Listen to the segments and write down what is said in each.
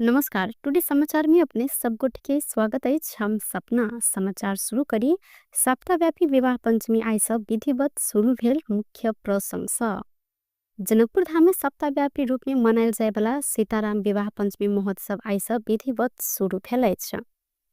नमस्कार टुडे समाचार में अपने सब गोटे के स्वागत अछि। हम सपना समाचार शुरू करी। सप्ताहव्यापी विवाह पंचमी आइ सब विधिवत शुरू भेल। मुख्य प्रसंग सँ जनकपुर धाम में सप्ताहव्यापी रूप में मनायल जायवला सीताराम विवाह पंचमी महोत्सव आइ सब विधिवत शुरू भेल अछि।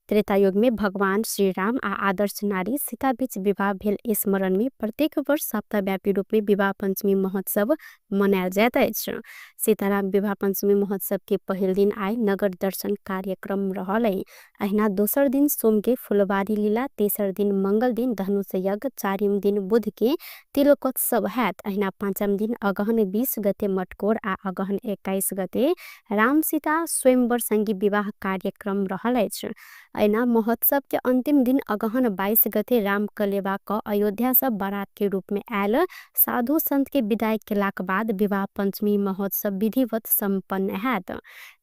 त्रेतायुग में भगवान श्री राम आ आदर्श नारी सीता बीच विवाह भेल स्मरण में प्रत्येक वर्ष सप्ताहव्यापी रूप में विवाह पंचमी महोत्सव मनायल जाइत अछि। सीताराम विवाह पंचमी महोत्सव के पहिल दिन आइ नगर दर्शन कार्यक्रम रहल है। अहिना दोसर दिन सोम के फुलबारी लीला, तेसर दिन मंगल दिन धनुष यज्ञ, चारिम दिन बुध के तिलकोत्सव हैत। अहिना पाँचम दिन अगहन 20 गते मटकोर आ अगहन 21 गते राम सीता स्वयंवर संगी विवाह कार्यक्रम रहल अछि। अहिना महोत्सव के अंतिम दिन अगहन 22 गते राम कलेवा क अयोध्या से बारात के रूप में आयल साधु संत के विदाई केलाक बाद विवाह पंचमी महोत्सव विधिवत संपन्न हैत।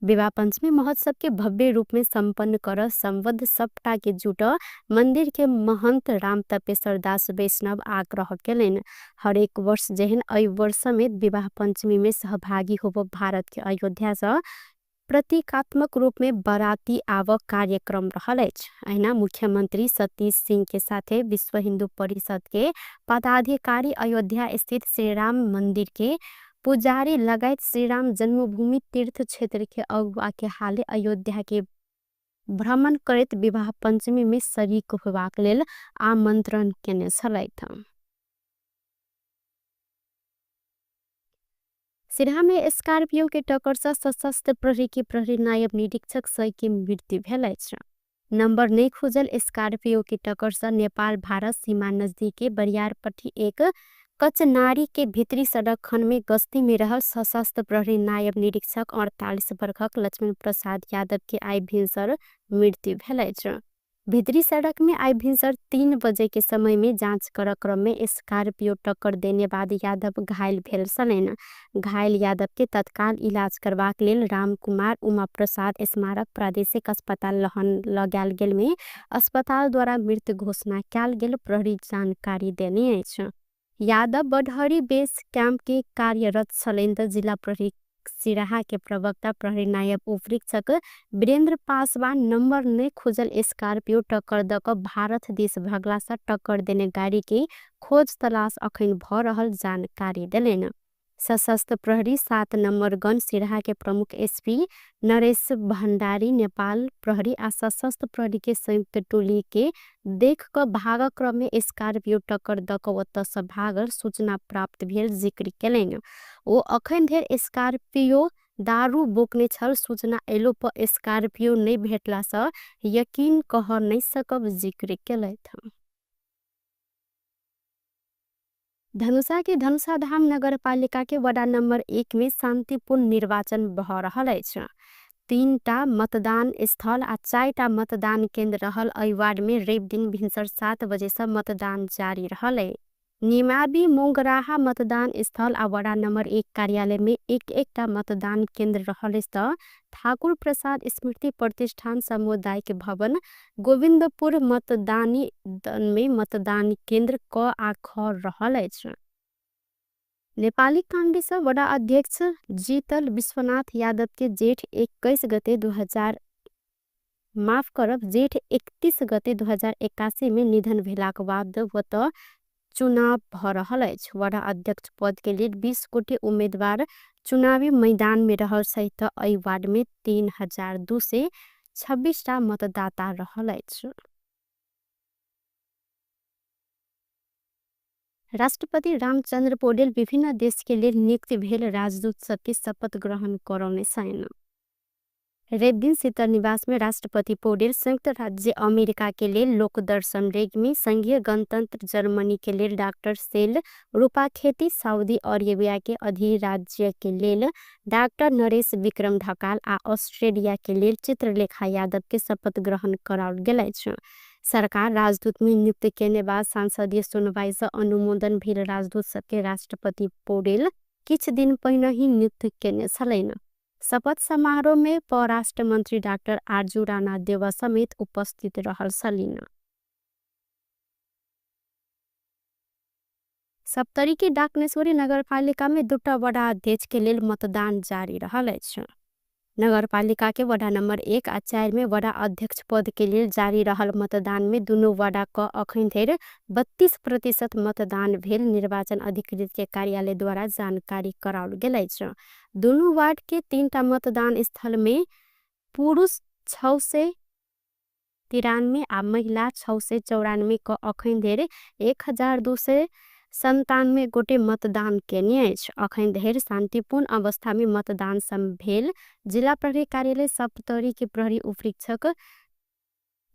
विवाह पंचमी महोत्सव के भव्य रूप में संपन्न कर संबद्ध सबटा के जुट मंदिर के महंत राम तपेश्वर दास वैष्णव आग्रह केलनि। हरेक वर्ष जेहन एहि वर्ष में विवाह पंचमी में सहभागी होब भारत के अयोध्या से प्रतीकात्मक रूप में बाराती आवक कार्यक्रम रहल अछि। अहिना मुख्यमंत्री सतीश सिंह के साथे विश्व हिंदू परिषद के पदाधिकारी अयोध्या स्थित श्री राम मंदिर के पुजारी लगायत श्री राम जन्मभूमि तीर्थ क्षेत्र के अगुआ के हाले अयोध्या के भ्रमण करैत विवाह पंचमी में शरीक होबाक लेल आमंत्रण केने छलथि। सिरहा में स्कॉर्पियो के टक्कर से सशस्त्र प्रहरी के प्रहरी नायब निरीक्षक सही के मृत्यु भेल अछि। नंबर नहीं खोजल स्कॉर्पियो के टक्कर से नेपाल भारत सीमा नजदीक के बरियारपट्टी एक कचनारी के भीतरी सड़क खंड में गश्ती में रहल सशस्त्र प्रहरी नायब निरीक्षक 48 वर्षक लक्ष्मण प्रसाद यादव के आइ भिनसर मृत्यु भेल अछि। भीतरी सड़क में आइ भिनसर 3 बजे के समय में जांच कर क्रम में स्कॉर्पियो टक्कर देने बाद यादव घायल भेल छलनि। घायल यादव के तत्काल इलाज करबाक लेल रामकुमार उमा प्रसाद स्मारक प्रादेशिक अस्पताल लहन लगायल गेल में अस्पताल द्वारा मृत्यु घोषणा कयल गेल प्रहरी जानकारी देने अछि। यादव बडहरी बेस कैंप के कार्यरत छलनि त जिला प्रहरी सिराहा के प्रवक्ता प्रहरी नायब उपरीक्षक वीरेंद्र पासवान नंबर नहीं खोजल स्कॉर्पियो टक्कर द क भारत देश भगला से टक्कर देने गाड़ी के खोज तलाश अखन भ रहल जानकारी देलनि। सशस्त्र प्रहरी 7 नंबर गन सिराहा के प्रमुख एसपी नरेश भंडारी नेपाल प्रहरी आ सशस्त्र प्रहरी के संयुक्त टोली के देख क भाग क्रम में स्कॉर्पियो टक्कर द क ओतऽ से भागल सूचना प्राप्त भेल जिक्र केलनि। ओ अखन धरि स्कॉर्पियो दारू बोकने छल सूचना एलो पर स्कॉर्पियो नहीं भेटला से यकीन कह नहीं सकब जिक्र केलथि। धनुषा के धनुषाधाम नगरपालिका के वडा नंबर 1 में शांतिपूर्ण निर्वाचन भ रहल अछि। 3टा मतदान स्थल आ 4टा मतदान केंद्र रहल एहि वार्ड में रवि दिन भिनसर 7 बजे से मतदान जारी रहल है। निमाबी मोंगराहा मतदान स्थल आ वडा नंबर 1 कार्यालय में एक एकटा मतदान केंद्र रहल अछि त ठाकुर प्रसाद स्मृति प्रतिष्ठान सामुदायिक भवन गोविंदपुर मतदानी में मतदान केंद्र क आ ख रहल अछि। नेपाली कांग्रेस वडा अध्यक्ष जीतल विश्वनाथ यादव के जेठ 21 गते जेठ 31 गते 2081 में निधन भेलाक बाद ओतऽ चुनाव भ रहल अछि। वडा अध्यक्ष पद के लेल 20 गोटे उम्मीदवार चुनावी मैदान में रहल सहित एहि वार्ड में 3226 टा मतदाता रहल अछि। राष्ट्रपति रामचंद्र पौडेल विभिन्न देश के लेल नियुक्त भेल राजदूत सबके शपथ ग्रहण करौने छनि। रवि दिन शीतल निवास में राष्ट्रपति पौडेल संयुक्त राज्य अमेरिका के लेल लोकदर्शन रेग्मी, संघीय गणतंत्र जर्मनी के लेल डाक्टर सेल रूपाखेती, सऊदी अरेबिया के अधिराज्य के लेल डाक्टर नरेश विक्रम ढकाल आ ऑस्ट्रेलिया के लेल चित्रलेखा यादव के शपथ ग्रहण कराओल गेल अछि। सरकार राजदूत में नियुक्त केने बाद संसदीय सुनवाई से अनुमोदन भेल राजदूत सबके राष्ट्रपति पौडेल किछ दिन पहिने ही नियुक्त केने छलनि। शपथ समारोह में परराष्ट्र मंत्री डाक्टर आरजू राणा देवा समेत उपस्थित रहल छलनि। सप्तरी के डाकनेश्वरी नगरपालिका में 2टा वडा अध्यक्ष के लेल मतदान जारी रहल अछि। नगरपालिका के वडा नंबर 1 आ 4 में वडा अध्यक्ष पद के लिए जारी रहल मतदान में दुनू वडा क अखन धरि 32% मतदान भेल निर्वाचन अधिकृत के कार्यालय द्वारा जानकारी कराओल गेल अछि। दुनू वार्ड के 3टा मतदान स्थल में पुरुष 693 आ महिला 694 क अखन धरि 1297 गोटे मतदान केने अछि। अखन धरि शांतिपूर्ण अवस्था में मतदान भेल जिला प्रहरी कार्यालय सप्तरी के प्रहरी उपरीक्षक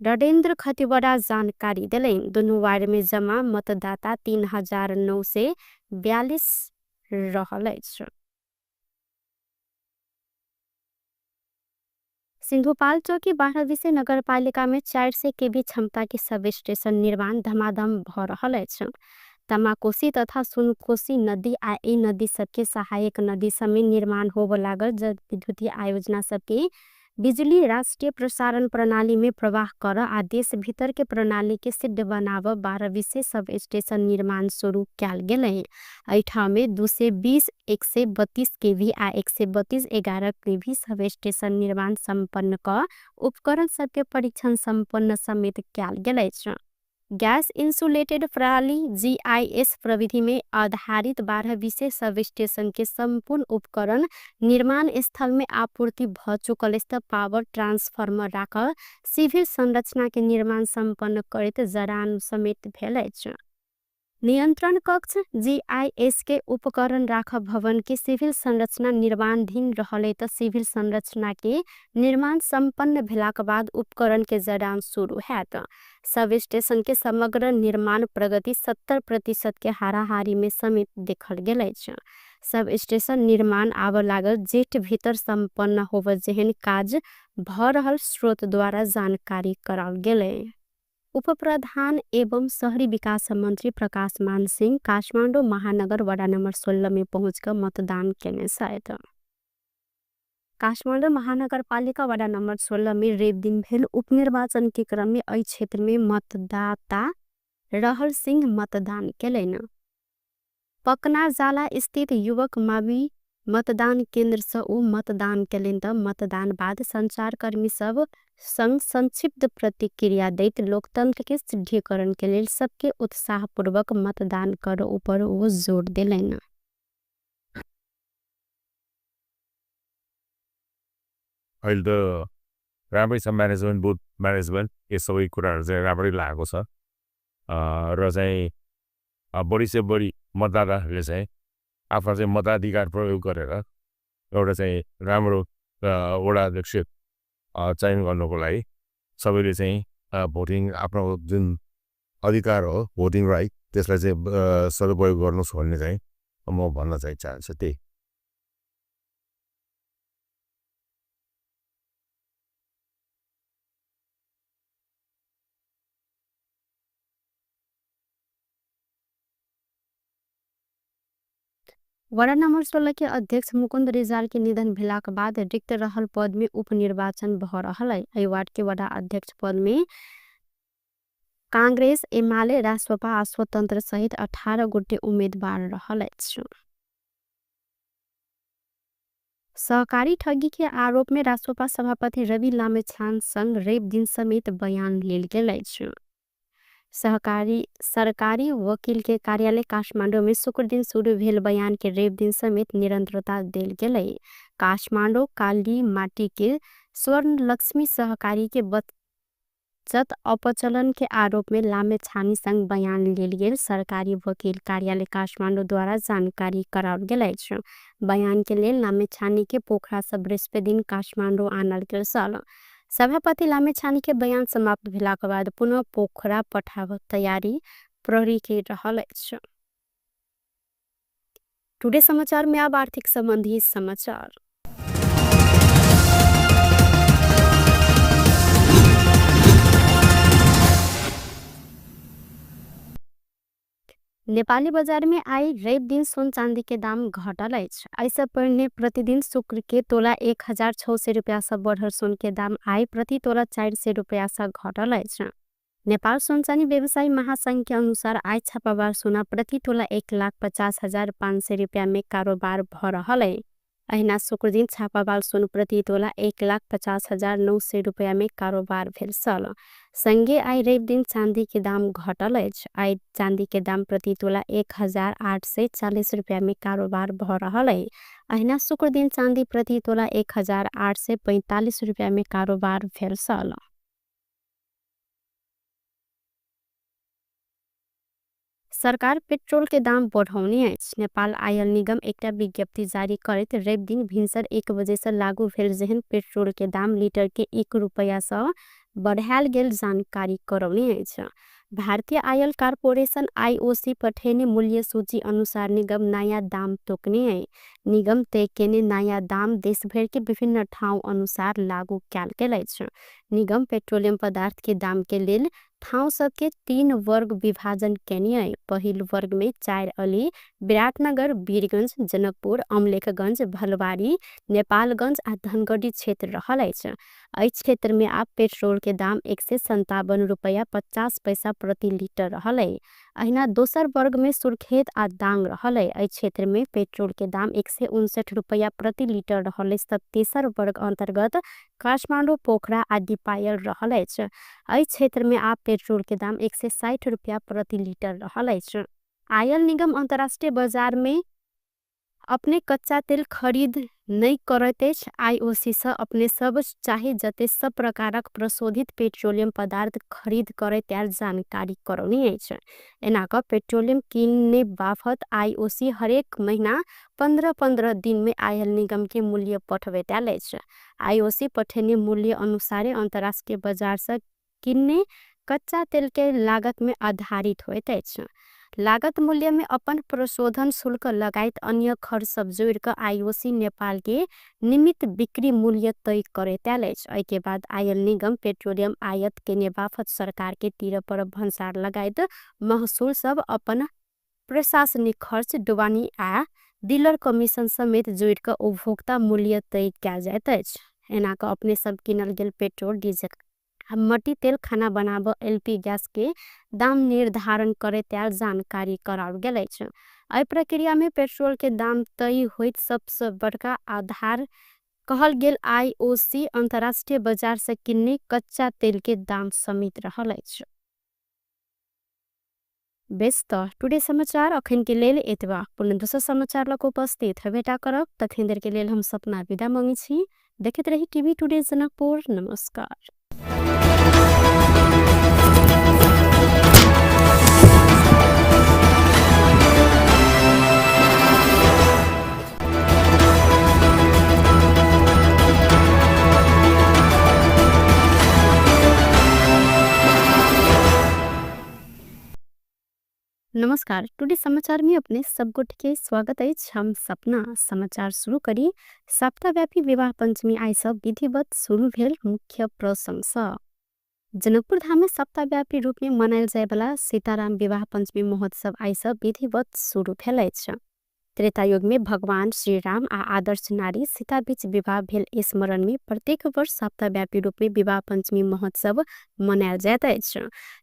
रणेन्द्र खतिवड़ा जानकारी देलनि। दुनू वार्ड में जमा मतदाता 3942 रहल अछि। सिंधुपाल्चोक 12 विषय नगरपालिका में 400 केवी क्षमता के सब स्टेशन निर्माण धमाधम भ रहल अछि। तमाकोसी तथा सुनकोसी नदी आ ई नदी सबके सहायक नदी सब में निर्माण होब लागल जलविद्युतीय आयोजना सबके बिजुली राष्ट्रीय प्रसारण प्रणाली में प्रवाह कर आ देश भीतर के प्रणाली के सिद्ध बनाव 12 विषय सब स्टेशन निर्माण शुरू कयल गेल। एहि में 220 132 केवी आ 132 11 केवी सब स्टेशन निर्माण संपन्न क उपकरण सबके परीक्षण संपन्न समेत कयल गेल अछि। गैस इंसुलेटेड प्रणाली GIS प्रविधि में आधारित 12 विषय सब स्टेशन के संपूर्ण उपकरण निर्माण स्थल में आपूर्ति भ चुकल अछि। पावर ट्रांसफार्मर राख सिविल संरचना के निर्माण संपन्न करैत जड़ान समेत भेल अछि। नियंत्रण कक्ष GIS के उपकरण राख भवन के सिविल संरचना निर्माणाधीन रहले त सिविल संरचना के निर्माण संपन्न भेलाक बाद उपकरण के जड़ान शुरू हैत। सब स्टेशन के समग्र निर्माण प्रगति 70% के हाराहारी में समेत देखल गेल अछि। सब स्टेशन निर्माण आब लागल जेठ भीतर संपन्न होब जेहन काज भ रहल स्रोत द्वारा जानकारी कराओल गेल। उपप्रधान एवं शहरी विकास मंत्री प्रकाश मान सिंह काठमाडौँ महानगर वडा नंबर 16 में पहुँच कर मतदान केने छथि। काठमाडौँ महानगरपालिका वडा नंबर 16 में रवि दिन भेल उपनिर्वाचन के क्रम में एहि क्षेत्र में मतदाता रहल सिंह मतदान केलनि। पकनाजाला स्थित युवक मावि मतदान केंद्र से ओ मतदान केलनि त मतदान बाद संचारकर्मी सब संग संक्षिप्त प्रतिक्रिया दैत लोकतंत्र के सिद्धीकरण के लेल सबके उत्साहपूर्वक मतदान कर ऊपर वो जोर देलनि। अहिले त राम्रै छ म्यानेजमेन्ट, बुथ म्यानेजमेन्ट यो सबै कुराहरु चाहिँ राम्रै लागेको छ। र चाहिँ बढी से बढी मतदाताहरूले चाहिँ आफ्नो चाहिँ मताधिकार प्रयोग गरेर एउटा चाहिँ राम्रो वडा अध्यक्ष चयन गर्नुको लागि सबैले चाहिँ भोटिङ आफ्नो जुन अधिकार हो भोटिङ राइट त्यसलाई चाहिँ सदुपयोग गर्नुहोस् भन्ने चाहिँ म भन्न चाहिँ चाहन्छु। त्यही वडा नंबर 16 के अध्यक्ष मुकुंद रिजाल के निधन भेलाक बाद रिक्त रहल पद में उपनिर्वाचन भ रहल है। एहि वार्ड के वडा अध्यक्ष पद में कांग्रेस, एमाले, रासोपा आ स्वतंत्र सहित 18 गोटे उम्मीदवार रहल अछि। सहकारी ठगी के आरोप में रासोपा सभापति रवि लामिछाने संग रवि दिन समेत बयान लेल गेल अछि। सरकारी वकील के कार्यालय काठमाडौँ में शुक्र दिन शुरू भेल बयान के रवि दिन समेत निरंतरता देल गेल। काठमाडौँ काली माटी के स्वर्ण लक्ष्मी सहकारी के बचत अपचलन के आरोप में लामिछाने संग बयान लेल गेल सरकारी वकील कार्यालय काठमाडौँ द्वारा जानकारी कराओल गेल अछि। बयान के लेल लामिछाने के पोखरा से बृहस्पति दिन काठमाडौँ आनल गेल छल। सभापति लामिछाने के बयान समाप्त भेलाक बाद पुनः पोखरा पठाव तैयारी प्रहरी के रहल अछि। टुडे समाचार में अब आर्थिक संबंधी समाचार। नेपाली बाजार में आई रवि दिन सोन चांदी के दाम घटल अछि। ऐसे पहले प्रतिदिन शुक्र के तोला 1600 रुपया से बढ़ल सोन के दाम आई प्रति तोला 400 रुपया से घटल अछि। नेपाल सोन चांदी व्यवसायी महासंघ के अनुसार आई छापावार सोना प्रति तोला 1,50,500 रुपया में कारोबार भ रहल है। अहिना शुक्रदिन छापाबाल सोन प्रति तोला 1,50,900 रुपैया में कारोबार भेल छल। संगे आइ रवि दिन चांदी के दाम घटल अछि। आइ चांदी के दाम प्रति तोला 1,840 रुपैया में कारोबार भ रहल अछि। अहिना शुक्रदिन चांदी प्रति तोला 1,845 रुपैया में कारोबार भेल छल। सरकार पेट्रोल के दाम बढ़ौने अछि। नेपाल आयल निगम एकटा विज्ञप्ति जारी करैत रवि दिन भिनसर 1 बजे से लागू भेल जेहन पेट्रोल के दाम लीटर के 1 रुपैया से बढ़ायल गेल जानकारी करौने अछि। भारतीय आयल कारपोरेशन आईओसी पठेने मूल्य सूची अनुसार निगम नया दाम तोकने अछि। निगम तय केने नया दाम देशभर के विभिन्न ठाउँ अनुसार लागू कयल गेल अछि। निगम पेट्रोलियम पदार्थ के दाम के लेल ठाउँ सबके 3 वर्ग विभाजन केने अछि। पहिल वर्ग में 4 अली, विराटनगर, वीरगंज, जनकपुर, अमलेखगंज, भलवारी, नेपालगंज आ धनगढ़ी क्षेत्र रहल अछि। एहि क्षेत्र में आब पेट्रोल के दाम 157 रुपैया 50 पैसा प्रति लीटर रहल अछि। अहिना दोसर वर्ग में सुर्खेत आ दांग रहल अछि। एहि क्षेत्र में पेट्रोल के दाम 159 रुपैया प्रति लीटर रहल अछि। तेसर वर्ग अंतर्गत काठमाडौँ, पोखरा आ दीपायल रहल अछि। एहि क्षेत्र में आब पेट्रोल के दाम 160 रुपैया प्रति लीटर रहल अछि। आयल निगम अंतर्राष्ट्रीय बाजार में अपने कच्चा तेल खरीद नहीं करैत अछि। आईओसी से अपने सब चाहे जते सब प्रकारक प्रशोधित पेट्रोलियम पदार्थ खरीद करैत आयल जानकारी करौने अछि। एना क पेट्रोलियम किनने बाफत आईओसी हरेक महीना 15-15 दिन में आयल निगम के मूल्य पठबैत आयल अछि। आईओसी पठेने मूल्य अनुसारे अंतर्राष्ट्रीय बाजार से किनने कच्चा तेल के लागत में आधारित होइत अछि। लागत मूल्य में अपन प्रशोधन शुल्क लगायत अन्य खर्च सब जोड़ क आईओसी नेपाल के निमित बिक्री मूल्य तय करैत आयल अछि। एहि के बाद आयल निगम पेट्रोलियम आयात केने बाफत सरकार के तीर पर भन्सार लगायत महसूल सब अपन प्रशासनिक खर्च, ढुवानी आ डीलर कमीशन समेत जोड़ क उपभोक्ता मूल्य तय कयल जाइत अछि। एना क अपने सब किनल गेल पेट्रोल, डीजल, मट्टी तेल, खाना बनाब, एलपी गैस के दाम निर्धारण करैत आयल जानकारी कराओल गेल अछि। एहि प्रक्रिया में पेट्रोल के दाम तय होइत सबसे बड़का आधार कहल गेल आईओसी अंतर्राष्ट्रीय बाजार से किन्ने कच्चा तेल के दाम समेत रहल अछि। बेस त टुडे समाचार अखन के लेल एतबा। पुनः दोसर समाचार लक उपस्थित हेबेटा करब। तखन देर के लेल हम सपना विदा मांगै छी। देखैत रही टीवी टुडे जनकपुर। नमस्कार। नमस्कार, टुडे समाचार में अपने सब गोटे के स्वागत अछि। हम सपना समाचार शुरू करी। सप्ताहव्यापी विवाह पंचमी आइ सब विधिवत शुरू भेल मुख्य प्रसंग सँ। जनकपुर धाम में सप्ताहव्यापी रूप में मनायल जायवला सीताराम विवाह पंचमी महोत्सव आइ सब विधिवत शुरू भेल अछि। त्रेतायुग में भगवान श्री राम आ आदर्श नारी सीता बीच विवाह भेल स्मरण में प्रत्येक वर्ष सप्ताहव्यापी रूप में विवाह पंचमी महोत्सव मनायल जाइत अछि।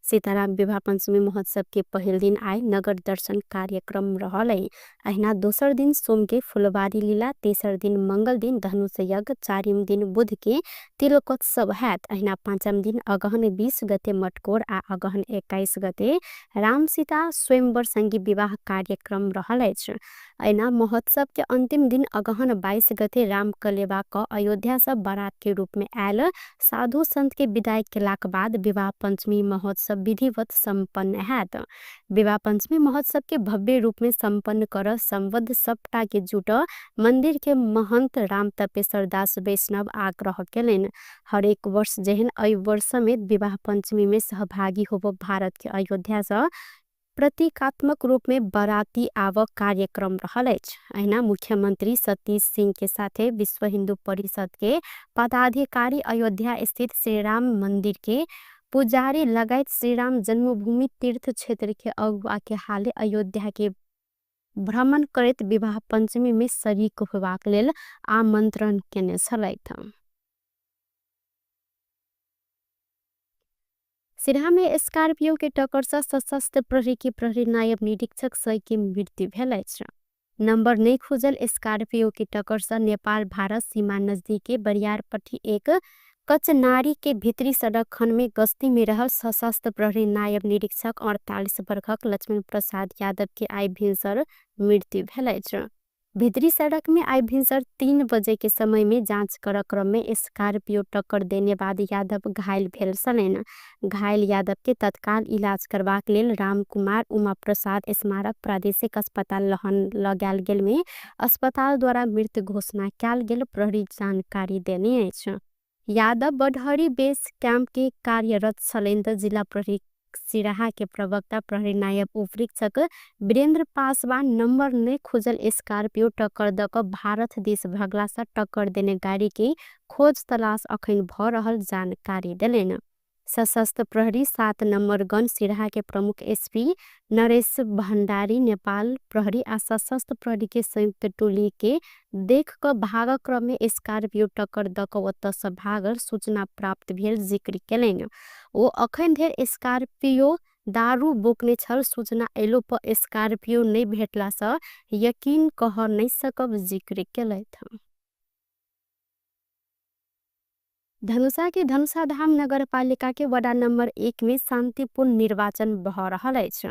सीताराम विवाह पंचमी महोत्सव के पहिल दिन आइ नगर दर्शन कार्यक्रम रहल अछि। अहिना दोसर दिन सोम के फुलबारी लीला, तेसर दिन मंगल दिन धनुष यज्ञ, चारिम दिन बुध के तिलकोत्सव हैत। अहिना पाँचम दिन अगहन 20 गते मटकोर आ अगहन 21 गते राम सीता स्वयंवर संगी विवाह कार्यक्रम रहल अछि। अहिना महोत्सव के अंतिम दिन अगहन 22 गते राम कलेवा क अयोध्या से बारात के रूप में आयल साधु संत के विदाई केलाक बाद विवाह पंचमी महोत्सव विधिवत संपन्न हैत। विवाह पंचमी महोत्सव के भव्य रूप में संपन्न कर संबद्ध सबटा के जुट मंदिर के महंत राम तपेश्वर दास वैष्णव आग्रह केलनि। हरेक वर्ष जेहन एहि वर्ष में विवाह पंचमी में सहभागी होब भारत के अयोध्या से प्रतीकात्मक रूप में बाराती आवक कार्यक्रम रहल अछि। अहिना मुख्यमंत्री सतीश सिंह के साथे विश्व हिंदू परिषद के पदाधिकारी अयोध्या स्थित श्री राम मंदिर के पुजारी लगायत श्री राम जन्मभूमि तीर्थ क्षेत्र के अगुआ के हाले अयोध्या के भ्रमण करैत विवाह पंचमी में शरीक होबाक लेल आमंत्रण केने छलथि। सिरहा में स्कॉर्पियो के टक्कर से सशस्त्र प्रहरी के प्रहरी नायब निरीक्षक सही के मृत्यु भेल अछि। नम्बर नै खुजल स्कॉर्पियो के टक्कर से नेपाल भारत सीमा नजदीक के बरियारपट्टी एक कचनारी के भित्री सड़क खंड में गश्ती में रहल सशस्त्र प्रहरी नायब निरीक्षक 48 वर्षक लक्ष्मण प्रसाद यादव के आइ भिनसर मृत्यु भेल अछि। भित्री सड़क में आइ भिनसर 3 बजे के समय में जांच कर क्रम में स्कॉर्पियो टक्कर देने बाद यादव घायल भेल छलनि। घायल यादव के तत्काल इलाज करबाक लेल रामकुमार उमा प्रसाद स्मारक प्रादेशिक अस्पताल लहन लगायल गेल में अस्पताल द्वारा मृत्यु घोषणा कयल गेल प्रहरी जानकारी देने अछि। यादव बडहरी बेस कैंप के कार्यरत छलनि त जिला प्रहरी सिराहा के प्रवक्ता प्रहरी नायब उपरीक्षक वीरेंद्र पासवान नंबर नै खुजल स्कॉर्पियो टक्कर द क भारत देश भगला से टक्कर देने गाड़ी के खोज तलाश अखन भ रहल जानकारी देलनि। सशस्त्र प्रहरी 7 नंबर गन सिराहा के प्रमुख एसपी नरेश भंडारी नेपाल प्रहरी आ सशस्त्र प्रहरी के संयुक्त टोली के देख क भाग क्रम में स्कॉर्पियो टक्कर द क ओतऽ से भागल सूचना प्राप्त भेल जिक्र केलनि। ओ अखन धरि स्कॉर्पियो दारू बोकने छल सूचना एलो पर स्कॉर्पियो नहीं भेटला से यकीन कह नहीं सकब जिक्र केलथि। धनुषा के धनुषाधाम नगरपालिका के वडा नंबर 1 में शांतिपूर्ण निर्वाचन भ रहल अछि।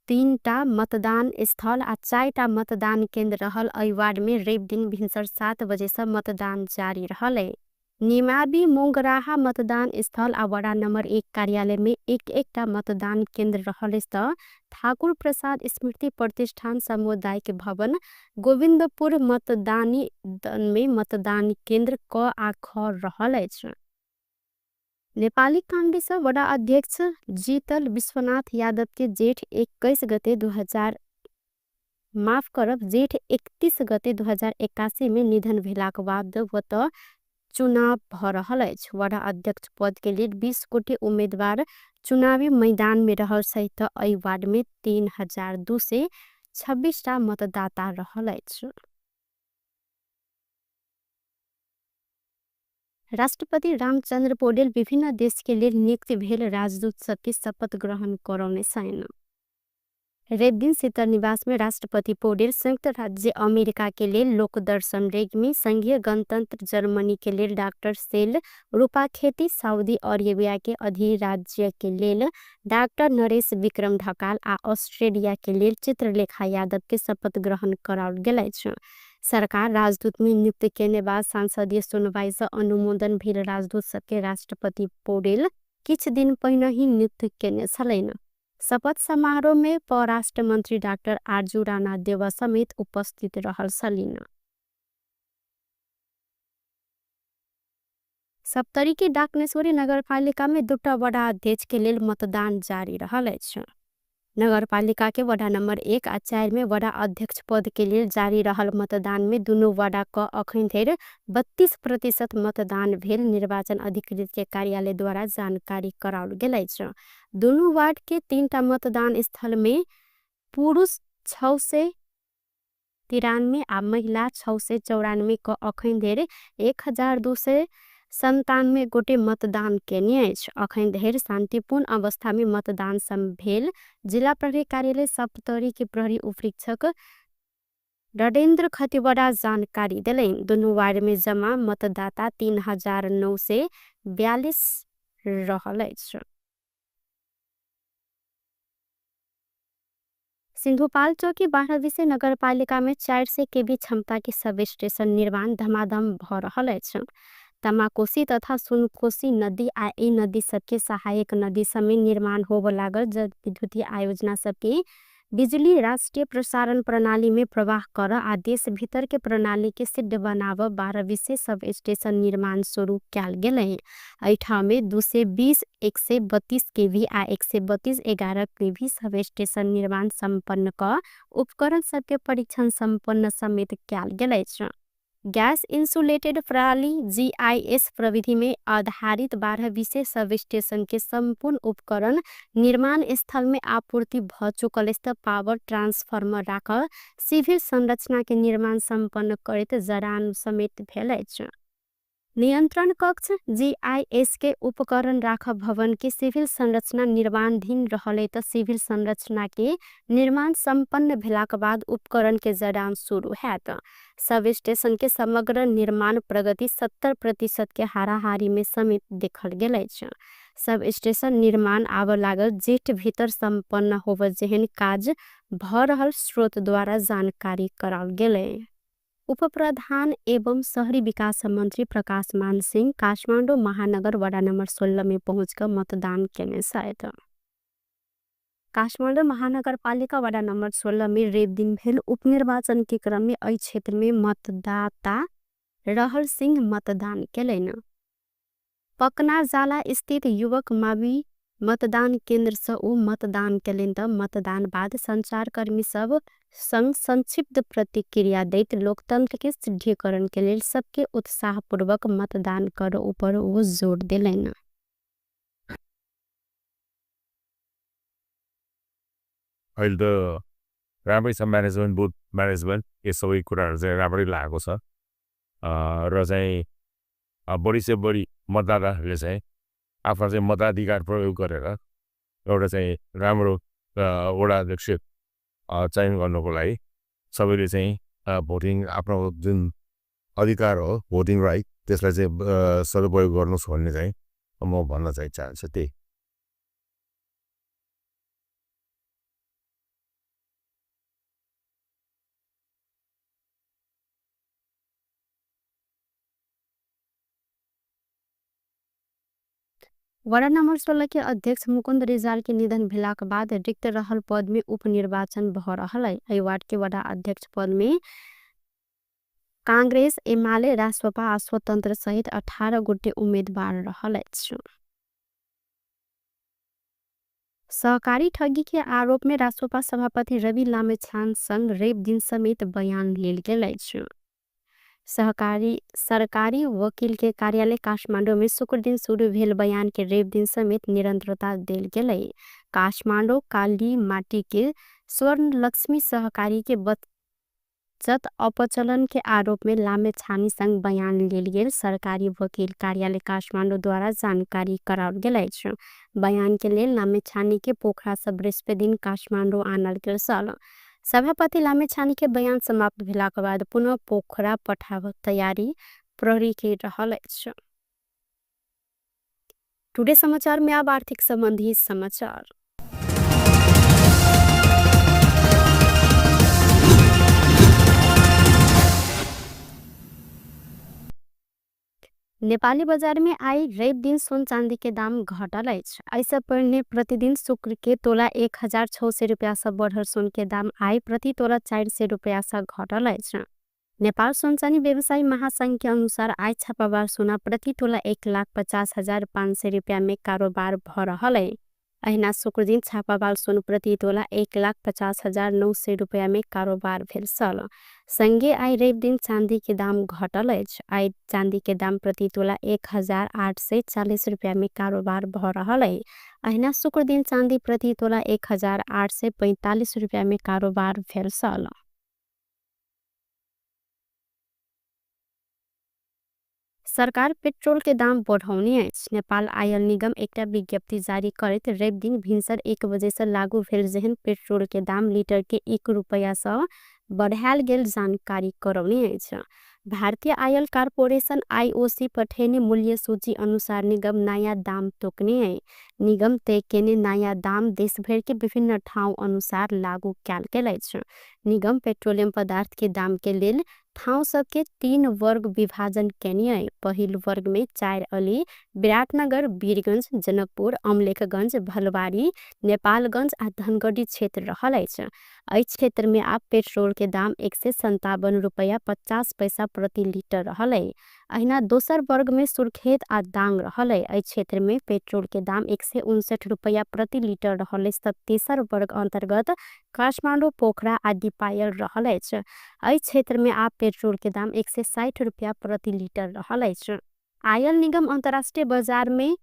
3टा मतदान स्थल आ 4टा मतदान केंद्र रहल एहि वार्ड में रवि दिन भिनसर 7 बजे से मतदान जारी रहल है। निमाबी मोंगराहा मतदान स्थल आ वडा नंबर 1 कार्यालय में एक एकटा मतदान केंद्र रहल अछि त ठाकुर प्रसाद स्मृति प्रतिष्ठान सामुदायिक भवन गोविंदपुर मतदानी में मतदान केंद्र क आ ख रहल अछि। नेपाली कांग्रेस वडा अध्यक्ष जीतल विश्वनाथ यादव के जेठ 21 गते जेठ 31 गते 2081 में निधन भेलाक बाद ओतऽ चुनाव भ रहल अछि। वडा अध्यक्ष पद के लेल 20 गोटे उम्मीदवार चुनावी मैदान में रहल सहित एहि वार्ड में 3226 टा मतदाता रहल अछि। राष्ट्रपति रामचंद्र पौडेल विभिन्न देश के लेल नियुक्त भेल राजदूत सबके शपथ ग्रहण करौने छनि। रवि दिन शीतल निवास में राष्ट्रपति पौडेल संयुक्त राज्य अमेरिका के लेल लोकदर्शन रेग्मी, संघीय गणतंत्र जर्मनी के लेल डाक्टर सेल रूपाखेती, सऊदी अरेबिया के अधिराज्य के लेल डाक्टर नरेश विक्रम ढकाल आ ऑस्ट्रेलिया के लेल चित्रलेखा यादव के शपथ ग्रहण कराओल गेल अछि। सरकार राजदूत में नियुक्त केने बाद संसदीय सुनवाई से अनुमोदन भेल राजदूत सबके राष्ट्रपति पौडेल किछ दिन पहिने ही नियुक्त केने छलनि। शपथ समारोह में परराष्ट्र मंत्री डाक्टर आरजू राणा देवा समेत उपस्थित रहल छलनि। सप्तरी के डाकनेश्वरी नगरपालिका में 2टा वडा अध्यक्ष के लेल मतदान जारी रहल अछि। नगरपालिका के वडा नंबर 1 आ 4 में वडा अध्यक्ष पद के लेल जारी रहल मतदान में दुनू वडा क अखन धरि 32% मतदान भेल निर्वाचन अधिकृत के कार्यालय द्वारा जानकारी कराओल गेल अछि। दुनू वार्ड के 3टा मतदान स्थल में पुरुष 693 आ महिला 694 क अखन धरि 1297 गोटे मतदान केने अछि। अखन धरि शांतिपूर्ण अवस्था में मतदान भेल जिला प्रहरी कार्यालय सप्तरी के प्रहरी उपरीक्षक रणेन्द्र खतिवड़ा जानकारी देलनि। दुनू वार्ड में जमा मतदाता 3942 रहल अछि। सिंधुपाल्चोक 12 विषय नगरपालिका में 400 केवी क्षमता के सब स्टेशन निर्माण धमाधम भ रहल अछि। तमाकोसी तथा सुनकोसी नदी आ ई नदी सबके सहायक नदी सब में निर्माण होबऽ लागल जल विद्युतीय आयोजना सबके बिजली राष्ट्रीय प्रसारण प्रणाली में प्रवाह कर आ देश भीतर के प्रणाली के सिद्ध बनाव 12 विषय सब स्टेशन निर्माण शुरू कयल गेलै। एहि ठाम में 220, 132 केवी आ 132 11 केवी सब स्टेशन निर्माण संपन्न क उपकरण सबके परीक्षण संपन्न समेत कयल गेल अछि। गैस इंसुलेटेड प्रणाली GIS प्रविधि में आधारित 12 विशेष सब स्टेशन के संपूर्ण उपकरण निर्माण स्थल में आपूर्ति भ चुकल अछि। पावर ट्रांसफार्मर राखल सिविल संरचना के निर्माण संपन्न करैत जरान समेत भेल अछि। नियन्त्रण कक्ष जीआईएस के उपकरण राख भवन के सिभिल संरचना निर्माणधीन रहलै त सिभिल संरचना के निर्माण सम्पन्न भेलाक बाद उपकरण के जडान सुरु हैत। सब स्टेशन के समग्र निर्माण प्रगति 70% के हाराहारी में समेत देखल गेल अछि। सब स्टेशन निर्माण आब लागल जेठ भीतर सम्पन्न होब जेहन काज भ रहल स्रोत द्वारा जानकारी कराओल गेलै। उपप्रधान एवं शहरी विकास मन्त्री प्रकाश मान सिंह काठमाडौँ महानगर वडा नम्बर 16 में पहुँच कर मतदान केने छथि। काठमाडौँ महानगरपालिका वडा नम्बर 16 में रवि दिन भेल उपनिर्वाचन के क्रम में एहि क्षेत्र में मतदाता रहल सिंह मतदान केलनि। पकनाजाला स्थित युवक मावि मतदान केन्द्र से ओ मतदान केलनि त मतदान बाद संचारकर्मी सब संग संक्षिप्त प्रतिक्रिया दैत लोकतंत्र के सुदृढ़ीकरण के लेल सबके उत्साहपूर्वक मतदान कर ऊपर ओ जोड़ देलनि। अहिले त राम्रै छ म्यानेजमेन्ट, बुथ म्यानेजमेन्ट यो सबै कुराहरु चाहिँ राम्रै लागेको छ र चाहिँ बढी से बढी मतदाताहरुले चाहिँ आफ्नो चाहिँ मताधिकार प्रयोग गरेर एउटा चाहिँ राम्रो वडा अध्यक्ष चयन गर्नुको लागि सबैले चाहिँ भोटिङ आफ्नो जुन अधिकार हो भोटिङ राइट त्यसलाई चाहिँ सदुपयोग गर्नुहोस् भन्ने चाहिँ म भन्न चाहिँ चाहन्छु त्यही। वडा नम्बर 16 के अध्यक्ष मुकुन्द रिजाल के निधन भेलाक बाद रिक्त रहल पद में उपनिर्वाचन भ रहल है। एहि वार्ड के वडा अध्यक्ष पद में कांग्रेस, एमाले, रासोपा आ स्वतंत्र सहित 18 गोटे उम्मीदवार रहल अछि। सहकारी ठगी के आरोप में रासोपा सभापति रवि लामिछाने संग रवि दिन समेत बयान लेल गेल अछि। सरकारी वकील के कार्यालय काठमाडौँ में शुक्र दिन शुरू भेल बयान के रवि दिन समेत निरंतरता देल गेलै। काठमाडौँ काली माटी के स्वर्ण लक्ष्मी सहकारी के बचत अपचलन के आरोप में लामिछाने संग बयान लेल गेल सरकारी वकील कार्यालय काठमाडौँ द्वारा जानकारी कराओल गेल अछि। बयान के लेल लामिछाने के पोखरा से बृहस्पति दिन काठमाडौँ आनल गेल छल। सभापति लामिछाने के बयान समाप्त भेलाक बाद पुनः पोखरा पठाव तैयारी प्रहरी के रहल अछि। टुडे समाचार में अब आर्थिक संबंधी समाचार। नेपाली बाजार में आई रवि दिन सोन चांदी के दाम घटल अछि। ऐसा पहले प्रतिदिन शुक्र के तोला 1600 रुपया से बढ़ल सोन के दाम आई प्रति तोला 400 रुपया से घटल अछि। नेपाल सोन चांदी व्यवसायी महासंघ के अनुसार आई छापाबार सोना प्रति तोला 1,50,500 रुपया में कारोबार भ रहल है। अहिना शुक्र दिन छापाबार सोन प्रति तोला 1,50,900 रुपया में कारोबार भेल छल। संगे आई रवि दिन चांदी के दाम घटल अछि। आई चांदी के दाम प्रति तोला 1840 रुपया में कारोबार भ रहल है। अहिना शुक्र दिन चांदी प्रति तोला 1845 रुपया में कारोबार भेल छल। सरकार पेट्रोल के दाम बढ़ौने अछि। नेपाल आयल निगम एकटा विज्ञप्ति जारी करैत रवि दिन भिनसर 1 बजे से लागू भेल जेहन पेट्रोल के दाम लीटर के 1 रुपया से बढ़ायल गेल जानकारी करौने अछि। भारतीय आयल कारपोरेशन आईओसी पठेने मूल्य सूची अनुसार निगम नया दाम तोकने है। निगम तय केने नया दाम देशभर के विभिन्न ठाउँ अनुसार लागू कयल गेल अछि। निगम पेट्रोलियम पदार्थ के दाम के लेल ठाउँ सबके 3 वर्ग विभाजन केने है। पहिल वर्ग में 4 अली, विराटनगर, वीरगंज, जनकपुर, अमलेखगंज, भलवारी, नेपालगंज आ धनगढ़ी क्षेत्र रहल अछि। एहि क्षेत्र में आप पेट्रोल के दाम 157 रुपया 50 पैसा प्रति लीटर रहल है। अहिना दोसर वर्ग में सुर्खेत आ दांग रहल है। एहि क्षेत्र में पेट्रोल के दाम 159 रुपया प्रति लीटर रहल है। तेसर वर्ग अंतर्गत काठमाडौँ, पोखरा आ दीपायल रहल अछि। एहि क्षेत्र में आप पेट्रोल के दाम 160 रुपया प्रति लीटर रहल अछि। आयल निगम अंतर्राष्ट्रीय बाजार में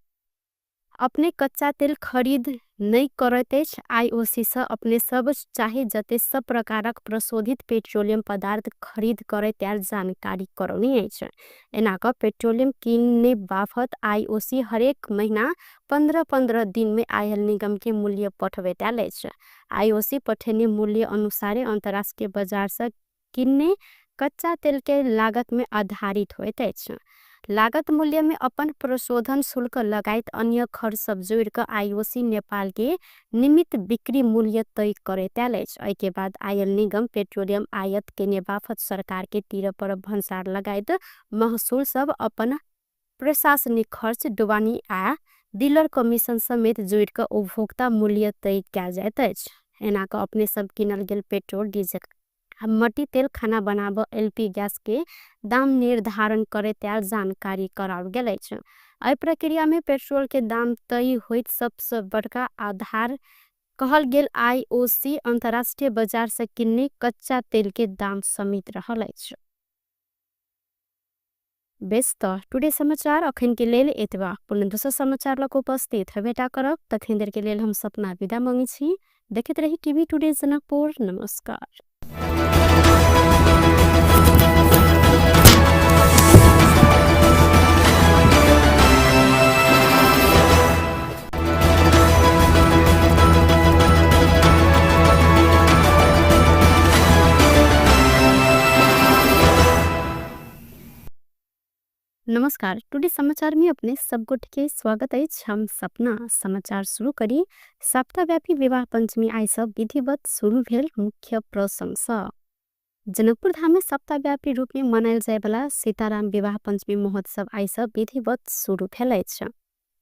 अपने कच्चा तेल खरीद नहि करैत अछि। आईओसी से अपने सब चाहे जते सब प्रकारक प्रशोधित पेट्रोलियम पदार्थ खरीद करे त्यार जानकारी करौनी अछि। एना क पेट्रोलियम किनने बाफत आईओसी हरेक महीना 15-15 दिन में आयल निगम के मूल्य पठबैत आयल अछि। आईओसी पठेने मूल्य अनुसारे अंतर्राष्ट्रीय बाजार से किनने कच्चा तेल के लागत में आधारित होइत अछि। लागत मूल्य में अपन प्रशोधन शुल्क लगायत अन्य खर्च सब जोड़ के आईओसी नेपाल के निमित बिक्री मूल्य तय करैत आयल अछि। एहि के बाद आयल निगम पेट्रोलियम आयात केने बाफत सरकार के तीर पर भन्सार लगायत महसूल सब अपन प्रशासनिक खर्च डुबानी आ डीलर कमीशन समेत जोड़ के उपभोक्ता मूल्य तय कयल जाइत अछि। एना क अपने सब किनल गेल पेट्रोल डीजल मट्टी तेल खाना बनाब एलपी गैस के दाम निर्धारण करे त्याल जानकारी कराओल गेल अछि। एहि प्रक्रिया में पेट्रोल के दाम तय होइत सबसे बड़का आधार कहल गेल आईओसी अंतर्राष्ट्रीय बाजार से किन्ने कच्चा तेल के दाम समेत रहल अछि। बेस त टुडे समाचार अखन के लेल एतबा। पुनः दोसर समाचार लक उपस्थित हेबेटा करब। तखन देर के लेल हम सपना विदा मांगै छी। देखैत रही टीवी टुडे जनकपुर। नमस्कार। नमस्कार, टुडे समाचार में अपने सब गोटे के स्वागत अछि। हम सपना समाचार शुरू करी। सप्ताहव्यापी विवाह पंचमी आइ सब विधिवत शुरू भेल मुख्य प्रसंग। जनकपुर धाम में सप्ताहव्यापी रूप में मनायल जाय वाला सीताराम विवाह पंचमी महोत्सव आइ सब विधिवत शुरू भेल अछि।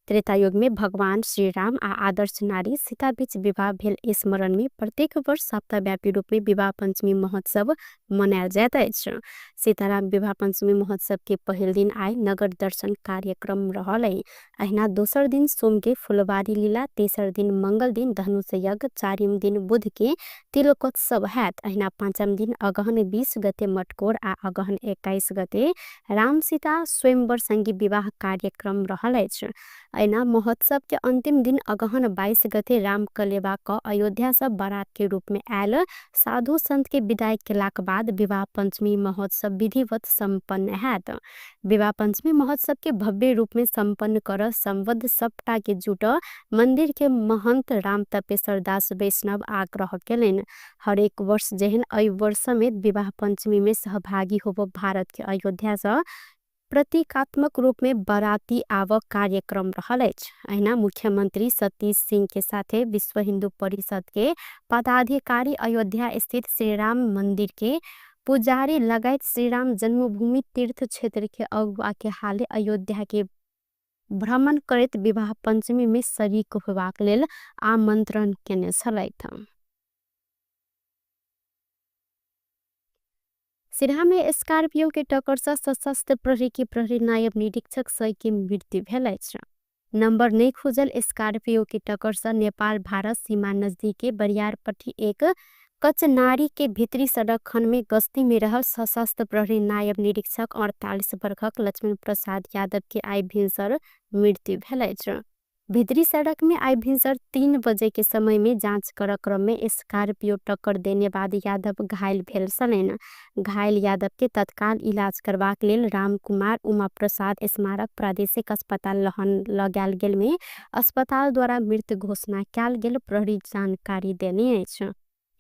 त्रेतायुग में भगवान श्री राम आ आदर्श नारी सीता बीच विवाह भेल स्मरण में प्रत्येक वर्ष सप्ताहव्यापी रूप में विवाह पंचमी महोत्सव मनायल जाइत अछि। सीताराम विवाह पंचमी महोत्सव के पहिल दिन आइ नगर दर्शन कार्यक्रम रहल है। अहिना दोसर दिन सोम के फुलबारी लीला, तेसर दिन मंगल दिन धनुष यज्ञ, चारिम दिन बुध के तिलकोत्सव हैत। अहिना पाँचम दिन अगहन 20 गते मटकोर आ अगहन 21 गते राम सीता स्वयंवर संगी विवाह कार्यक्रम रहल अछि। अहिना महोत्सव के अंतिम दिन अगहन 22 गते राम कलेवा क अयोध्या से बारात के रूप में आयल साधु संत के विदाई केलाक बाद विवाह पंचमी महोत्सव विधिवत संपन्न हैत। विवाह पंचमी महोत्सव के भव्य रूप में संपन्न कर संबद्ध सबटा के जुट मंदिर के महंत राम तपेश्वर दास वैष्णव आग्रह केलनि। हरेक वर्ष जेहन एहि वर्ष में विवाह पंचमी में सहभागी होब भारत के अयोध्या से प्रतीकात्मक रूप में बाराती आवक कार्यक्रम रहल अछि। अहिना मुख्यमंत्री सतीश सिंह के साथे विश्व हिंदू परिषद के पदाधिकारी अयोध्या स्थित श्री राम मंदिर के पुजारी लगायत श्री राम जन्मभूमि तीर्थ क्षेत्र के अगुआ के हाले अयोध्या के भ्रमण करैत विवाह पंचमी में शरीक होबाक लेल आमंत्रण केने छलथि। सिरहा में स्कॉर्पियो के टक्कर से सशस्त्र प्रहरी के प्रहरी नायब निरीक्षक सही के मृत्यु भेल अछि। नंबर नहीं खुजल स्कॉर्पियो के टक्कर से नेपाल भारत सीमा नजदीक के बरियारपट्टी एक कचनारी के भीतरी सड़क खंड में गश्ती में रहल सशस्त्र प्रहरी नायब निरीक्षक 48 वर्षक लक्ष्मण प्रसाद यादव के आइ भिनसर मृत्यु भेल अछि। भीतरी सड़क में आइ भिनसर 3 बजे के समय में जांच कर क्रम में स्कॉर्पियो टक्कर देने बाद यादव घायल भेल छलनि। घायल यादव के तत्काल इलाज करबाक लेल रामकुमार उमा प्रसाद स्मारक प्रादेशिक अस्पताल लहन लगायल गेल में अस्पताल द्वारा मृत घोषणा कयल गेल प्रहरी जानकारी देने अछि।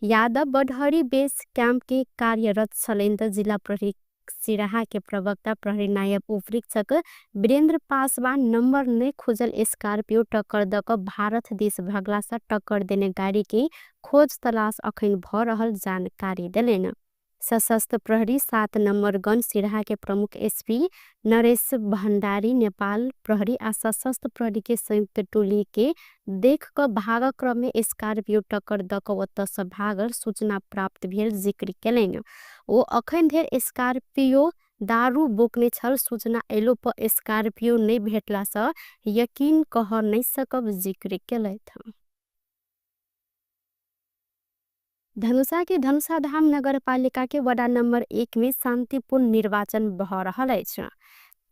यादव बडहरी बेस कैंप के कार्यरत छलनि त जिला प्रहरी सिराहा के प्रवक्ता प्रहरी नायब उपरीक्षक वीरेंद्र पासवान नंबर नहीं खोजल स्कॉर्पियो टक्कर द क भारत देश भगला से टक्कर देने गाड़ी के खोज तलाश अखन भ रहल जानकारी देलनि। सशस्त्र प्रहरी 7 नंबर गन सिराहा के प्रमुख एसपी नरेश भंडारी नेपाल प्रहरी आ सशस्त्र प्रहरी के संयुक्त टोली के देख क भाग क्रम में स्कॉर्पियो टक्कर द क ओतऽ से भागल सूचना प्राप्त भेल जिक्र केलनि। ओ अखन धरि स्कॉर्पियो दारू बोकने छल सूचना एलो पर स्कॉर्पियो नहीं भेटला से यकीन कह नहीं सकब जिक्र केलथि। धनुषा के धनुषाधाम नगरपालिका के वडा नंबर 1 में शांतिपूर्ण निर्वाचन भ रहल अछि।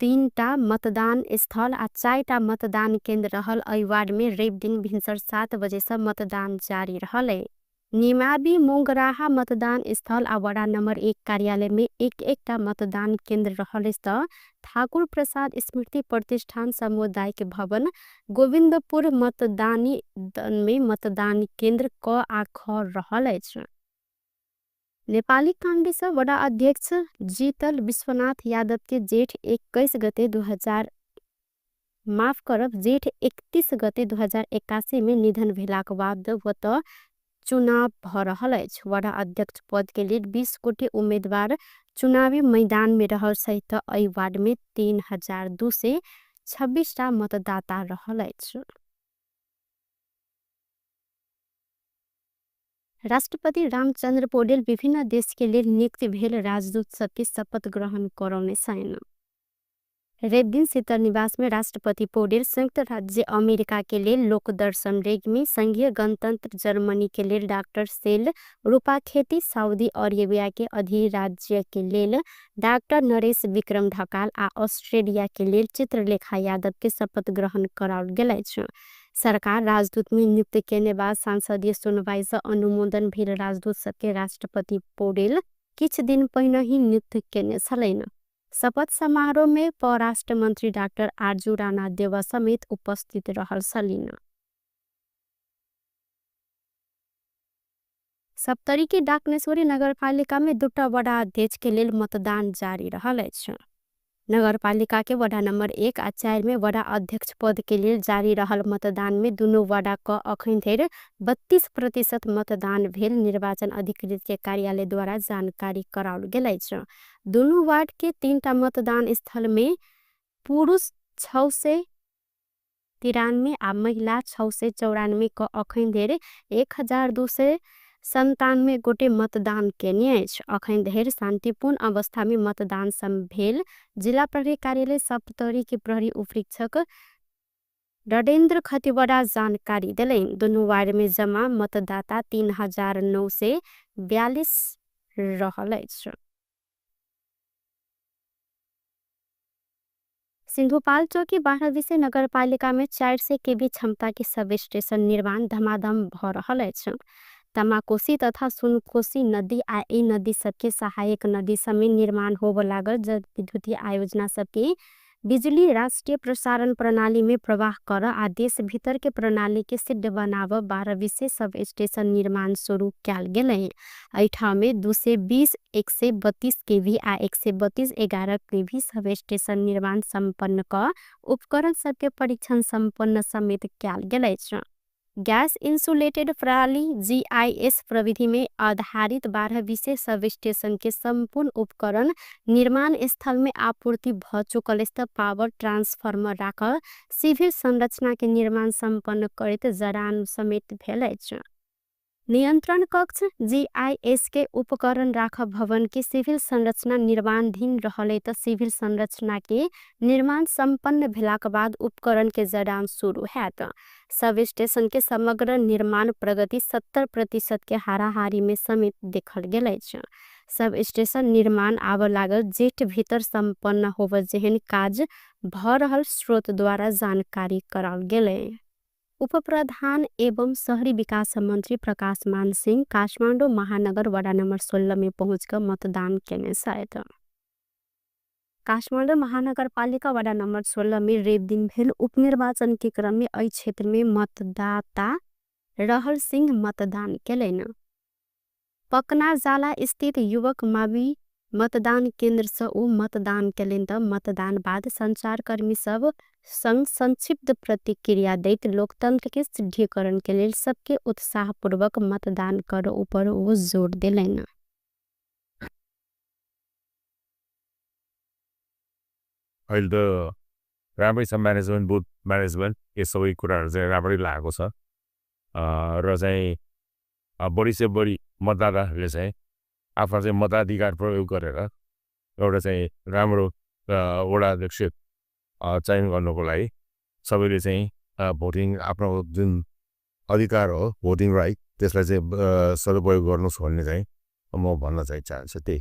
3टा मतदान स्थल आ 4टा मतदान केन्द्र रहल एहि वार्ड में रवि दिन भिनसर 7 बजे से मतदान जारी रहल है। निमावि मोंगराहा मतदान स्थल आ वडा नंबर 1 कार्यालय में एक एकटा मतदान केन्द्र रहल त ठाकुर प्रसाद स्मृति प्रतिष्ठान सामुदायिक भवन गोविंदपुर मतदानी में मतदान केन्द्र क आ ख रहल अछि। नेपाली कांग्रेस वडा अध्यक्ष जीतल विश्वनाथ यादव के जेठ 21 गते जेठ 31 गते 2081 में निधन भेलाक बाद वत चुनाव भ रहल अछि। वडा अध्यक्ष पद के लेल 20 गोटे उम्मीदवार चुनावी मैदान में रहल सहित एहि वार्ड में 3226 टा मतदाता रहल अछि। राष्ट्रपति रामचंद्र पौडेल विभिन्न देश के लेल नियुक्त भेल राजदूत सबके शपथ ग्रहण करौने छनि। रवि दिन शीतल निवास में राष्ट्रपति पौडेल संयुक्त राज्य अमेरिका के लेल लोकदर्शन रेग्मी, संघीय गणतंत्र जर्मनी के लेल डाक्टर सेल रूपाखेती, सऊदी अरेबिया के अधिराज्य के लेल डाक्टर नरेश विक्रम ढकाल आ ऑस्ट्रेलिया के लेल चित्रलेखा यादव के शपथ ग्रहण कराओल गेल अछि। सरकार राजदूत में नियुक्त केने बाद संसदीय सुनवाई से अनुमोदन भेल राजदूत सबके राष्ट्रपति पौडेल किछ दिन पहिने ही नियुक्त केने छलनि। शपथ समारोह में परराष्ट्र मंत्री डाक्टर आरजू राणा देवा समेत उपस्थित रहल छलनि। सप्तरी के डाकनेश्वरी नगरपालिका में 2टा वडा अध्यक्ष के लेल मतदान जारी रहल अछि। नगरपालिका के वडा नंबर 1 आ 4 में वडा अध्यक्ष पद के लेल जारी रहल मतदान में दुनू वडा क अखन धरि 32% मतदान भेल निर्वाचन अधिकृत के कार्यालय द्वारा जानकारी कराओल गेल अछि। दुनू वार्ड के 3टा मतदान स्थल में पुरुष 693 आ महिला 694 क अखन धरि 1297 गोटे मतदान केने अछि। अखन धरि शांतिपूर्ण अवस्था में मतदान भेल जिला प्रहरी कार्यालय सप्तरी के प्रहरी उपरीक्षक रणेन्द्र खतिवड़ा जानकारी देलनि। दुनू वार्ड में जमा मतदाता 3942 रहल अछि। सिंधुपाल्चोक 12 नगरपालिका में 400 केवी क्षमता के सब स्टेशन निर्माण धमाधम भ रहल अछि। तमाकोसी तथा सुनकोसी नदी आ ई नदी सबके सहायक नदी समेत निर्माण होब लागल जलविद्युतीय आयोजना सबके बिजुली राष्ट्रीय प्रसारण प्रणाली में प्रवाह कर आ देश भीतर के प्रणाली के सिद्ध बनाव 12 सब स्टेशन निर्माण शुरू कयल गेलै। एहि ठाम में 220, 132 केवी आ 132 11 केवी सब स्टेशन निर्माण संपन्न क उपकरण सबके परीक्षण संपन्न समेत कयल गेल अछि। गैस इंसुलेटेड प्रणाली GIS प्रविधि में आधारित 12 सब स्टेशन के संपूर्ण उपकरण निर्माण स्थल में आपूर्ति भ चुकल अछि। पावर ट्रांसफार्मर राखल सिविल संरचना के निर्माण संपन्न करैत जड़ान समेत भेल अछि। नियंत्रण कक्ष GIS के उपकरण राख भवन के सिविल संरचना निर्माणाधीन रहले त सिविल संरचना के निर्माण संपन्न भेलाक बाद उपकरण के जड़ान शुरू हैत। सब स्टेशन के समग्र निर्माण प्रगति 70% के हाराहारी में समेत देखल गेल अछि। सब स्टेशन निर्माण आब लागल जेठ भीतर संपन्न होब जेहन काज भ रहल स्रोत द्वारा जानकारी कराओल गेलै। उपप्रधान एवं शहरी विकास मंत्री प्रकाश मान सिंह काठमाडौँ महानगर वडा नंबर 16 में पहुँच कर मतदान केने छथि। काठमाडौँ महानगरपालिका वडा नंबर 16 में रवि दिन भेल उपनिर्वाचन के क्रम में एहि क्षेत्र में मतदाता रहल सिंह मतदान केलनि। पकनाजाला स्थित युवक मावि मतदान केंद्र से ओ मतदान केलनि त मतदान बाद संचारकर्मी सब संग संक्षिप्त प्रतिक्रिया दैत लोकतंत्र के सुदृढ़ीकरण के लेल सबके उत्साहपूर्वक मतदान कर ऊपर वो जोर देलनि। अहिले त राम्रै छ म्यानेजमेन्ट, बुथ म्यानेजमेन्ट यो सबै कुराहरू चाहिँ राम्रै लागेको छ र चाहिँ बढी से बढी मतदाताहरूले चाहिँ आफ्नो चाहिँ मताधिकार प्रयोग गरेर एउटा चाहिँ राम्रो वडा अध्यक्ष चयन गर्नुको लागि सबैले चाहिँ भोटिङ आफ्नो जुन अधिकार हो भोटिङ राइट त्यसलाई चाहिँ सदुपयोग गर्नुहोस् भन्ने चाहिँ म भन्न चाहिँ चाहन्छु। त्यही।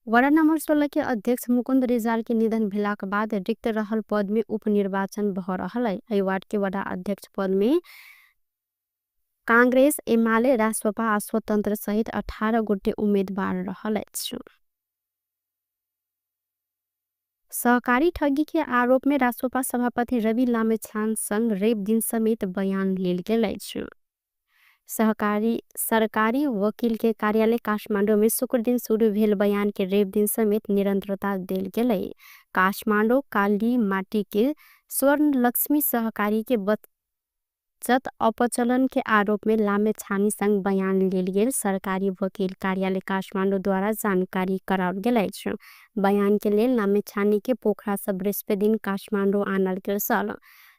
वडा नम्बर 16 के अध्यक्ष मुकुन्द रिजाल के निधन भेलाक बाद रिक्त रहल पद में उपनिर्वाचन भ रहल है। एहि वार्ड के वडा अध्यक्ष पद में कांग्रेस, एमाले, रास्वपा आ स्वतंत्र सहित 18 गोटे उम्मीदवार रहल अछि। सहकारी ठगी के आरोप में रास्वपा सभापति रवि लामिछाने संग रवि दिन समेत बयान लेल गेल अछि। सहकारी सरकारी वकील के कार्यालय काठमाडौँ में शुक्र दिन शुरू भेल बयान के रवि दिन समेत निरंतरता देल गेलै। काठमाडौँ काली माटी के स्वर्ण लक्ष्मी सहकारी के बचत अपचलन के आरोप में लामिछाने संग बयान लेल गेल सरकारी वकील कार्यालय काठमाडौँ द्वारा जानकारी कराओल गेल अछि। बयान के लेल लामिछाने के पोखरा से बृहस्पति दिन काठमाडौँ आनल गेल छल।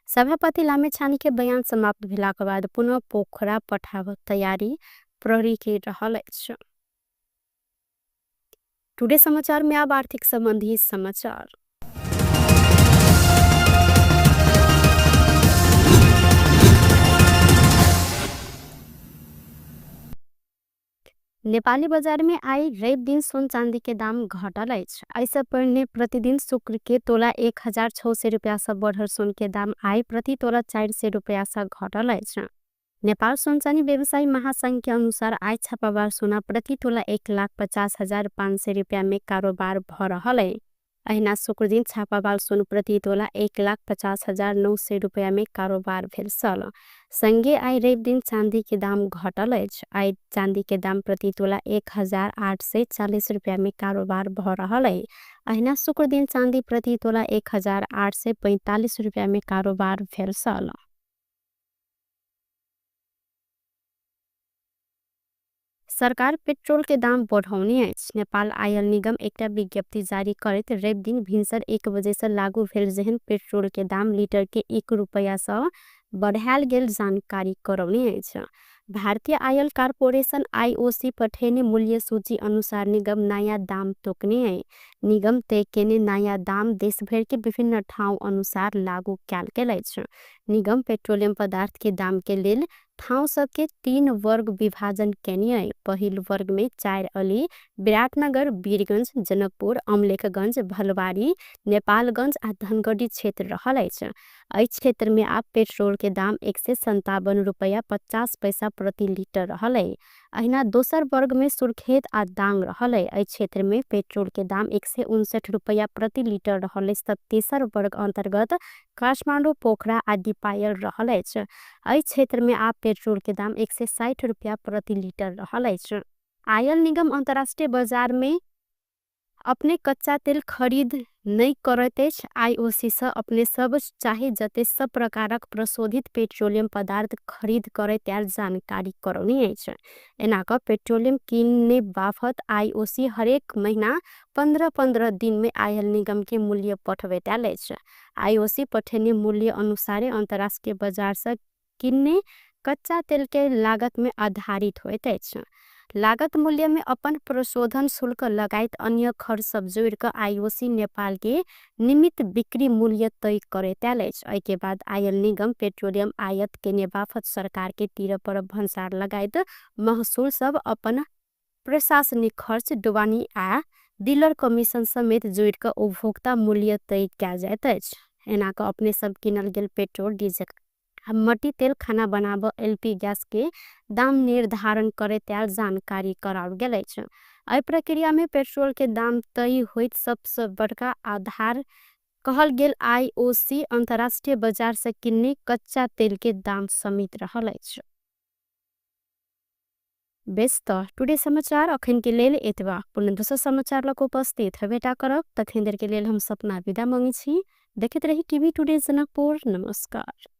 सभापति लामिछाने के बयान समाप्त भेलाक बाद पुनः पोखरा पठाब तैयारी प्रहरी के रहल अछि। टुडे समाचार में अब आर्थिक संबंधी समाचार। नेपाली बजार में आई रवि दिन सोन चांदी के दाम घटल अछि। ऐसे पहिने प्रतिदिन शुक्र के तोला 1600 रुपया से बढ़ल सोन के दाम आई प्रति तोला 400 रुपया से घटल अछि। नेपाल सोन चांदी व्यवसायी महासंघ के अनुसार आई छापाबार सोना प्रति तोला 1,50,500 रुपया में कारोबार भ रहल है। अहिना शुक्र दिन छापाबार सोन प्रति तोला 1,50,900 रुपया में कारोबार भेल छल। संगे आई रवि दिन चांदी के दाम घटल अछि। आई चांदी के दाम प्रति तोला 1840 रुपया में कारोबार भ रहल है। अहिना शुक्र दिन चांदी प्रति तोला 1845 रुपया में कारोबार भेल छल। सरकार पेट्रोल के दाम बढ़ौने अछि। नेपाल आयल निगम एकटा विज्ञप्ति जारी करैत रवि दिन भिनसर 1 बजे से लागू भेल जेहन पेट्रोल के दाम लीटर के 1 रुपया से बढ़ायल गेल जानकारी करौने अछि। भारतीय आयल कारपोरेशन आईओसी पठेने मूल्य सूची अनुसार निगम नया दाम तोकने है। निगम तय केने नया दाम देश भर के विभिन्न ठाउँ अनुसार लागू कयल गेल अछि। निगम पेट्रोलियम पदार्थ के दाम के लेल ठाउँ सबके 3 वर्ग विभाजन केने है। पहिल वर्ग में 4 अली, विराटनगर, वीरगंज, जनकपुर, अमलेखगंज, भलवारी, नेपालगंज आ धनगढ़ी क्षेत्र रहल अछि। एहि क्षेत्र में आप पेट्रोल के दाम 157 रुपया 50 पैसा प्रति लीटर रहल है। अहिना दोसर वर्ग में सुर्खेत आ दांग रहल है। एहि क्षेत्र में पेट्रोल के दाम 159 रुपया प्रति लीटर रहल है। तेसर वर्ग अंतर्गत काठमाडौँ, पोखरा आ दीपायल रहल अछि। एहि क्षेत्र में आप पेट्रोल के दाम 160 रुपया प्रति लीटर रहल अछि। आयल निगम अंतर्राष्ट्रीय बाजार में अपने कच्चा तेल खरीद नहीं करैत अछि। आईओसी से अपने सब चाहे जते सब प्रकारक प्रशोधित पेट्रोलियम पदार्थ खरीद करे त्यार जानकारी करौने अछि। एना क पेट्रोलियम किनने बाफत आईओसी हरेक महीना 15-15 दिन में आयल निगम के मूल्य पठबैत अछि। आईओसी पठेने मूल्य अनुसारे अंतर्राष्ट्रीय बाजार से किनने कच्चा तेल के लागत में आधारित होइत अछि। लागत मूल्य में अपन प्रशोधन शुल्क लगायत अन्य खर्च सब जोड़ क आईओसी नेपाल के निमित बिक्री मूल्य तय करैत अछि। एहि के बाद आयल निगम पेट्रोलियम आयात केने बाफत सरकार के तीर पर भन्सार लगायत महसूल सब अपन प्रशासनिक खर्च, ढुवानी आ डीलर कमीशन समेत जोड़ क उपभोक्ता मूल्य तय कयल जाइत अछि। एना क अपने सब किनल गेल पेट्रोल, डीजल, मट्टी तेल, खाना बनाब एलपी गैस के दाम निर्धारण करे त्यार जानकारी कराओल गेल अछि। एहि प्रक्रिया में पेट्रोल के दाम तय होइत सबसे बड़का आधार कहल गेल आईओसी अंतर्राष्ट्रीय बाजार से किन्ने कच्चा तेल के दाम समेत रहल अछि। बेस त टुडे समाचार अखन के लेल एतबा। पुनः दोसर समाचार लग उपस्थित हबेटा करब। तखन देर के लेल हम सपना विदा मांगे छी। देखैत रही टीवी टुडे जनकपुर। नमस्कार।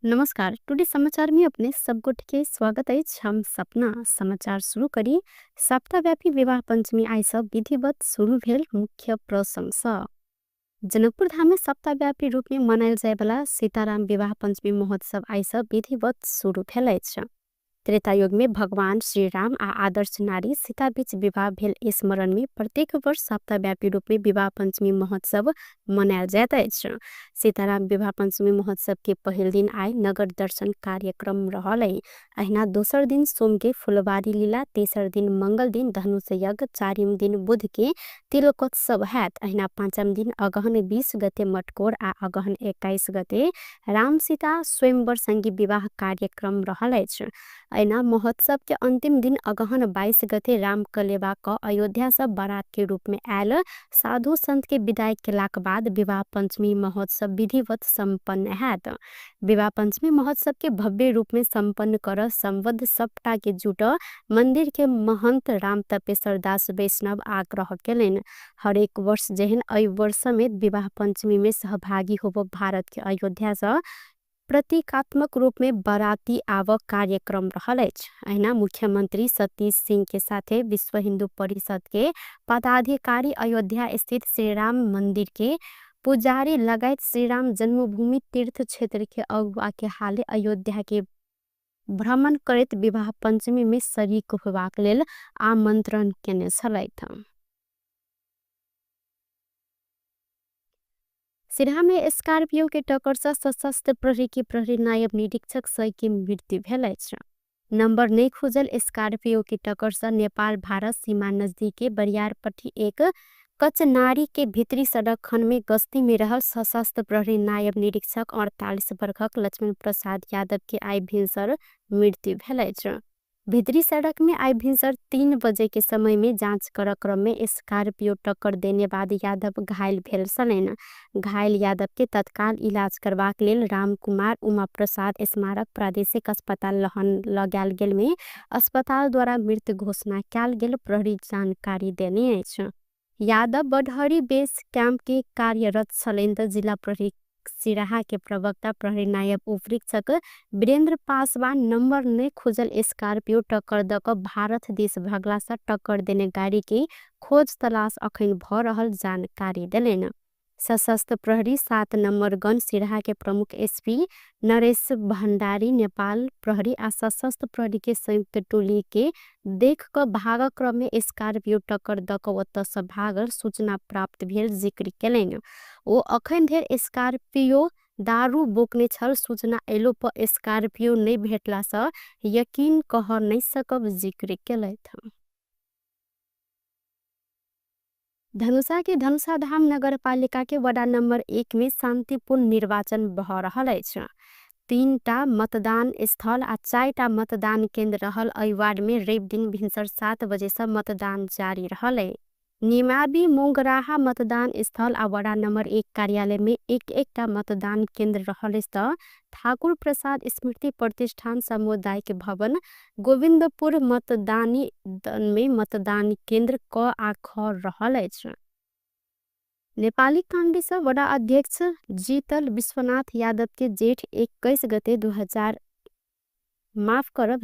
नमस्कार, टुडे समाचार में अपने सब गोटे के स्वागत अछि। हम सपना समाचार शुरू करी। सप्ताहव्यापी विवाह पंचमी आई सब विधिवत शुरू भेल मुख्य प्रसंग। जनकपुर धाम में सप्ताहव्यापी रूप में मनायल जायवाला सीताराम विवाह पंचमी महोत्सव आई सब विधिवत शुरू भेल अछि। त्रेतायुग में भगवान श्री राम आ आदर्श नारी सीता बीच विवाह भेल स्मरण में प्रत्येक वर्ष सप्ताहव्यापी रूप में विवाह पंचमी महोत्सव मनायल जाइत अछि। सीताराम विवाह पंचमी महोत्सव के पहिल दिन आइ नगर दर्शन कार्यक्रम रहल अछि। अहिना दोसर दिन सोम के फुलबारी लीला, तेसर दिन मंगल दिन धनुष यज्ञ, चारिम दिन बुध के तिलकोत्सव हैत। अहिना पाँचम दिन अगहन 20 गते मटकोर आ अगहन 21 गते राम सीता स्वयंवर संगी विवाह कार्यक्रम रहल अछि। अहिना महोत्सव के अंतिम दिन अगहन 22 गते राम कलेवा क अयोध्या से बारात के रूप में आयल साधु संत के विदाई केलाक बाद विवाह पंचमी महोत्सव विधिवत संपन्न हैत। विवाह पंचमी महोत्सव के भव्य रूप में संपन्न कर संबद्ध सबटा के जुट मंदिर के महंत राम तपेश्वर दास वैष्णव आग्रह केलनि। हरेक वर्ष जेहन एहि वर्ष समेत विवाह पंचमी में सहभागी होब भारत के अयोध्या से प्रतीकात्मक रूप में बाराती आवक कार्यक्रम रहल अछि। अहिना मुख्यमंत्री सतीश सिंह के साथे विश्व हिंदू परिषद के पदाधिकारी अयोध्या स्थित श्री राम मंदिर के पुजारी लगायत श्री राम जन्मभूमि तीर्थ क्षेत्र के अगुआ के हाले अयोध्या के भ्रमण करैत विवाह पंचमी में शरीक होबाक लेल आमंत्रण केने छलथि। सिरहा में स्कॉर्पियो के टक्कर से सशस्त्र प्रहरी के प्रहरी नायब निरीक्षक सही के मृत्यु भेल अछि। नंबर नहीं खोजल स्कॉर्पियो के टक्कर से नेपाल भारत सीमा नजदीक के बरियारपट्टी एक कचनारी के भीतरी सड़क खंड में गश्ती में रहल सशस्त्र प्रहरी नायब निरीक्षक 48 वर्षक लक्ष्मण प्रसाद यादव के आइ भिनसर मृत्यु भेल अछि। भीतरी सड़क में आइ भिनसर 3 बजे के समय में जांच कर क्रम में स्कॉर्पियो टक्कर देने बाद यादव घायल भेल छलनि। घायल यादव के तत्काल इलाज करबाक लेल रामकुमार उमा प्रसाद स्मारक प्रादेशिक अस्पताल लहन लगायल गेल में अस्पताल द्वारा मृत घोषणा कयल गेल प्रहरी जानकारी देने अछि। यादव बडहरी बेस कैंप के कार्यरत छलनि त जिला प्रहरी सिराहा के प्रवक्ता प्रहरी नायब उपरीक्षक वीरेंद्र पासवान नंबर नहीं खोजल स्कॉर्पियो टक्कर द क भारत देश भगला से टक्कर देने गाड़ी के खोज तलाश अखन भ रहल जानकारी देलनि। सशस्त्र प्रहरी 7 नंबर गन सिराहा के प्रमुख एसपी नरेश भंडारी नेपाल प्रहरी आ सशस्त्र प्रहरी के संयुक्त टोली के देख क भाग क्रम में स्कॉर्पियो टक्कर द क ओतऽ से भागल सूचना प्राप्त भेल जिक्र केलनि। ओ अखन धरि स्कॉर्पियो दारू बोकने छल सूचना एलो पर स्कॉर्पियो नहीं भेटला से यकीन कह नहीं सकब जिक्र केलथि। धनुषा के धनुषा धाम नगरपालिका के वडा नंबर 1 में शांतिपूर्ण निर्वाचन भ रहल अछि। 3टा मतदान स्थल आ 4टा मतदान केंद्र रहल एहि वार्ड में रवि दिन भिनसर 7 बजे से मतदान जारी रहल अछि। निमाबी मोंगराहा मतदान स्थल आ वडा नंबर 1 कार्यालय में एक एकटा मतदान केंद्र रहल अछि त ठाकुर प्रसाद स्मृति प्रतिष्ठान सामुदायिक भवन गोविंदपुर मतदानी में मतदान केंद्र क आ ख रहल अछि। नेपाली कांग्रेस वडा अध्यक्ष जीतल विश्वनाथ यादव के जेठ 21 गते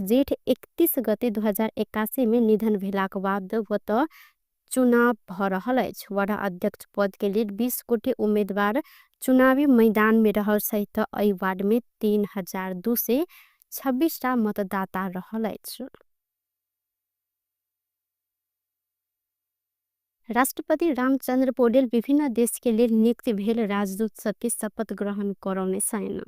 जेठ 31 गते 2081 में निधन भेलाक बाद ओतऽ चुनाव भ रहल अछि। वडा अध्यक्ष पद के लेल 20 गोटे उम्मीदवार चुनावी मैदान में रहल सहित एहि वार्ड में 3226 टा मतदाता रहल अछि। राष्ट्रपति रामचंद्र पौडेल विभिन्न देश के लेल नियुक्त भेल राजदूत सबके शपथ ग्रहण करौने छनि।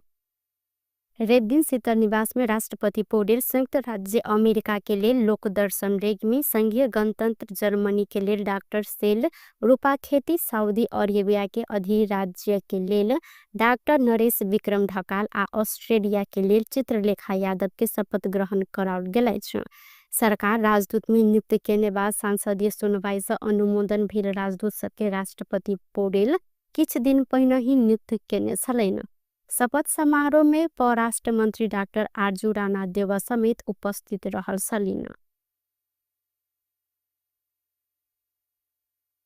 रवि दिन शीतल निवास में राष्ट्रपति पौडेल संयुक्त राज्य अमेरिका के लेल लोकदर्शन रेग्मी, संघीय गणतंत्र जर्मनी के लेल डाक्टर सेल रूपाखेती, सऊदी अरेबिया के अधिराज्य के लेल डाक्टर नरेश विक्रम ढकाल आ ऑस्ट्रेलिया के लेल चित्रलेखा यादव के शपथ ग्रहण कराओल गेल अछि। सरकार राजदूत में नियुक्त केने बाद संसदीय सुनवाई से अनुमोदन भेल राजदूत सबके राष्ट्रपति पौडेल किछ दिन पहिने ही नियुक्त केने छलनि। शपथ समारोह में परराष्ट्र मंत्री डाक्टर आरजू राणा देवा समेत उपस्थित रहल छलनि।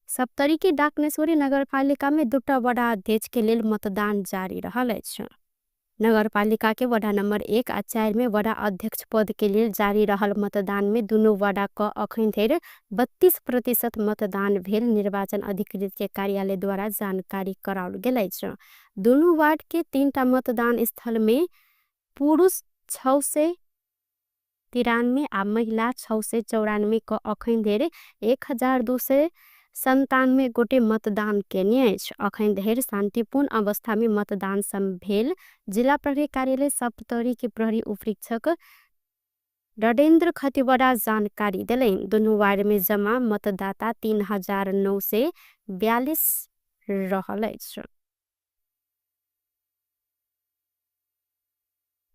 सप्तरी के डाकनेश्वरी नगरपालिका में 2टा वडा अध्यक्ष के लेल मतदान जारी रहल अछि। नगरपालिका के वडा नंबर 1 आ 4 में वडा अध्यक्ष पद के लेल जारी रहल मतदान में दुनू वडा क अखन धरि 32% मतदान भेल निर्वाचन अधिकृत के कार्यालय द्वारा जानकारी कराओल गेल अछि। दुनू वार्ड के 3टा मतदान स्थल में पुरुष 600 93 आ महिला 694 क अखन धरि 1297 गोटे मतदान केने अछि। अखन धरि शान्तिपूर्ण अवस्थामे मतदान भेल जिल्ला प्रहरी कार्यालय सप्तरीके प्रहरी उपरीक्षक रणेन्द्र खतिवडा जानकारी देलनि। दुनू वार्डमे जम्मा मतदाता 3942 रहल अछि।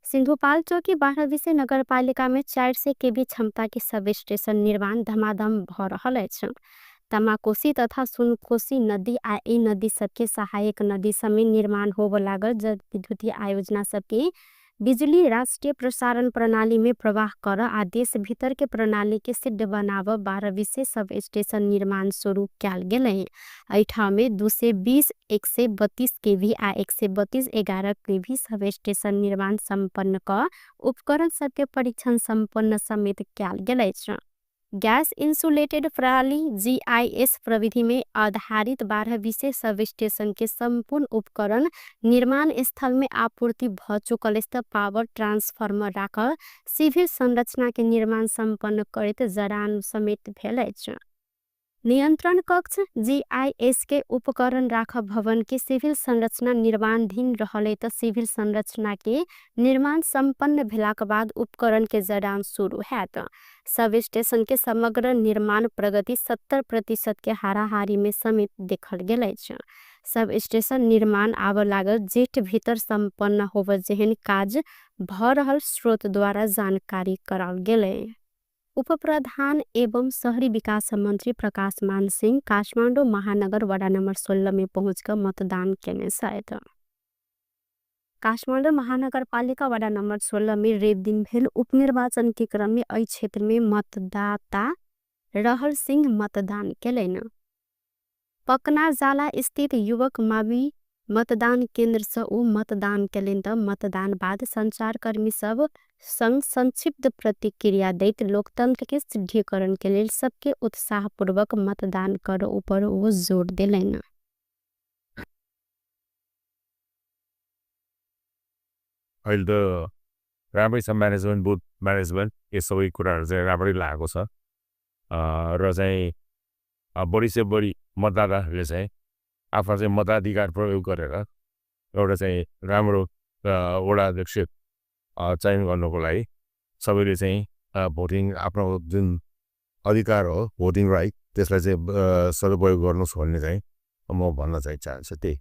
सिन्धुपाल्चोकी 12 नगरपालिकामे 400 केवी क्षमताके सब स्टेशन निर्माण धमाधम भ रहल अछि। तमाकोशी तथा सुनकोशी नदी आ ई नदी सबके सहायक नदी सबमे निर्माण होब लागल जलविद्युतीय आयोजना सबके बिजुली राष्ट्रिय प्रसारण प्रणालीमे प्रवाह कर आ देश भितरके प्रणालीके सिद्ध बनाब 12 सब स्टेशन निर्माण सुरु कयल गेलै। एहि ठाउँमे 220, 132 केवी आ 132 11 केवी सब स्टेशन निर्माण सम्पन्न क उपकरण सबके परीक्षण सम्पन्न समेत कयल गेल अछि। गैस इंसुलेटेड प्रणाली GIS प्रविधि में आधारित 12 सब स्टेशन के सम्पूर्ण उपकरण निर्माण स्थल में आपूर्ति भ चुकल अछि। पावर ट्रांसफार्मर राखल सिभिल संरचना के निर्माण सम्पन्न करैत जड़ान समेत भेल अछि। नियंत्रण कक्ष GIS के उपकरण राख भवन के सिभिल संरचना निर्माणाधीन रहले त सिभिल संरचना के निर्माण सम्पन्न भेलाक बाद उपकरण के जड़ान सुरु हैत। सब स्टेशन के समग्र निर्माण प्रगति 70% के हाराहारी में समेत देखल गेल अछि। सब स्टेशन निर्माण आब लागल जेठ भीतर सम्पन्न होब जेहन काज भ रहल स्रोत द्वारा जानकारी कराओल गेलै। उपप्रधान एवं शहरी विकास मन्त्री प्रकाश मान सिंह काठमाडौँ महानगर वडा नम्बर 16 में पहुँच क मतदान केने छथि। काठमाडौँ महानगरपालिका वडा नम्बर 16 में रवि दिन भेल उपनिर्वाचन के क्रम में एहि क्षेत्र में मतदाता रहल सिंह मतदान केलनि। पकनाजाला स्थित युवक मावि मतदान केन्द्र से उ मतदान केलनि त मतदान बाद संचारकर्मी सब संग संक्षिप्त प्रतिक्रिया दैत लोकतंत्र के सिद्धिकरण के लेल सबके उत्साहपूर्वक मतदान कर ऊपर वो जोर देलनि। अहिले त राम्रै छ म्यानेजमेन्ट, बुथ म्यानेजमेन्ट यो सबै कुराहरू चाहिँ राम्रै लागेको छ र चाहिँ बढी से बढी मतदाताहरूले चाहिँ आफ्नो चाहिँ मताधिकार प्रयोग गरेर एउटा चाहिँ राम्रो वडा अध्यक्ष चयन गर्नुको लागि सबैले चाहिँ भोटिङ आफ्नो जुन अधिकार हो भोटिङ राइट त्यसलाई चाहिँ सदुपयोग गर्नुहोस् भन्ने चाहिँ म भन्न चाहिँ चाहन्छु त्यही।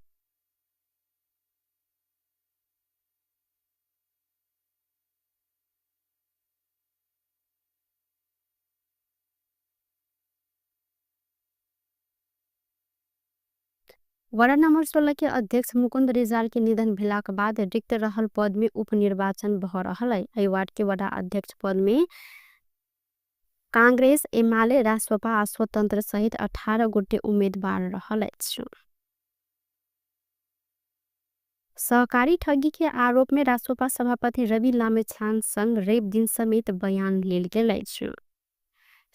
वडा नम्बर 16 के अध्यक्ष मुकुन्द रिजाल के निधन भेलाक बाद रिक्त रहल पद में उपनिर्वाचन भ रहल है। एहि वार्ड के वडा अध्यक्ष पद में कांग्रेस, एमाले, रासोपा आ स्वतंत्र सहित 18 गोटे उम्मेदवार रहल अछि। सहकारी ठगी के आरोप में रासोपा सभापति रवि लामिछाने संग रवि दिन समेत बयान लेल गेल अछि।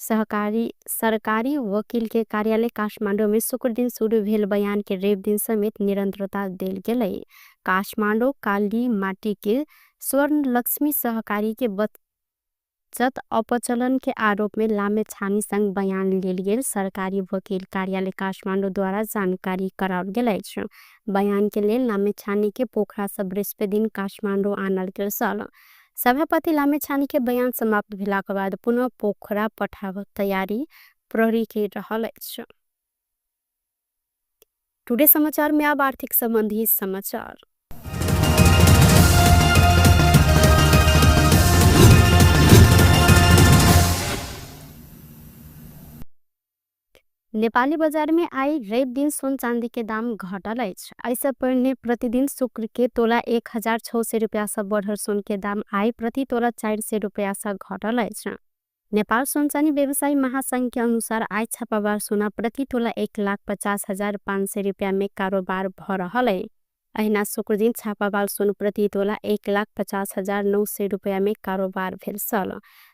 सरकारी वकील के कार्यालय काठमाडौँ में शुक्र दिन शुरू भेल बयान के रवि दिन समेत निरंतरता देल गेलै। काठमाडौँ काली माटी के स्वर्ण लक्ष्मी सहकारी के बचत अपचलन के आरोप में लामिछाने संग बयान लेल गेल सरकारी वकील कार्यालय काठमाडौँ द्वारा जानकारी कराओल गेल अछि। बयान के लेल लामिछाने के पोखरा से बृहस्पति दिन काठमाडौँ आनल गेल छल। सभापति लामिछाने के बयान समाप्त भेलाक बाद पुनः पोखरा पठाव तैयारी प्रहरी के रहल अछि। टुडे समाचार में अब आर्थिक संबंधी समाचार। नेपाली बजार में आई रवि दिन सोन चांदी के दाम घटल अछि। ऐसे पहले प्रतिदिन शुक्र के तोला 1600 रुपया से बढ़ल सोन के दाम आई प्रति तोला 400 रुपया से घटल अछि। नेपाल सोन चांदी व्यवसायी महासंघ के अनुसार आई छापाबार सोना प्रति तोला 1,50,500 रुपया में कारोबार भ रहल है। अहिना शुक्र दिन छापाबार सोन प्रति तोला 1,50,900 रुपया में कारोबार भेल छल।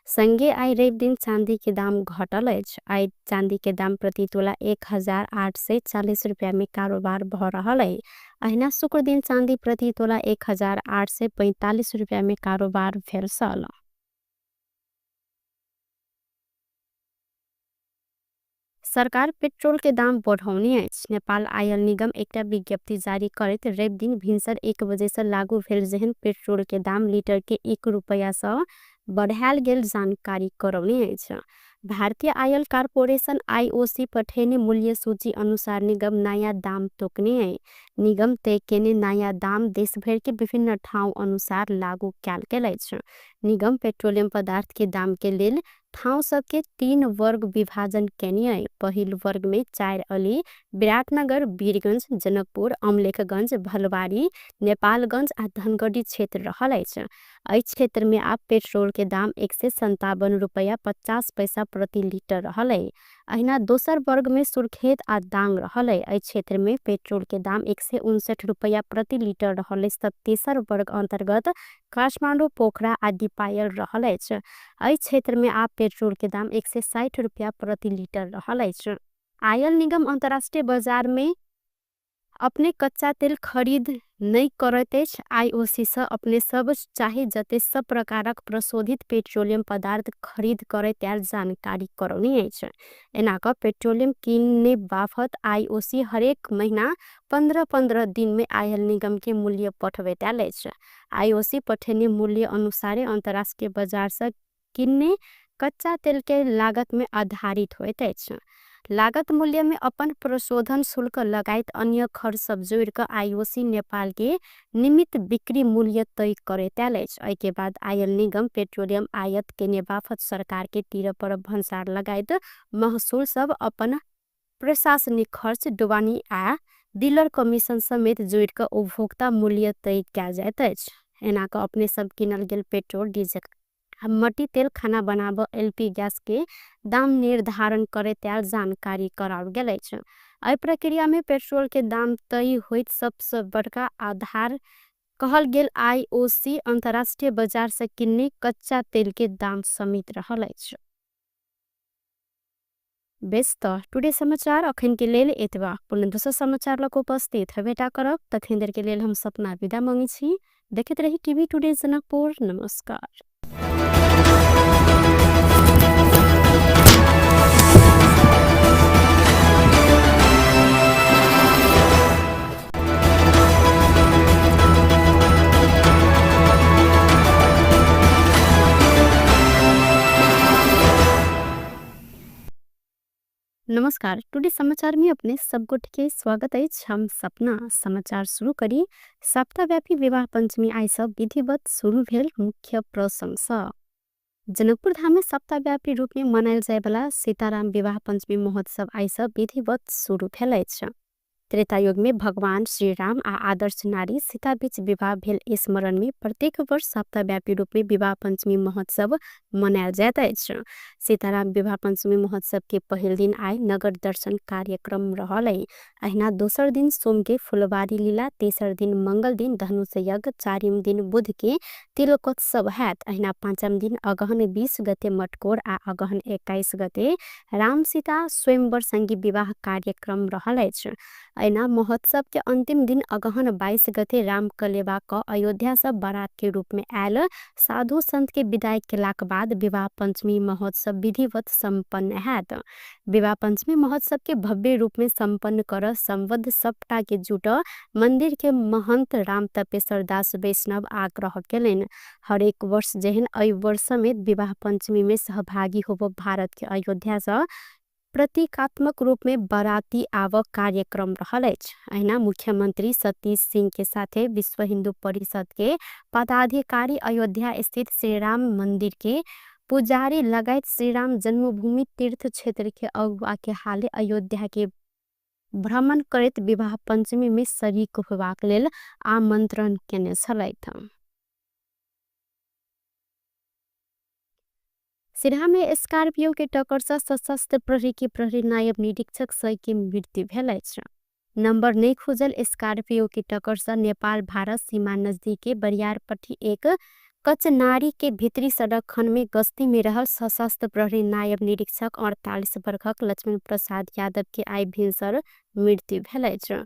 संगे आई रवि दिन चांदी के दाम घटल अछि। आई चांदी के दाम प्रति तोला 1840 रुपया में कारोबार भ रहल है। अहिना शुक्र दिन चांदी प्रति तोला 1845 रुपया में कारोबार भेल छल। सरकार पेट्रोल के दाम बढ़ौने अछि। नेपाल आयल निगम एकटा विज्ञप्ति जारी करैत रवि दिन भिनसर 1 बजे से लागू भेल जेहन पेट्रोल के दाम लीटर के 1 रुपैया से बढ़ायल गेल जानकारी करौने अछि। भारतीय आयल कारपोरेशन आईओसी पठेने मूल्य सूची अनुसार निगम नया दाम तोकने है। निगम तय केने नया दाम देश भर के विभिन्न ठाउँ अनुसार लागू कयल गेल अछि। निगम पेट्रोलियम पदार्थ के दाम के लेल ठाउँ सबके 3 वर्ग विभाजन केने है। पहिल वर्ग में 4 अली, विराटनगर, वीरगंज, जनकपुर, अमलेखगंज, भलवारी, नेपालगंज आ धनगढ़ी क्षेत्र रहल अछि। एहि क्षेत्र में आब पेट्रोल के दाम 157 रुपैया 50 पैसा प्रति लीटर रहल है। अहिना दोसर वर्ग में सुर्खेत आ दांग रहल है। एहि क्षेत्र में पेट्रोल के दाम 159 रुपैया प्रति लीटर रहल है। तेसर वर्ग अंतर्गत काठमाडौँ, पोखरा आ दीपायल रहल अछि। एहि क्षेत्र में आब पेट्रोल के दाम 160 रुपैया प्रति लीटर रहल अछि। आयल निगम अंतर्राष्ट्रीय बाजार में अपने कच्चा तेल खरीद नहीं करैत अछि। आईओसी से अपने सब चाहे जते सब प्रकारक प्रशोधित पेट्रोलियम पदार्थ खरीद करैत आयल जानकारी करौने अछि। एना क पेट्रोलियम किनने बाफत आईओसी हरेक महीना 15-15 दिन में आयल निगम के मूल्य पठबैत आयल अछि। आईओसी पठेने मूल्य अनुसारे अंतर्राष्ट्रीय बाजार से किनने कच्चा तेल के लागत में आधारित होइत अछि। लागत मूल्य में अपन प्रशोधन शुल्क लगायत अन्य खर्च सब जोड़ क आईओसी नेपाल के निमित बिक्री मूल्य तय करैत आयल अछि। एहि के बाद आयल निगम पेट्रोलियम आयात केने बाफत सरकार के तीर पर भन्सार लगायत महसूल सब अपन प्रशासनिक खर्च, ढुवानी आ डीलर कमीशन समेत जोड़ क उपभोक्ता मूल्य तय कयल जाइत अछि। एना क अपने सब किनल गेल पेट्रोल, डीजल, मट्टी तेल, खाना बनाब एलपी गैस के दाम निर्धारण करैत आयल जानकारी कराओल गेल अछि। एहि प्रक्रिया में पेट्रोल के दाम तय होइत सबसे बड़का आधार कहल गेल आईओसी अंतर्राष्ट्रीय बाजार से किन्ने कच्चा तेल के दाम समेत रहल अछि। बेस त टुडे समाचार अखन के लेल एतबा। पुनः दोसर समाचार लग उपस्थित हेबेटा करब। तखन देर के लेल हम सपना विदा मांगै छी। देखैत रही टीवी टुडे जनकपुर। नमस्कार। नमस्कार, टुडे समाचार में अपने सब गोटे के स्वागत अछि। हम सपना समाचार शुरू करी। सप्ताहव्यापी विवाह पंचमी आइ सब विधिवत शुरू भेल मुख्य प्रसंग सँ। जनकपुर धाम में सप्ताहव्यापी रूप में मनायल जायवला सीताराम विवाह पंचमी महोत्सव आइ सब विधिवत शुरू भेल अछि। त्रेतायुग में भगवान श्री राम आ आदर्श नारी सीता बीच विवाह भेल स्मरण में प्रत्येक वर्ष सप्ताहव्यापी रूप में विवाह पंचमी महोत्सव मनायल जाइत अछि। सीताराम विवाह पंचमी महोत्सव के पहिल दिन आइ नगर दर्शन कार्यक्रम रहल है। अहिना दोसर दिन सोम के फुलबारी लीला, तेसर दिन मंगल दिन धनुष यज्ञ, चारिम दिन बुध के तिलकोत्सव हैत। अहिना पाँचम दिन अगहन 20 गते मटकोर आ अगहन 21 गते राम सीता स्वयंवर संगी विवाह कार्यक्रम रहल अछि। अहिना महोत्सव के अंतिम दिन अगहन 22 गते राम कलेवा क अयोध्या से बारात के रूप में आयल साधु संत के विदाई केलाक बाद विवाह पंचमी महोत्सव विधिवत संपन्न हैत। विवाह पंचमी महोत्सव के भव्य रूप में संपन्न कर संबद्ध सबटा के जुट मंदिर के महंत राम तपेश्वर दास वैष्णव आग्रह केलनि। हरेक वर्ष जेहन एहि वर्ष में विवाह पंचमी में सहभागी होब भारत के अयोध्या से प्रतीकात्मक रूप में बाराती आवक कार्यक्रम रहल अछि। अहिना मुख्यमंत्री सतीश सिंह के साथे विश्व हिंदू परिषद के पदाधिकारी अयोध्या स्थित श्री राम मंदिर के पुजारी लगायत श्री राम जन्मभूमि तीर्थ क्षेत्र के अगुआ के हाले अयोध्या के भ्रमण करैत विवाह पंचमी में शरीक होबाक लेल आमंत्रण केने छलथि। सिरहा में स्कॉर्पियो के टक्कर से सशस्त्र प्रहरी के प्रहरी नायब निरीक्षक सही के मृत्यु भेल अछि। नंबर नहीं खोजल स्कॉर्पियो के टक्कर से नेपाल भारत सीमा नजदीक के बरियारपट्टी एक कचनारी के भीतरी सड़क खंड में गश्ती में रहल सशस्त्र प्रहरी नायब निरीक्षक 48 वर्षक लक्ष्मण प्रसाद यादव के आइ भिनसर मृत्यु भेल अछि।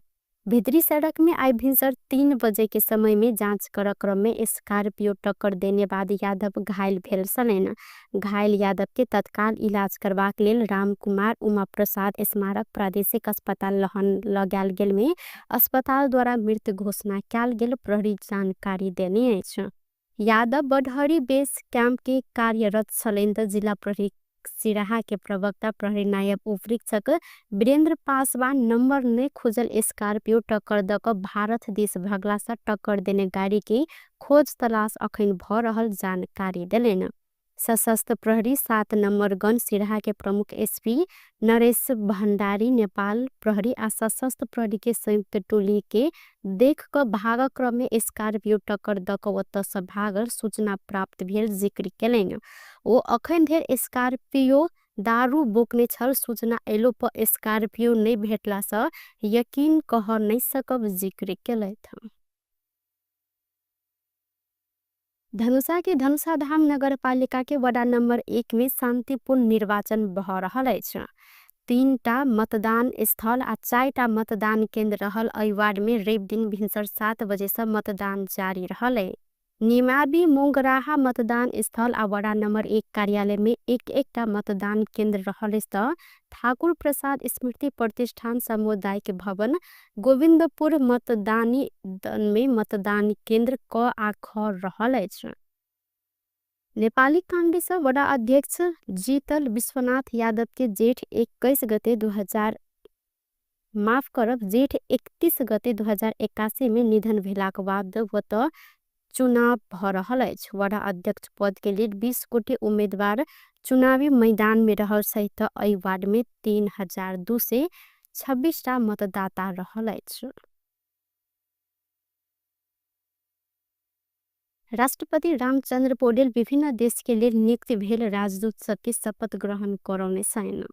भित्री सड़क में आई भिनसर 3 बजे के समय में जांच कर क्रम में स्कॉर्पियो टक्कर देने बाद यादव घायल भेल छलनि। घायल यादव के तत्काल इलाज करबाक लेल रामकुमार उमा प्रसाद स्मारक प्रादेशिक अस्पताल लहन लगायल गेल में अस्पताल द्वारा मृत घोषणा कयल गेल प्रहरी जानकारी देने अछि। यादव बडहरी बेस कैंप के कार्यरत छलनि त जिला प्रहरी सिराहा के प्रवक्ता प्रहरी नायब उपरीक्षक वीरेंद्र पासवान नंबर नहीं खोजल स्कॉर्पियो टक्कर द क भारत देश भगला से टक्कर देने गाड़ी के खोज तलाश अखन भ रहल जानकारी देलनि। सशस्त्र प्रहरी 7 नंबर गन सिराहा के प्रमुख एसपी नरेश भंडारी नेपाल प्रहरी आ सशस्त्र प्रहरी के संयुक्त टोली के देख क भाग क्रम में स्कॉर्पियो टक्कर द क ओतऽ से भागल सूचना प्राप्त भेल जिक्र केलनि। ओ अखन धरि स्कॉर्पियो दारू बोकने छल सूचना एलो पर स्कॉर्पियो नहीं भेटला से यकीन कह नहीं सकब जिक्र केलथि। धनुषा के धनुषाधाम नगरपालिका के वडा नंबर 1 में शांतिपूर्ण निर्वाचन भ रहल अछि। 3टा मतदान स्थल आ 4टा मतदान केंद्र रहल एहि वार्ड में रवि दिन भिनसर 7 बजे से मतदान जारी रहल है। निमाबी मोंगराहा मतदान स्थल आ वडा नंबर 1 कार्यालय में एक एकटा मतदान केंद्र रहल अछि त ठाकुर प्रसाद स्मृति प्रतिष्ठान सामुदायिक भवन गोविंदपुर मतदानी में मतदान केंद्र क आ ख रहल अछि। नेपाली कांग्रेस वडा अध्यक्ष जीतल विश्वनाथ यादव के जेठ 21 गते जेठ 31 गते 2081 में निधन भेलाक बाद ओतऽ चुनाव भ रहल अछि। वडा अध्यक्ष पद के लेल 20 गोटे उम्मीदवार चुनावी मैदान में रहल सहित एहि वार्ड में 3226 टा मतदाता रहल अछि। राष्ट्रपति रामचंद्र पौडेल विभिन्न देश के लेल नियुक्त भेल राजदूत सबके शपथ ग्रहण करौने छनि।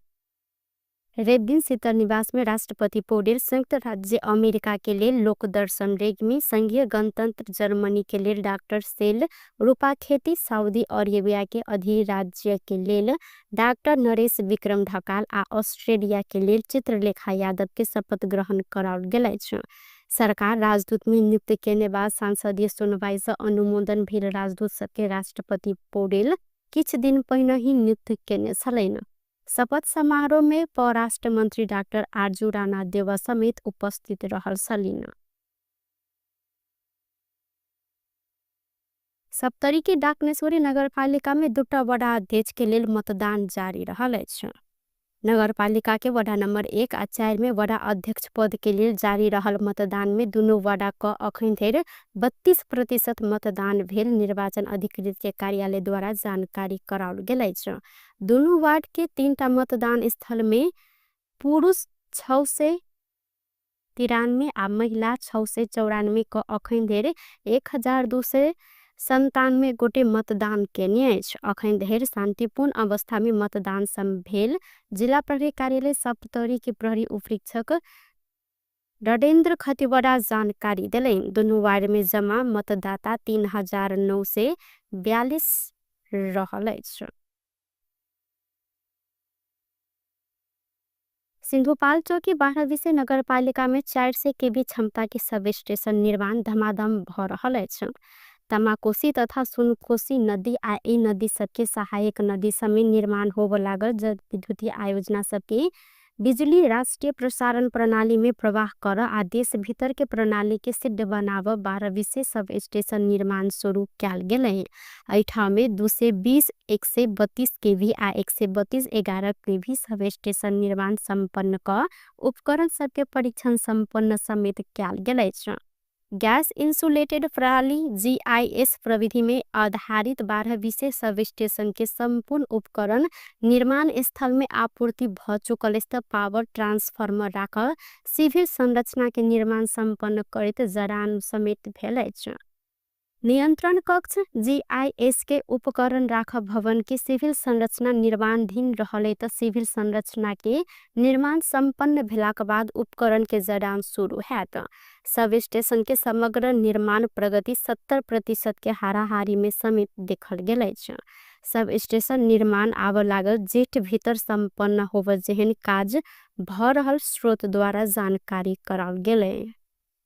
रवि दिन शीतल निवास में राष्ट्रपति पौडेल संयुक्त राज्य अमेरिका के लेल लोकदर्शन रेग्मी, संघीय गणतंत्र जर्मनी के लेल डाक्टर सेल रूपाखेती, सऊदी अरेबिया के अधिराज्य के लेल डाक्टर नरेश विक्रम ढकाल आ ऑस्ट्रेलिया के लेल चित्रलेखा यादव के शपथ ग्रहण कराओल गेल अछि। सरकार राजदूत में नियुक्त केने बाद सांसदीय सुनवाई से अनुमोदन भेल राजदूत सबके राष्ट्रपति पौडेल किछ दिन पहिने ही नियुक्त केने छलनि। शपथ समारोह में परराष्ट्र मंत्री डाक्टर आरजू राणा देवा समेत उपस्थित रहल छलनि। सप्तरी के डाकनेश्वरी नगरपालिका में 2टा वडा अध्यक्ष के लेल मतदान जारी रहल अछि। नगरपालिका के वडा नंबर 1 आ 4 में वडा अध्यक्ष पद के लेल जारी रहल मतदान में दुनू वडा क अखन धरि 32% मतदान भेल निर्वाचन अधिकृत के कार्यालय द्वारा जानकारी कराओल गेल अछि। दुनू वार्ड के 3टा मतदान स्थल में पुरुष 693 आ महिला 694 क अखन धरि 1297 गोटे मतदान केने अछि। अखन धरि शांतिपूर्ण अवस्था में मतदान भेल जिला प्रहरी कार्यालय सप्तरी के प्रहरी उपरीक्षक रणेन्द्र खतिवड़ा जानकारी देलनि। दुनू वार्ड में जमा मतदाता 3942 रहल अछि। सिंधुपाल्चोक 12 विषय नगरपालिका में 400 केवी क्षमता के सब स्टेशन निर्माण धमाधम भ रहल अछि। तमाकोसी तथा सुनकोसी नदी आ ई नदी सबके सहायक नदी समेत निर्माण होबय लागल जलविद्युतीय आयोजना सबके बिजुली राष्ट्रीय प्रसारण प्रणाली में प्रवाह कर आ देश भीतर के प्रणाली के सिद्ध बनाव 12 विषय सब स्टेशन निर्माण शुरू कयल गेल। एहि ठाम में 220, 132 केवी आ 132 11 केवी सब स्टेशन निर्माण संपन्न क उपकरण सबके परीक्षण संपन्न समेत कयल गेल अछि। गैस इंसुलेटेड प्रणाली GIS प्रविधि में आधारित 12 विशेष सब स्टेशन के संपूर्ण उपकरण निर्माण स्थल में आपूर्ति भ चुकल अछि। पावर ट्रांसफार्मर राख सिविल संरचना के निर्माण संपन्न करैत जड़ान समेत भेल अछि। नियंत्रण कक्ष GIS के उपकरण राख भवन के सिविल संरचना निर्माणाधीन रहले त सिविल संरचना के निर्माण संपन्न भेलाक बाद उपकरण के जड़ान शुरू हैत। सब स्टेशन के समग्र निर्माण प्रगति 70% के हाराहारी में समेत देखल गेल अछि। सब स्टेशन निर्माण आब लागल जेठ भीतर संपन्न होब जेहन काज भ रहल स्रोत द्वारा जानकारी कराओल गेल।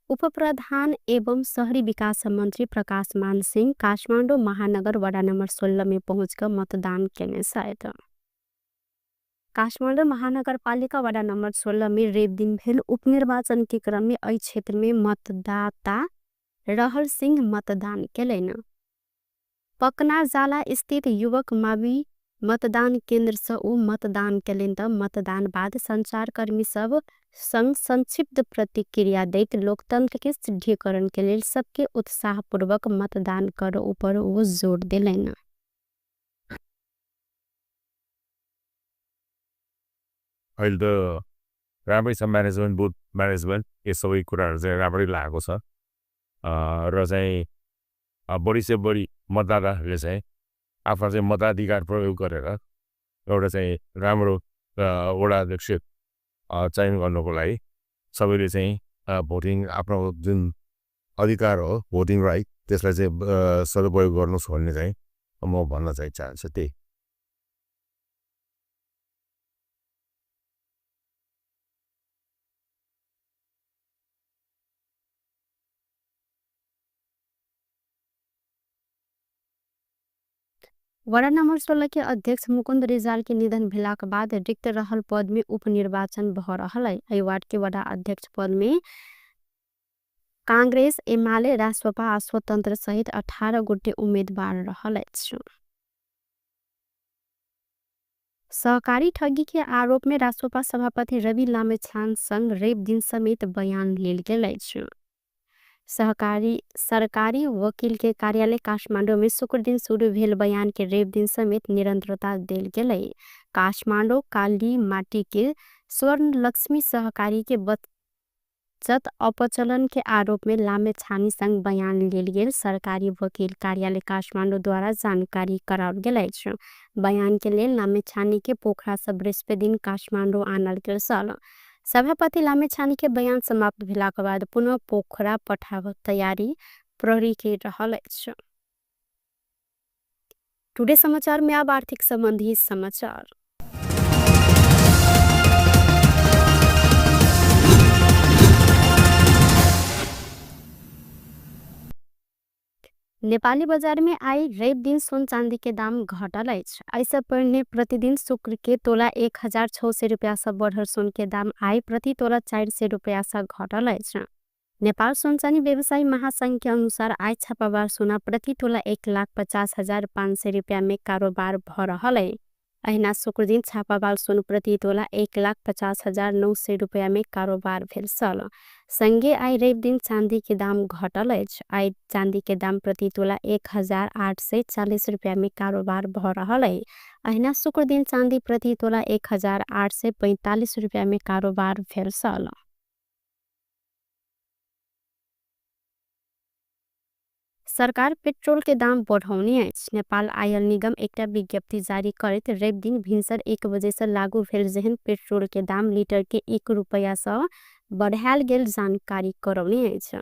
उपप्रधान एवं शहरी विकास मन्त्री प्रकाश मान सिंह काठमाडौँ महानगर वडा नम्बर 16 में पहुँच कर मतदान केने छथि। काठमाडौँ महानगरपालिका वडा नम्बर 16 में रवि दिन भेल उपनिर्वाचन के क्रम में एहि क्षेत्र में मतदाता रहल सिंह मतदान केलनि। पकनाजाला स्थित युवक मावि मतदान केन्द्र से ओ मतदान केलनि त मतदान बाद संचारकर्मी सब संग संक्षिप्त प्रतिक्रिया दैत लोकतंत्र के सुदृढ़ीकरण के लेल सबके उत्साहपूर्वक मतदान कर ऊपर ओ जोर देलनि। अहिले त राम्रै छ म्यानेजमेन्ट, बुथ म्यानेजमेन्ट यो सबै कुराहरू चाहिँ राम्रै लागेको छ र चाहिँ बढी से बढी मतदाताहरूले चाहिँ आफ्नो चाहिँ मताधिकार प्रयोग गरेर एउटा चाहिँ राम्रो वडा अध्यक्ष चयन गर्नुको लागि सबैले चाहिँ भोटिङ आफ्नो जुन अधिकार हो भोटिङ राइट त्यसलाई चाहिँ सदुपयोग गर्नुहोस् भन्ने चाहिँ म भन्न चाहिँ चाहन्छु त्यही। वडा नम्बर 16 के अध्यक्ष मुकुन्द रिजाल के निधन भेलाक बाद रिक्त रहल पद में उपनिर्वाचन भ रहल है। एहि वार्ड के वडा अध्यक्ष पद में कांग्रेस, एमाले, रासोपा आ स्वतंत्र सहित 18 गोटे उम्मेदवार रहल अछि। सहकारी ठगी के आरोप में रासोपा सभापति रवि लामिछाने संग रवि दिन समेत बयान लेल गेल अछि। सरकारी वकील के कार्यालय काठमाडौँ में शुक्र दिन शुरू भेल बयान के रवि दिन समेत निरंतरता देल गेल। काठमाडौँ काली माटी के स्वर्ण लक्ष्मी सहकारी के बचत अपचलन के आरोप में लामिछाने संग बयान लेल गेल सरकारी वकील कार्यालय काठमाडौँ द्वारा जानकारी कराओल गेल अछि। बयान के लेल लामिछाने के पोखरा से बृहस्पति दिन काठमाडौँ आनल गेल छल। सभापति लामिछाने के बयान समाप्त भेला के बाद पुनः पोखरा पठाव तैयारी प्रहरी के रहल अछि। टुडे समाचार में अब आर्थिक संबंधी समाचार। नेपाली बाजार में आई रवि दिन सोन चांदी के दाम घटल अछि। ऐसे पहले प्रतिदिन शुक्र के तोला 1600 रुपया से बढ़ल सोन के दाम आई प्रति तोला 400 रुपया से घटल अछि। नेपाल सोन चांदी व्यवसायी महासंघ के अनुसार आई छापावार सोना प्रति तोला 1,50,500 रुपया में कारोबार भ रहल है। अहिना शुक्र दिन छापावार सोन प्रति तोला 1,50,900 रुपया में कारोबार भेल छल। संगे आई रवि दिन चांदी के दाम घटल अछि। आई चांदी के दाम प्रति तोला 1840 रुपया में कारोबार भ रहल है। अहिना शुक्र दिन चांदी प्रति तोला 1845 रुपया में कारोबार भेल छल। सरकार पेट्रोल के दाम बढ़ौने अछि। नेपाल आयल निगम एकटा विज्ञप्ति जारी करैत रवि दिन भिनसर 1 बजे से लागू भेल जेहन पेट्रोल के दाम लीटर के 1 रुपया से बढ़ायल गेल जानकारी करौने अछि।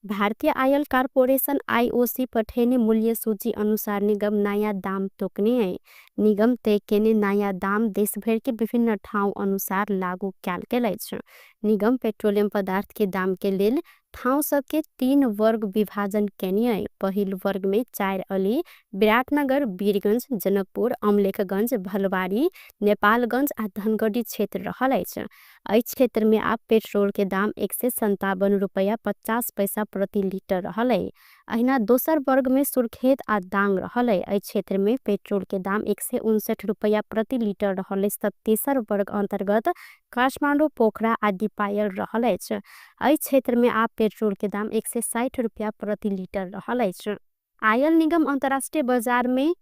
भारतीय आयल कारपोरेशन आईओसी पठेने मूल्य सूची अनुसार निगम नया दाम तोकने है। निगम तय केने नया दाम देशभर के विभिन्न ठाउँ अनुसार लागू कयल गेल अछि। निगम पेट्रोलियम पदार्थ के दाम के लेल ठाउँ सबके 3 वर्ग विभाजन केने है। पहिल वर्ग में 4 अली, विराटनगर, वीरगंज, जनकपुर, अमलेखगंज, भलवारी, नेपालगंज आ धनगढ़ी क्षेत्र रहल अछि। एहि क्षेत्र में आब पेट्रोल के दाम 157 रुपया 50 पैसा प्रति लीटर रहल है। अहिना दोसर वर्ग में सुर्खेत आ दांग रहल है। एहि क्षेत्र में पेट्रोल के दाम 159 रुपया प्रति लीटर रहल अछि। तेसर वर्ग अंतर्गत काठमाडौँ, पोखरा आ दीपायल रहल अछि। एहि क्षेत्र में आब पेट्रोल के दाम 160 रुपया प्रति लीटर रहल अछि। आयल निगम अंतर्राष्ट्रीय बाजार में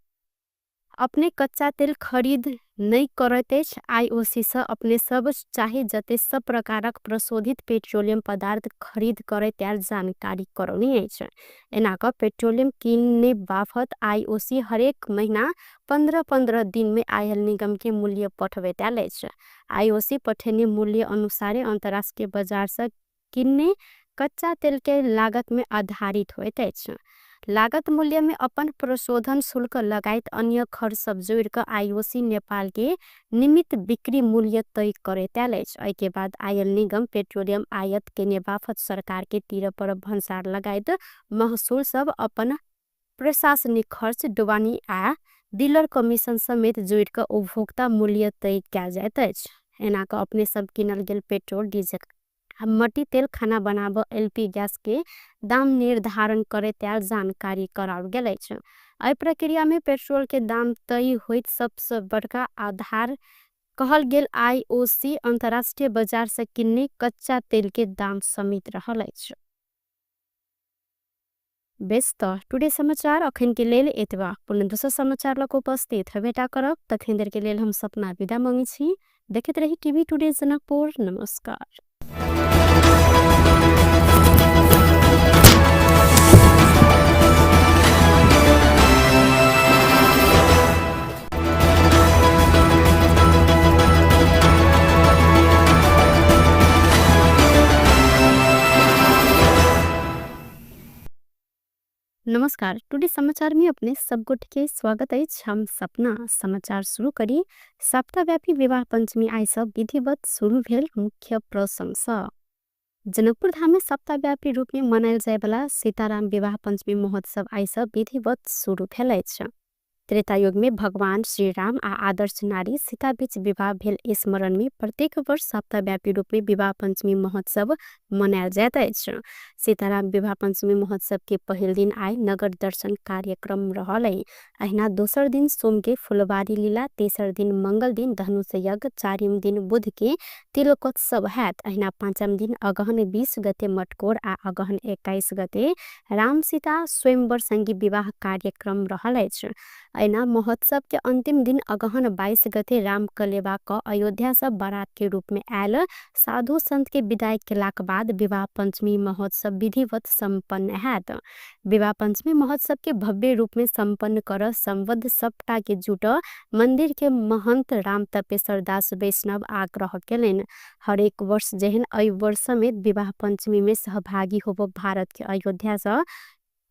अपने कच्चा तेल खरीद नहीं करैत अछि। आईओसी से अपने सब चाहे जते सब प्रकारक प्रशोधित पेट्रोलियम पदार्थ खरीद करैत आयल जानकारी करौने अछि। एना क पेट्रोलियम किनने बाफत आईओसी हरेक महीना 15-15 दिन में आयल निगम के मूल्य पठबैत आयल अछि। आईओसी पठेने मूल्य अनुसारे अंतर्राष्ट्रीय बाजार से किनने कच्चा तेल के लागत में आधारित होइत अछि। लागत मूल्य में अपन प्रशोधन शुल्क लगायत अन्य खर्च सब जोड़ क आईओसी नेपाल के निमित बिक्री मूल्य तय करैत आयल अछि। एहि के बाद आयल निगम पेट्रोलियम आयात केने बापत सरकार के तीर पर भन्सार लगायत महसूल सब अपन प्रशासनिक खर्च ढुवानी आ डीलर कमीशन समेत जोड़ क उपभोक्ता मूल्य तय कयल जाइत अछि। एना क अपने सब किनल गेल पेट्रोल डीजल मट्टी तेल खाना बनाब एलपी गैस के दाम निर्धारण करैत आयल जानकारी कराओल गेल अछि। एहि प्रक्रिया में पेट्रोल के दाम तय होइत सबसे बड़का आधार कहल गेल आईओसी अंतर्राष्ट्रीय बाजार से किन्ने कच्चा तेल के दाम समेत रहल अछि। बेस त टुडे समाचार अखन के लेल एतबा। पुनः दोसर समाचार लक उपस्थित हेबेटा करब, तखन देर के लेल हम सपना विदा मांगै छी। देखैत रही टीवी टुडे जनकपुर। नमस्कार। नमस्कार, टुडे समाचार में अपने सब गोटे के स्वागत अछि। हम सपना समाचार शुरू करी। सप्ताहव्यापी विवाह पंचमी आइ सब विधिवत शुरू भेल मुख्य प्रसंग सँ। जनकपुर धाम में सप्ताहव्यापी रूप में मनायल जायवला सीताराम विवाह पंचमी महोत्सव आइ सब विधिवत शुरू भेल अछि। त्रेतायुग में भगवान श्री राम आ आदर्श नारी सीता बीच विवाह भेल स्मरण में प्रत्येक वर्ष सप्ताहव्यापी रूप में विवाह पंचमी महोत्सव मनायल जाइत अछि। सीताराम विवाह पंचमी महोत्सव के पहिल दिन आइ नगर दर्शन कार्यक्रम रहल अछि। अहिना दोसर दिन सोम के फुलबारी लीला, तेसर दिन मंगल दिन धनुष यज्ञ, चारिम दिन बुध के तिलकोत्सव हैत। अहिना पाँचम दिन अगहन 20 गते मटकोर आ अगहन 21 गते राम सीता स्वयंवर संगी विवाह कार्यक्रम रहल अछि। अहिना महोत्सव के अंतिम दिन अगहन 22 गते राम कलेवा क अयोध्या से बारात के रूप में आयल साधु संत के विदाई केलाक बाद विवाह पंचमी महोत्सव विधिवत संपन्न हैत। विवाह पंचमी महोत्सव के भव्य रूप में संपन्न कर संबद्ध सबटा के जुट मंदिर के महंत राम तपेश्वर दास वैष्णव आग्रह केलनि। हरेक वर्ष जेहन एहि वर्ष में विवाह पंचमी में सहभागी होब भारत के अयोध्या से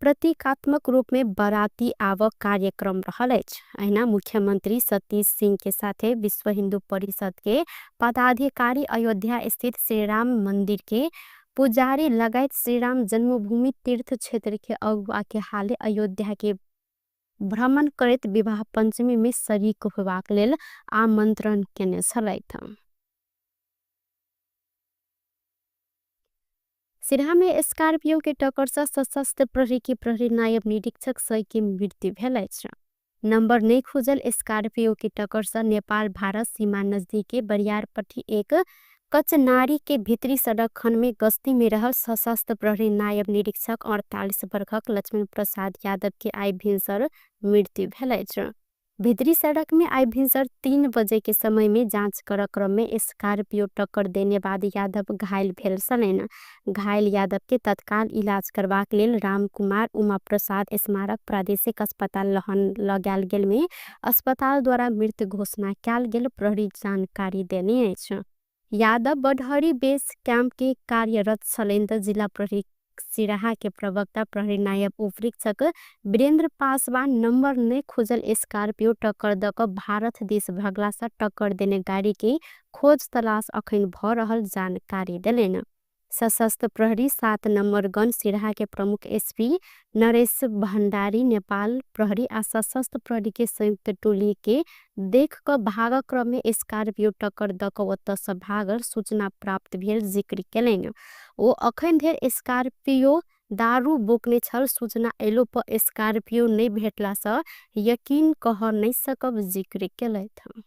प्रतीकात्मक रूप में बाराती आव कार्यक्रम रहल अछि। अहिना मुख्यमंत्री सतीश सिंह के साथे विश्व हिंदू परिषद के पदाधिकारी अयोध्या स्थित श्री राम मंदिर के पुजारी लगायत श्री राम जन्मभूमि तीर्थ क्षेत्र के अगुआ के हाले अयोध्या के भ्रमण करैत विवाह पंचमी में शरीक होबाक लेल आमंत्रण केने छलथि। सिरहा में स्कॉर्पियो के टक्कर से सशस्त्र प्रहरी के प्रहरी नायब निरीक्षक सही के मृत्यु भेल अछि। नंबर नहीं खुजल स्कॉर्पियो के टक्कर से नेपाल भारत सीमा नजदीक के बरियारपट्टी एक कचनारी के भीतरी सड़क खंड में गश्ती में रहल सशस्त्र प्रहरी नायब निरीक्षक 48 वर्षक लक्ष्मण प्रसाद यादव के आइ भिनसर मृत्यु भेल अछि। भीतरी सड़क में आइ भिनसर 3 बजे के समय में जांच कर क्रम में स्कॉर्पियो टक्कर देने बाद यादव घायल भेल छलनि। घायल यादव के तत्काल इलाज करबाक लेल रामकुमार उमा प्रसाद स्मारक प्रादेशिक अस्पताल लहन लगायल गेल में अस्पताल द्वारा मृत्यु घोषणा कयल गेल प्रहरी जानकारी देने अछि। यादव बडहरी बेस कैंप के कार्यरत छलनि त जिला प्रहरी सिराहा के प्रवक्ता प्रहरी नायब उपरीक्षक वीरेंद्र पासवान नंबर नहीं खोजल स्कॉर्पियो टक्कर द क भारत देश भगला से टक्कर देने गाड़ी के खोज तलाश अखन भ रहल जानकारी देलनि। सशस्त्र प्रहरी 7 नंबर गन सिराहा के प्रमुख एसपी नरेश भंडारी नेपाल प्रहरी आ सशस्त्र प्रहरी के संयुक्त टोली के देख क भाग क्रम में स्कॉर्पियो टक्कर द क ओतऽ से भागल सूचना प्राप्त भेल जिक्र केलनि। ओ अखन धरि स्कॉर्पियो दारू बोकने छल सूचना एलो पर स्कॉर्पियो नहीं भेटला से यकीन कह नहीं सकब जिक्र केलथि।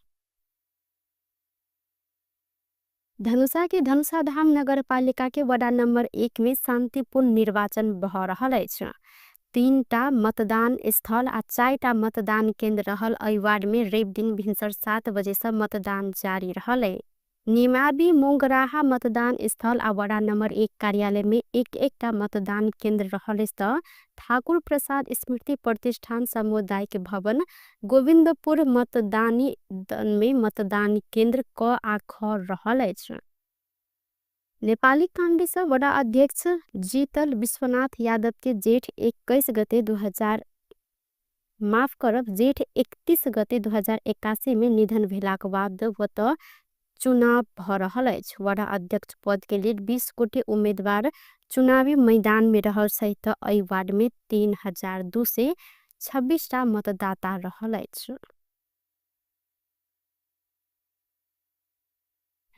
धनुषा के धनुषा धाम नगरपालिका के वडा नंबर 1 में शांतिपूर्ण निर्वाचन भ रहल अछि। 3टा मतदान स्थल आ 4टा मतदान केंद्र रहल एहि वार्ड में रवि दिन भिनसर 7 बजे से मतदान जारी रहल अछि। निमाबी मोंगराहा मतदान स्थल आ वडा नंबर 1 कार्यालय में एक एकटा मतदान केंद्र रहल अछि त ठाकुर प्रसाद स्मृति प्रतिष्ठान सामुदायिक भवन गोविंदपुर मतदानी में मतदान केंद्र क आ ख रहल अछि। नेपाली कांग्रेस वडा अध्यक्ष जीतल विश्वनाथ यादव के जेठ 21 गते 2000 माफ करब जेठ 31 गते 2081 में निधन भेलाक बाद वत चुनाव भ रहल अछि। वडा अध्यक्ष पद के लेल 20 गोटे उम्मेदवार चुनावी मैदान में रहल सहित एहि वार्ड में 3226 टा मतदाता रहल अछि।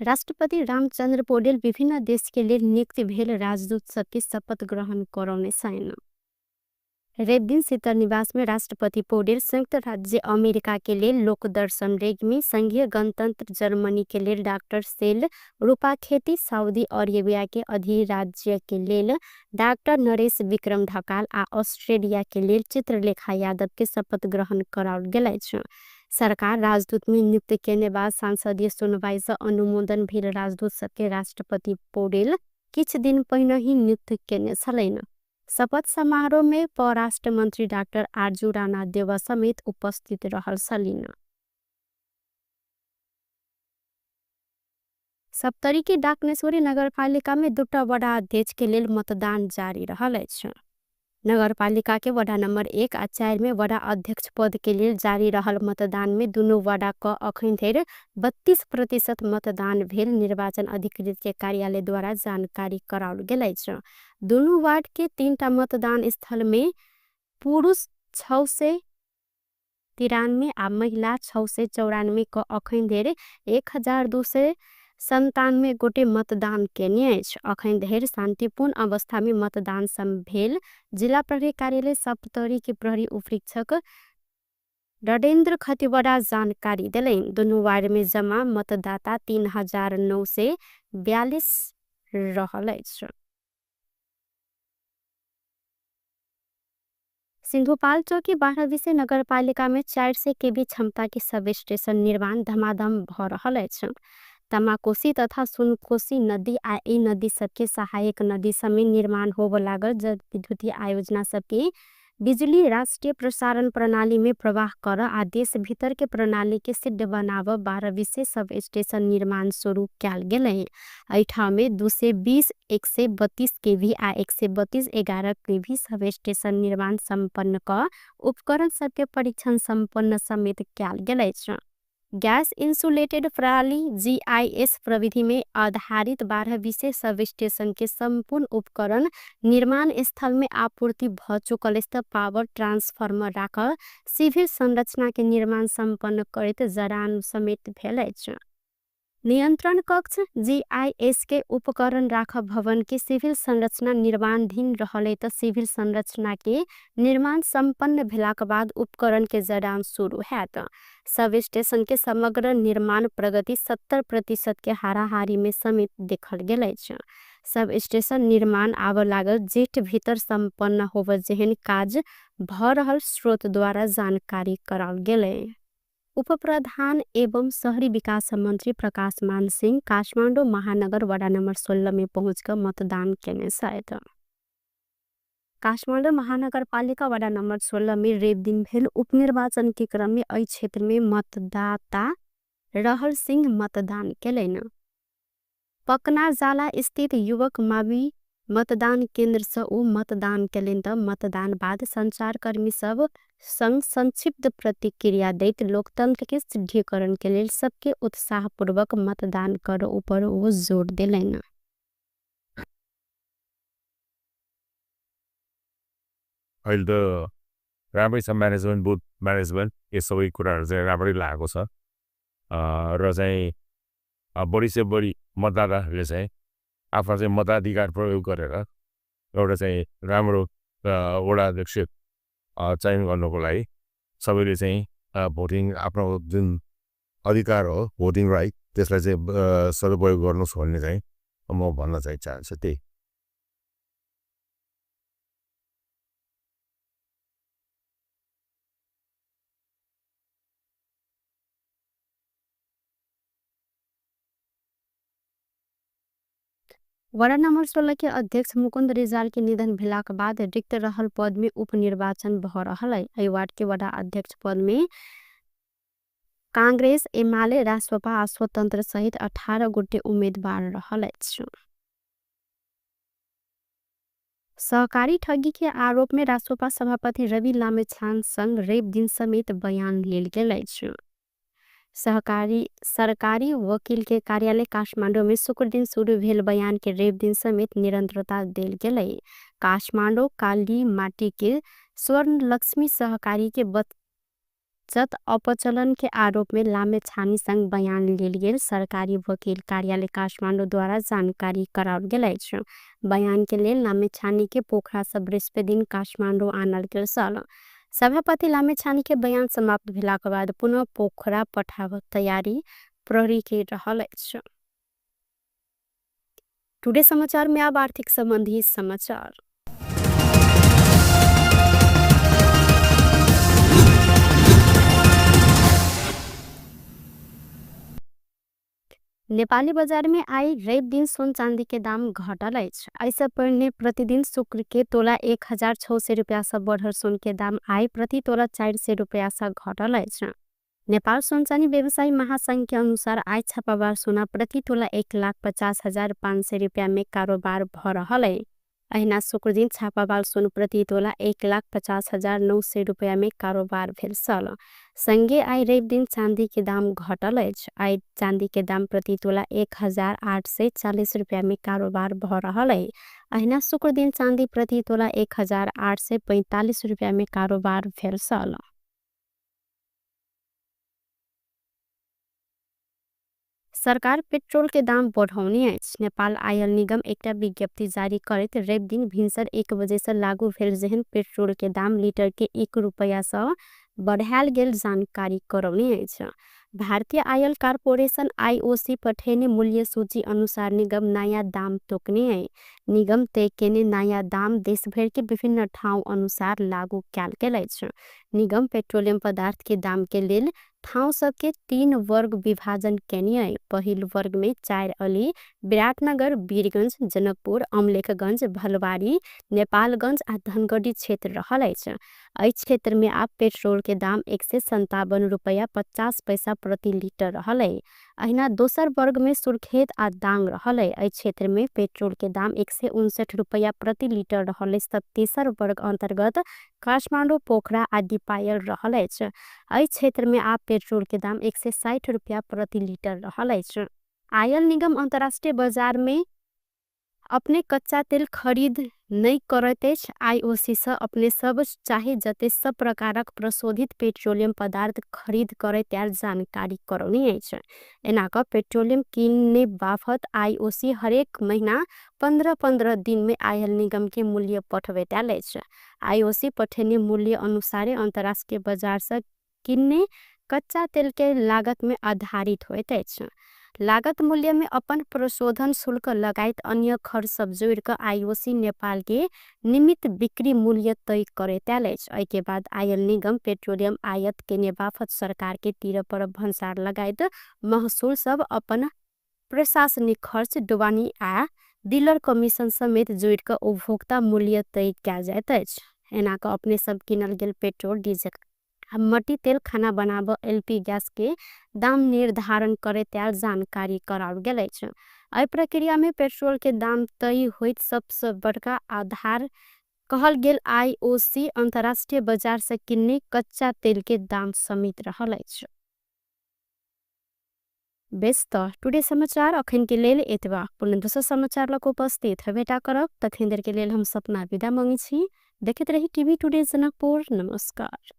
राष्ट्रपति रामचंद्र पौडेल विभिन्न देश के लेल नियुक्त भेल राजदूत सबके शपथ ग्रहण करौने छनि। रवि दिन शीतल निवास में राष्ट्रपति पौडेल संयुक्त राज्य अमेरिका के लेल लोकदर्शन रेग्मी, संघीय गणतंत्र जर्मनी के लेल डाक्टर सेल रूपाखेती, सऊदी अरेबिया के अधिराज्य के लेल डाक्टर नरेश विक्रम ढकाल आ ऑस्ट्रेलिया के लेल चित्रलेखा यादव के शपथ ग्रहण कराओल गेल अछि। सरकार राजदूत में नियुक्त केने बाद संसदीय सुनवाई से अनुमोदन भेल राजदूत सबके राष्ट्रपति पौडेल किछ दिन पहिने ही नियुक्त केने छलनि। शपथ समारोह में परराष्ट्र मंत्री डाक्टर आरजू राणा देवा समेत उपस्थित रहल छलनि। सप्तरी के डाकनेश्वरी नगरपालिका में दुटा वडा अध्यक्ष के लेल मतदान जारी रहल अछि। नगरपालिका के वडा नंबर 1 आ 4 में वडा अध्यक्ष पद के लेल जारी रहल मतदान में दुनू वडा क अखन धरि 32% मतदान भेल निर्वाचन अधिकृत के कार्यालय द्वारा जानकारी कराओल गेल अछि। दुनू वार्ड के 3टा मतदान स्थल में पुरुष 693 आ महिला 694 क अखन धरि 1297 गोटे मतदान केने अछि। अखन धरि शांतिपूर्ण अवस्था में मतदान भेल जिला प्रहरी कार्यालय सप्तरी के प्रहरी उपरीक्षक रणेन्द्र खतिवड़ा जानकारी देलनि। दुनू वार्ड में जमा मतदाता 3942 रहल अछि। सिंधुपाल्चोक 12 विसे नगरपालिका में 400 केवी क्षमता के सब स्टेशन निर्माण धमाधम भ रहल अछि। तमाकोसी तथा सुनकोसी नदी आ ई नदी सबके सहायक नदी समेत निर्माण होब लागल जलविद्युतीय आयोजना सबके बिजुली राष्ट्रीय प्रसारण प्रणाली में प्रवाह कर आ देश भीतर के प्रणाली के सिद्ध बनाव 12 विसे सब स्टेशन निर्माण शुरू कयल गेलै। एहि ठाम में 220, 132 केवी आ 132 11 केवी सब स्टेशन निर्माण संपन्न क उपकरण सबके परीक्षण संपन्न समेत कयल गेल अछि। गैस इंसुलेटेड प्रणाली GIS प्रविधि में आधारित 12 विसे सब स्टेशन के संपूर्ण उपकरण निर्माण स्थल में आपूर्ति भ चुकल अछि। पावर ट्रांसफार्मर राख सिविल संरचना के निर्माण संपन्न करैत जड़ान समेत भेल अछि। नियंत्रण कक्ष GIS के उपकरण राख भवन के सिविल संरचना निर्माणाधीन रहले त सिविल संरचना के निर्माण संपन्न भेलाक बाद उपकरण के जड़ान शुरू हैत। सब स्टेशन के समग्र निर्माण प्रगति 70% के हाराहारी में समेत देखल गेल अछि। सब स्टेशन निर्माण आब लागल जेठ भीतर संपन्न होब जेहन काज भ रहल स्रोत द्वारा जानकारी कराओल गेलै। उपप्रधान एवं शहरी विकास मंत्री प्रकाश मान सिंह काठमाडौँ महानगर वडा नंबर 16 में पहुँच कर मतदान केने छथि। काठमाडौँ महानगरपालिका वडा नंबर 16 में रवि दिन भेल उपनिर्वाचन के क्रम में एहि क्षेत्र में मतदाता रहल सिंह मतदान केलनि। पकनाजाला स्थित युवक मावी मतदान केंद्र से ओ मतदान केलनि त मतदान बाद संचारकर्मी सब संग संक्षिप्त प्रतिक्रिया दैत लोकतंत्र के सुदृढ़ीकरण के लेल सबके उत्साहपूर्वक मतदान कर ऊपर ओ जोर देलनि। अहिले त राम्रै छ म्यानेजमेन्ट, बुथ म्यानेजमेन्ट यो सबै कुराहरु चाहिँ राम्रै लागेको छ र चाहिँ बढी से बढी मतदाताहरूले चाहिँ आफ्नो चाहिँ मताधिकार प्रयोग गरेर एउटा चाहिँ राम्रो वडा अध्यक्ष चयन गर्नुको लागि सबैले चाहिँ भोटिङ आफ्नो जुन अधिकार हो भोटिङ राइट त्यसलाई चाहिँ सदुपयोग गर्नुहोस् भन्ने चाहिँ म भन्न चाहिँ चाहन्छु त्यही। वडा नंबर 16 के अध्यक्ष मुकुंद रिजाल के निधन भेलाक बाद रिक्त रहल पद में उपनिर्वाचन भ रहल है। एहि वार्ड के वडा अध्यक्ष पद में कांग्रेस, एमाले, रासोपा आ स्वतंत्र सहित 18 गोटे उम्मीदवार रहल अछि। सहकारी ठगी के आरोप में रासोपा सभापति रवि लामिछाने संग रवि दिन समेत बयान लेल गेल अछि। सहकारी सरकारी वकील के कार्यालय काठमाडौँ में शुक्र दिन शुरू भेल बयान के रवि दिन समेत निरंतरता देल गेलै। काठमाडौँ काली माटी के स्वर्ण लक्ष्मी सहकारी के बचत अपचलन के आरोप में लामिछाने संग बयान लेल गेल सरकारी वकील कार्यालय काठमाडौँ द्वारा जानकारी कराओल गेल अछि। बयान के लेल लामिछाने के पोखरा से बृहस्पति दिन काठमाडौँ आनल गेल छल। सभापति लामिछाने के बयान समाप्त भेला के बाद पुनः पोखरा पठाव तैयारी प्रहरी के रहल अछि। टुडे समाचार में अब आर्थिक संबंधी समाचार। नेपाली बजार में आई रवि दिन सोन चांदी के दाम घटल अछि। ऐसा पहिने प्रतिदिन शुक्र के तोला 1600 रुपया से बढ़ल सोन के दाम आई प्रति तोला 400 रुपया से घटल अछि। नेपाल सोन चांदी व्यवसायी महासंघ के अनुसार आई छापाबार सोना प्रति तोला 1,50,500 रुपया में कारोबार भ रहल है। अहिना शुक्र दिन छापाबार सोन प्रति तोला 1,50,900 रुपया में कारोबार भेल छल। संगे आई रवि दिन चांदी के दाम घटल अछि। आई चांदी के दाम प्रति तोला 1840 रुपया में कारोबार भ रहल है। अहिना शुक्र दिन चांदी प्रति तोला 1845 रुपया में कारोबार भेल छल। सरकार पेट्रोल के दाम बढ़ौने अछि। नेपाल आयल निगम एकटा विज्ञप्ति जारी करैत रवि दिन भिनसर 1 बजे से लागू भेल जेहन पेट्रोल के दाम लीटर के 1 रुपया से बढ़ायल गेल जानकारी करौने अछि। भारतीय आयल कारपोरेशन आईओसी पठेने मूल्य सूची अनुसार निगम नया दाम तोकने है। निगम तय केने नया दाम देश भर के विभिन्न ठाउँ अनुसार लागू कयल गेल अछि। निगम पेट्रोलियम पदार्थ के दाम के लेल ठाउँ सबके 3 वर्ग विभाजन केने है। पहिल वर्ग में 4 अली, विराटनगर, वीरगंज, जनकपुर, अमलेखगंज, भलवारी, नेपालगंज आ धनगढ़ी क्षेत्र रहल अछि। एहि क्षेत्र में आप पेट्रोल के दाम 157 रुपया 50 पैसा प्रति लीटर रहल है। अहिना दोसर वर्ग में सुर्खेत आ दांग रहल है। एहि क्षेत्र में पेट्रोल के दाम 159 रुपया प्रति लीटर रहल है। तब तेसर वर्ग अंतर्गत काठमाडौँ, पोखरा आ दीपायल रहल अछि। एहि क्षेत्र में आप पेट्रोल के दाम 160 रुपया प्रति लीटर रहल अछि। आयल निगम अंतर्राष्ट्रीय बाजार में अपने कच्चा तेल खरीद नहीं करैत अछि। आईओसी से अपने सब चाहे जते सब प्रकारक प्रशोधित पेट्रोलियम पदार्थ खरीद करे त्यार जानकारी करौने अछि। एना क पेट्रोलियम किनने बाफत आईओसी हरेक महीना 15-15 दिन में आयल निगम के मूल्य पठबैत अछि। आईओसी पठेने मूल्य अनुसारे अंतर्राष्ट्रीय बाजार से किनने कच्चा तेल के लागत में आधारित होइत अछि। लागत मूल्य में अपन प्रशोधन शुल्क लगायत अन्य खर्च सब जोड़ क आईओसी नेपाल के निमित बिक्री मूल्य तय करैत अछि। एहि के बाद आयल निगम पेट्रोलियम आयात केने बाफत सरकार के तीर पर भन्सार लगायत महसूल सब अपन प्रशासनिक खर्च, ढुवानी आ डीलर कमीशन समेत जोड़ क उपभोक्ता मूल्य तय कयल जाइत अछि। एना क अपने सब किनल गेल पेट्रोल, डीजल, मट्टी तेल, खाना बनाब एलपी गैस के दाम निर्धारण करे त्यार जानकारी कराओल गेल अछि। एहि प्रक्रिया में पेट्रोल के दाम तय होइत सबसे बड़का आधार कहल गेल आईओसी अंतर्राष्ट्रीय बाजार से किन्ने कच्चा तेल के दाम समेत रहल अछि। बेस त टुडे समाचार अखन के लेल एतबा। पुनः दोसर समाचार लक उपस्थित हेबेटा करब। तखन देर के लेल हम सपना विदा मांगै छी। देखैत रही टीवी टुडे जनकपुर। नमस्कार।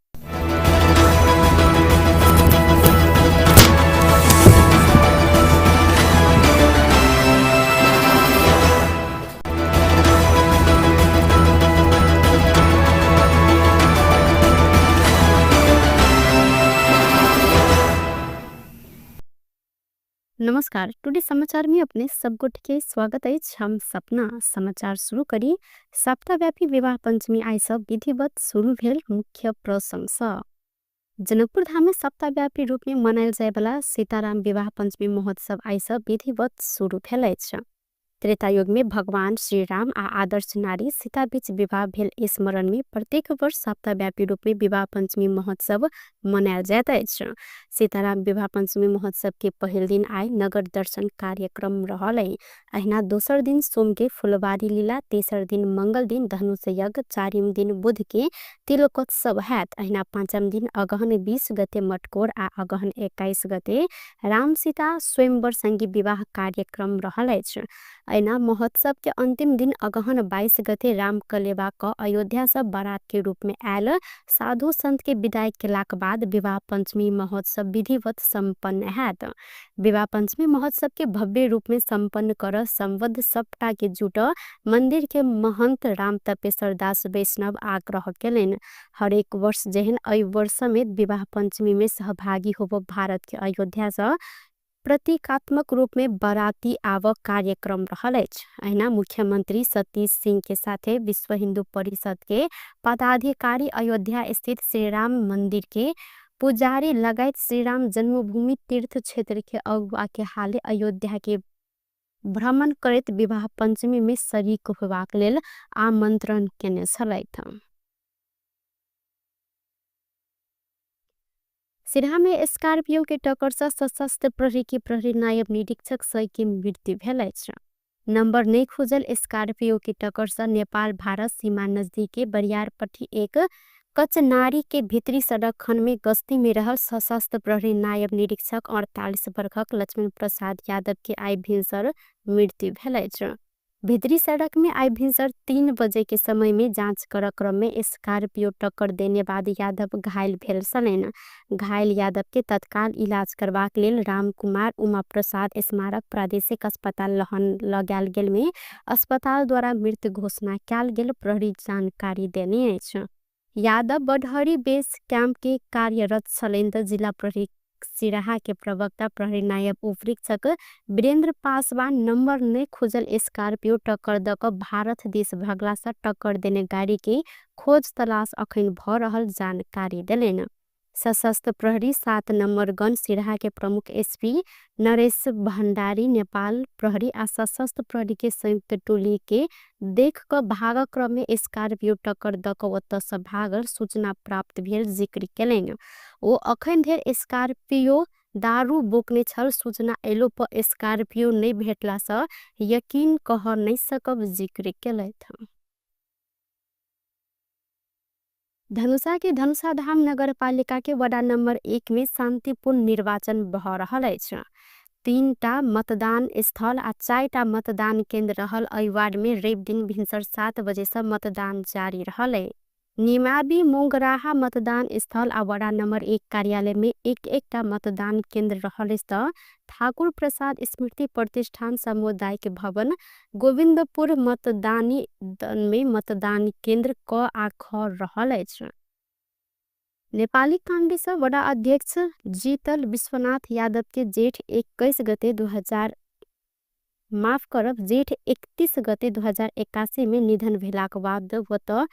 नमस्कार, टुडे समाचार में अपने सब गोटे के स्वागत अछि। हम सपना समाचार शुरू करी। सप्ताहव्यापी विवाह पंचमी आई सब विधिवत शुरू भेल मुख्य प्रसंग सँ। जनकपुर धाम में सप्ताहव्यापी रूप में मनायल जाय वाला सीताराम विवाह पंचमी महोत्सव आई सब विधिवत शुरू भेल अछि। त्रेतायुग में भगवान श्री राम आ आदर्श नारी सीता बीच विवाह भेल स्मरण में प्रत्येक वर्ष सप्ताहव्यापी रूप में विवाह पंचमी महोत्सव मनायल जाइत अछि। सीताराम विवाह पंचमी महोत्सव के पहिल दिन आइ नगर दर्शन कार्यक्रम रहल। अहिना दोसर दिन सोम के फुलबारी लीला, तेसर दिन मंगल दिन धनुष यज्ञ, चारिम दिन बुध के तिलोकोत्सव हैत। अहिना पाँचम दिन अगहन 20 गते मटकोर आ अगहन 21 गते राम सीता स्वयंवर संगी विवाह कार्यक्रम रहल अछि। अहिना महोत्सव के अंतिम दिन अगहन 22 गते राम कलेवा क अयोध्या से बारात के रूप में आयल साधु संत के विदाई केलाक बाद विवाह पंचमी महोत्सव विधिवत संपन्न हैत। विवाह पंचमी महोत्सव के भव्य रूप में संपन्न कर संबद्ध सबटा के जुट मंदिर के महंत राम तपेश्वर दास वैष्णव आग्रह केलनि। हरेक वर्ष जेहन एहि वर्ष में विवाह पंचमी में सहभागी होब भारत के अयोध्या से प्रतीकात्मक रूप में बाराती आव कार्यक्रम रहल अछि। अहिना मुख्यमंत्री सतीश सिंह के साथे विश्व हिंदू परिषद के पदाधिकारी अयोध्या स्थित श्री राम मंदिर के पुजारी लगायत श्री राम जन्मभूमि तीर्थ क्षेत्र के अगुआ के हाले अयोध्या के भ्रमण करैत विवाह पंचमी में शरीक होबाक लेल आमंत्रण केने छलथि। सिरहा में स्कॉर्पियो के टक्कर से सशस्त्र प्रहरी के प्रहरी नायब निरीक्षक सही के मृत्यु भेल अछि। नंबर नहीं खोजल स्कॉर्पियो के टक्कर से नेपाल भारत सीमा नजदीक के बरियारपट्टी एक कचनारी के भीतरी सड़क खंड में गश्ती में रहल सशस्त्र प्रहरी नायब निरीक्षक 48 वर्षक लक्ष्मण प्रसाद यादव के आइ भिनसर मृत्यु भेल अछि। भीतरी सड़क में आइ भिनसर 3 बजे के समय में जांच कर क्रम में स्कॉर्पियो टक्कर देने बाद यादव घायल भेल छलनि। घायल यादव के तत्काल इलाज करबाक लेल रामकुमार उमा प्रसाद स्मारक प्रादेशिक अस्पताल लहन लगायल गेल में अस्पताल द्वारा मृत्यु घोषणा कयल गेल प्रहरी जानकारी देने अछि। यादव बडहरी बेस कैंप के कार्यरत छलनि त जिला प्रहरी सिराहा के प्रवक्ता प्रहरी नायब उपरीक्षक वीरेंद्र पासवान नंबर नहीं खोजल स्कॉर्पियो टक्कर द क भारत देश भगला से टक्कर देने गाड़ी के खोज तलाश अखन भ रहल जानकारी देलनि। सशस्त्र प्रहरी 7 नंबर गन सिराहा के प्रमुख एसपी नरेश भंडारी नेपाल प्रहरी आ सशस्त्र प्रहरी के संयुक्त टोली के देख क भाग क्रम में स्कॉर्पियो टक्कर द क ओतऽ से भागल सूचना प्राप्त भेल जिक्र केलनि। ओ अखन धरि स्कॉर्पियो दारू बोकने छल सूचना एलो पर स्कॉर्पियो नहीं भेटला से यकीन कह नहीं सकब जिक्र केलथि। धनुषा के धनुषाधाम नगरपालिका के वडा नंबर 1 में शांतिपूर्ण निर्वाचन भ रहल अछि। 3टा मतदान स्थल आ 4टा मतदान केंद्र रहल एहि वार्ड में रवि दिन भिनसर 7 बजे से मतदान जारी रहल अछि। निमाबी मोंगराहा मतदान स्थल आ वडा नंबर 1 कार्यालय में एक एकटा मतदान केंद्र रहल अछि त ठाकुर प्रसाद स्मृति प्रतिष्ठान सामुदायिक भवन गोविंदपुर मतदानी में मतदान केंद्र क आ ख रहल अछि। नेपाली कांग्रेस वडा अध्यक्ष जीतल विश्वनाथ यादव के जेठ 21 गते जेठ 31 गते 2081 में निधन भेलाक बाद ओतऽ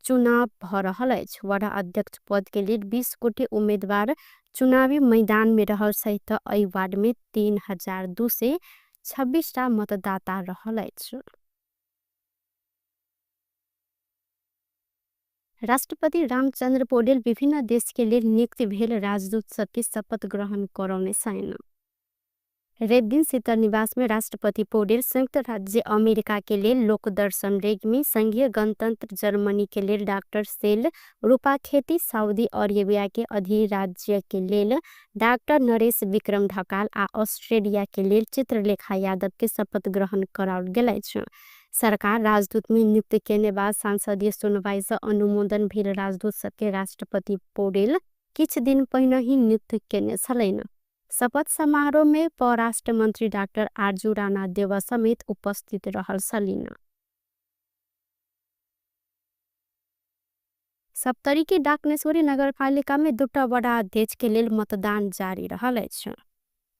चुनाव भ रहल अछि। वडा अध्यक्ष पद के लेल 20 गोटे उम्मीदवार चुनावी मैदान में रहल सहित एहि वार्ड में 3226 टा मतदाता रहल अछि। राष्ट्रपति रामचंद्र पौडेल विभिन्न देश के लेल नियुक्त भेल राजदूत सबके शपथ ग्रहण करौने छनि। रवि दिन शीतल निवास में राष्ट्रपति पौडेल संयुक्त राज्य अमेरिका के लेल लोकदर्शन रेग्मी, संघीय गणतंत्र जर्मनी के लेल डाक्टर सेल रूपाखेती, सऊदी अरेबिया के अधिराज्य के लेल डाक्टर नरेश विक्रम ढकाल आ ऑस्ट्रेलिया के लेल चित्रलेखा यादव के शपथ ग्रहण कराओल गेल अछि। सरकार राजदूत में नियुक्त केने बाद संसदीय सुनवाई से अनुमोदन भेल राजदूत सबके राष्ट्रपति पौडेल किछ दिन पहिने ही नियुक्त केने छलनि। शपथ समारोह में परराष्ट्र मंत्री डाक्टर आरजू राणा देवा समेत उपस्थित रहल छलनि। सप्तरी के डाकनेश्वरी नगरपालिका में 2टा वडा अध्यक्ष के लेल मतदान जारी रहल अछि।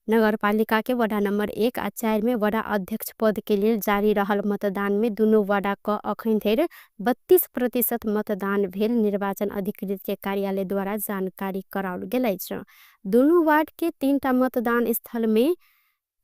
नगरपालिका के वडा नंबर 1 आ 4 में वडा अध्यक्ष पद के लेल जारी रहल मतदान में दुनू वडा क अखन धरि 32% मतदान भेल निर्वाचन अधिकृत के कार्यालय द्वारा जानकारी कराओल गेल अछि। दुनू वार्ड के 3टा मतदान स्थल में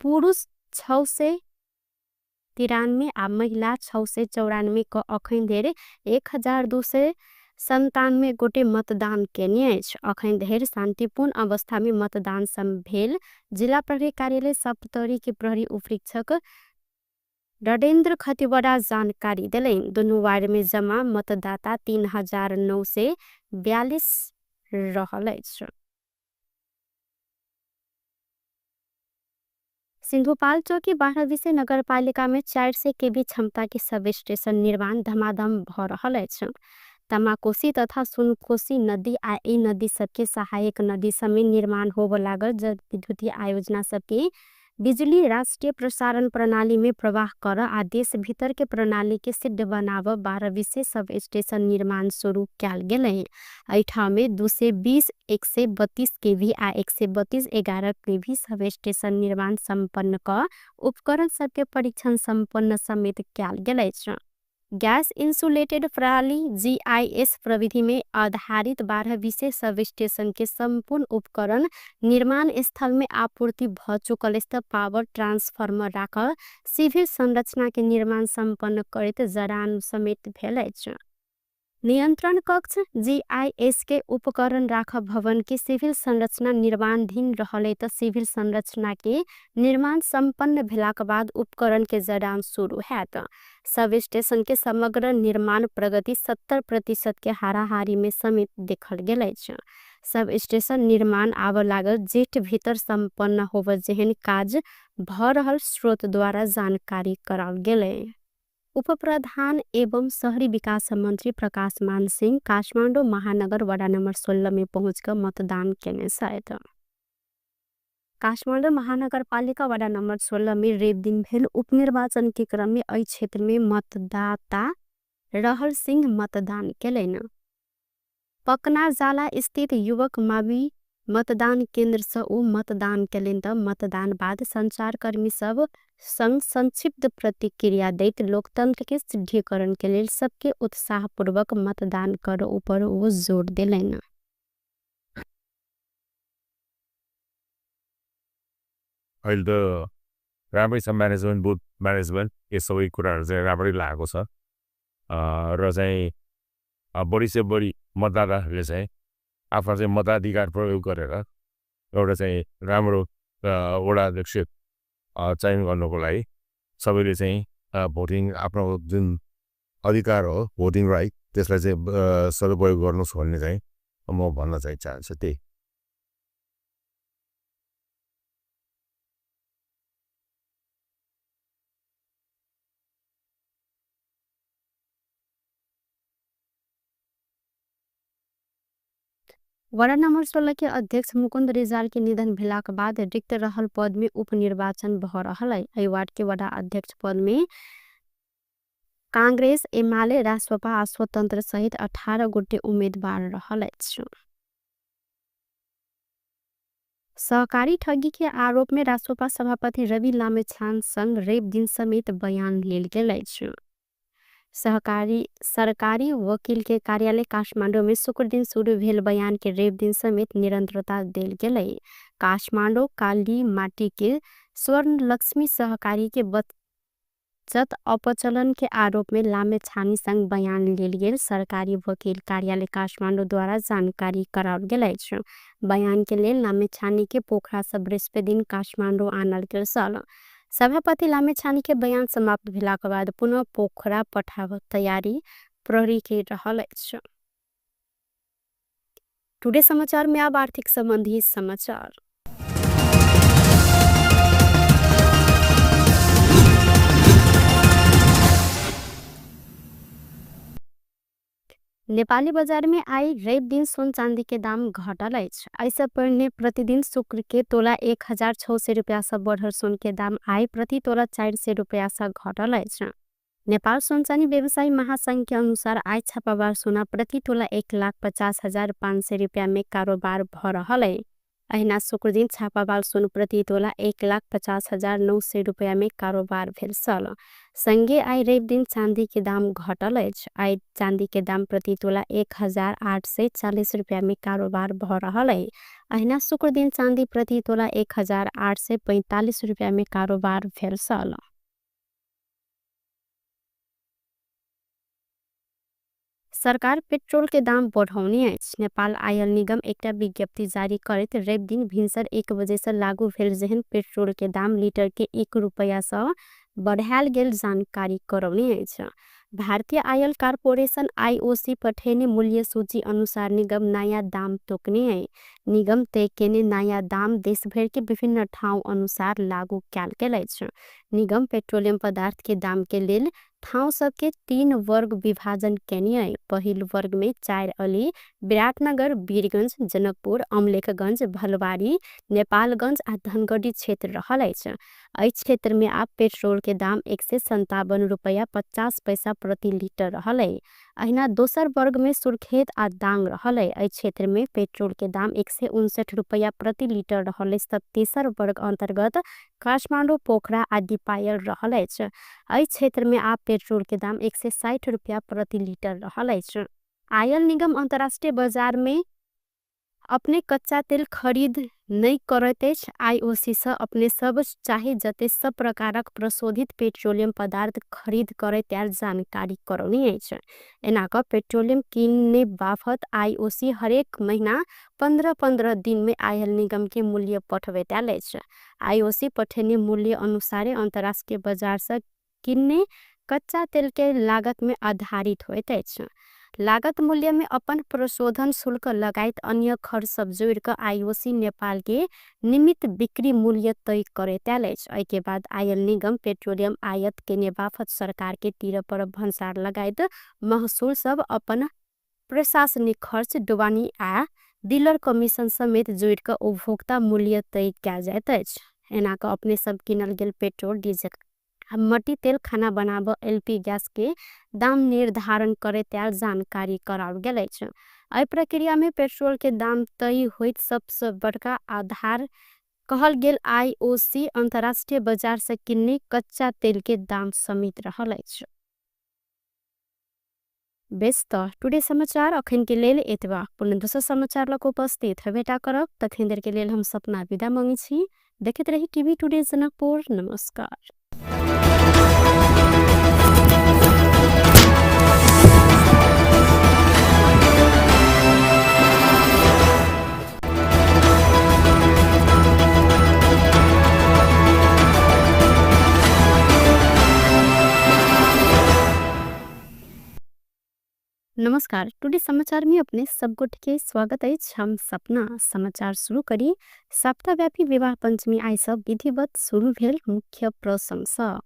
पुरुष 693 आ महिला 694 क अखन धरि 1200 97 गोटे मतदान केने अछि। अखन धरि शान्तिपूर्ण अवस्थामे मतदान भेल जिल्ला प्रहरी कार्यालय सप्तरीके प्रहरी उपरीक्षक रणेन्द्र खतिवडा जानकारी देलनि। दुनू वार्डमे जम्मा मतदाता 3942 रहल अछि। सिन्धुपाल्चोकी 12 नगरपालिकामे 400 केवी क्षमताके सब स्टेशन निर्माण धमाधम भ रहल अछि। तमाकोशी तथा सुनकोशी नदी आ ई नदी सबके सहायक नदी सबमे निर्माण होब लागल जलविद्युतीय आयोजना सबके बिजुली राष्ट्रिय प्रसारण प्रणालीमे प्रवाह कर आ देश भितरके प्रणालीके सिद्ध बनाब 12 सब स्टेशन निर्माण सुरु कयल गेलै। एहि ठाउँमे 220, 132 केवी आ 132 11 केवी सब स्टेशन निर्माण सम्पन्न क उपकरण सबके परीक्षण सम्पन्न समेत कयल गेल अछि। गैस इंसुलेटेड प्रणाली GIS प्रविधि में आधारित 12 सब स्टेशन के सम्पूर्ण उपकरण निर्माण स्थल में आपूर्ति भ चुकल अछि। पावर ट्रांसफार्मर राखल सिभिल संरचना के निर्माण सम्पन्न करैत जड़ान समेत भेल अछि। नियंत्रण कक्ष GIS के उपकरण राख भवन के सिभिल संरचना निर्माणाधीन रहलै त सिभिल संरचना के निर्माण सम्पन्न भेलाक बाद उपकरण के जड़ान सुरु हैत। सब स्टेशन के समग्र निर्माण प्रगति 70% के हाराहारी में समेत देखल गेल अछि। सब स्टेशन निर्माण आब लागल जेठ भीतर सम्पन्न होब जेहन काज भ रहल स्रोत द्वारा जानकारी कराओल गेलै। उपप्रधान एवं शहरी विकास मन्त्री प्रकाश मान सिंह काठमाडौँ महानगर वडा नम्बर 16 में पहुँच क मतदान केने छथि। काठमाडौँ महानगरपालिका वडा नम्बर 16 में रवि दिन भेल उपनिर्वाचन के क्रम में एहि क्षेत्र में मतदाता रहल सिंह मतदान केलनि। पकनाजाला स्थित युवक मावि मतदान केन्द्र से ओ मतदान केलनि त मतदान बाद संचारकर्मी सब संग संक्षिप्त प्रतिक्रिया दैत लोकतंत्र के सिद्धिकरण के लेल सबके उत्साहपूर्वक मतदान कर ऊपर ओ जोर देलनि। अहिले त राम्रै छ म्यानेजमेन्ट, बुथ म्यानेजमेन्ट यो सबै कुराहरु चाहिँ राम्रै लागेको छ र चाहिँ बढी से बढी मतदाताहरुले चाहिँ आफ्नो चाहिँ मताधिकार प्रयोग गरेर एउटा चाहिँ राम्रो वडा अध्यक्ष चयन गर्नको लागि सबैले चाहिँ भोटिङ आफ्नो जुन अधिकार हो भोटिङ राइट त्यसलाई चाहिँ सदुपयोग गर्नुहोस् भन्ने चाहिँ म भन्न चाहिँ चाहन्छु त्यही। वडा नम्बर 16 के अध्यक्ष मुकुन्द रिजाल के निधन भेलाक बाद रिक्त रहल पद में उपनिर्वाचन भ रहल है। एहि वार्ड के वडा अध्यक्ष पद में कांग्रेस, एमाले, रासोपा आ स्वतंत्र सहित 18 गोटे उम्मेदवार रहल अछि। सहकारी ठगी के आरोप में रासोपा सभापति रवि लामिछाने संग रवि दिन समेत बयान लेल गेल अछि। सरकारी वकील के कार्यालय काठमाडौँ में शुक्र दिन शुरू भेल बयान के रवि दिन समेत निरंतरता देल गेलै। काठमाडौँ काली माटी के स्वर्ण लक्ष्मी सहकारी के बचत अपचलन के आरोप में लामिछाने संग बयान लेल गेल सरकारी वकील कार्यालय काठमाडौँ द्वारा जानकारी कराओल गेल अछि। बयान के लेल लामिछाने के पोखरा से बृहस्पति दिन काठमाडौँ आनल गेल छल। सभापति लामिछाने के बयान समाप्त भेलाक बाद पुनः पोखरा पठाव तैयारी प्रहरी के रहल अछि। टुडे समाचार में अब आर्थिक संबंधी समाचार। नेपाली बजार में आई रवि दिन सोन चांदी के दाम घटल अछि। ऐसे पहिने प्रतिदिन शुक्र के तोला 1600 रुपया से बढ़ल सोन के दाम आई प्रति तोला 400 रुपया से घटल अछि। नेपाल सोन चांदी व्यवसायी महासंघ के अनुसार आई छापाबार सोना प्रति तोला 1,50,500 रुपया में कारोबार भ रहल है। अहिना शुक्र दिन छापाबार सोन प्रति तोला 1,50,900 रुपया में कारोबार भेल छल। संगे आई रवि दिन चांदी के दाम घटल अछि। आई चांदी के दाम प्रति तोला 1840 रुपया में कारोबार भ रहल है। अहिना शुक्र दिन चांदी प्रति तोला 1845 रुपया में कारोबार भेल छल। सरकार पेट्रोल के दाम बढ़ौने अछि। नेपाल आयल निगम एकटा विज्ञप्ति जारी करैत रवि दिन भिनसर 1 बजे से लागू भेल जेहन पेट्रोल के दाम लीटर के 1 रुपैया से बढ़ायल गेल जानकारी करौने अछि। भारतीय आयल कारपोरेशन आईओसी पठेने मूल्य सूची अनुसार निगम नया दाम तोकने है। निगम तय केने नया दाम देश भर के विभिन्न ठाउँ अनुसार लागू कयल गेल अछि। निगम पेट्रोलियम पदार्थ के दाम के लेल ठाउँ सबके 3 वर्ग विभाजन केने है। पहिल वर्ग में 4 अली, विराटनगर, वीरगंज, जनकपुर, अमलेखगंज, भलवारी, नेपालगंज आ धनगढ़ी क्षेत्र रहल अछि। एहि क्षेत्र में आब पेट्रोल के दाम 157 रुपैया 50 पैसा प्रति लीटर रहल है। अहिना दोसर वर्ग में सुर्खेत आ दांग रहल है। एहि क्षेत्र में पेट्रोल के दाम 159 रुपैया प्रति लीटर रहल है। तब तेसर वर्ग अंतर्गत काठमाडौँ, पोखरा आ दीपायल रहल अछि। एहि क्षेत्र में आब पेट्रोल के दाम 160 रुपैया प्रति लीटर रहल अछि। आयल निगम अंतर्राष्ट्रीय बाजार में अपने कच्चा तेल खरीद नहीं करैत अछि। आईओसी से अपने सब चाहे जते सब प्रकारक प्रशोधित पेट्रोलियम पदार्थ खरीद करे त्यार जानकारी करौनी अछि। एना क पेट्रोलियम किनने बाफत आईओसी हरेक महीना 15-15 दिन में आयल निगम के मूल्य पठबैत आयल अछि। आईओसी पठेने मूल्य अनुसारे अंतर्राष्ट्रीय बाजार से किनने कच्चा तेल के लागत में आधारित होइत अछि। लागत मूल्य में अपन प्रशोधन शुल्क लगायत अन्य खर्च सब जोड़ क आईओसी नेपाल के निमित बिक्री मूल्य तय करैत आयल अछि। एहि के बाद आयल निगम पेट्रोलियम आयात केने बाफत सरकार के तीर पर भन्सार लगायत महसूल सब अपन प्रशासनिक खर्च, ढुवानी आ डीलर कमीशन समेत जोड़ क उपभोक्ता मूल्य तय कयल जाइत अछि। एना क अपने सब किनल गेल पेट्रोल, डीजल, मट्टी तेल, खाना बनाब एलपी गैस के दाम निर्धारण करे त्याल जानकारी कराओल गेल अछि। एहि प्रक्रिया में पेट्रोल के दाम तय होइत सबसे बड़का आधार कहल गेल आईओसी अंतर्राष्ट्रीय बाजार से किन्ने कच्चा तेल के दाम समेत रहल अछि। बेस त टुडे समाचार अखन के लेल एतबा। पुनः दोसर समाचार लक उपस्थित हेबेटा करब। तखन देर के लेल हम सपना विदा मांगै छी। देखैत रही टीवी टुडे जनकपुर। नमस्कार। नमस्कार, टुडे समाचार में अपने सब गोटे के स्वागत अछि। हम सपना समाचार शुरू करी। सप्ताहव्यापी विवाह पंचमी आइ सब विधिवत शुरू भेल मुख्य प्रसंग।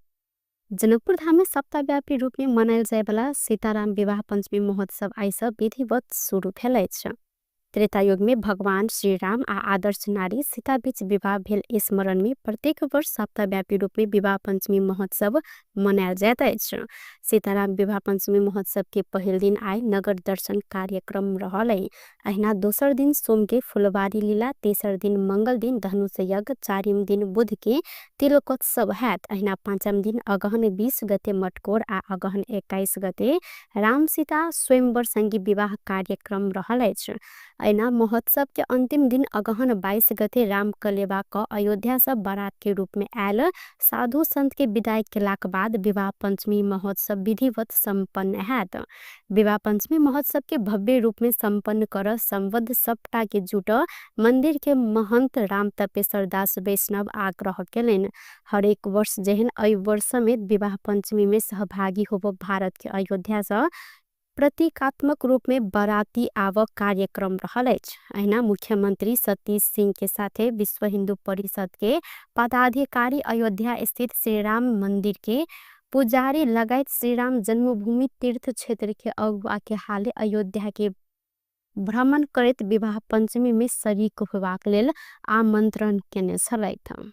जनकपुर धाम में सप्ताहव्यापी रूप में मनायल जायवाला सीताराम विवाह पंचमी महोत्सव आइ सब विधिवत शुरू भेल अछि। त्रेतायुग में भगवान श्री राम आ आदर्श नारी सीता बीच विवाह भेल स्मरण में प्रत्येक वर्ष सप्ताहव्यापी रूप में विवाह पंचमी महोत्सव मनायल जाइत अछि। सीताराम विवाह पंचमी महोत्सव के पहिल दिन आइ नगर दर्शन कार्यक्रम रहल है। अहिना दोसर दिन सोम के फुलबारी लीला, तेसर दिन मंगल दिन धनुष यज्ञ, चारिम दिन बुध के तिलकोत्सव हैत। अहिना पाँचम दिन अगहन 20 गते मटकोर आ अगहन 21 गते राम सीता स्वयंवर संगी विवाह कार्यक्रम रहल अछि। अहिना महोत्सव के अंतिम दिन अगहन 22 गते राम कलेवा क अयोध्या से बारात के रूप में आयल साधु संत के विदाई केलाक बाद विवाह पंचमी महोत्सव विधिवत संपन्न हैत। विवाह पंचमी महोत्सव के भव्य रूप में संपन्न कर संबद्ध सबटा के जुट मंदिर के महंत राम तपेश्वर दास वैष्णव आग्रह केलनि। हरेक वर्ष जेहन एहि वर्ष में विवाह पंचमी में सहभागी होब भारत के अयोध्या से प्रतीकात्मक रूप में बाराती आवक कार्यक्रम रहल अछि। अहिना मुख्यमंत्री सतीश सिंह के साथे विश्व हिंदू परिषद के पदाधिकारी अयोध्या स्थित श्री राम मंदिर के पुजारी लगायत श्री राम जन्मभूमि तीर्थ क्षेत्र के अगुआ के हाले अयोध्या के भ्रमण करैत विवाह पंचमी में शरीक होबाक लेल आमंत्रण केने छलथि।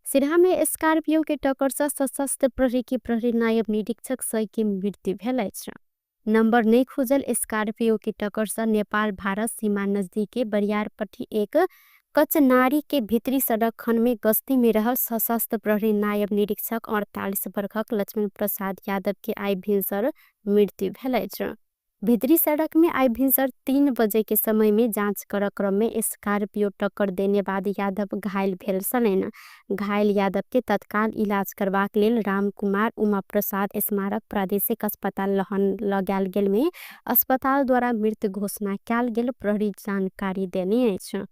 सिरहा में स्कॉर्पियो के टक्कर से सशस्त्र प्रहरी के प्रहरी नायब निरीक्षक सही के मृत्यु भेल अछि। नंबर नहीं खुजल स्कॉर्पियो के टक्कर से नेपाल भारत सीमा नजदीक के बरियारपट्टी एक कचनारी के भीतरी सड़क खंड में गश्ती में रहल सशस्त्र प्रहरी नायब निरीक्षक 48 वर्षक लक्ष्मण प्रसाद यादव के आइ भिनसर मृत्यु भेल अछि। भित्री सड़क में आइ भिनसर 3 बजे के समय में जांच कर क्रम में स्कॉर्पियो टक्कर देने बाद यादव घायल भेल छलनि। घायल यादव के तत्काल इलाज करबाक लेल रामकुमार उमा प्रसाद स्मारक प्रादेशिक अस्पताल लहन लगायल गेल में अस्पताल द्वारा मृत घोषणा कयल गेल प्रहरी जानकारी देने अछि।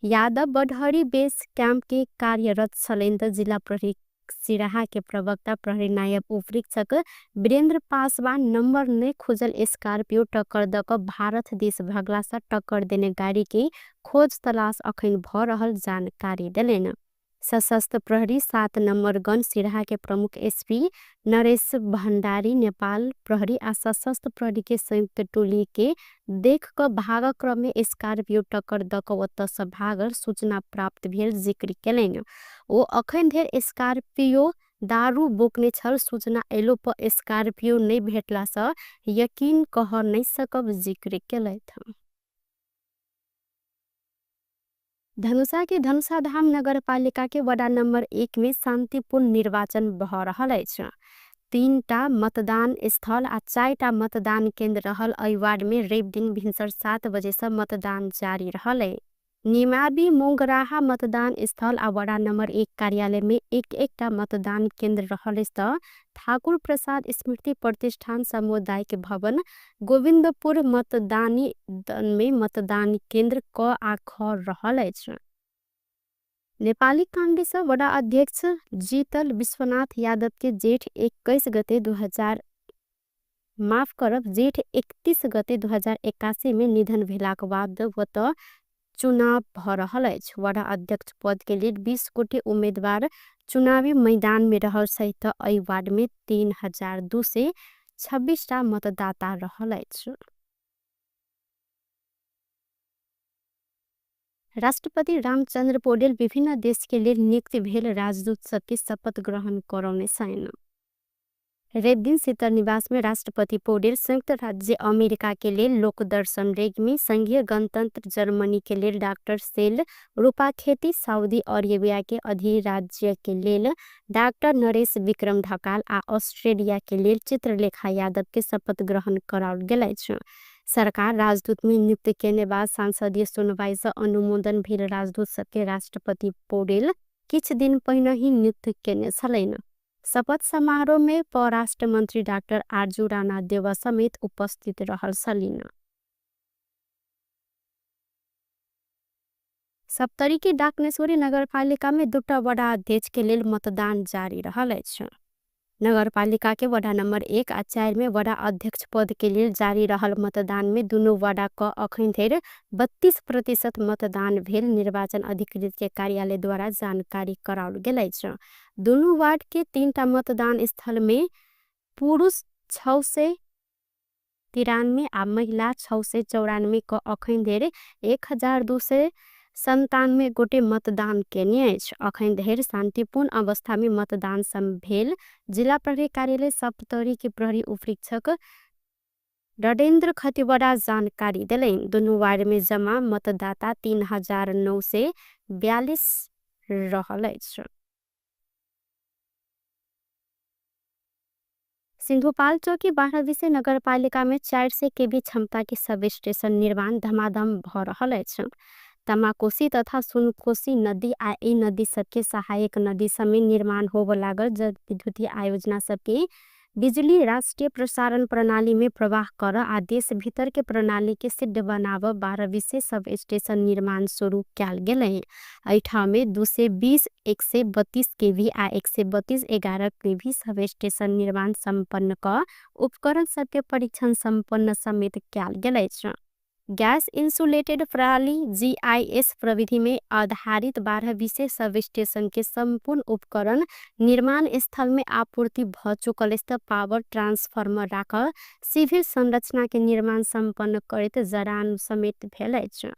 यादव बडहरी बेस कैंप के कार्यरत छलनि त जिला प्रहरी सिराहा के प्रवक्ता प्रहरी नायब उपरीक्षक वीरेंद्र पासवान नंबर नहीं खोजल स्कॉर्पियो टक्कर द क भारत देश भगला से टक्कर देने गाड़ी के खोज तलाश अखन भ रहल जानकारी देलनि। सशस्त्र प्रहरी 7 नंबर गन सिराहा के प्रमुख एसपी नरेश भंडारी नेपाल प्रहरी आ सशस्त्र प्रहरी के संयुक्त टोली के देख क भाग क्रम में स्कॉर्पियो टक्कर द क ओतऽ से भागल सूचना प्राप्त भेल जिक्र केलनि। ओ अखन धरि स्कॉर्पियो दारू बोकने छल सूचना एलो पर स्कॉर्पियो नहीं भेटला से यकीन कह नहीं सकब जिक्र केलथि। धनुषा के धनुषाधाम नगरपालिका के वडा नंबर 1 में शांतिपूर्ण निर्वाचन भ रहल अछि। 3टा मतदान स्थल आ 4टा मतदान केंद्र रहल एहि वार्ड में रवि दिन भिनसर 7 बजे से मतदान जारी रहल है। निमाबी मोंगराहा मतदान स्थल आ वडा नंबर 1 कार्यालय में एक एकटा मतदान केंद्र रहल अछि त ठाकुर प्रसाद स्मृति प्रतिष्ठान सामुदायिक भवन गोविंदपुर मतदानी में मतदान केंद्र क आ ख रहल अछि। नेपाली कांग्रेस वडा अध्यक्ष जीतल विश्वनाथ यादव के जेठ 21 गते जेठ 31 गते 2081 में निधन भेलाक बाद ओतऽ चुनाव भ रहल अछि। वडा अध्यक्ष पद के लेल 20 गोटे उम्मीदवार चुनावी मैदान में रहल सहित एहि वार्ड में 3226 टा मतदाता रहल अछि। राष्ट्रपति रामचंद्र पौडेल विभिन्न देश के लेल नियुक्त भेल राजदूत सबके शपथ ग्रहण करौने छनि। रवि दिन शीतल निवास में राष्ट्रपति पौडेल संयुक्त राज्य अमेरिका के लेल लोकदर्शन रेग्मी, संघीय गणतंत्र जर्मनी के लेल डाक्टर सेल रूपाखेती, सऊदी अरेबिया के अधिराज्य के लेल डाक्टर नरेश विक्रम ढकाल आ ऑस्ट्रेलिया के लेल चित्रलेखा यादव के शपथ ग्रहण कराओल गेल अछि। सरकार राजदूत में नियुक्त केने बाद संसदीय सुनवाई से अनुमोदन भेल राजदूत सबके राष्ट्रपति पौडेल किछ दिन पहिने ही नियुक्त केने छलनि। शपथ समारोह में परराष्ट्र मंत्री डाक्टर आरजू राणा देवा समेत उपस्थित रहल छलनि। सप्तरी के डाकनेश्वरी नगरपालिका में 2टा वडा अध्यक्ष के लेल मतदान जारी रहल अछि। नगरपालिका के वडा नंबर 1 आ 4 में वडा अध्यक्ष पद के लेल जारी रहल मतदान में दुनू वडा क अखन धरि 32% मतदान भेल निर्वाचन अधिकृत के कार्यालय द्वारा जानकारी कराओल गेल अछि। दुनू वार्ड के 3टा मतदान स्थल में पुरुष 693 आ महिला 694 क अखन धरि 1297 गोटे मतदान केने अछि। अखन धरि शांतिपूर्ण अवस्था में मतदान भेल जिला प्रहरी कार्यालय सप्तरी के प्रहरी उपरीक्षक रणेन्द्र खतिवड़ा जानकारी देलनि। दुनू वार्ड में जमा मतदाता 3942 रहल अछि। सिंधुपाल्चोक 12 नगरपालिका में 400 केवी क्षमता के सब स्टेशन निर्माण धमाधम भ रहल अछि। तमाकोसी तथा सुनकोसी नदी आ ई नदी सबके सहायक नदी सब में निर्माण होब लागल जल विद्युतीय आयोजना सबके बिजली राष्ट्रीय प्रसारण प्रणाली में प्रवाह कर आ देश भीतर के प्रणाली के सिद्ध बनाव 12 सब स्टेशन निर्माण शुरू कयल गेलै। एहि ठाम में 220, 132 केवी आ 132 11 केवी सब स्टेशन निर्माण संपन्न क उपकरण सबके परीक्षण संपन्न समेत कयल गेल अछि। गैस इंसुलेटेड प्रणाली GIS प्रविधि में आधारित 12 सब स्टेशन के संपूर्ण उपकरण निर्माण स्थल में आपूर्ति भ चुकल अछि। पावर ट्रांसफार्मर राख सिविल संरचना के निर्माण संपन्न करैत जड़ान समेत भेल अछि।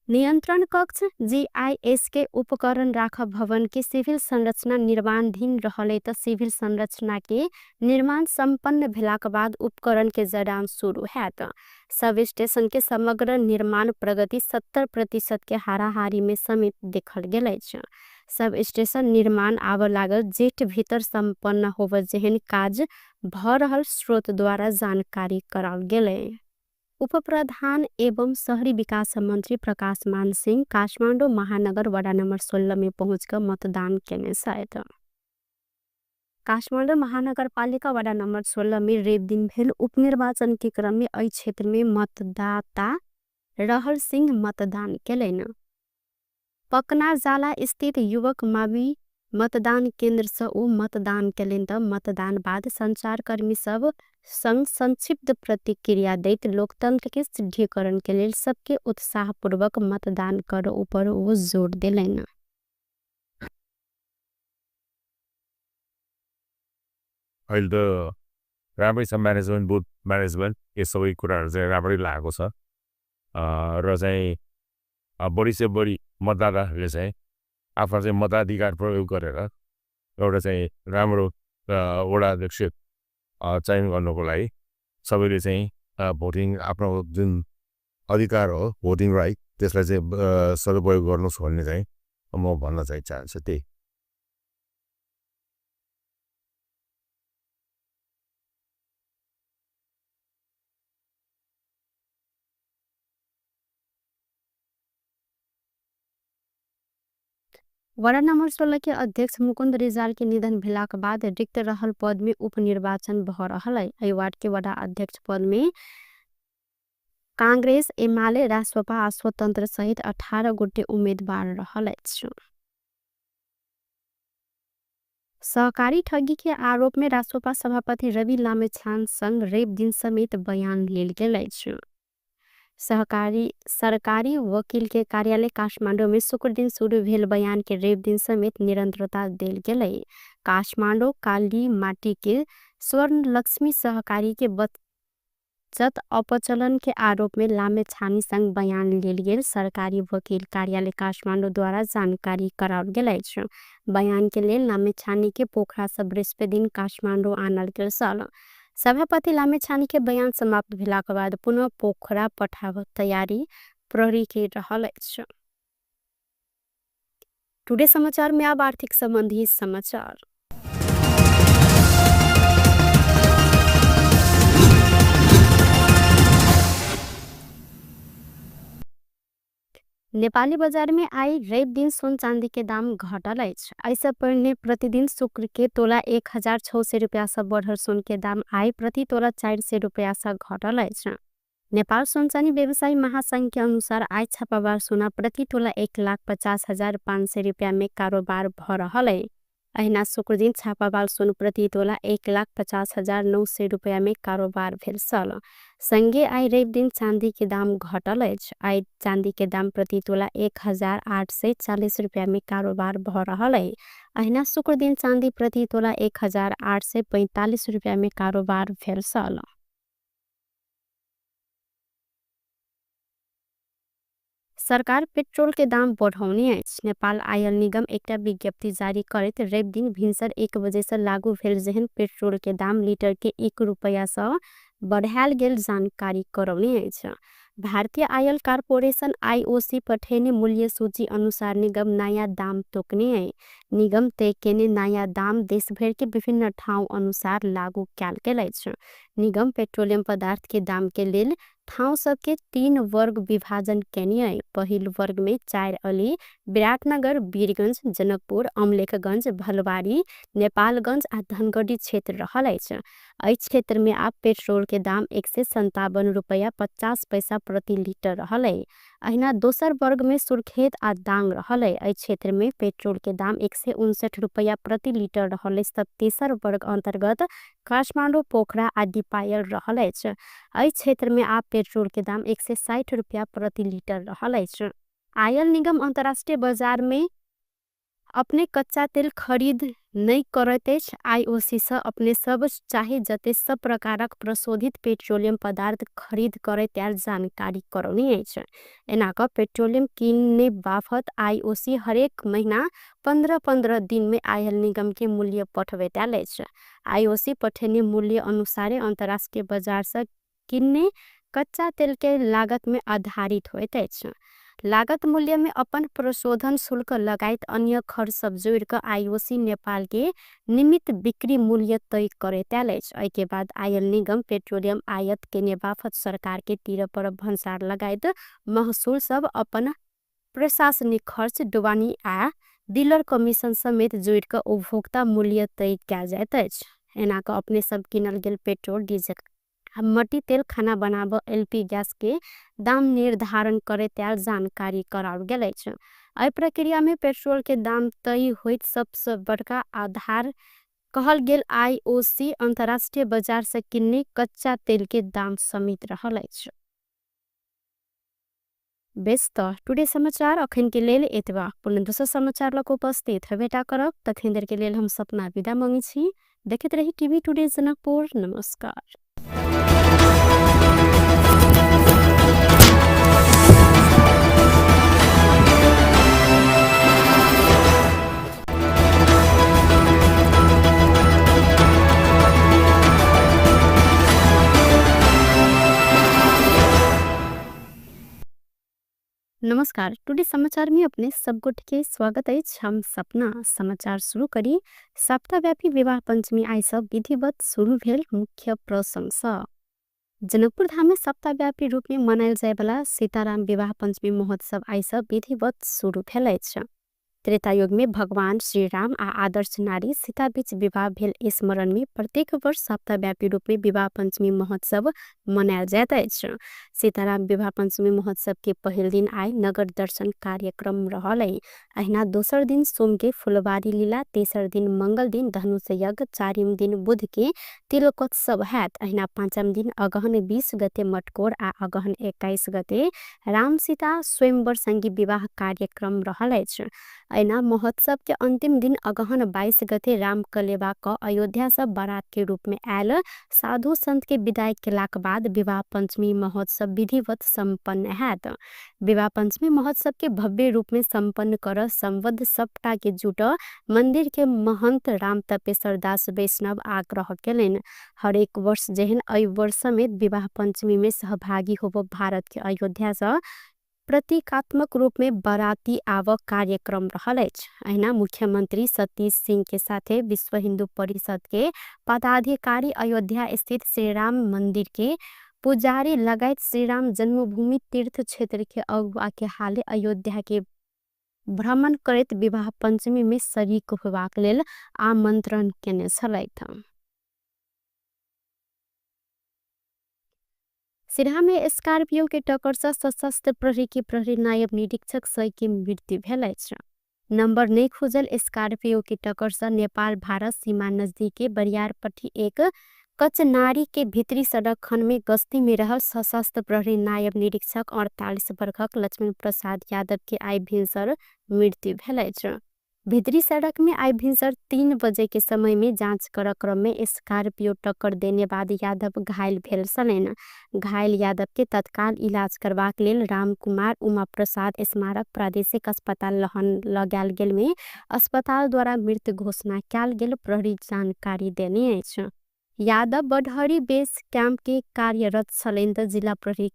नियंत्रण कक्ष GIS के उपकरण राख भवन के सिविल संरचना निर्माणाधीन रहलै त सिविल संरचना के निर्माण संपन्न भेलाक बाद उपकरण के जड़ान शुरू हैत। सब स्टेशन के समग्र निर्माण प्रगति 70% के हाराहारी में समेत देखल गेल अछि। सब स्टेशन निर्माण आब लागल जेठ भीतर संपन्न होब जेहन काज भ रहल स्रोत द्वारा जानकारी कराओल गेलै। उपप्रधान एवं शहरी विकास मन्त्री प्रकाश मान सिंह काठमाडौँ महानगर वडा नम्बर 16 में पहुँच कर मतदान केने छथि। काठमाडौँ महानगरपालिका वडा नम्बर 16 में रवि दिन भेल उपनिर्वाचन के क्रम में एहि क्षेत्र में मतदाता रहल सिंह मतदान केलनि। पकनाजाला स्थित युवक मावि मतदान केन्द्र से ओ मतदान केलनि त मतदान बाद संचारकर्मी सब संग संक्षिप्त प्रतिक्रिया दैत लोकतंत्र के सुदृढ़ीकरण के लेल सबके उत्साहपूर्वक मतदान कर ऊपर ओ जोर देलनि। अहिले त राम्रै छ म्यानेजमेन्ट, बुथ म्यानेजमेन्ट यो सबै कुराहरु चाहिँ राम्रै लागेको छ र चाहिँ बढी से बढी मतदाताहरूले चाहिँ आफ्नो चाहिँ मताधिकार प्रयोग गरेर एउटा चाहिँ राम्रो वडा अध्यक्ष चयन गर्नुको लागि सबैले चाहिँ भोटिङ आफ्नो जुन अधिकार हो भोटिङ राइट त्यसलाई चाहिँ सदुपयोग गर्नुहोस् भन्ने चाहिँ म भन्न चाहिँ चाहन्छु त्यही। वडा नम्बर 16 के अध्यक्ष मुकुन्द रिजाल के निधन भेलाक बाद रिक्त रहल पद में उपनिर्वाचन भ रहल है। एहि वार्ड के वडा अध्यक्ष पद में कांग्रेस, एमाले, रासोपा आ स्वतंत्र सहित 18 गोटे उम्मीदवार रहल अछि। सहकारी ठगी के आरोप में रासोपा सभापति रवि लामिछाने संग रवि दिन समेत बयान लेल गेल अछि। सरकारी वकील के कार्यालय काठमाडौँ में शुक्र दिन शुरू भेल बयान के रवि दिन समेत निरंतरता देल गेलै। काठमाडौँ काली माटी के स्वर्ण लक्ष्मी सहकारी के बचत अपचलन के आरोप में लामिछाने संग बयान लेल गेल सरकारी वकील कार्यालय काठमाडौँ द्वारा जानकारी कराओल गेल अछि। बयान के लेल लामिछाने के पोखरा से बृहस्पति दिन काठमाडौँ आनल गेल छल। सभापति लामिछाने के बयान समाप्त भेलाक बाद पुनः पोखरा पठाब तैयारी प्रहरी के रहल अछि। टुडे समाचार में अब आर्थिक संबंधी समाचार। नेपाली बाजार में आई रवि दिन सोन चांदी के दाम घटल अछि। ऐसे पहले प्रतिदिन शुक्र के तोला 1600 रुपया से बढ़ल सोन के दाम आई प्रति तोला 400 रुपया से घटल अछि। नेपाल सोन चांदी व्यवसायी महासंघ के अनुसार आई छापाबार सोना प्रति तोला 1,50,500 रुपया में कारोबार भ रहल है। अहिना शुक्र दिन छापाबार सोन प्रति तोला 1,50,900 रुपया में कारोबार भेल छल। संगे आई रवि दिन चांदी के दाम घटल अछि। आई चांदी के दाम प्रति तोला 1840 रुपया में कारोबार भ रहल है। अहिना शुक्र दिन चांदी प्रति तोला 1845 रुपया में कारोबार भेल छल। सरकार पेट्रोल के दाम बढ़ौने अछि। नेपाल आयल निगम एकटा विज्ञप्ति जारी करैत रवि दिन भिनसर 1 बजे से लागू भेल जेहन पेट्रोल के दाम लीटर के 1 रुपया से बढ़ायल गेल जानकारी करौने अछि। भारतीय आयल कारपोरेशन आईओसी पठेने मूल्य सूची अनुसार निगम नया दाम तोकने है। निगम तय केने नया दाम देशभर के विभिन्न ठाउँ अनुसार लागू कयल गेल अछि। निगम पेट्रोलियम पदार्थ के दाम के लेल ठाउँ सबके 3 वर्ग विभाजन केने है। पहिल वर्ग में 4 अली, विराटनगर, वीरगंज, जनकपुर, अमलेखगंज, भलवारी, नेपालगंज आ धनगढ़ी क्षेत्र रहल अछि। एहि क्षेत्र में आप पेट्रोल के दाम 157 रुपया 50 पैसा प्रति लीटर रहल है। अहिना दोसर वर्ग में सुर्खेत आ दांग रहल है। एहि क्षेत्र में पेट्रोल के दाम 159 रुपया प्रति लीटर रहल है। तब तेसर वर्ग अंतर्गत काठमाडौँ, पोखरा आ दीपायल रहल अछि। एहि क्षेत्र में आप पेट्रोल के दाम 160 रुपया प्रति लीटर रहल अछि। आयल निगम अंतर्राष्ट्रीय बाजार में अपने कच्चा तेल खरीद नहीं करैत अछि। आईओसी से अपने सब चाहे जते सब प्रकारक प्रशोधित पेट्रोलियम पदार्थ खरीद करैत आयल जानकारी करौने अछि। एना क पेट्रोलियम किनने बाफत आईओसी हरेक महीना 15-15 दिन में आयल निगम के मूल्य पठबैत आयल अछि। आईओसी पठेने मूल्य अनुसारे अंतर्राष्ट्रीय बाजार से किनने कच्चा तेल के लागत में आधारित होइत अछि। लागत मूल्य में अपन प्रशोधन शुल्क लगायत अन्य खर्च सब जोड़ के आईओसी नेपाल के निमित्त बिक्री मूल्य तय करैत आयल अछि। एहि के बाद आयल निगम पेट्रोलियम आयात केने बापत सरकार के तीर पर भन्सार लगायत महसूल सब अपन प्रशासनिक खर्च ढुवानी आ डीलर कमीशन समेत जोड़ के उपभोक्ता मूल्य तय कयल जाइत अछि। एना क अपने सब किनल गेल पेट्रोल डीजल मट्टी तेल खाना बनाब एलपी गैस के दाम निर्धारण करैत आयल जानकारी कराओल गेल अछि। एहि प्रक्रिया में पेट्रोल के दाम तय होइत सबसे बड़का आधार कहल गेल आईओसी अंतर्राष्ट्रीय बाजार से किन्ने कच्चा तेल के दाम समेत रहल अछि। बेस त टुडे समाचार अखन के लेल एतबा। पुनः दोसर समाचार लक उपस्थित हेबेटा करब, तखन देर के लेल हम सपना विदा मांगै छी। देखैत रही टीवी टुडे जनकपुर। नमस्कार। नमस्कार, टुडे समाचार में अपने सब गोटे के स्वागत अछि। हम सपना समाचार शुरू करी। सप्ताहव्यापी विवाह पंचमी आइ सब विधिवत शुरू भेल। मुख्य प्रसंग जनकपुर धाम में सप्ताहव्यापी रूप में मनायल जायवाला सीताराम विवाह पंचमी महोत्सव आइ सब विधिवत शुरू भेल अछि। त्रेतायुग में भगवान श्री राम आ आदर्श नारी सीता बीच विवाह भेल स्मरण में प्रत्येक वर्ष सप्ताहव्यापी रूप में विवाह पंचमी महोत्सव मनायल जाइत अछि। सीताराम विवाह पंचमी महोत्सव के पहिल दिन आइ नगर दर्शन कार्यक्रम रहल अछि। अहिना दोसर दिन सोम के फुलबारी लीला, तेसर दिन मंगल दिन धनुष यज्ञ, चारिम दिन बुध के तिलकोत्सव हैत। अहिना पाँचम दिन अगहन 20 गते मटकोर आ अगहन 21 गते राम सीता स्वयंवर संगी विवाह कार्यक्रम रहल अछि। अहिना महोत्सव के अंतिम दिन अगहन 22 गते राम कलेवा क अयोध्या से बारात के रूप में आयल साधु संत के विदाई केलाक बाद विवाह पंचमी महोत्सव विधिवत संपन्न हैत। विवाह पंचमी महोत्सव के भव्य रूप में संपन्न कर संबद्ध सबटा के जुट मंदिर के महंत राम तपेश्वर दास वैष्णव आग्रह केलनि। हरेक वर्ष जेहन एहि वर्ष समेत विवाह पंचमी में सहभागी होब भारत के अयोध्या से प्रतीकात्मक रूप में बाराती आवक कार्यक्रम रहल अछि। अहिना मुख्यमंत्री सतीश सिंह के साथे विश्व हिंदू परिषद के पदाधिकारी अयोध्या स्थित श्री राम मंदिर के पुजारी लगायत श्री राम जन्मभूमि तीर्थ क्षेत्र के अगुआ के हाले अयोध्या के भ्रमण करैत विवाह पंचमी में शरीक होबाक लेल आमंत्रण केने छलथि। सिरहा में स्कॉर्पियो के टक्कर से सशस्त्र प्रहरी के प्रहरी नायब निरीक्षक सही के मृत्यु भेल अछि। नंबर नहीं खोजल स्कॉर्पियो के टक्कर से नेपाल भारत सीमा नजदीक के बरियारपट्टी एक कचनारी के भीतरी सड़क खंड में गश्ती में रहल सशस्त्र प्रहरी नायब निरीक्षक 48 वर्षक लक्ष्मण प्रसाद यादव के आइ भिनसर मृत्यु भेल अछि। भीतरी सड़क में आइ भिनसर 3 बजे के समय में जांच कर क्रम में स्कॉर्पियो टक्कर देने बाद यादव घायल भेल छलनि। घायल यादव के तत्काल इलाज करबाक लेल रामकुमार उमा प्रसाद स्मारक प्रादेशिक अस्पताल लहन लगायल गेल में अस्पताल द्वारा मृत घोषणा कयल गेल प्रहरी जानकारी देने अछि। यादव बडहरी बेस कैंप के कार्यरत छलनि त जिला प्रहरी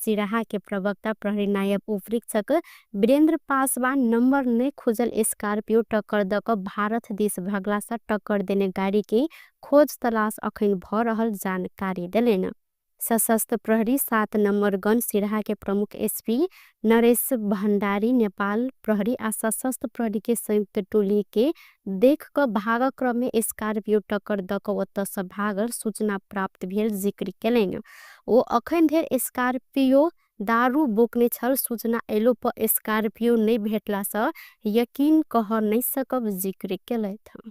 सिराहा के प्रवक्ता प्रहरी नायब उपरीक्षक वीरेंद्र पासवान नंबर नहीं खोजल स्कॉर्पियो टक्कर द क भारत देश भगला से टक्कर देने गाड़ी के खोज तलाश अखन भ रहल जानकारी देलनि। सशस्त्र प्रहरी 7 नंबर गन सिराहा के प्रमुख एसपी नरेश भंडारी नेपाल प्रहरी आ सशस्त्र प्रहरी के संयुक्त टोली के देख क भाग क्रम में स्कॉर्पियो टक्कर द क ओतऽ से भागल सूचना प्राप्त भेल जिक्र केलनि। ओ अखन धरि स्कॉर्पियो दारू बोकने छल सूचना एलो पर स्कॉर्पियो नहीं भेटला से यकीन कह नहीं सकब जिक्र केलथि।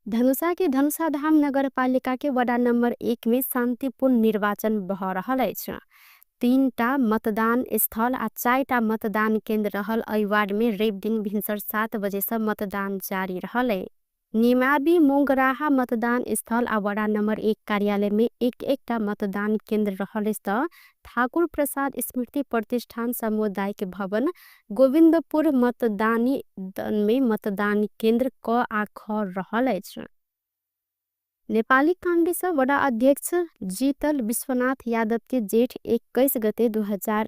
धनुषा के धनुषा धाम नगरपालिका के वडा नंबर 1 में शांतिपूर्ण निर्वाचन भ रहल अछि। 3टा मतदान स्थल आ 4टा मतदान केंद्र रहल एहि वार्ड में रवि दिन भिनसर 7 बजे से मतदान जारी रहल अछि। निमाबी मोंगराहा मतदान स्थल आ वडा नंबर 1 कार्यालय में एक एकटा मतदान केंद्र रहल अछि त ठाकुर प्रसाद स्मृति प्रतिष्ठान सामुदायिक भवन गोविंदपुर मतदानी में मतदान केंद्र क आ ख रहल अछि। नेपाली कांग्रेस वडा अध्यक्ष जीतल विश्वनाथ यादव के जेठ 21 गते 2000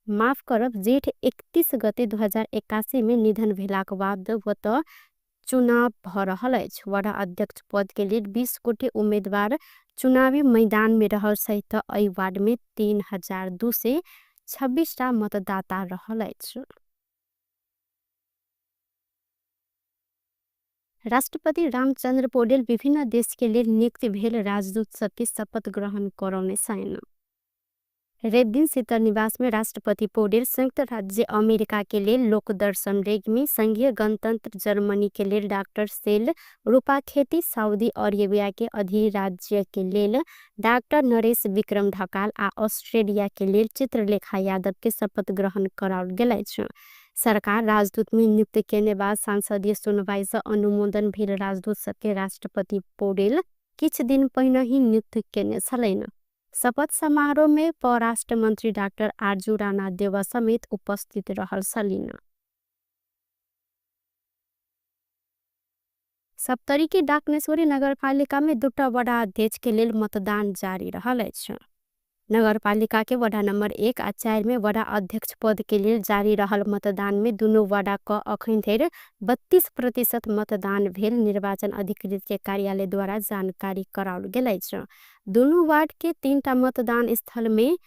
माफ करब जेठ 31 गते 2081 में निधन भेलाक बाद वत चुनाव भ रहल अछि। वडा अध्यक्ष पद के लेल 20 गोटे उम्मेदवार चुनावी मैदान में रहल सहित एहि वार्ड में 3226 टा मतदाता रहल अछि। राष्ट्रपति रामचंद्र पौडेल विभिन्न देश के लेल नियुक्त भेल राजदूत सबके शपथ ग्रहण करौने छनि। रविदिन शीतल निवास में राष्ट्रपति पौडेल संयुक्त राज्य अमेरिका के लेल लोकदर्शन रेग्मी, संघीय गणतंत्र जर्मनी के लेल डाक्टर सेल रूपाखेती, सऊदी अरेबिया के अधिराज्य के लेल डाक्टर नरेश विक्रम ढकाल आ ऑस्ट्रेलिया के लेल चित्रलेखा यादव के शपथ ग्रहण कराओल गेल अछि। सरकार राजदूत में नियुक्त केने बाद संसदीय सुनवाई से अनुमोदन भेल राजदूत सबके राष्ट्रपति पौडेल किछ दिन पहिने ही नियुक्त केने छलनि। शपथ समारोह में परराष्ट्र मंत्री डाक्टर आरजू राणा देवा समेत उपस्थित रहल छलनि। सप्तरी के डाकनेश्वरी नगरपालिका में 2 वडा अध्यक्ष के लेल मतदान जारी रहल अछि। नगरपालिका के वडा नंबर 1 आ 4 में वडा अध्यक्ष पद के लेल जारी रहल मतदान में दुनू वडा क अखन धरि 32% मतदान भेल निर्वाचन अधिकृत के कार्यालय द्वारा जानकारी कराओल गेल अछि। दुनू वार्ड के 3टा मतदान स्थल में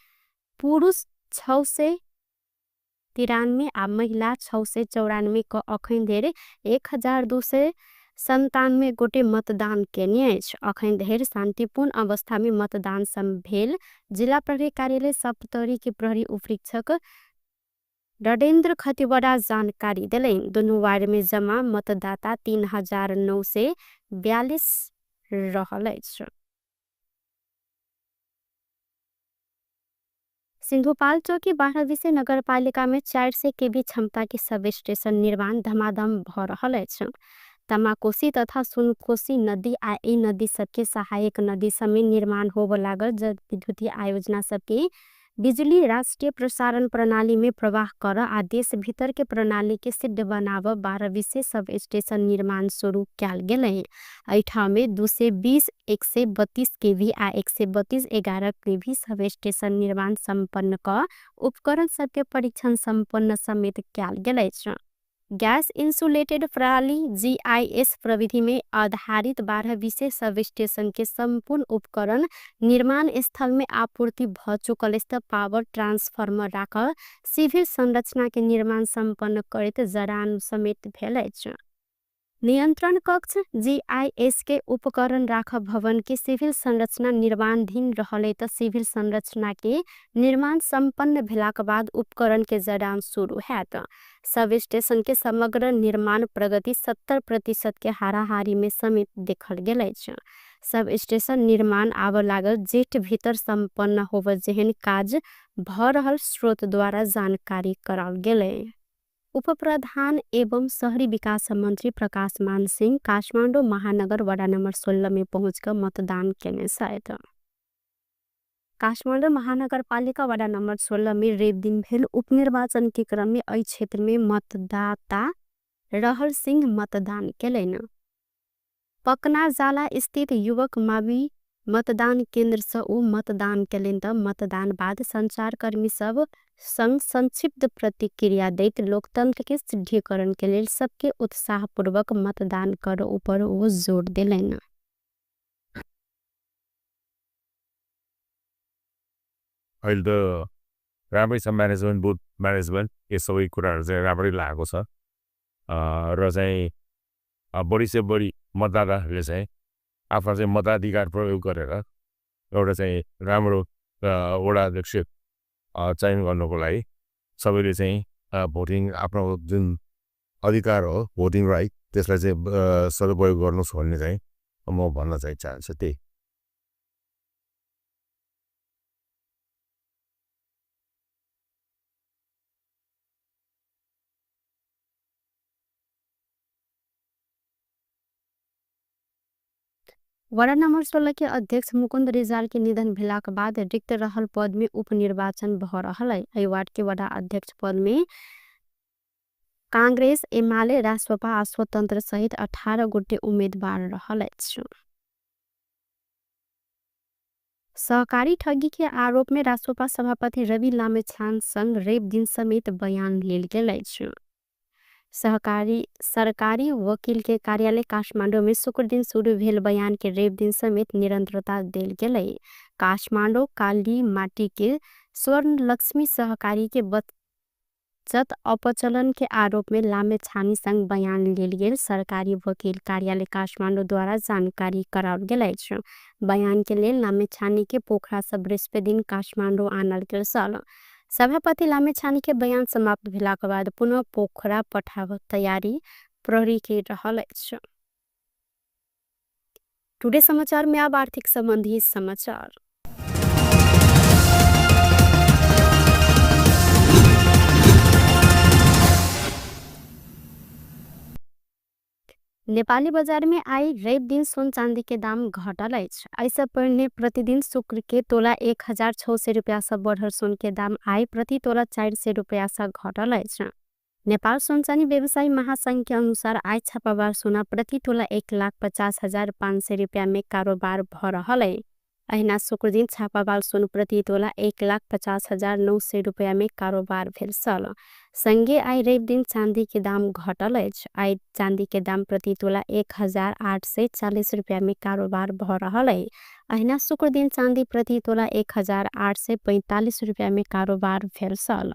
पुरुष 693 आ महिला 694 क अखन धरि 1297 गोटे मतदान केने अछि। अखन धरि शांतिपूर्ण अवस्था में मतदान भेल जिला प्रहरी कार्यालय सप्तरी के प्रहरी उपरीक्षक रणेन्द्र खतिवड़ा जानकारी देलनि। दुनू वार्ड में जमा मतदाता 3942 रहल अछि। सिंधुपाल्चोक 12 नगरपालिका में 400 केवी क्षमता के सब स्टेशन निर्माण धमाधम भ रहल अछि। तमाकोसी तथा सुनकोसी नदी आ ई नदी सबके सहायक नदी समेत निर्माण होब लागल जल विद्युतीय आयोजना सबके बिजुली राष्ट्रीय प्रसारण प्रणाली में प्रवाह कर आ देश भीतर के प्रणाली के सिद्ध बनाव 12 सब स्टेशन निर्माण शुरू कयल गेलै। एहिठाम में 220, 132 केवी आ 132 11 केवी सब स्टेशन निर्माण संपन्न क उपकरण सबके परीक्षण संपन्न समेत कयल गेल अछि। गैस इंसुलेटेड प्रणाली GIS प्रविधि में आधारित 12 सब स्टेशन के संपूर्ण उपकरण निर्माण स्थल में आपूर्ति भ चुकल अछि। पावर ट्रांसफार्मर राखल सिविल संरचना के निर्माण संपन्न करैत जड़ान समेत भेल अछि। नियंत्रण कक्ष GIS के उपकरण राख भवन के सिविल संरचना निर्माणाधीन रहले त सिविल संरचना के निर्माण संपन्न भेलाक बाद उपकरण के जड़ान शुरू हैत। सब स्टेशन के समग्र निर्माण प्रगति 70% के हाराहारी में समेत देखल गेल अछि। सब स्टेशन निर्माण आब लागल जेठ भीतर संपन्न होब जेहन काज भ रहल स्रोत द्वारा जानकारी कराओल गेलै। उपप्रधान एवं शहरी विकास मंत्री प्रकाश मान सिंह काठमाडौँ महानगर वडा नंबर 16 में पहुँचकर मतदान केने छथि। काठमाडौँ महानगरपालिका वडा नंबर 16 में रवि दिन भेल उपनिर्वाचन के क्रम में एहि क्षेत्र में मतदाता रहल सिंह मतदान केलनि। पकनाजाला स्थित युवक मावी मतदान केंद्र से ओ मतदान केलनि त मतदान बाद संचारकर्मी सब संग संक्षिप्त प्रतिक्रिया दैत लोकतंत्र के सुदृढ़ीकरण के लेल सबके उत्साहपूर्वक मतदान कर ऊपर ओ जोर देलनि। अहिले त राम्रै छ म्यानेजमेन्ट, बुथ म्यानेजमेन्ट यो सबै कुराहरू चाहिँ राम्रै लागेको छ र चाहिँ बढी से बढी मतदाताहरूले चाहिँ आफ्नो चाहिँ मताधिकार प्रयोग गरेर एउटा चाहिँ राम्रो वडा अध्यक्ष चयन गर्नुको लागि सबैले चाहिँ भोटिङ आफ्नो जुन अधिकार हो भोटिङ राइट त्यसलाई चाहिँ सदुपयोग गर्नुहोस् भन्ने चाहिँ म भन्न चाहिँ चाहन्छु। त्यही वडा नंबर 16 के अध्यक्ष मुकुंद रिजाल के निधन भेलाक बाद रिक्त रहल पद में उपनिर्वाचन भ रहल है। एहि वार्ड के वडा अध्यक्ष पद में कांग्रेस, एमाले, रासोपा आ स्वतंत्र सहित 18 गोटे उम्मीदवार रहल अछि। सहकारी ठगी के आरोप में रासोपा सभापति रवि लामिछाने संग रवि दिन समेत बयान लेल गेल अछि। सहकारी सरकारी वकील के कार्यालय काठमाडौँ में शुक्र दिन शुरू भेल बयान के रवि दिन समेत निरंतरता देल गेलै। काठमाडौँ काली माटी के स्वर्ण लक्ष्मी सहकारी के बचत अपचलन के आरोप में लामिछाने संग बयान लेल गेल सरकारी वकील कार्यालय काठमाडौँ द्वारा जानकारी कराओल गेल अछि। बयान के लेल लामिछाने के पोखरा से बृहस्पति दिन काठमाडौँ आनल गेल छल। सभापति लामिछाने के बयान समाप्त भेला के बाद पुनः पोखरा पठाव तैयारी प्रहरी के रहल अछि। टुडे समाचार में अब आर्थिक संबंधी समाचार। नेपाली बजार में आई रवि दिन सोन चांदी के दाम घटल अछि। ऐसा पहिने प्रतिदिन शुक्र के तोला 1600 रुपया से बढ़ल सोन के दाम आई प्रति तोला 400 रुपया से घटल अछि। नेपाल सोन चांदी व्यवसायी महासंघ के अनुसार आई छापाबार सोना प्रति तोला 1,50,500 रुपया में कारोबार भ रहल अछि। अहिना शुक्र दिन छापाबार सोन प्रति तोला 1,50,900 रुपया में कारोबार भेल छल। संगे आई रवि दिन चांदी के दाम घटल अछि। आई चांदी के दाम प्रति तोला 1840 रुपया में कारोबार भ रहल अछि। अहिना शुक्र दिन चांदी प्रति तोला 1845 रुपया में कारोबार भेल छल।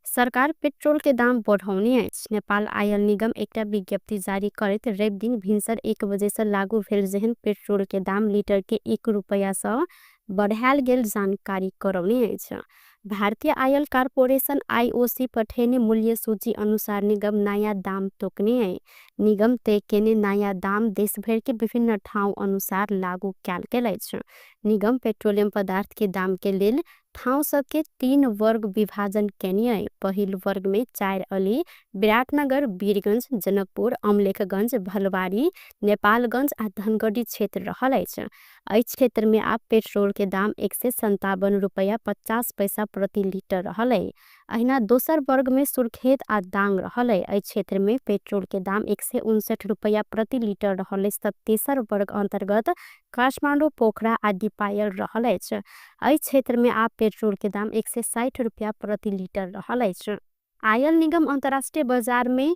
सरकार पेट्रोल के दाम बढ़ौने अछि। नेपाल आयल निगम एकटा विज्ञप्ति जारी करैत रवि दिन भिनसर 1 बजे से लागू भेल जेहन पेट्रोल के दाम लीटर के 1 रुपया से बढ़ायल गेल जानकारी करौने अछि। भारतीय आयल कारपोरेशन आईओसी पठेने मूल्य सूची अनुसार निगम नया दाम तोकने है। निगम तय केने नया दाम देश भर के विभिन्न ठाउँ अनुसार लागू कयल गेल अछि। निगम पेट्रोलियम पदार्थ के दाम के लेल ठाउँ सबके 3 वर्ग विभाजन केने है। पहिल वर्ग में 4 अली, विराटनगर, वीरगंज, जनकपुर, अमलेखगंज, भलवारी, नेपालगंज आ धनगढ़ी क्षेत्र रहल अछि। एहि क्षेत्र में आप पेट्रोल के दाम 157 रुपया 50 पैसा प्रति लीटर रहल है। अहिना दोसर वर्ग में सुर्खेत आ दांग रहल है। एहि क्षेत्र में पेट्रोल के दाम 159 रुपया प्रति लीटर रहल है। तेसर वर्ग अंतर्गत काठमाडौँ, पोखरा आ दीपायल रहल अछि। एहि क्षेत्र में आप पेट्रोल के दाम 160 रुपया प्रति लीटर रहल अछि। आयल निगम अंतर्राष्ट्रीय बाजार में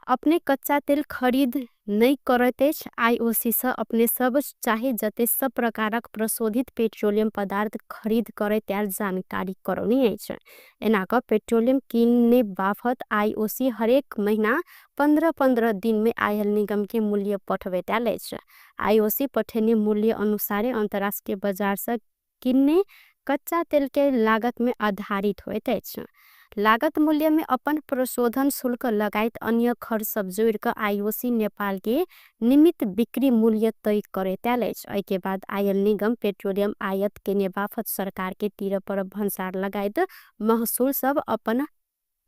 अपने कच्चा तेल खरीद नहीं करैत अछि। आईओसी से अपने सब चाहे जते सब प्रकारक प्रशोधित पेट्रोलियम पदार्थ खरीद करैत आयल जानकारी करौने अछि। एना क पेट्रोलियम किनने बाफत आईओसी हरेक महीना 15-15 दिन में आयल निगम के मूल्य पठबैत आयल अछि। आईओसी पठेने मूल्य अनुसारे अंतर्राष्ट्रीय बाजार से किनने कच्चा तेल के लागत में आधारित होइत अछि। लागत मूल्य में अपन प्रशोधन शुल्क लगायत अन्य खर्च सब जोड़ क आईओसी नेपाल के निमित बिक्री मूल्य तय करैत आयल अछि। एहि के बाद आयल निगम पेट्रोलियम आयात केने बाफत सरकार के तिर पर भन्सार लगायत महसूल सब अपन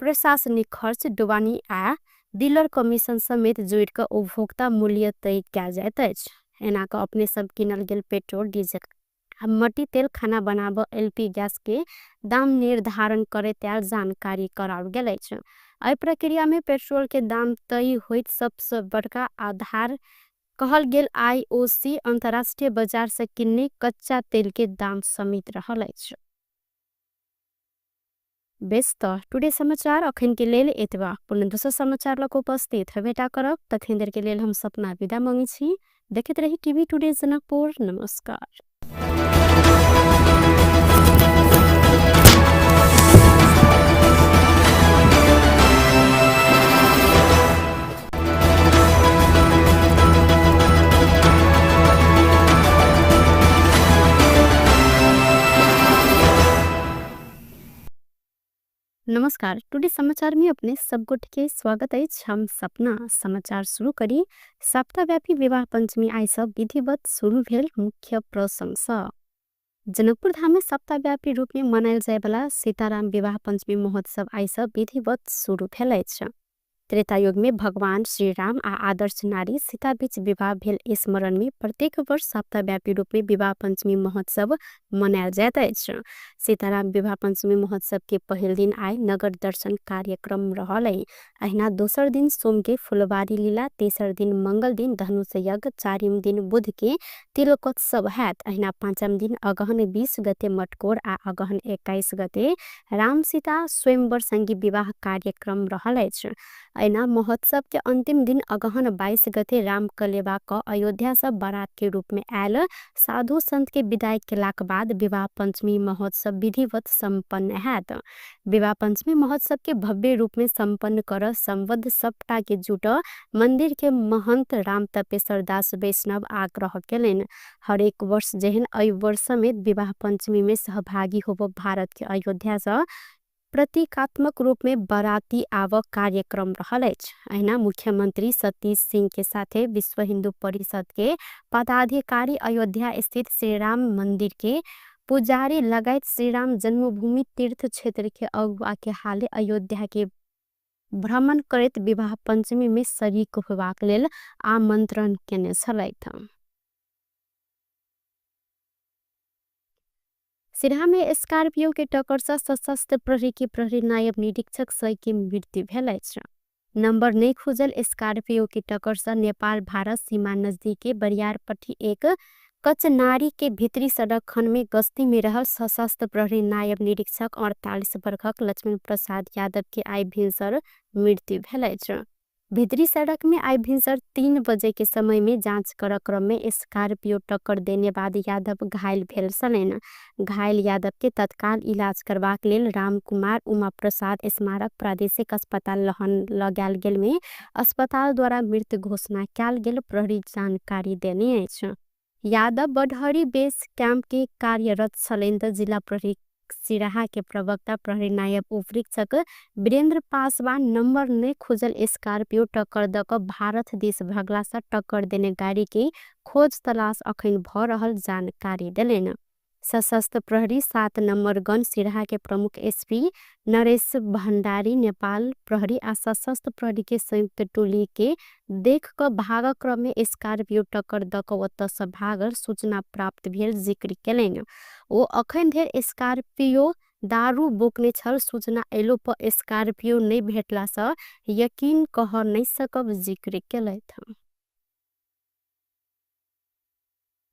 प्रशासनिक खर्च, ढुवानी आ डीलर कमीशन समेत जोड़ क उपभोक्ता मूल्य तय कयल जाइत अछि। एना क अपने सब किनल गेल पेट्रोल, डीजल, मट्टी तेल, खाना बनाब एलपी गैस के दाम निर्धारण करैत आयल जानकारी कराओल गेल अछि। एहि प्रक्रिया में पेट्रोल के दाम तय होइत सबसे बड़का आधार कहल गेल आईओसी अंतर्राष्ट्रीय बाजार से किन्ने कच्चा तेल के दाम समेत रहल अछि। बेस त टुडे समाचार अखन के लेल एतबा। पुनः दोसर समाचार लग उपस्थित हेबेटा करब। तखन देर के लेल हम सपना विदा मांगै छी। देखैत रही टीवी टुडे जनकपुर। नमस्कार। नमस्कार, टुडे समाचार में अपने सब गोटे के स्वागत अछि। हम सपना समाचार शुरू करी। सप्ताहव्यापी विवाह पंचमी आई सब विधिवत शुरू भेल मुख्य प्रसंग सँ। जनकपुर धाम में सप्ताहव्यापी रूप में मनायल जाय वाला सीताराम विवाह पंचमी महोत्सव आई सब विधिवत शुरू भेल अछि। त्रेतायुग में भगवान श्री राम आ आदर्श नारी सीता बीच विवाह भेल स्मरण में प्रत्येक वर्ष सप्ताहव्यापी रूप में विवाह पंचमी महोत्सव मनायल जाइत अछि। सीताराम विवाह पंचमी महोत्सव के पहिल दिन आइ नगर दर्शन कार्यक्रम रहल अछि। अहिना दोसर दिन सोम के फुलबारी लीला, तेसर दिन मंगल दिन धनुष यज्ञ, चारिम दिन बुध के तिलकोत्सव हैत। अहिना पाँचम दिन अगहन 20 गते मटकोर आ अगहन 21 गते राम सीता स्वयंवर संगी विवाह कार्यक्रम रहल अछि। अहिना महोत्सव के अंतिम दिन अगहन 22 गते राम कलेवा क अयोध्या से बारात के रूप में आयल साधु संत के विदाई केलाक बाद विवाह पंचमी महोत्सव विधिवत संपन्न हैत। विवाह पंचमी महोत्सव के भव्य रूप में संपन्न कर संबद्ध सबटा के जुट मंदिर के महंत राम तपेश्वर दास वैष्णव आग्रह केलनि। हरेक वर्ष जेहन एहि वर्ष में विवाह पंचमी में सहभागी होब भारत के अयोध्या से प्रतीकात्मक रूप में बाराती आवक कार्यक्रम रहल अछि। अहिना मुख्यमंत्री सतीश सिंह के साथे विश्व हिंदू परिषद के पदाधिकारी अयोध्या स्थित श्री राम मंदिर के पुजारी लगायत श्री राम जन्मभूमि तीर्थ क्षेत्र के अगुआ के हाले अयोध्या के भ्रमण करैत विवाह पंचमी में शरीक होबाक लेल आमंत्रण केने छलथि। सिरहा में स्कॉर्पियो के टक्कर से सशस्त्र प्रहरी के प्रहरी नायब निरीक्षक सही के मृत्यु भेल अछि। नंबर नहीं खुजल स्कॉर्पियो के टक्कर से नेपाल भारत सीमा नजदीक के बरियारपट्टी एक कचनारी के भीतरी सड़क खंड में गश्ती में रहल सशस्त्र प्रहरी नायब निरीक्षक 48 वर्षक लक्ष्मण प्रसाद यादव के आइ भिनसर मृत्यु भेल अछि। भीतरी सड़क में आइ भिनसर 3 बजे के समय में जांच कर क्रम में स्कॉर्पियो टक्कर देने बाद यादव घायल भेल छलनि। घायल यादव के तत्काल इलाज करबाक लेल रामकुमार उमा प्रसाद स्मारक प्रादेशिक अस्पताल लहन लगायल गेल में अस्पताल द्वारा मृत घोषणा कयल गेल प्रहरी जानकारी देने अछि। यादव बडहरी बेस कैंप के कार्यरत छलनि त जिला प्रहरी सिराहा के प्रवक्ता प्रहरी नायब उपरीक्षक वीरेंद्र पासवान नंबर नहीं खोजल स्कॉर्पियो टक्कर द क भारत देश भगला से टक्कर देने गाड़ी के खोज तलाश अखन भ रहल जानकारी देलनि। सशस्त्र प्रहरी 7 नंबर गन सिराहा के प्रमुख एसपी नरेश भंडारी नेपाल प्रहरी आ सशस्त्र प्रहरी के संयुक्त टोली के देख क भाग क्रम में स्कॉर्पियो टक्कर द क ओतऽ से भागल सूचना प्राप्त भेल जिक्र केलनि। ओ अखन धरि स्कॉर्पियो दारू बोकने छल सूचना एलो पर स्कॉर्पियो नहीं भेटला से यकीन कह नहीं सकब जिक्र केलथि।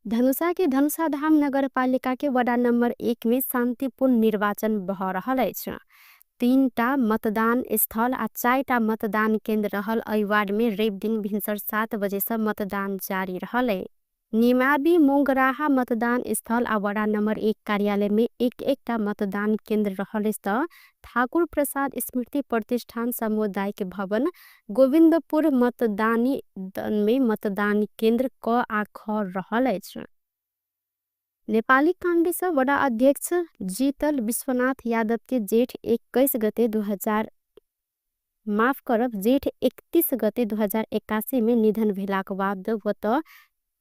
धनुषा के धनुषाधाम नगरपालिका के वडा नंबर 1 में शांतिपूर्ण निर्वाचन भ रहल अछि। 3टा मतदान स्थल आ 4टा मतदान केंद्र रहल एहि वार्ड में रवि दिन भिनसर 7 बजे से मतदान जारी रहल अछि। निमाबी मोंगराहा मतदान स्थल आ वडा नंबर 1 कार्यालय में एक एकटा मतदान केंद्र रहल अछि त ठाकुर प्रसाद स्मृति प्रतिष्ठान सामुदायिक भवन गोविंदपुर मतदानी में मतदान केंद्र क आ ख रहल अछि। नेपाली कांग्रेस वडा अध्यक्ष जीतल विश्वनाथ यादव के जेठ 21 गते जेठ 31 गते 2081 में निधन भेलाक बाद ओतऽ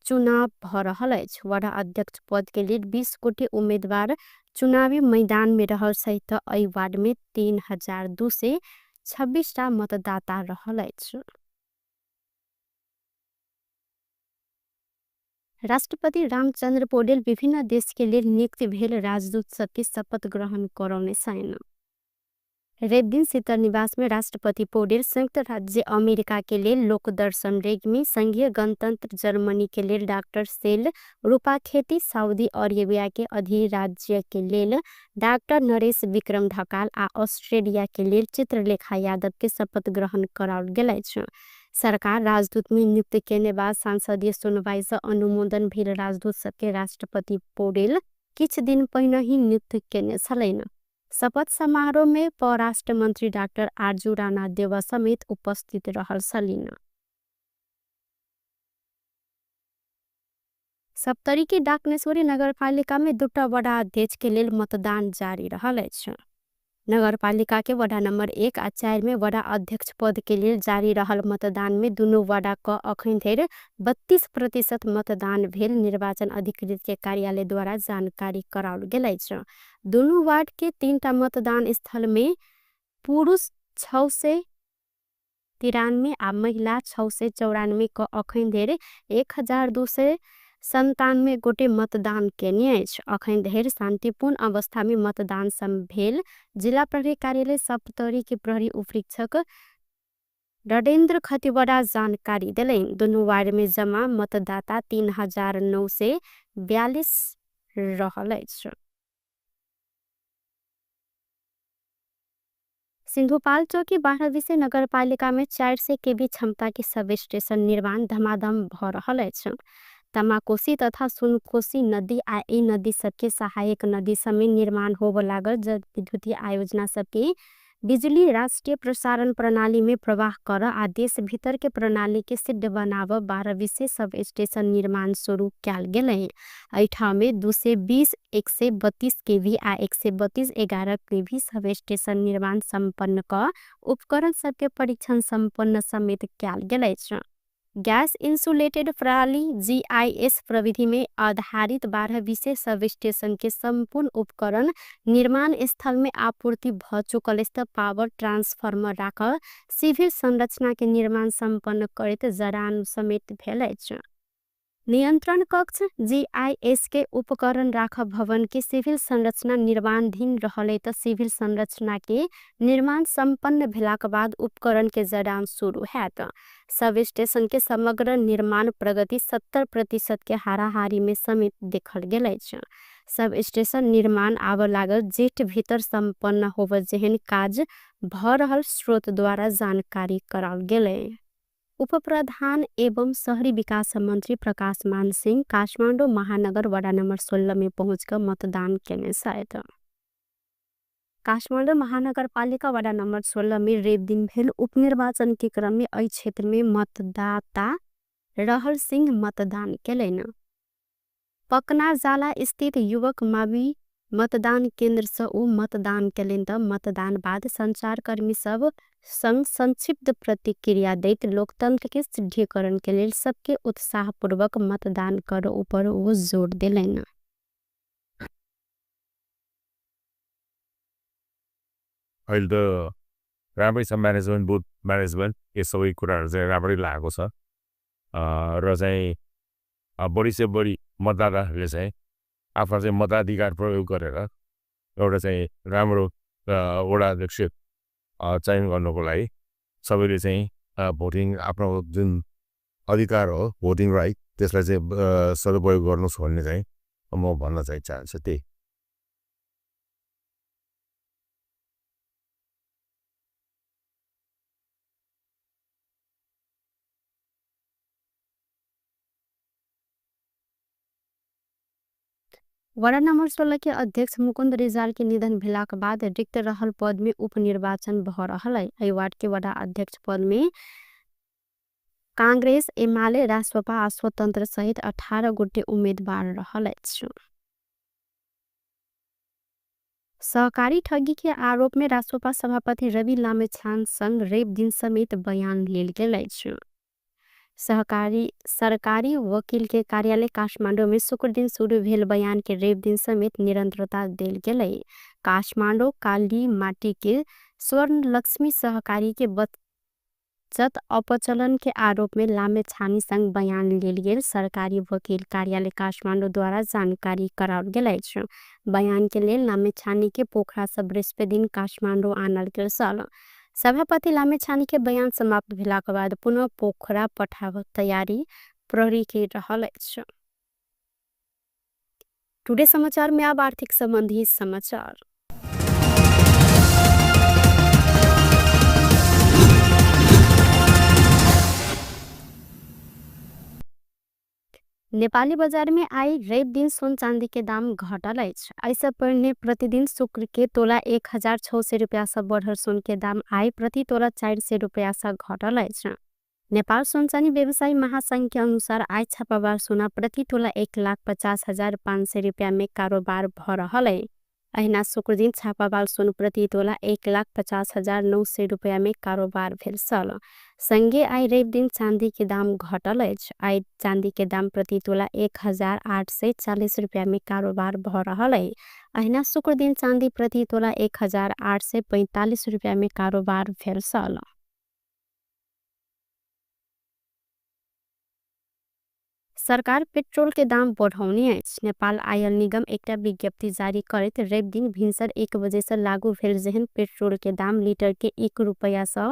चुनाव भ रहल अछि। वडा अध्यक्ष पद के लेल 20 गोटे उम्मीदवार चुनावी मैदान में रहल सहित एहि वार्ड में 3226 टा मतदाता रहल अछि। राष्ट्रपति रामचंद्र पौडेल विभिन्न देश के लेल नियुक्त भेल राजदूत सबके शपथ ग्रहण करौने छनि। रवि दिन शीतल निवास में राष्ट्रपति पौडेल संयुक्त राज्य अमेरिका के लेल लोकदर्शन रेग्मी, संघीय गणतंत्र जर्मनी के लेल डाक्टर सेल रूपाखेती, सऊदी अरेबिया के अधिराज्य के लेल डाक्टर नरेश विक्रम ढकाल आ ऑस्ट्रेलिया के लेल चित्रलेखा यादव के शपथ ग्रहण कराओल गेल अछि। सरकार राजदूत में नियुक्त केने बाद संसदीय सुनवाई से अनुमोदन भेल राजदूत सबके राष्ट्रपति पौडेल किछ दिन पहिने ही नियुक्त केने छलनि। शपथ समारोह में परराष्ट्र मंत्री डाक्टर आरजू राणा देवा समेत उपस्थित रहल छलनि। सप्तरी के डाकनेश्वरी नगरपालिका में 2टा वडा अध्यक्ष के लेल मतदान जारी रहल अछि। नगरपालिका के वडा नंबर 1 आ 4 में वडा अध्यक्ष पद के लेल जारी रहल मतदान में दुनू वडा क अखन धरि 32% मतदान भेल निर्वाचन अधिकृत के कार्यालय द्वारा जानकारी कराओल गेल अछि। दुनू वार्ड के 3टा मतदान स्थल में पुरुष 93 आ महिला 694 क अखन धरि 1297 गोटे मतदान केने अछि। अखन धरि शान्तिपूर्ण अवस्था में मतदान भेल जिला प्रहरी कार्यालय सप्तरी के प्रहरी उपरीक्षक रणेन्द्र खतिवड़ा जानकारी देलनि। दुनू वार्ड में जमा मतदाता 3942 रहल अछि। सिन्धुपाल्चोक 12 विषय नगरपालिका में 400 केवी क्षमता के सब स्टेशन निर्माण धमाधम भ रहल अछि। तमाकोसी तथा सुनकोसी नदी आ ई नदी सबके सहायक नदी समेत निर्माण होब लागल जलविद्युतीय आयोजना सबके बिजुली राष्ट्रिय प्रसारण प्रणाली में प्रवाह कर आ देश भीतर के प्रणाली के सिद्ध बनाव 12 विषय सब स्टेशन निर्माण शुरू कयल गेलै। एहि ठाम में 220, 132 केवी आ 132 11 केवी सब स्टेशन निर्माण सम्पन्न क उपकरण सबके परीक्षण सम्पन्न समेत कयल गेल अछि। गैस इंसुलेटेड प्रणाली GIS प्रविधि में आधारित 12 विषय सब स्टेशन के सम्पूर्ण उपकरण निर्माण स्थल में आपूर्ति भ चुकल अछि। पावर ट्रांसफार्मर राख सिभिल संरचना के निर्माण सम्पन्न करैत जड़ान समेत भेल अछि। नियंत्रण कक्ष GIS के उपकरण राख भवन के सिभिल संरचना निर्माणाधीन रहले त सिभिल संरचना के निर्माण सम्पन्न भेलाक बाद उपकरण के जड़ान शुरू हैत। सब स्टेशन के समग्र निर्माण प्रगति 70% के हाराहारी में समेत देखल गेल अछि। सब स्टेशन निर्माण आब लागल जेठ भीतर सम्पन्न होब जेहन काज भ रहल स्रोत द्वारा जानकारी कराओल गेलै। उपप्रधान एवं शहरी विकास मंत्री प्रकाश मान सिंह काठमाडौँ महानगर वडा नंबर 16 में पहुँच कर मतदान केने छथि। काठमाडौँ महानगरपालिका वडा नंबर 16 में रवि दिन भेल उपनिर्वाचन के क्रम में एहि क्षेत्र में मतदाता रहल सिंह मतदान केलनि। पकनाजाला स्थित युवक मावि मतदान केंद्र से ओ मतदान केलनि त मतदान बाद संचारकर्मी सब संग संक्षिप्त प्रतिक्रिया दैत लोकतंत्र के सिद्धिकरण के लेल सबके उत्साहपूर्वक मतदान कर ऊपर ओ जोर देलनि। अहिले त राम्रै छ म्यानेजमेन्ट, बुथ म्यानेजमेन्ट यो सबै कुराहरु चाहिँ राम्रै लागेको छ र चाहिँ बढी से बढी मतदाताहरूले चाहिँ आफ्नो चाहिँ मताधिकार प्रयोग गरेर एउटा चाहिँ राम्रो वडा अध्यक्ष चयन गर्नुको लागि सबैले चाहिँ भोटिङ आफ्नो जुन अधिकार हो भोटिङ राइट त्यसलाई चाहिँ सदुपयोग गर्नुहोस् भन्ने चाहिँ म भन्न चाहिँ चाहन्छु त्यही। वडा नंबर 16 के अध्यक्ष मुकुंद रिजाल के निधन भेलाक बाद रिक्त रहल पद में उपनिर्वाचन भ रहल है। एहि वार्ड के वडा अध्यक्ष पद में कांग्रेस, एमाले, रासोपा आ स्वतंत्र सहित 18 गोटे उम्मीदवार रहल अछि। सहकारी ठगी के आरोप में रासोपा सभापति रवि लामिछाने संग रवि दिन समेत बयान लेल गेल अछि। सरकारी वकील के कार्यालय काठमाडौँ में शुक्र दिन शुरू भेल बयान के रवि दिन समेत निरंतरता देल गेलै। काठमाडौँ काली माटी के स्वर्ण लक्ष्मी सहकारी के बचत अपचलन के आरोप में लामिछाने संग बयान लेल गेल सरकारी वकील कार्यालय काठमाडौँ द्वारा जानकारी कराओल गेल अछि। बयान के लेल लामिछाने के पोखरा से बृहस्पति दिन काठमाडौँ आनल गेल छल। सभापति लामिछाने के बयान समाप्त भेलाक बाद पुनः पोखरा पठाव तैयारी प्रहरी के रहल अछि। टुडे समाचार में अब आर्थिक संबंधी समाचार। नेपाली बाजार में आई रवि दिन सोन चांदी के दाम घटल अछि। ऐसे पहले प्रतिदिन शुक्र के तोला 1600 रुपया से बढ़ल सोन के दाम आई प्रति तोला 400 रुपया से घटल अछि। नेपाल सोन चांदी व्यवसायी महासंघ के अनुसार आई छापाबार सोना प्रति तोला 1,50,500 रुपया में कारोबार भ रहल है। अहिना शुक्र दिन छापाबार सोन प्रति तोला 1,50,900 रुपया में कारोबार भेल छल। संगे आई रवि दिन चांदी के दाम घटल अछि। आई चांदी के दाम प्रति तोला 1840 रुपया में कारोबार भ रहल है। अहिना शुक्र दिन चांदी प्रति तोला 1845 रुपया में कारोबार भेल छल। सरकार पेट्रोल के दाम बढ़ौने अछि। नेपाल आयल निगम एकटा विज्ञप्ति जारी करैत रवि दिन भिनसर 1 बजे से लागू भेल जेहन पेट्रोल के दाम लीटर के 1 रुपैया से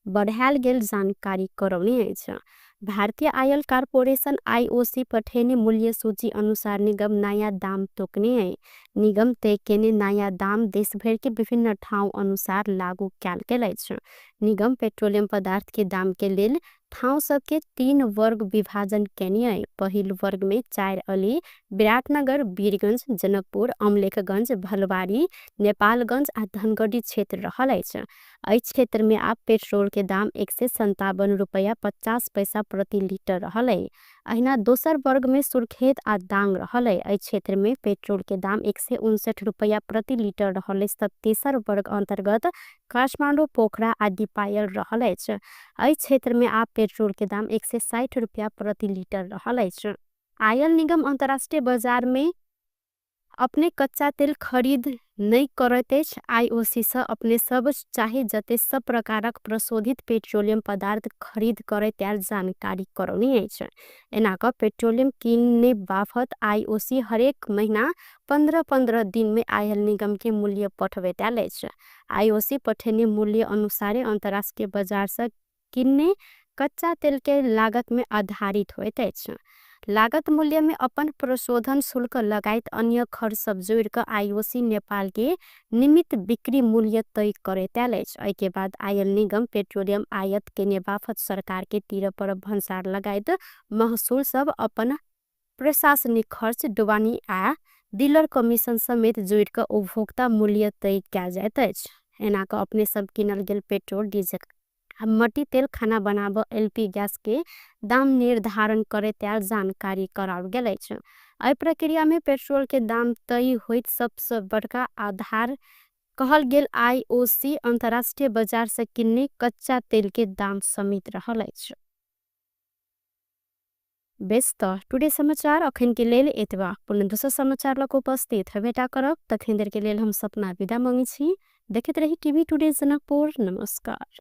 बढ़ायल गेल जानकारी करौने अछि। भारतीय आयल कारपोरेशन आईओसी पठेने मूल्य सूची अनुसार निगम नया दाम तोकने है। निगम तय केने नया दाम देश भर के विभिन्न ठाउँ अनुसार लागू कयल गेल अछि। निगम पेट्रोलियम पदार्थ के दाम के लेल ठाउँ सबके 3 वर्ग विभाजन केने है। पहिल वर्ग में 4 अली, विराटनगर, वीरगंज, जनकपुर, अमलेखगंज, भलवारी, नेपालगंज आ धनगढ़ी क्षेत्र रहल अछि। एहि क्षेत्र में आब पेट्रोल के दाम 157 रुपैया 50 पैसा प्रति लीटर रहल है। अहिना दोसर वर्ग में सुर्खेत आ दांग रहल है। एहि क्षेत्र में पेट्रोल के दाम 159 रुपैया प्रति लीटर रहल है। तेसर वर्ग अंतर्गत काठमाडौँ, पोखरा आ दीपायल रहल अछि। एहि क्षेत्र में आब पेट्रोल के दाम 160 रुपैया प्रति लीटर रहल अछि। आयल निगम अंतर्राष्ट्रीय बाजार में अपने कच्चा तेल खरीद नहीं करैत अछि। आईओसी से अपने सब चाहे जते सब प्रकारक प्रशोधित पेट्रोलियम पदार्थ खरीद करैत आयल जानकारी करौने अछि। एना क पेट्रोलियम किनने बाफत आईओसी हरेक महीना 15-15 दिन में आयल निगम के मूल्य पठबैत आयल अछि। आईओसी पठेने मूल्य अनुसारे अंतर्राष्ट्रीय बाजार से किनने कच्चा तेल के लागत में आधारित होइत अछि। लागत मूल्य में अपन प्रशोधन शुल्क लगायत अन्य खर्च सब जोड़ क आईओसी नेपाल के निमित बिक्री मूल्य तय करैत आयल अछि। एहि के बाद आयल निगम पेट्रोलियम आयात केने बाफत सरकार के तीर पर भन्सार लगायत महसूल सब अपन प्रशासनिक खर्च, ढुवानी आ डीलर कमीशन समेत जोड़ क उपभोक्ता मूल्य तय कयल जाइत अछि। एना क अपने सब किनल गेल पेट्रोल, डीजल, मट्टी तेल, खाना बनाब एलपी गैस के दाम निर्धारण करैत आयल जानकारी कराओल गेल अछि। एहि प्रक्रिया में पेट्रोल के दाम तय होइत सबसे बड़का आधार कहल गेल आईओसी अंतर्राष्ट्रीय बाजार से किन्ने कच्चा तेल के दाम समेत रहल अछि। बेस त टुडे समाचार अखन के लेल एतबा। पुनः दोसर समाचार लक उपस्थित हेबेटा करब। तखन देर के लेल हम सपना विदा मांगै छी। देखैत रही टीवी टुडे जनकपुर। नमस्कार।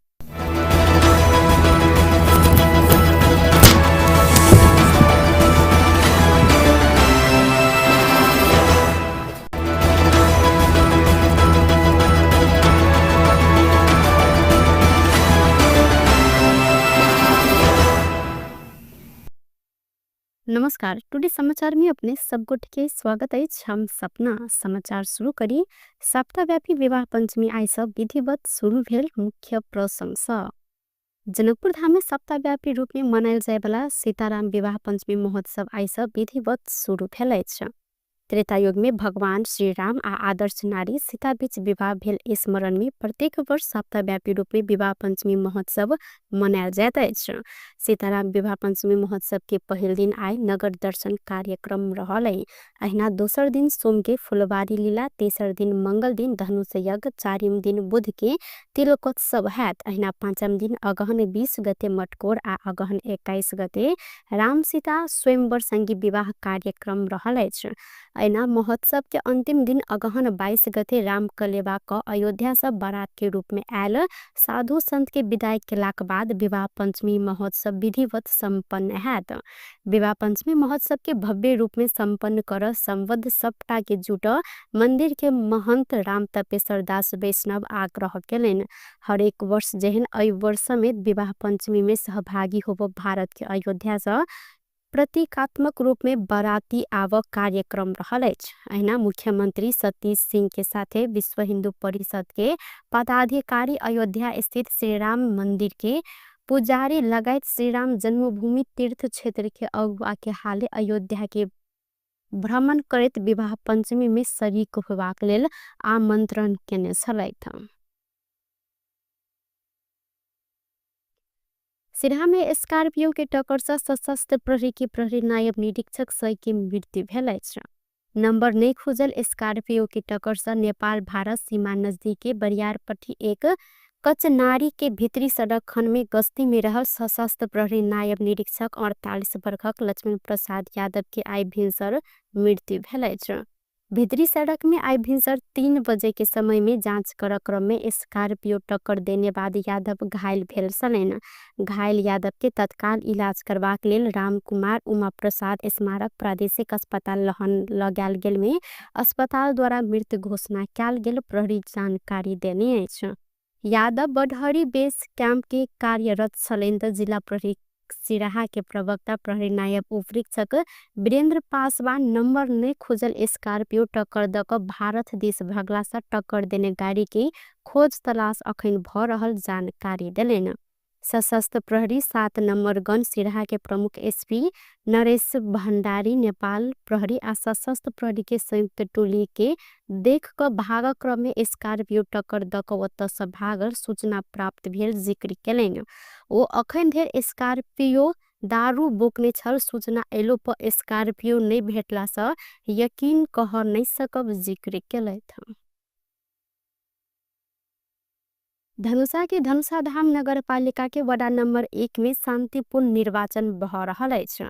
नमस्कार, टुडे समाचार में अपने सब गोटे के स्वागत अछि। हम सपना समाचार शुरू करी। सप्ताहव्यापी विवाह पंचमी आइ सब विधिवत शुरू भेल मुख्य प्रसंग सँ। जनकपुर धाम में सप्ताहव्यापी रूप में मनायल जायवला सीताराम विवाह पंचमी महोत्सव आइ सब विधिवत शुरू भेल अछि। त्रेतायुग में भगवान श्री राम आ आदर्श नारी सीता बीच विवाह भेल स्मरण में प्रत्येक वर्ष सप्ताहव्यापी रूप में विवाह पंचमी महोत्सव मनायल जाइत अछि। सीताराम विवाह पंचमी महोत्सव के पहिल दिन आइ नगर दर्शन कार्यक्रम रहल है। अहिना दोसर दिन सोम के फुलबारी लीला, तेसर दिन मंगल दिन धनुष यज्ञ, चारिम दिन बुध के तिलकोत्सव हैत। अहिना पाँचम दिन अगहन 20 गते मटकोर आ अगहन 21 गते राम सीता स्वयंवर संगी विवाह कार्यक्रम रहल अछि। अहिना महोत्सव के अंतिम दिन अगहन 22 गते राम कलेवा क अयोध्या से बारात के रूप में आयल साधु संत के विदाई केलाक बाद विवाह पंचमी महोत्सव विधिवत संपन्न हैत। विवाह पंचमी महोत्सव के भव्य रूप में संपन्न कर संबद्ध सबटा के जुट मंदिर के महंत राम तपेश्वर दास वैष्णव आग्रह केलनि। हरेक वर्ष जेहन एहि वर्ष समेत विवाह पंचमी में सहभागी होब भारत के अयोध्या से प्रतीकात्मक रूप में बाराती आवक कार्यक्रम रहल अछि। अहिना मुख्यमंत्री सतीश सिंह के साथे विश्व हिंदू परिषद के पदाधिकारी अयोध्या स्थित श्री राम मंदिर के पुजारी लगायत श्री राम जन्मभूमि तीर्थ क्षेत्र के अगुआ के हाले अयोध्या के भ्रमण करैत विवाह पंचमी में शरीक होबाक लेल आमंत्रण केने छलथि। सिरहा में स्कॉर्पियो के टक्कर से सशस्त्र प्रहरी के प्रहरी नायब निरीक्षक सही के मृत्यु भेल अछि। नंबर नहीं खुजल स्कॉर्पियो के टक्कर से नेपाल भारत सीमा नजदीक के बरियारपट्टी एक कचनारी के भीतरी सड़क खंड में गश्ती में रहल सशस्त्र प्रहरी नायब निरीक्षक 48 वर्षक लक्ष्मण प्रसाद यादव के आइ भिनसर मृत्यु भेल अछि। भित्री सड़क में आई भिनसर 3 बजे के समय में जांच कर क्रम में स्कॉर्पियो टक्कर देने बाद यादव घायल भेल छलनि। घायल यादव के तत्काल इलाज करबाक लेल रामकुमार उमा प्रसाद स्मारक प्रादेशिक अस्पताल लहन लगायल गेल में अस्पताल द्वारा मृत घोषणा कयल गेल प्रहरी जानकारी देने अछि। यादव बडहरी बेस कैंप के कार्यरत छलनि त जिला प्रहरी सिराहा के प्रवक्ता प्रहरी नायब उपरीक्षक वीरेंद्र पासवान नंबर नहीं खोजल स्कॉर्पियो टक्कर द क भारत देश भगला से टक्कर देने गाड़ी के खोज तलाश अखन भ रहल जानकारी देलनि। सशस्त्र प्रहरी 7 नंबर गन सिराहा के प्रमुख एसपी नरेश भंडारी नेपाल प्रहरी आ सशस्त्र प्रहरी के संयुक्त टोली के देख क भाग क्रम में स्कॉर्पियो टक्कर द क ओतऽ से भागल सूचना प्राप्त भेल जिक्र केलनि। ओ अखन धरि स्कॉर्पियो दारू बोकने छल सूचना एलो पर स्कॉर्पियो नहीं भेटला से यकीन कह नहीं सकब जिक्र केलथि। धनुषा के धनुषाधाम नगरपालिका के वडा नंबर 1 में शांतिपूर्ण निर्वाचन भ रहल अछि।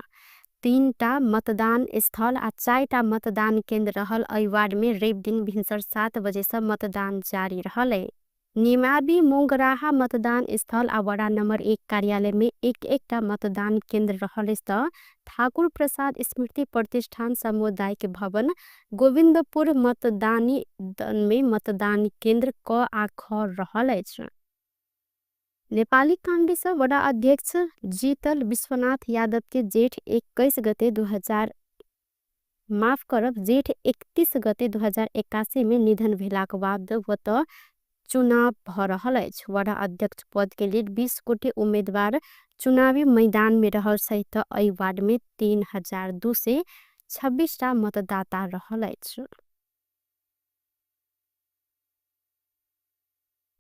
3टा मतदान स्थल आ 4टा मतदान केंद्र रहल एहि वार्ड में रवि दिन भिनसर 7 बजे से मतदान जारी रहल है। निमाबी मोंगराहा मतदान स्थल आ वडा नंबर 1 कार्यालय में एक एकटा मतदान केंद्र रहल अछि त ठाकुर प्रसाद स्मृति प्रतिष्ठान सामुदायिक भवन गोविंदपुर मतदानी में मतदान केंद्र क आ ख रहल अछि। नेपाली कांग्रेस वडा अध्यक्ष जीतल विश्वनाथ यादव के जेठ 21 गते जेठ 31 गते 2081 में निधन भेलाक बाद ओतऽ चुनाव भ रहल अछि। वडा अध्यक्ष पद के लेल 20 गोटे उम्मीदवार चुनावी मैदान में रहल सहित एहि वार्ड में 3226 टा मतदाता रहल अछि।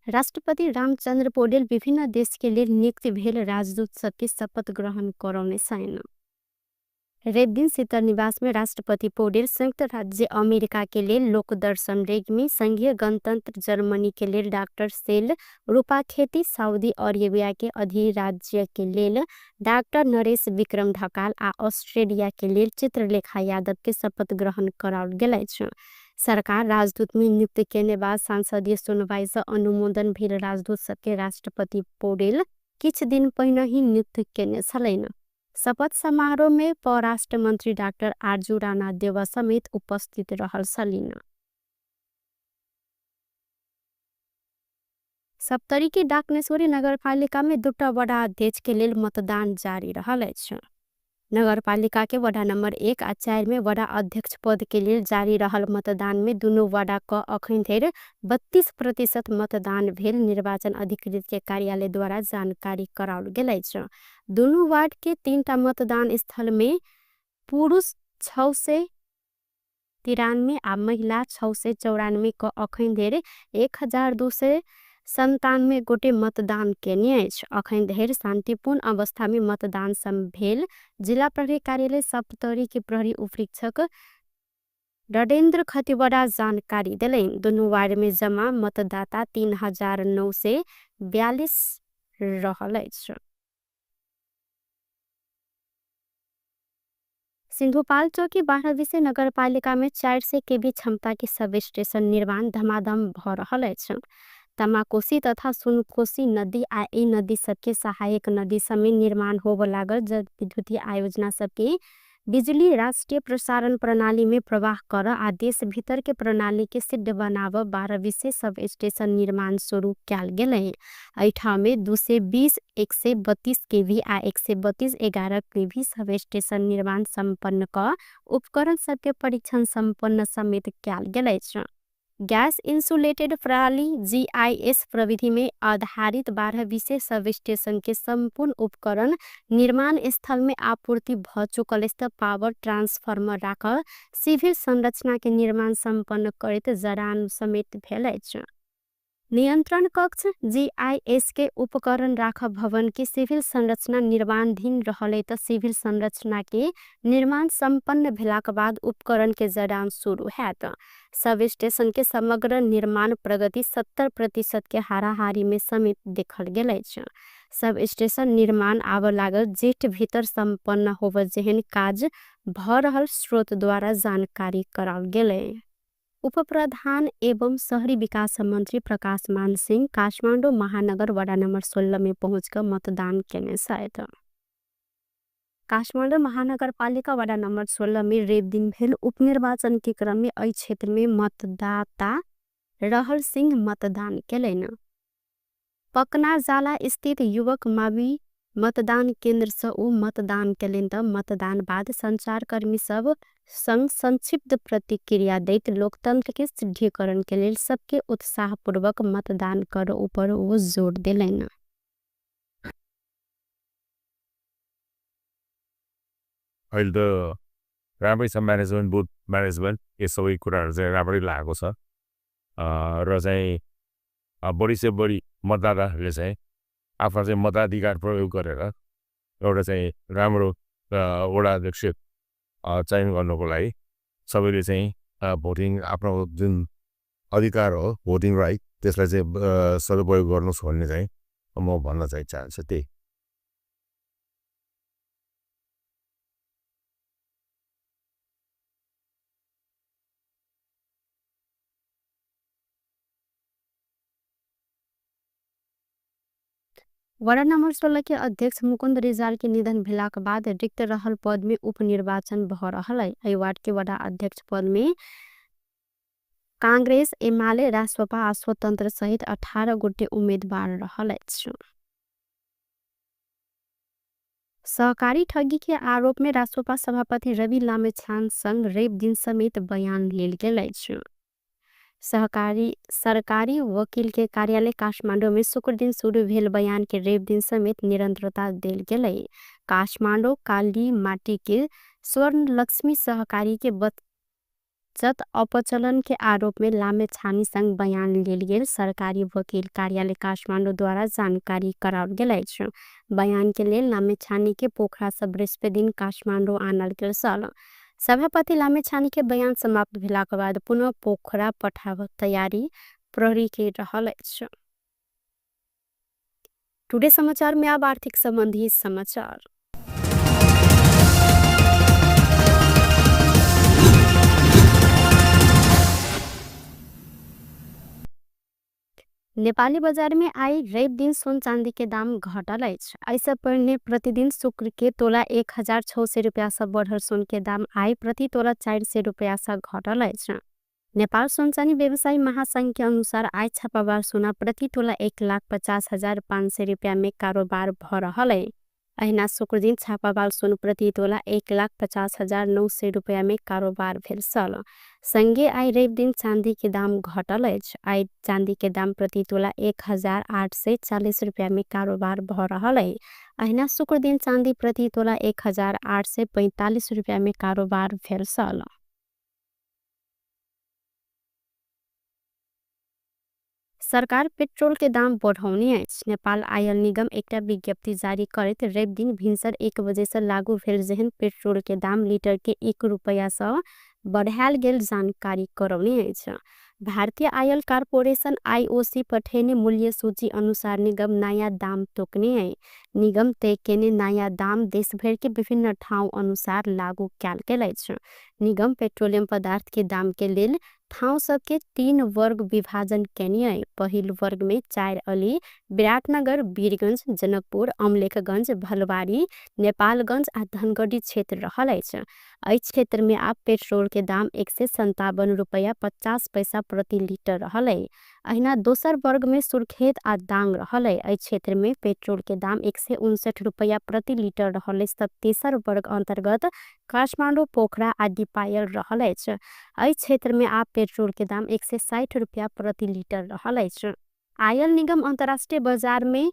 राष्ट्रपति रामचंद्र पौडेल विभिन्न देश के लेल नियुक्त भेल राजदूत सबके शपथ ग्रहण करौने छनि। रवि दिन शीतल निवास में राष्ट्रपति पौडेल संयुक्त राज्य अमेरिका के लेल लोकदर्शन रेग्मी, संघीय गणतंत्र जर्मनी के लेल डाक्टर सेल रूपाखेती, सऊदी अरेबिया के अधिराज्य के लेल डाक्टर नरेश विक्रम ढकाल आ ऑस्ट्रेलिया के लेल चित्रलेखा यादव के शपथ ग्रहण कराओल गेल अछि। सरकार राजदूत में नियुक्त केने बाद संसदीय सुनवाई से अनुमोदन भेल राजदूत सबके राष्ट्रपति पौडेल किछ दिन पहिने ही नियुक्त केने छलनि। शपथ समारोह में परराष्ट्र मंत्री डाक्टर आरजू राणा देवा समेत उपस्थित रहल छलनि। सप्तरी के डाकनेश्वरी नगरपालिका में 2टा वडा अध्यक्ष के लेल मतदान जारी रहल अछि। नगरपालिका के वडा नंबर 1 आ 4 में वडा अध्यक्ष पद के लेल जारी रहल मतदान में दुनू वडा क अखन धरि 32% मतदान भेल निर्वाचन अधिकृत के कार्यालय द्वारा जानकारी कराओल गेल अछि। दुनू वार्ड के 3टा मतदान स्थल में पुरुष 693 आ महिला 694 क अखन धरि 1297 गोटे मतदान केने अछि। अखन धरि शांतिपूर्ण अवस्था में मतदान भेल जिला प्रहरी कार्यालय सप्तरी के प्रहरी उपरीक्षक रणेन्द्र खतिवड़ा जानकारी देलनि। दुनू वार्ड में जमा मतदाता 3942 रहल अछि। सिंधुपाल्चोक 12 विषय नगरपालिका में 400 केवी क्षमता के सब स्टेशन निर्माण धमाधम भ रहल अछि। तमाकोसी तथा सुनकोसी नदी आ ई नदी सबके सहायक नदी समेत निर्माण होब लागल जल विद्युतीय आयोजना सबके बिजुली राष्ट्रीय प्रसारण प्रणाली में प्रवाह कर आ देश भीतर के प्रणाली के सिद्ध बनाव 12 विषय सब स्टेशन निर्माण शुरू कयल गेल। एहि ठाम में 220, 132 केवी आ 132 11 केवी सब स्टेशन निर्माण संपन्न क उपकरण सबके परीक्षण संपन्न समेत कयल गेल अछि। गैस इंसुलेटेड प्रणाली GIS प्रविधि में आधारित 12 विशेष सब स्टेशन के संपूर्ण उपकरण निर्माण स्थल में आपूर्ति भ चुकल अछि। पावर ट्रांसफार्मर राख सिविल संरचना के निर्माण संपन्न करैत जड़ान समेत भेल अछि। नियंत्रण कक्ष GIS के उपकरण राख भवन के सिविल संरचना निर्माणाधीन रहल त सिविल संरचना के निर्माण संपन्न भेलाक बाद उपकरण के जड़ान शुरू हैत। सब स्टेशन के समग्र निर्माण प्रगति 70% के हाराहारी में समेत देखल गेल अछि। सब स्टेशन निर्माण आब लागल जेठ भीतर संपन्न होब जेहन काज भ रहल स्रोत द्वारा जानकारी कराओल गेल। उपप्रधान एवं शहरी विकास मन्त्री प्रकाश मान सिंह काठमाडौँ महानगर वडा नम्बर 16 में पहुँच कर मतदान केने छथि। काठमाडौँ महानगरपालिका वडा नम्बर 16 में रवि दिन भेल उपनिर्वाचन के क्रम में एहि क्षेत्र में मतदाता रहल सिंह मतदान केलनि। पकनाजाला स्थित युवक मावि मतदान केन्द्र से ओ मतदान केलनि त मतदान बाद संचारकर्मी सब संग संक्षिप्त प्रतिक्रिया दैत लोकतंत्र के सुदृढ़ीकरण के लेल सबके उत्साहपूर्वक मतदान कर ऊपर ओ जोर देलनि। अहिले त राम्रै छ म्यानेजमेन्ट, बुथ म्यानेजमेन्ट यो सबै कुराहरु चाहिँ राम्रै लागेको छ र चाहिँ बढी से बढी मतदाताहरूले चाहिँ आफ्नो चाहिँ मताधिकार प्रयोग गरेर एउटा चाहिँ राम्रो वडा अध्यक्ष चयन गर्नुको लागि सबैले चाहिँ भोटिङ आफ्नो जुन अधिकार हो भोटिङ राइट त्यसलाई चाहिँ सदुपयोग गर्नुहोस् भन्ने चाहिँ म भन्न चाहिँ चाहन्छु त्यही। वडा नम्बर 16 के अध्यक्ष मुकुन्द रिजाल के निधन भेलाक बाद रिक्त रहल पद में उपनिर्वाचन भ रहल है। एहि वार्ड के वडा अध्यक्ष पद में कांग्रेस, एमाले, रासोपा आ स्वतंत्र सहित 18 गोटे उम्मीदवार रहल अछि। सहकारी ठगी के आरोप में रासोपा सभापति रवि लामिछाने संग रवि दिन समेत बयान लेल गेल अछि। सरकारी वकील के कार्यालय काठमाडौँ में शुक्र दिन शुरू भेल बयान के रवि दिन समेत निरंतरता देल गेल। काठमाडौँ काली माटी के स्वर्ण लक्ष्मी सहकारी के बचत अपचलन के आरोप में लामिछाने संग बयान लेल गेल सरकारी वकील कार्यालय काठमाडौँ द्वारा जानकारी कराओल गेल अछि। बयान के लेल लामिछाने के पोखरा से बृहस्पति दिन काठमाडौँ आनल गेल छल। सभापति लामिछाने के बयान समाप्त भेला के बाद पुनः पोखरा पठाव तैयारी प्रहरी के रहल अछि। टुडे समाचार में अब आर्थिक संबंधी समाचार। नेपाली बाजार में आई रवि दिन सोन चांदी के दाम घटल अछि। ऐसे पहले प्रतिदिन शुक्र के तोला 1600 रुपया से बढ़ल सोन के दाम आई प्रति तोला 400 रुपया से घटल अछि। नेपाल सोन चांदी व्यवसायी महासंघ के अनुसार आई छापावार सोना प्रति तोला 1,50,500 रुपया में कारोबार भ रहल है। अहिना शुक्र दिन छापावार सोन प्रति तोला 1,50,900 रुपया में कारोबार भेल छल। संगे आई रवि दिन चांदी के दाम घटल अछि। आई चांदी के दाम प्रति तोला 1840 रुपया में कारोबार भ रहल है। अहिना शुक्र दिन चांदी प्रति तोला 1845 रुपया में कारोबार भेल छल। सरकार पेट्रोल के दाम बढ़ौने अछि। नेपाल आयल निगम एकटा विज्ञप्ति जारी करैत रवि दिन भिनसर 1 बजे से लागू भेल जेहन पेट्रोल के दाम लीटर के 1 रुपया से बढ़ायल गेल जानकारी करौने अछि। भारतीय आयल कारपोरेशन आईओसी पठेने मूल्य सूची अनुसार निगम नया दाम तोकने है। निगम तय केने नया दाम देशभर के विभिन्न ठाउँ अनुसार लागू कयल गेल अछि। निगम पेट्रोलियम पदार्थ के दाम के लेल ठाउँ सबके 3 वर्ग विभाजन केने है। पहिल वर्ग में 4 अली, विराटनगर, वीरगंज, जनकपुर, अमलेखगंज, भलवारी, नेपालगंज आ धनगढ़ी क्षेत्र रहल अछि। एहि क्षेत्र में आब पेट्रोल के दाम 157 रुपया 50 पैसा प्रति लीटर रहल है। अहिना दोसर वर्ग में सुर्खेत आ दांग रहल है। एहि क्षेत्र में पेट्रोल के दाम 159 रुपया प्रति लीटर रहल अछि। तेसर वर्ग अंतर्गत काठमाडौँ, पोखरा आ दीपायल रहल अछि। एहि क्षेत्र में आब पेट्रोल के दाम 160 रुपया प्रति लीटर रहल अछि। आयल निगम अंतर्राष्ट्रीय बाजार में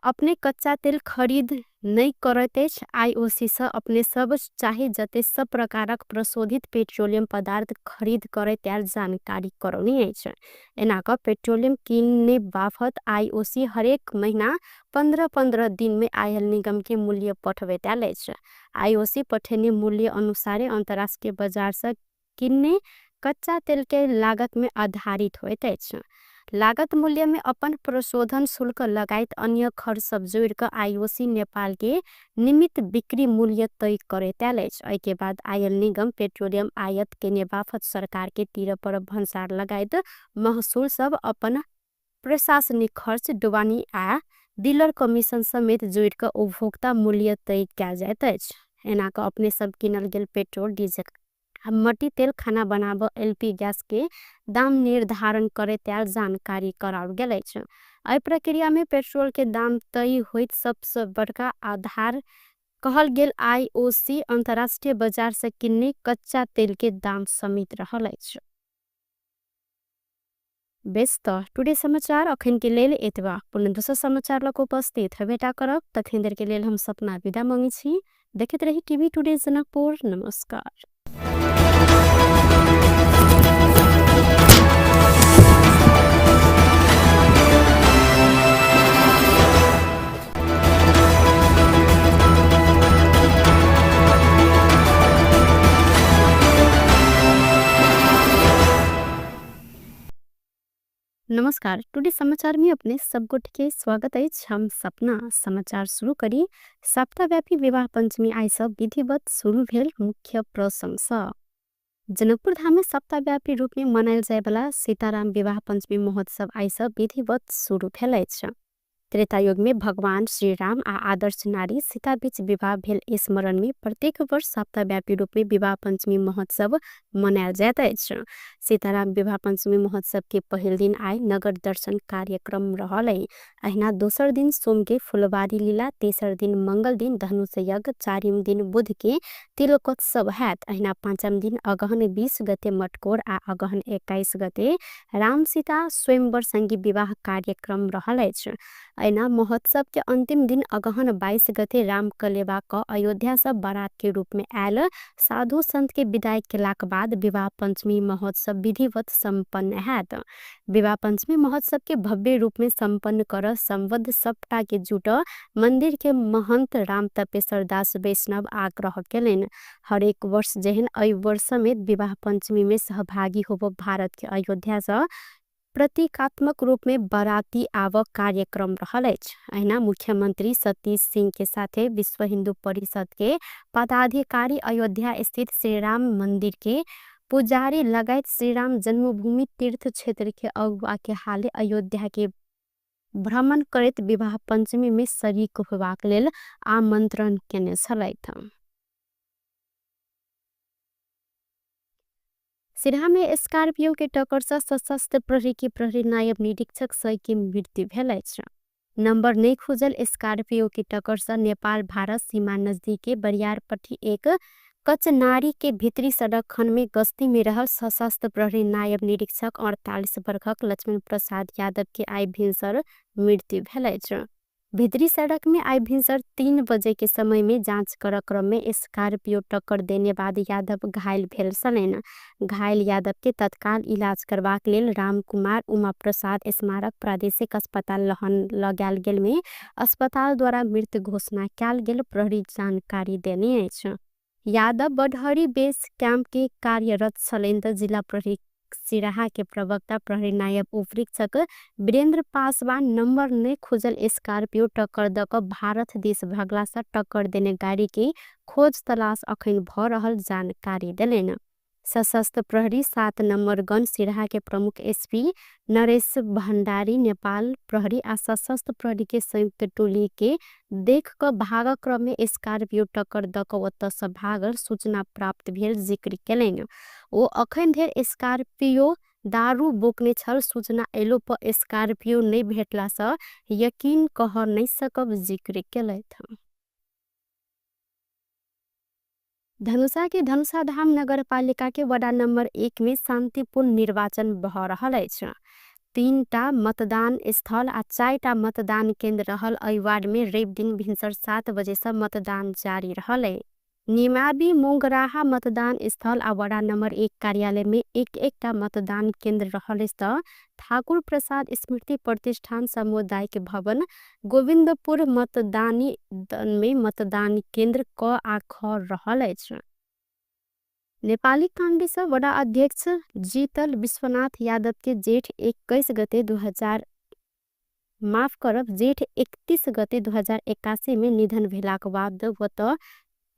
अपने कच्चा तेल खरीद नहीं करैत अछि। आईओसी से अपने सब चाहे जते सब प्रकारक प्रशोधित पेट्रोलियम पदार्थ खरीद करैत आयल जानकारी करौने अछि। एना क पेट्रोलियम किनने बाफत आईओसी हरेक महीना 15-15 दिन में आयल निगम के मूल्य पठबैत आयल अछि। आईओसी पठेने मूल्य अनुसारे अंतर्राष्ट्रीय बाजार से किनने कच्चा तेल के लागत में आधारित होइत अछि। लागत मूल्य में अपन प्रशोधन शुल्क लगायत अन्य खर्च सब जोड़ क आईओसी नेपाल के निमित बिक्री मूल्य तय करैत आयल अछि। एहि के बाद आयल निगम पेट्रोलियम आयात केने बापत सरकार के तीर पर भन्सार लगायत महसूल सब अपन प्रशासनिक खर्च ढुवानी आ डीलर कमीशन समेत जोड़ क उपभोक्ता मूल्य तय कयल जाइत अछि। एना क अपने सब किनल गेल पेट्रोल डीजल मट्टी तेल खाना बनाब एलपी गैस के दाम निर्धारण करैत आयल जानकारी कराओल गेल अछि। एहि प्रक्रिया में पेट्रोल के दाम तय होइत सबसे बड़का आधार कहल गेल आईओसी अंतर्राष्ट्रीय बाजार से किन्ने कच्चा तेल के दाम समेत रहल अछि। बेस त टुडे समाचार अखन के लेल एतबा। पुनः दोसर समाचार लक उपस्थित हेबेटा करब, तखन देर के लेल हम सपना विदा मंगै छी। देखैत रही टीवी टुडे जनकपुर। नमस्कार। नमस्कार, टुडे समाचार में अपने सब गोटे के स्वागत अछि। हम सपना समाचार शुरू करी। सप्ताहव्यापी विवाह पंचमी आइ सब विधिवत शुरू भेल। मुख्य प्रसंग जनकपुर धाम में सप्ताहव्यापी रूप में मनायल जायवाला सीताराम विवाह पंचमी महोत्सव आइ सब विधिवत शुरू भेल अछि। त्रेतायुग में भगवान श्री राम आ आदर्श नारी सीता बीच विवाह भेल स्मरण में प्रत्येक वर्ष सप्ताहव्यापी रूप में विवाह पंचमी महोत्सव मनायल जाइत अछि। सीताराम विवाह पंचमी महोत्सव के पहिल दिन आइ नगर दर्शन कार्यक्रम रहल है। अहिना दोसर दिन सोम के फुलबारी लीला, तेसर दिन मंगल दिन धनुष यज्ञ, चारिम दिन बुध के तिलकोत्सव हैत। अहिना पाँचम दिन अगहन 20 गते मटकोर आ अगहन 21 गते राम सीता स्वयंवर संगी विवाह कार्यक्रम रहल अछि। अहिना महोत्सव के अंतिम दिन अगहन 22 गते राम कलेवा क अयोध्या से बारात के रूप में आयल साधु संत के विदाई केलाक बाद विवाह पंचमी महोत्सव विधिवत संपन्न हैत। विवाह पंचमी महोत्सव के भव्य रूप में संपन्न कर संबद्ध सबटा के जुट मंदिर के महंत राम तपेश्वर दास वैष्णव आग्रह केलनि। हरेक वर्ष जेहन एहि वर्ष में विवाह पंचमी में सहभागी होब भारत के अयोध्या से प्रतीकात्मक रूप में बाराती आवक कार्यक्रम रहल अछि। अहिना मुख्यमंत्री सतीश सिंह के साथे विश्व हिंदू परिषद के पदाधिकारी अयोध्या स्थित श्री राम मंदिर के पुजारी लगायत श्री राम जन्मभूमि तीर्थ क्षेत्र के अगुआ के हाले अयोध्या के भ्रमण करैत विवाह पंचमी में शरीक होबाक लेल आमंत्रण केने छलथि। सिरहा में स्कॉर्पियो के टक्कर से सशस्त्र प्रहरी के प्रहरी नायब निरीक्षक सही के मृत्यु भेल अछि। नंबर नहीं खुजल स्कॉर्पियो के टक्कर से नेपाल भारत सीमा नजदीक के बरियारपट्टी एक कचनारी के भीतरी सड़क खंड में गश्ती में रहल सशस्त्र प्रहरी नायब निरीक्षक 48 वर्षक लक्ष्मण प्रसाद यादव के आइ भिनसर मृत्यु भेल अछि। भीतरी सड़क में आइ भिनसर 3 बजे के समय में जांच कर क्रम में स्कॉर्पियो टक्कर देने बाद यादव घायल भेल छलनि। घायल यादव के तत्काल इलाज करबाक लेल रामकुमार उमा प्रसाद स्मारक प्रादेशिक अस्पताल लहन लगायल गेल में अस्पताल द्वारा मृत घोषणा कयल गेल प्रहरी जानकारी देने अछि। यादव बडहरी बेस कैंप के कार्यरत छलनि त जिला प्रहरी सिराहा के प्रवक्ता प्रहरी नायब उपरीक्षक वीरेंद्र पासवान नंबर नहीं खुजल स्कॉर्पियो टक्कर द क भारत देश भगला से टक्कर देने गाड़ी के खोज तलाश अखन भ रहल जानकारी देलनि। सशस्त्र प्रहरी 7 नंबर गन सिराहा के प्रमुख एसपी नरेश भंडारी नेपाल प्रहरी आ सशस्त्र प्रहरी के संयुक्त टोली के देख क भाग क्रम में स्कॉर्पियो टक्कर द क ओतऽ से भागल सूचना प्राप्त भेल जिक्र केलनि। ओ अखन धरि स्कॉर्पियो दारू बोकने छल सूचना एलो पर स्कॉर्पियो नहीं भेटला से यकीन कह नहीं सकब जिक्र केलथि। धनुषा के धनुषा धाम नगरपालिका के वडा नंबर 1 में शांतिपूर्ण निर्वाचन भ रहल अछि। 3टा मतदान स्थल आ 4टा मतदान केंद्र रहल एहि वार्ड में रवि दिन भिनसर 7 बजे से मतदान जारी रहल है। निमाबी मोंगराहा मतदान स्थल आ वडा नंबर 1 कार्यालय में एक एकटा मतदान केंद्र रहल अछि त ठाकुर प्रसाद स्मृति प्रतिष्ठान सामुदायिक भवन गोविंदपुर मतदानी में मतदान केंद्र क आ ख रहल अछि। नेपाली कांग्रेस वडा अध्यक्ष जीतल विश्वनाथ यादव के जेठ 21 गते 2000 माफ करब जेठ 31 गते 2081 में निधन भेलाक बाद वत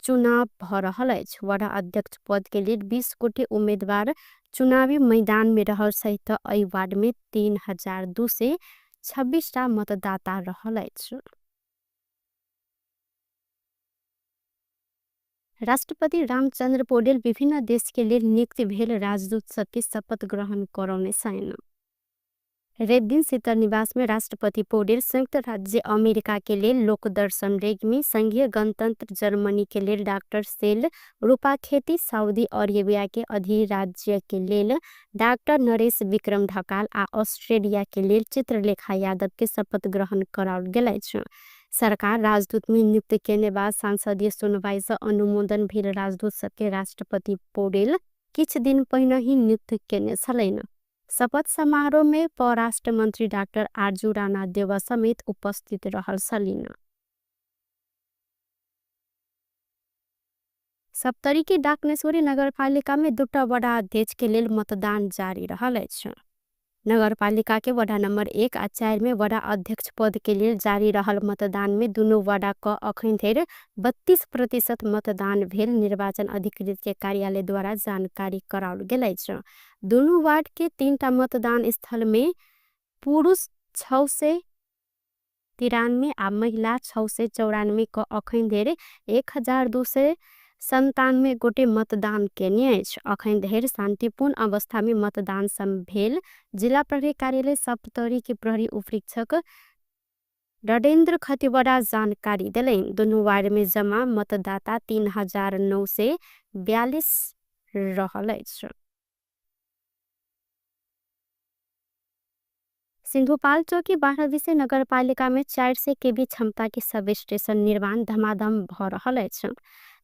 चुनाव भ रहल अछि। वडा अध्यक्ष पद के लेल 20 गोटे उम्मेदवार चुनावी मैदान में रहल सहित एहि वार्ड में 3226 टा मतदाता रहल अछि। राष्ट्रपति रामचंद्र पौडेल विभिन्न देश के लेल नियुक्त भेल राजदूत सबके शपथ ग्रहण करौने छनि। रवि दिन शीतल निवास में राष्ट्रपति पौडेल संयुक्त राज्य अमेरिका के लेल लोकदर्शन रेग्मी, संघीय गणतंत्र जर्मनी के लेल डाक्टर सेल रूपाखेती, सऊदी अरेबिया के अधिराज्य के लेल डाक्टर नरेश विक्रम ढकाल आ ऑस्ट्रेलिया के लेल चित्रलेखा यादव के शपथ ग्रहण कराओल गेल अछि। सरकार राजदूत में नियुक्त केने बाद संसदीय सुनवाई से अनुमोदन भेल राजदूत सबके राष्ट्रपति पौडेल किछ दिन पहिने ही नियुक्त केने छलनि। शपथ समारोह में परराष्ट्र मंत्री डाक्टर आरजू राणा देवा समेत उपस्थित रहल छलनि। सप्तरी के डाकनेश्वरी नगरपालिका में दुटा वडा अध्यक्ष के लेल मतदान जारी रहल अछि। नगरपालिका के वडा नंबर 1 आ 4 में वडा अध्यक्ष पद के लेल जारी रहल मतदान में दुनू वडा क अखन धरि 32% मतदान भेल निर्वाचन अधिकृत के कार्यालय द्वारा जानकारी कराओल गेल अछि। दुनू वार्ड के 3टा मतदान स्थल में पुरुष 693 आ महिला 694 क अखन धरि 1297 गोटे मतदान केने अछि। अखन धरि शांतिपूर्ण अवस्था में मतदान भेल जिला प्रहरी कार्यालय सप्तरी के प्रहरी उपरीक्षक रणेन्द्र खतिवड़ा जानकारी देलनि। दुनू वार्ड में जमा मतदाता 3942 रहल अछि। सिंधुपाल्चोक 12 विषय नगरपालिका में 400 केवी क्षमता के सब स्टेशन निर्माण धमाधम भ रहल अछि।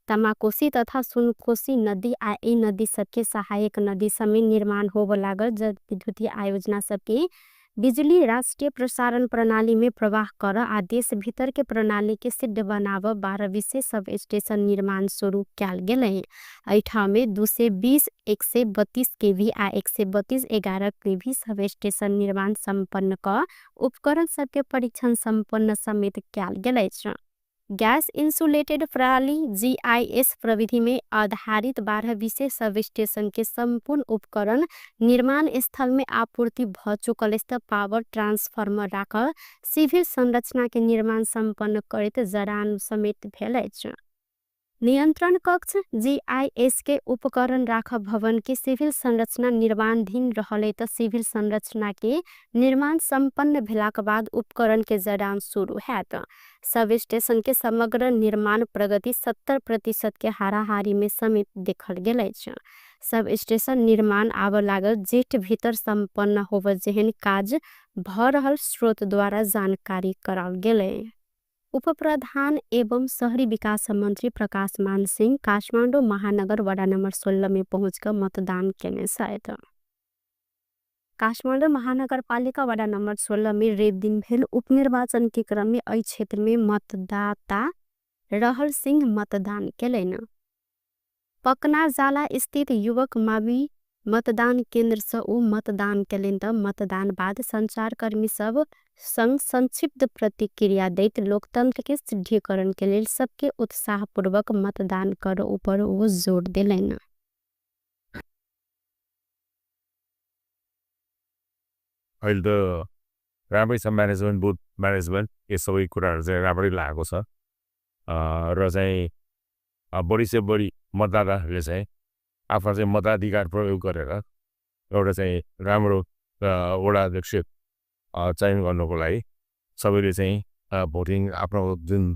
तमाकोसी तथा सुनकोसी नदी आ ई नदी सबके सहायक नदी समेत निर्माण होब लागल जल विद्युतीय आयोजना सबके बिजुली राष्ट्रीय प्रसारण प्रणाली में प्रवाह कर आ देश भीतर के प्रणाली के सिद्ध बनाव 12 विषय सब स्टेशन निर्माण शुरू कयल गेलै। एहि ठाम में 220, 132 केवी आ 132 11 केवी सब स्टेशन निर्माण संपन्न क उपकरण सबके परीक्षण संपन्न समेत कयल गेल अछि। गैस इंसुलेटेड प्रणाली GIS प्रविधि में आधारित 12 विशेष सब स्टेशन के संपूर्ण उपकरण निर्माण स्थल में आपूर्ति भ चुकल अछि। पावर ट्रांसफार्मर राखल सिविल संरचना के निर्माण संपन्न करैत जड़ान समेत भेल अछि। नियंत्रण कक्ष GIS के उपकरण राख भवन के सिविल संरचना निर्माणाधीन रहले त सिविल संरचना के निर्माण संपन्न भेलाक बाद उपकरण के जड़ान शुरू हैत। सब स्टेशन के समग्र निर्माण प्रगति 70% के हाराहारी में समेत देखल गेल अछि। सब स्टेशन निर्माण आब लागल जेठ भीतर संपन्न होब जेहन काज भ रहल स्रोत द्वारा जानकारी कराओल गेलै। उपप्रधान एवं शहरी विकास मंत्री प्रकाश मान सिंह काठमाडौँ महानगर वडा नंबर 16 में पहुँच कर मतदान केने छथि। काठमाडौँ महानगरपालिका वडा नंबर 16 में रवि दिन भेल उपनिर्वाचन के क्रम में एहि क्षेत्र में मतदाता रहल सिंह मतदान केलनि। पकनाजाला स्थित युवक मावी मतदान केंद्र से ओ मतदान केलनि त मतदान बाद संचारकर्मी सब संग संक्षिप्त प्रतिक्रिया दैत लोकतंत्र के सुदृढ़ीकरण के लेल सबके उत्साहपूर्वक मतदान कर ऊपर ओ जोर देलनि। अहिले त राम्रै छ म्यानेजमेन्ट, बुथ म्यानेजमेन्ट यो सबै कुराहरु चाहिँ राम्रै लागेको छ। र चाहिँ बढी से बढी मतदाताहरूले चाहिँ आफ्नो चाहिँ मताधिकार प्रयोग गरेर एउटा चाहिँ राम्रो वडा अध्यक्ष चयन गर्नुको लागि सबैले चाहिँ भोटिङ आफ्नो जुन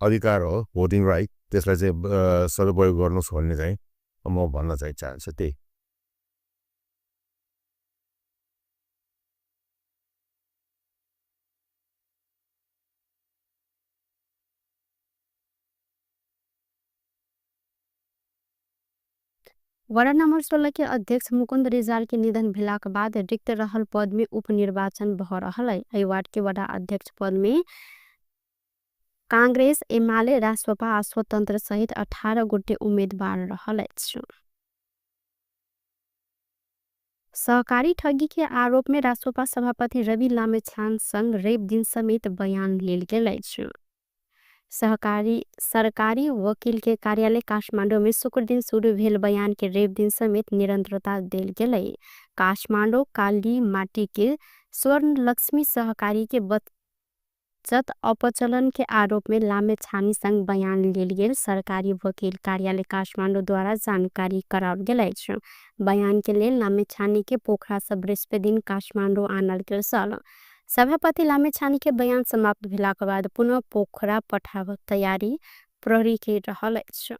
अधिकार हो भोटिङ राइट त्यसलाई चाहिँ सदुपयोग गर्नुहोस् भन्ने चाहिँ म भन्न चाहिँ चाहन्छु त्यही। वडा नंबर 16 के अध्यक्ष मुकुंद रिजाल के निधन भेलाक बाद रिक्त रहल पद में उपनिर्वाचन भ रहल है। एहि वार्ड के वडा अध्यक्ष पद में कांग्रेस, एमाले, रासोपा आ स्वतंत्र सहित 18 गोटे उम्मीदवार रहल अछि। सहकारी ठगी के आरोप में रासोपा सभापति रवि लामिछाने संग रवि दिन समेत बयान लेल गेल अछि। सहकारी सरकारी वकील के कार्यालय काठमाडौँ में शुक्र दिन शुरू भेल बयान के रवि दिन समेत निरंतरता देल गेलै। काठमाडौँ काली माटी के स्वर्ण लक्ष्मी सहकारी के बचत अपचलन के आरोप में लामिछाने संग बयान लेल गेल सरकारी वकील कार्यालय काठमाडौँ द्वारा जानकारी कराओल गेल अछि। बयान के लेल लामिछाने के पोखरा से बृहस्पति दिन काठमाडौँ आनल गेल छल। सभापति लामिछाने के बयान समाप्त भेला के बाद पुनः पोखरा पठाव तैयारी प्रहरी के रहल अछि।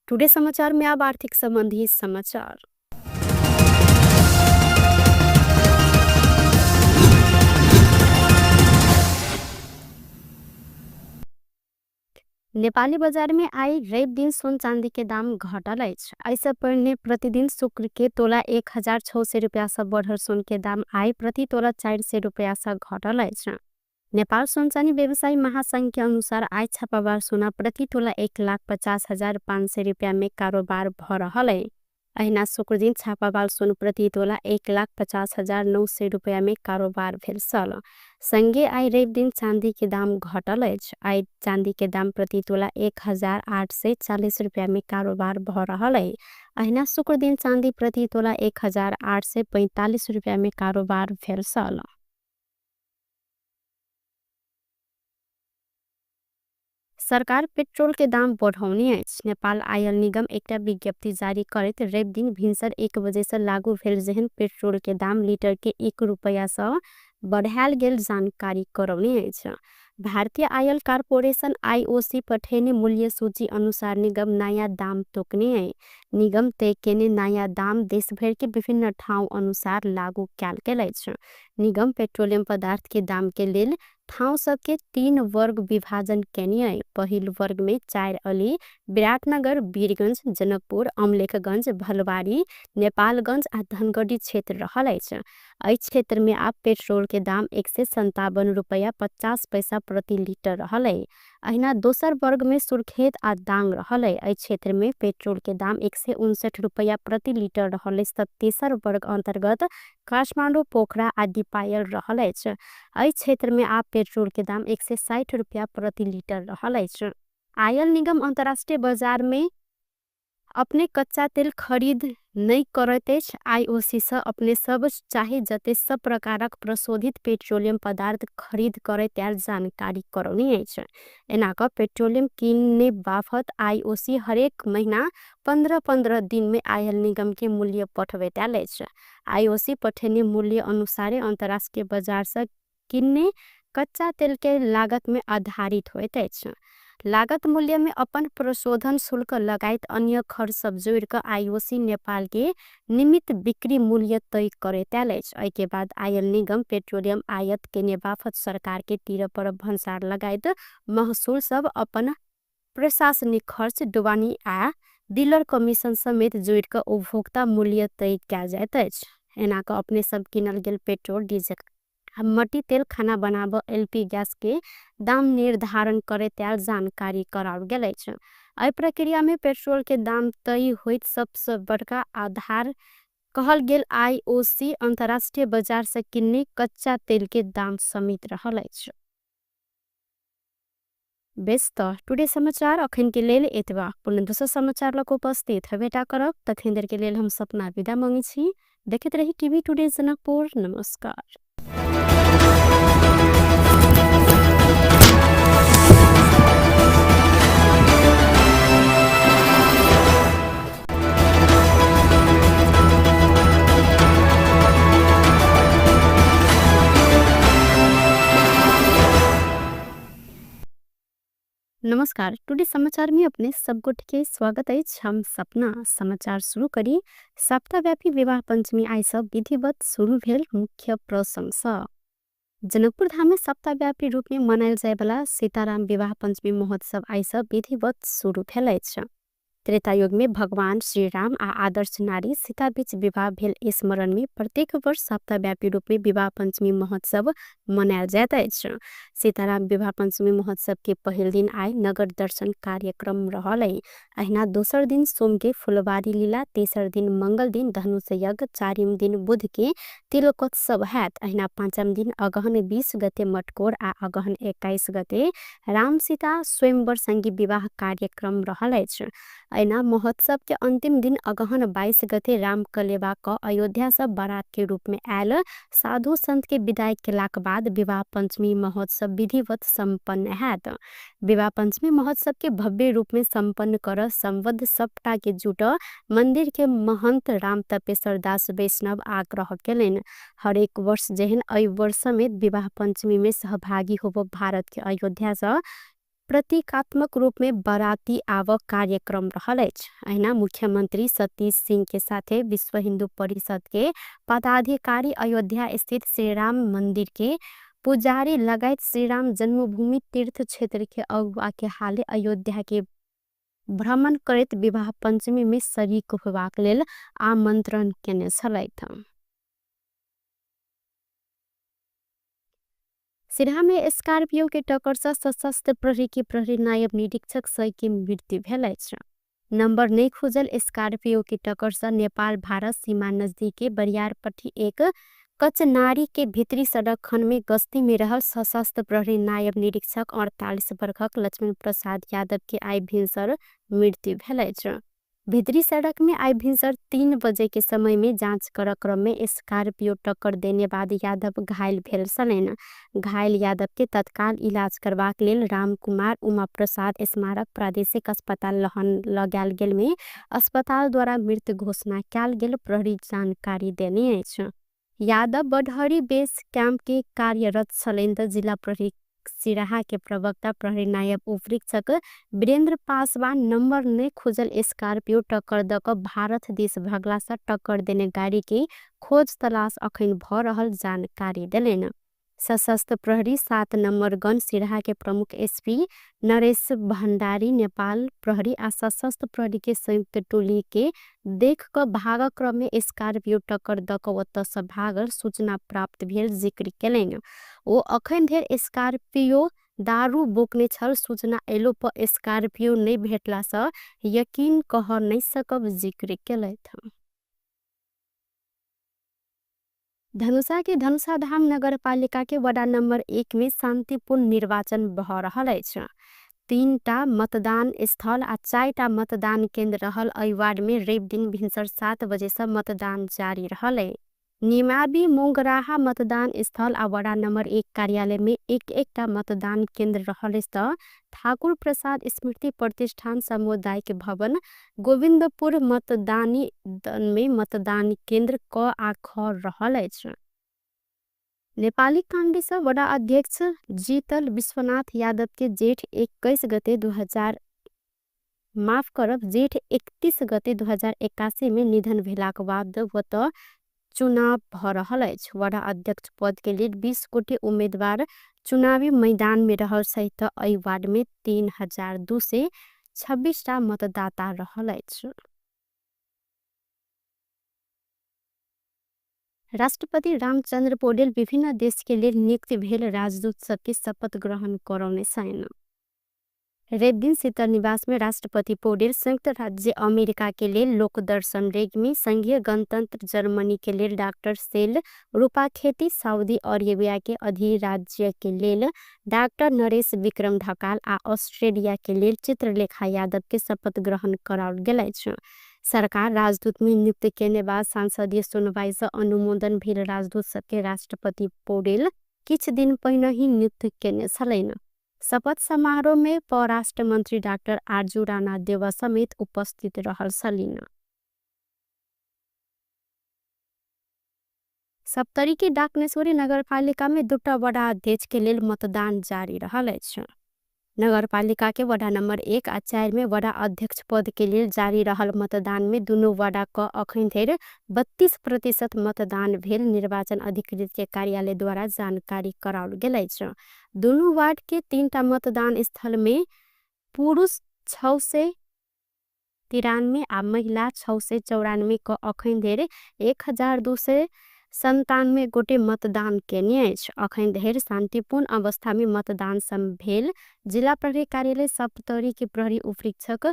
टुडे समाचार में अब आर्थिक संबंधी समाचार। नेपाली बजार में आई रवि दिन सोन चांदी के दाम घटल अछि। ऐसे पहिने प्रतिदिन शुक्र के तोला 1600 रुपया से बढ़ल सोन के दाम आई प्रति तोला 400 रुपया से घटल अछि। नेपाल सोन चांदी व्यवसायी महासंघ के अनुसार आई छापाबार सोना प्रति तोला 1,50,500 रुपया में कारोबार भ रहल है। अहिना शुक्र दिन छापाबार सोन प्रति तोला 1,50,900 रुपया में कारोबार भेल छल। संगे आई रवि दिन चांदी के दाम घटल अछि। आई चांदी के दाम प्रति तोला 1840 रुपया में कारोबार भ रहल है। अहिना शुक्र दिन चांदी प्रति तोला 1845 रुपया में कारोबार भेल छल। सरकार पेट्रोल के दाम बढ़ौने अछि। नेपाल आयल निगम एकटा विज्ञप्ति जारी करैत रवि दिन भिनसर 1 बजे से लागू भेल जेहन पेट्रोल के दाम लीटर के 1 रुपया से बढ़ायल गेल जानकारी करौने अछि। भारतीय आयल कारपोरेशन आईओसी पठेने मूल्य सूची अनुसार निगम नया दाम तोकने है। निगम तय केने नया दाम देशभर के विभिन्न ठाउँ अनुसार लागू कयल गेल अछि। निगम पेट्रोलियम पदार्थ के दाम के लेल ठाउँ सबके 3 वर्ग विभाजन केने है। पहिल वर्ग में 4 अली, विराटनगर, वीरगंज, जनकपुर, अमलेखगंज, भलवारी, नेपालगंज आ धनगढ़ी क्षेत्र रहल अछि। एहि क्षेत्र में आप पेट्रोल के दाम 157 रुपया 50 पैसा प्रति लीटर रहल है। अहिना दोसर वर्ग में सुर्खेत आ दांग रहल है। एहि क्षेत्र में पेट्रोल के दाम 159 रुपया प्रति लीटर रहल है। तेसर वर्ग अंतर्गत काठमाडौँ, पोखरा आ दीपायल रहल अछि। एहि क्षेत्र में आप पेट्रोल के दाम 160 रुपया प्रति लीटर रहल अछि। आयल निगम अंतर्राष्ट्रीय बाजार में अपने कच्चा तेल खरीद नहीं करैत अछि। आईओसी से अपने सब चाहे जते सब प्रकारक प्रशोधित पेट्रोलियम पदार्थ खरीद करे त्यार जानकारी करौने अछि। एना क पेट्रोलियम किनने बाफत आईओसी हरेक महीना 15-15 दिन में आयल निगम के मूल्य पठबैत अछि। आईओसी पठेने मूल्य अनुसारे अंतर्राष्ट्रीय बाजार से किनने कच्चा तेल के लागत में आधारित होइत अछि। लागत मूल्य में अपन प्रशोधन शुल्क लगायत अन्य खर्च सब जोड़ क आईओसी नेपाल के निमित बिक्री मूल्य तय करैत अछि। एहि के बाद आयल निगम पेट्रोलियम आयात केने बाफत सरकार के तीर पर भन्सार लगायत महसूल सब अपन प्रशासनिक खर्च, ढुवानी आ डीलर कमीशन समेत जोड़ क उपभोक्ता मूल्य तय कयल जाइत अछि। एना क अपने सब किनल गेल पेट्रोल, डीजल, मट्टी तेल, खाना बनाब एलपी गैस के दाम निर्धारण करे त्याल जानकारी कराओल गेल अछि। एहि प्रक्रिया में पेट्रोल के दाम तय होइत सबसे बड़का आधार कहल गेल आईओसी अंतर्राष्ट्रीय बाजार से किन्ने कच्चा तेल के दाम समेत रहल अछि। बेस त टुडे समाचार अखन के लेल एतबा। पुनः दोसर समाचार लक उपस्थित हबेटा करब। तखन देर के लेल हम सपना विदा मांगै छी। देखैत रही टीवी टुडे जनकपुर। नमस्कार। नमस्कार, टुडे समाचार में अपने सब गोटे के स्वागत अछि। हम सपना समाचार शुरू करी। सप्ताहव्यापी विवाह पंचमी आई सब विधिवत शुरू भेल मुख्य प्रसंग। जनकपुर धाम में सप्ताहव्यापी रूप में मनायल जाय वाला सीताराम विवाह पंचमी महोत्सव आई सब विधिवत शुरू भेल अछि। त्रेतायुग में भगवान श्री राम आ आदर्श नारी सीता बीच विवाह भेल स्मरण में प्रत्येक वर्ष सप्ताहव्यापी रूप में विवाह पंचमी महोत्सव मनायल जाइत अछि। सीताराम विवाह पंचमी महोत्सव के पहिल दिन आइ नगर दर्शन कार्यक्रम रहल अछि। अहिना दोसर दिन सोम के फुलबारी लीला, तेसर दिन मंगल दिन धनुष यज्ञ, चारिम दिन बुध के तिलकोत्सव हैत। अहिना पाँचम दिन अगहन 20 गते मटकोर आ अगहन 21 गते राम सीता स्वयंवर संगी विवाह कार्यक्रम रहल अछि। अहिना महोत्सव के अंतिम दिन अगहन 22 गते राम कलेवा क अयोध्या से बारात के रूप में आयल साधु संत के विदाई केलाक बाद विवाह पंचमी महोत्सव विधिवत संपन्न हैत। विवाह पंचमी महोत्सव के भव्य रूप में संपन्न कर संबद्ध सबटा के जुट मंदिर के महंत राम तपेश्वर दास वैष्णव आग्रह केलनि। हरेक वर्ष जेहन एहि वर्ष में विवाह पंचमी में सहभागी होब भारत के अयोध्या से प्रतीकात्मक रूप में बाराती आवक कार्यक्रम रहल अछि। अहिना मुख्यमंत्री सतीश सिंह के साथे विश्व हिंदू परिषद के पदाधिकारी अयोध्या स्थित श्री राम मंदिर के पुजारी लगायत श्री राम जन्मभूमि तीर्थ क्षेत्र के अगुआ के हाले अयोध्या के भ्रमण करैत विवाह पंचमी में शरीक होबाक लेल आमंत्रण केने छलथि। सिरहा में स्कॉर्पियो के टक्कर से सशस्त्र प्रहरी के प्रहरी नायब निरीक्षक सही के मृत्यु भेल अछि। नंबर नहीं खोजल स्कॉर्पियो के टक्कर से नेपाल भारत सीमा नजदीक के बरियारपट्टी एक कचनारी के भीतरी सड़क खंड में गश्ती में रहल सशस्त्र प्रहरी नायब निरीक्षक 48 वर्षक लक्ष्मण प्रसाद यादव के आइ भिनसर मृत्यु भेल अछि। भीतरी सड़क में आइ भिनसर 3 बजे के समय में जांच कर क्रम में स्कॉर्पियो टक्कर देने बाद यादव घायल भेल छलनि। घायल यादव के तत्काल इलाज करबाक लेल रामकुमार उमा प्रसाद स्मारक प्रादेशिक अस्पताल लहन लगायल गेल में अस्पताल द्वारा मृत घोषणा कयल गेल प्रहरी जानकारी देने अछि। यादव बडहरी बेस कैंप के कार्यरत छलनि त जिला प्रहरी सिराहा के प्रवक्ता प्रहरी नायब उपरीक्षक वीरेंद्र पासवान नंबर नहीं खोजल स्कॉर्पियो टक्कर द क भारत देश भगला से टक्कर देने गाड़ी के खोज तलाश अखन भ रहल जानकारी देलनि। सशस्त्र प्रहरी 7 नंबर गन सिराहा के प्रमुख एसपी नरेश भंडारी नेपाल प्रहरी आ सशस्त्र प्रहरी के संयुक्त टोली के देख क भाग क्रम में स्कॉर्पियो टक्कर द क ओतऽ से भागल सूचना प्राप्त भेल जिक्र केलनि। ओ अखन धरि स्कॉर्पियो दारू बोकने छल सूचना एलो पर स्कॉर्पियो नहीं भेटला से यकीन कह नहीं सकब जिक्र केलथि। धनुषा के धनुषाधाम नगरपालिका के वडा नंबर 1 में शांतिपूर्ण निर्वाचन भ रहल अछि। 3टा मतदान स्थल आ 4टा मतदान केंद्र रहल एहि वार्ड में रवि दिन भिनसर 7 बजे से मतदान जारी रहल अछि। निमाबी मोंगराहा मतदान स्थल आ वडा नंबर 1 कार्यालय में एक एकटा मतदान केंद्र रहल अछि त ठाकुर प्रसाद स्मृति प्रतिष्ठान सामुदायिक भवन गोविंदपुर मतदानी में मतदान केंद्र क आ ख रहल अछि। नेपाली कांग्रेस वडा अध्यक्ष जीतल विश्वनाथ यादव के जेठ 21 गते जेठ 31 गते 2081 में निधन भेलाक बाद ओतऽ चुनाव भ रहल अछि। वडा अध्यक्ष पद के लेल 20 गोटे उम्मीदवार चुनावी मैदान में रहल सहित एहि वार्ड में 3226 टा मतदाता रहल अछि। राष्ट्रपति रामचंद्र पौडेल विभिन्न देश के लेल नियुक्त भेल राजदूत सबके शपथ ग्रहण करौने छनि। रवि दिन शीतल निवास में राष्ट्रपति पौडेल संयुक्त राज्य अमेरिका के लेल लोकदर्शन रेग्मी, संघीय गणतंत्र जर्मनी के लेल डाक्टर सेल रूपाखेती, सऊदी अरेबिया के अधिराज्य के लेल डाक्टर नरेश विक्रम ढकाल आ ऑस्ट्रेलिया के लेल चित्रलेखा यादव के शपथ ग्रहण कराओल गेल अछि। सरकार राजदूत में नियुक्त केने बाद संसदीय सुनवाई से अनुमोदन भेल राजदूत सबके राष्ट्रपति पौडेल किछ दिन पहिने ही नियुक्त केने छलनि। शपथ समारोह में परराष्ट्र मंत्री डाक्टर आरजू राणा देवा समेत उपस्थित रहल छलनि। सप्तरी के डाकनेश्वरी नगरपालिका में 2टा वडा अध्यक्ष के लेल मतदान जारी रहल अछि। नगरपालिका के वडा नंबर 1 आ 4 में वडा अध्यक्ष पद के लेल जारी रहल मतदान में दुनू वडा क अखन धरि 32% मतदान भेल निर्वाचन अधिकृत के कार्यालय द्वारा जानकारी कराओल गेल अछि। दुनू वार्ड के 3टा मतदान स्थल में पुरुष 663 93 आ महिला 694 क अखन धरि 1297 गोटे मतदान केने अछि। अखन धरि शान्तिपूर्ण अवस्थामे मतदान भेल जिल्ला प्रहरी कार्यालय सप्तरीके प्रहरी उपरीक्षक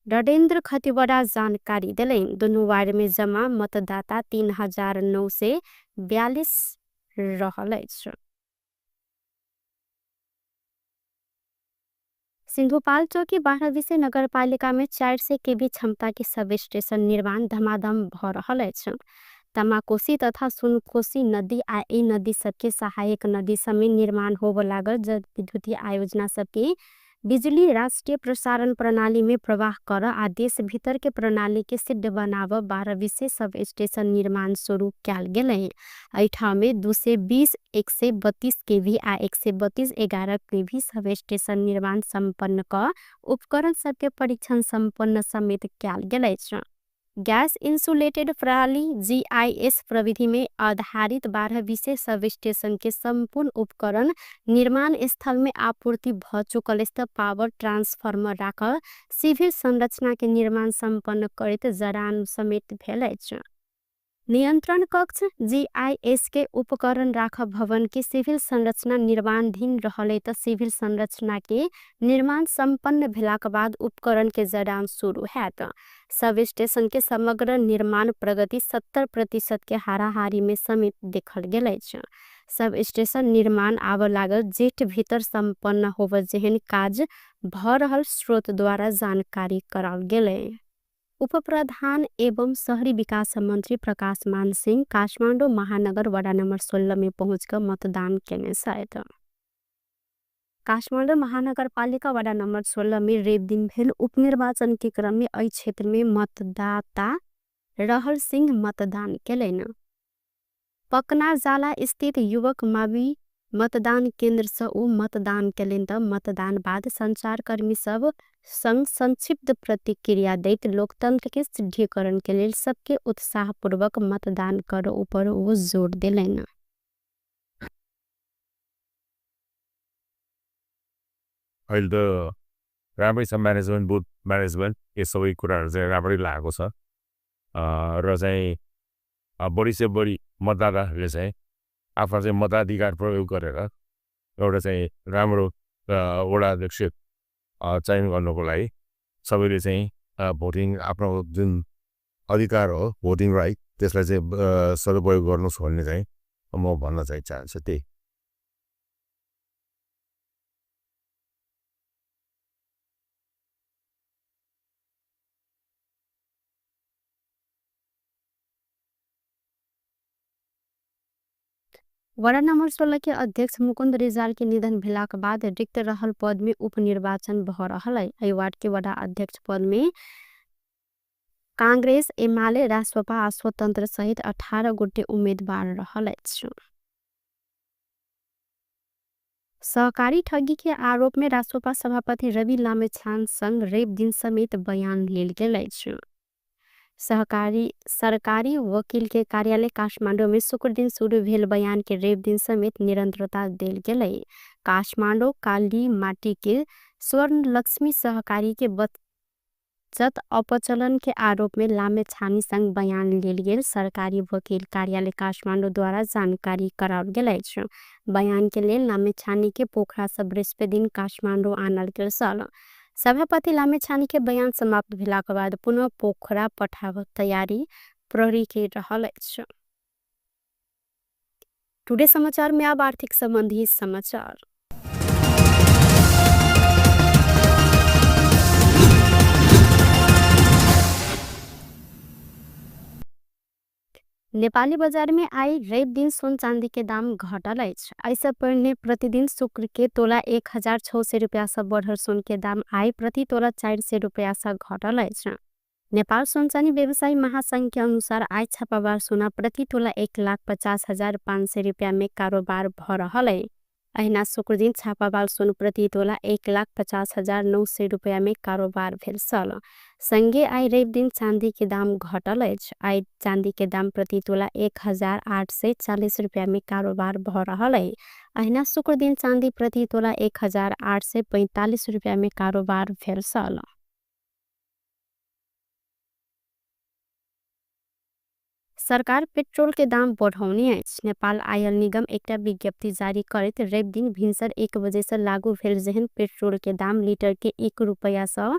रणेन्द्र खतिवडा जानकारी देलनि। दुनू वार्डमे जम्मा मतदाता 3942 रहल अछि। सिन्धुपाल्चोक 12 नगरपालिकामे 400 केवी क्षमताके सब स्टेशन निर्माण धमाधम भ रहल अछि। तमाकोशी तथा सुनकोशी नदी आ ई नदी सबके सहायक नदी सबमे निर्माण होब लागल जलविद्युतीय आयोजना सबके बिजुली राष्ट्रिय प्रसारण प्रणालीमे प्रवाह कर आ देश भितरके प्रणालीके सिद्ध बनाब 12 सब स्टेशन निर्माण सुरु कयल गेलै। एहि ठाउँमे 220, 132 केवी आ 132 11 केवी सब स्टेशन निर्माण सम्पन्न क उपकरण सबके परीक्षण सम्पन्न समेत कयल गेल अछि। गैस इंसुलेटेड प्रणाली जीआईएस प्रविधि में आधारित 12 सब स्टेशन के सम्पूर्ण उपकरण निर्माण स्थल में आपूर्ति भ चुकल अछि। पावर ट्रांसफार्मर राखल सिभिल संरचना के निर्माण सम्पन्न करैत जड़ान समेत भेल अछि। नियंत्रण कक्ष जीआईएस के उपकरण राख भवन के सिभिल संरचना निर्माणाधीन रहलै त सिभिल संरचना के निर्माण सम्पन्न भेलाक बाद उपकरण के जड़ान सुरु हैत। सब स्टेशन के समग्र निर्माण प्रगति 70% के हाराहारी में समेत देखल गेल अछि। सब स्टेशन निर्माण आब लागल जेठ भीतर सम्पन्न होब जेहन काज भ रहल स्रोत द्वारा जानकारी कराओल गेलै। उपप्रधान एवं शहरी विकास मन्त्री प्रकाश मान सिंह काठमाडौँ महानगर वडा नम्बर 16 में पहुँच क मतदान केने छथि। काठमाडौँ महानगरपालिका वडा नम्बर 16 में रवि दिन भेल उपनिर्वाचन के क्रम में एहि क्षेत्र में मतदाता रहल सिंह मतदान केलनि। पकनाजाला स्थित युवक मावि मतदान केन्द्र से उ मतदान केलनि त मतदान बाद संचारकर्मी सब संग संक्षिप्त प्रतिक्रिया दैत लोकतंत्र के सुदृढ़ीकरण के लेल सबके उत्साहपूर्वक मतदान कर ऊपर वो जोर देलनि। अहिले त राम्रै छ म्यानेजमेन्ट, बुथ म्यानेजमेन्ट यो सबै कुराहरू चाहिँ राम्रै लागेको छ र चाहिँ बढी से बढी मतदाताहरूले चाहिँ आफ्नो चाहिँ मताधिकार प्रयोग गरेर एउटा चाहिँ राम्रो वडा अध्यक्ष चयन गर्नुको लागि सबैले चाहिँ भोटिङ आफ्नो जुन अधिकार हो भोटिङ राइट त्यसलाई चाहिँ सदुपयोग गर्नुहोस् भन्ने चाहिँ म भन्न चाहिँ चाहन्छु त्यही। वडा नम्बर 16 के अध्यक्ष मुकुन्द रिजाल के निधन भेलाक बाद रिक्त रहल पद में उपनिर्वाचन भ रहल है। एहि वार्ड के वडा अध्यक्ष पद में कांग्रेस, एमाले, रासोपा आ स्वतंत्र सहित 18 गोटे उम्मेदवार रहल अछि। सहकारी ठगी के आरोप में रासोपा सभापति रवि लामिछाने संग रवि दिन समेत बयान लेल गेल अछि। सरकारी वकील के कार्यालय काठमाडौँ में शुक्र दिन शुरू भेल बयान के रवि दिन समेत निरंतरता देल गेलै। काठमाडौँ काली माटी के स्वर्ण लक्ष्मी सहकारी के बचत अपचलन के आरोप में लामिछाने संग बयान लेल गेल सरकारी वकील कार्यालय काठमाडौँ द्वारा जानकारी कराओल गेल अछि। बयान के लेल लामिछाने के पोखरा से बृहस्पति दिन काठमाडौँ आनल गेल छल। सभापति लामिछाने के बयान समाप्त भेलाक बाद पुनः पोखरा पठाब तैयारी प्रहरी के रहल अछि। टुडे समाचार में अब आर्थिक संबंधी समाचार। नेपाली बजार में आई रवि दिन सोन चांदी के दाम घटल अछि। ऐसे पहले प्रतिदिन शुक्र के तोला 1600 रुपया से बढ़ल सोन के दाम आई प्रति तोला 400 रुपया से घटल अछि। नेपाल सोन चांदी व्यवसायी महासंघ के अनुसार आई छापाबार सोना प्रति तोला 1,50,500 रुपया में कारोबार भ रहल है। अहिना शुक्र दिन छापाबार सोन प्रति तोला 1,50,900 रुपया में कारोबार भेल छल। संगे आई रवि दिन चांदी के दाम घटल अछि। आई चांदी के दाम प्रति तोला 1840 रुपया में कारोबार भ रहल है। अहिना शुक्र दिन चांदी प्रति तोला 1845 रुपया में कारोबार भेल छल। सरकार पेट्रोल के दाम बढ़ौने अछि। नेपाल आयल निगम एकटा विज्ञप्ति जारी करैत रवि दिन भिनसर 1 बजे से लागू भेल जेहन पेट्रोल के दाम लीटर के 1 रुपैया से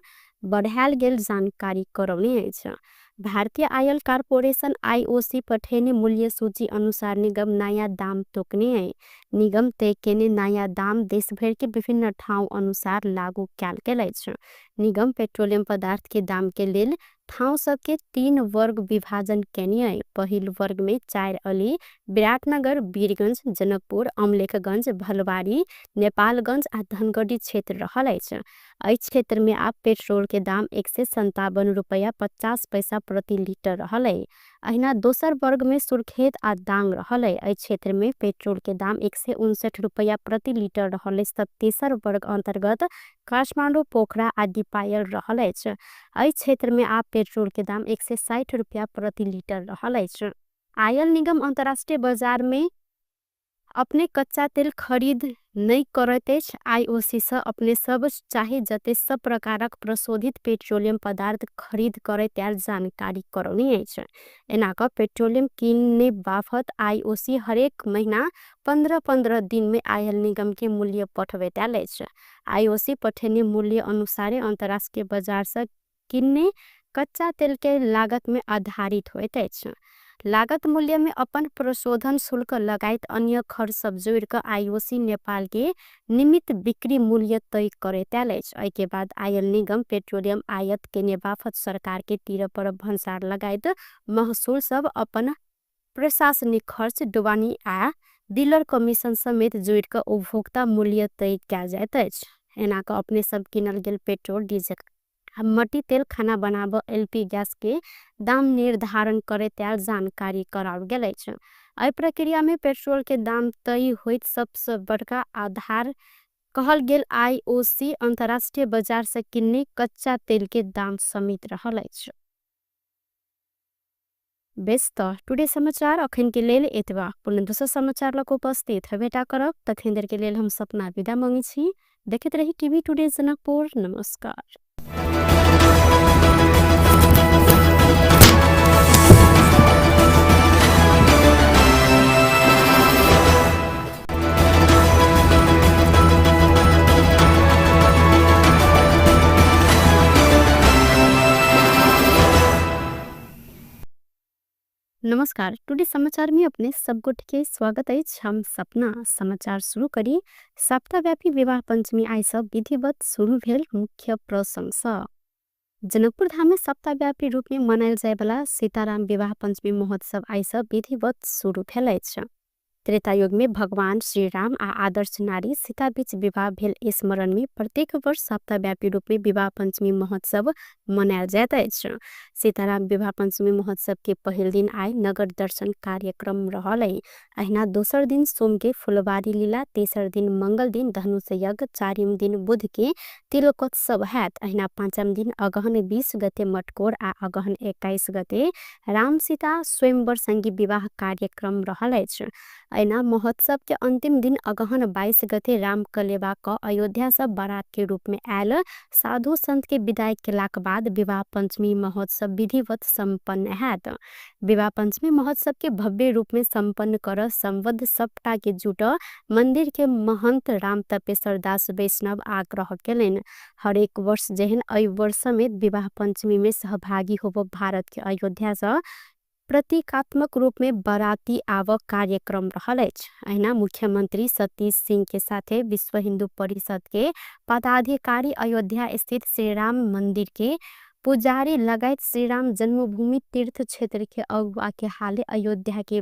बढ़ायल गेल जानकारी करौने अछि। भारतीय आयल कारपोरेशन आईओसी पठेने मूल्य सूची अनुसार निगम नया दाम तोकने है। निगम तय केने नया दाम देश भर के विभिन्न ठाउँ अनुसार लागू कयल गेल अछि। निगम पेट्रोलियम पदार्थ के दाम के लेल ठाउँ सबके 3 वर्ग विभाजन केने है। पहिल वर्ग में 4 अली, विराटनगर, वीरगंज, जनकपुर, अमलेखगंज, भलवारी, नेपालगंज आ धनगढ़ी क्षेत्र रहल अछि। एहि क्षेत्र में आब पेट्रोल के दाम 157 रुपैया 50 पैसा प्रति लीटर रहल है। अहिना दोसर वर्ग में सुर्खेत आ दांग रहल है। एहि क्षेत्र में पेट्रोल के दाम 159 रुपैया प्रति लीटर रहल है। तेसर वर्ग अंतर्गत काठमाडौँ, पोखरा आ दीपायल रहल अछि। एहि क्षेत्र में आब पेट्रोल के दाम 160 रुपैया प्रति लीटर रहल अछि। आयल निगम अंतर्राष्ट्रीय बाजार में अपने कच्चा तेल खरीद नहीं करैत अछि। आईओसी से अपने सब चाहे जते सब प्रकारक प्रशोधित पेट्रोलियम पदार्थ खरीद करैत आयल जानकारी करौने अछि। एना क पेट्रोलियम किनने बाफत आईओसी हरेक महीना 15-15 दिन में आयल निगम के मूल्य पठबैत आयल अछि। आईओसी पठेने मूल्य अनुसारे अंतर्राष्ट्रीय बाजार से किनने कच्चा तेल के लागत में आधारित होइत अछि। लागत मूल्य में अपन प्रशोधन शुल्क लगायत अन्य खर्च सब जोड़ क आईओसी नेपाल के निमित बिक्री मूल्य तय करैत आयल अछि। एहि के बाद आयल निगम पेट्रोलियम आयात केने बाफत सरकार के तीर पर भन्सार लगायत महसूल सब अपन प्रशासनिक खर्च, ढुवानी आ डीलर कमीशन समेत जोड़ क उपभोक्ता मूल्य तय कयल जाइत अछि। एना क अपने सब किनल गेल पेट्रोल, डीजल, मट्टी तेल, खाना बनाब एलपी गैस के दाम निर्धारण करैत आयल जानकारी कराओल गेल अछि। एहि प्रक्रिया में पेट्रोल के दाम तय होइत सबसे बड़का आधार कहल गेल आईओसी अंतर्राष्ट्रीय बाजार से किन्ने कच्चा तेल के दाम समेत रहल अछि। बेस त टुडे समाचार अखन के लेल एतबा। पुनः दोसर समाचार लक उपस्थित हेबेटा करब। तखन देर के लेल हम सपना विदा मांगै छी। देखैत रही टीवी टुडे जनकपुर। नमस्कार। नमस्कार, टुडे समाचार में अपने सब गोटे के स्वागत अछि। हम सपना समाचार शुरू करी। सप्ताहव्यापी विवाह पंचमी आइ सब विधिवत शुरू भेल मुख्य प्रसंग। जनकपुर धाम में सप्ताहव्यापी रूप में मनायल जायवाला सीताराम विवाह पंचमी महोत्सव आइ सब विधिवत शुरू भेल अछि। त्रेतायुग में भगवान श्री राम आ आदर्श नारी सीता बीच विवाह भेल स्मरण में प्रत्येक वर्ष सप्ताहव्यापी रूप में विवाह पंचमी महोत्सव मनायल जाइत अछि। सीताराम विवाह पंचमी महोत्सव के पहिल दिन आइ नगर दर्शन कार्यक्रम रहल है। अहिना दोसर दिन सोम के फुलबारी लीला, तेसर दिन मंगल दिन धनुष यज्ञ, चारिम दिन बुध के तिलकोत्सव हैत। अहिना पाँचम दिन अगहन 20 गते मटकोर आ अगहन 21 गते राम सीता स्वयंवर संगी विवाह कार्यक्रम रहल अछि। अहिना महोत्सव के अंतिम दिन अगहन 22 गते राम कलेवा क अयोध्या से बारात के रूप में आयल साधु संत के विदाई केलाक बाद विवाह पंचमी महोत्सव विधिवत संपन्न हैत। विवाह पंचमी महोत्सव के भव्य रूप में संपन्न कर संबद्ध सबटा के जुट मंदिर के महंत राम तपेश्वर दास वैष्णव आग्रह केलनि। हरेक वर्ष जेहन एहि वर्ष समेत विवाह पंचमी में सहभागी होब भारत के अयोध्या से प्रतीकात्मक रूप में बाराती आवक कार्यक्रम रहल अछि। अहिना मुख्यमंत्री सतीश सिंह के साथे विश्व हिंदू परिषद के पदाधिकारी अयोध्या स्थित श्री राम मंदिर के पुजारी लगायत श्री राम जन्मभूमि तीर्थ क्षेत्र के अगुआ के हाले अयोध्या के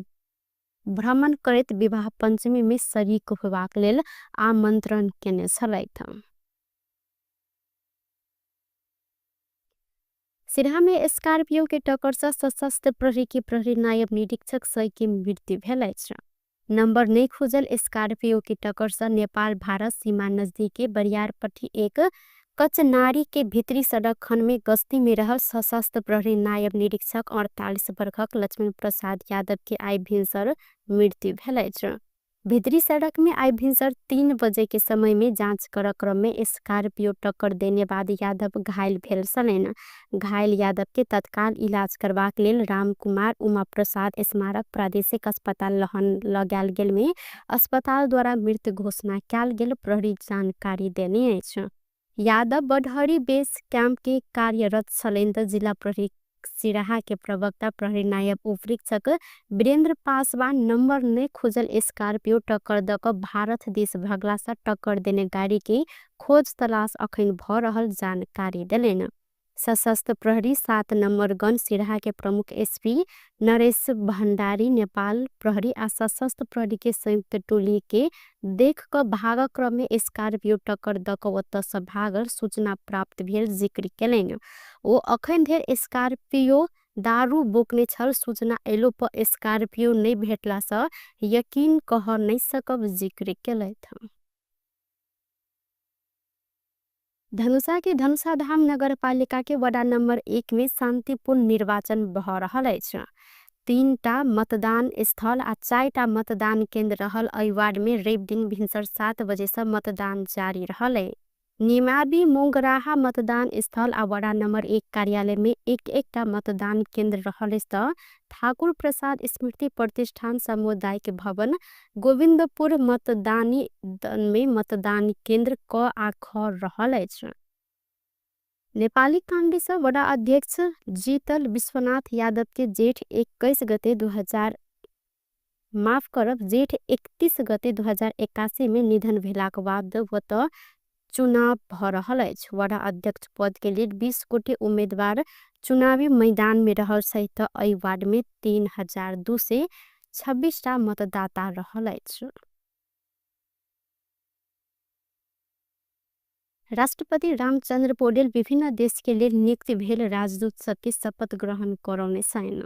भ्रमण करैत विवाह पंचमी में शरीक होबाक लेल आमंत्रण केने छलथि। सिरहा में स्कॉर्पियो के टक्कर से सशस्त्र प्रहरी के प्रहरी नायब निरीक्षक सही के मृत्यु भेल अछि। नंबर नहीं खोजल स्कॉर्पियो के टक्कर से नेपाल भारत सीमा नजदीक के बरियारपट्टी एक कचनारी के भीतरी सड़क खंड में गश्ती में रहल सशस्त्र प्रहरी नायब निरीक्षक 48 वर्षक लक्ष्मण प्रसाद यादव के आइ भिनसर मृत्यु भेल अछि। भित्री सड़क में आइ भिनसर 3 बजे के समय में जांच कर क्रम में स्कॉर्पियो टक्कर देने बाद यादव घायल भेल छलनि। घायल यादव के तत्काल इलाज करबाक लेल रामकुमार उमा प्रसाद स्मारक प्रादेशिक अस्पताल लहन लगायल गेल में अस्पताल द्वारा मृत घोषणा कयल गेल प्रहरी जानकारी देने अछि। यादव बडहरी बेस कैंप के कार्यरत छलनि त जिला प्रहरी सिराहा के प्रवक्ता प्रहरी नायब उपरीक्षक वीरेंद्र पासवान नंबर नहीं खोजल स्कॉर्पियो टक्कर द क भारत देश भगला सा टक्कर देने गाड़ी के खोज तलाश अखन भ रहल जानकारी देलनि। सशस्त्र प्रहरी 7 नंबर गन सिराहा के प्रमुख एसपी नरेश भंडारी नेपाल प्रहरी आ सशस्त्र प्रहरी के संयुक्त टोली के देख क भाग क्रम में स्कॉर्पियो टक्कर द क ओतऽ से भागल सूचना प्राप्त भेल जिक्र केलनि। ओ अखन धरि स्कॉर्पियो दारू बोकने छल सूचना एलो पर स्कॉर्पियो नहीं भेटला से यकीन कह नहीं सकब जिक्र केलथि। धनुषा के धनुषाधाम नगरपालिका के वडा नंबर 1 में शांतिपूर्ण निर्वाचन भ रहल अछि। 3टा मतदान स्थल आ 4टा मतदान केंद्र रहल एहि वार्ड में रवि दिन भिनसर 7 बजे से मतदान जारी रहल है। निमाबी मोंगराहा मतदान स्थल आ वडा नंबर 1 कार्यालय में एक एकटा मतदान केंद्र रहल अछि त ठाकुर प्रसाद स्मृति प्रतिष्ठान सामुदायिक भवन गोविंदपुर मतदानी में मतदान केंद्र क आ ख रहल अछि। नेपाली कांग्रेस वडा अध्यक्ष जीतल विश्वनाथ यादव के जेठ 21 गते जेठ 31 गते 2081 में निधन भेलाक बाद ओतऽ चुनाव भ रहल अछि। वडा अध्यक्ष पद के लेल 20 गोटे उम्मीदवार चुनावी मैदान में रहल सहित एहि वार्ड में 3226 टा मतदाता रहल अछि। राष्ट्रपति रामचंद्र पौडेल विभिन्न देश के लेल नियुक्त भेल राजदूत सबके शपथ ग्रहण करौने छनि।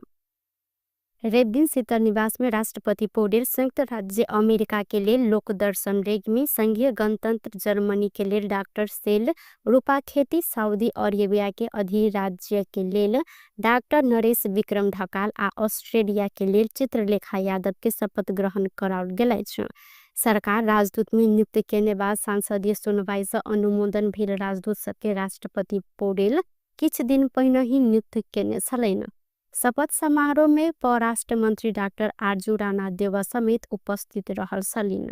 रवि दिन शीतल निवास में राष्ट्रपति पौडेल संयुक्त राज्य अमेरिका के लेल लोकदर्शन रेग्मी, संघीय गणतंत्र जर्मनी के लेल डाक्टर सेल रूपाखेती, सऊदी अरेबिया के अधिराज्य के लेल डाक्टर नरेश विक्रम ढकाल आ ऑस्ट्रेलिया के लेल चित्रलेखा यादव के शपथ ग्रहण कराओल गेल अछि। सरकार राजदूत में नियुक्त केने बाद संसदीय सुनवाई से अनुमोदन भेल राजदूत सबके राष्ट्रपति पौडेल किछ दिन पहिने ही नियुक्त केने छलनि। शपथ समारोह में परराष्ट्र मंत्री डाक्टर आरजू राणा देवा समेत उपस्थित रहल छलनि।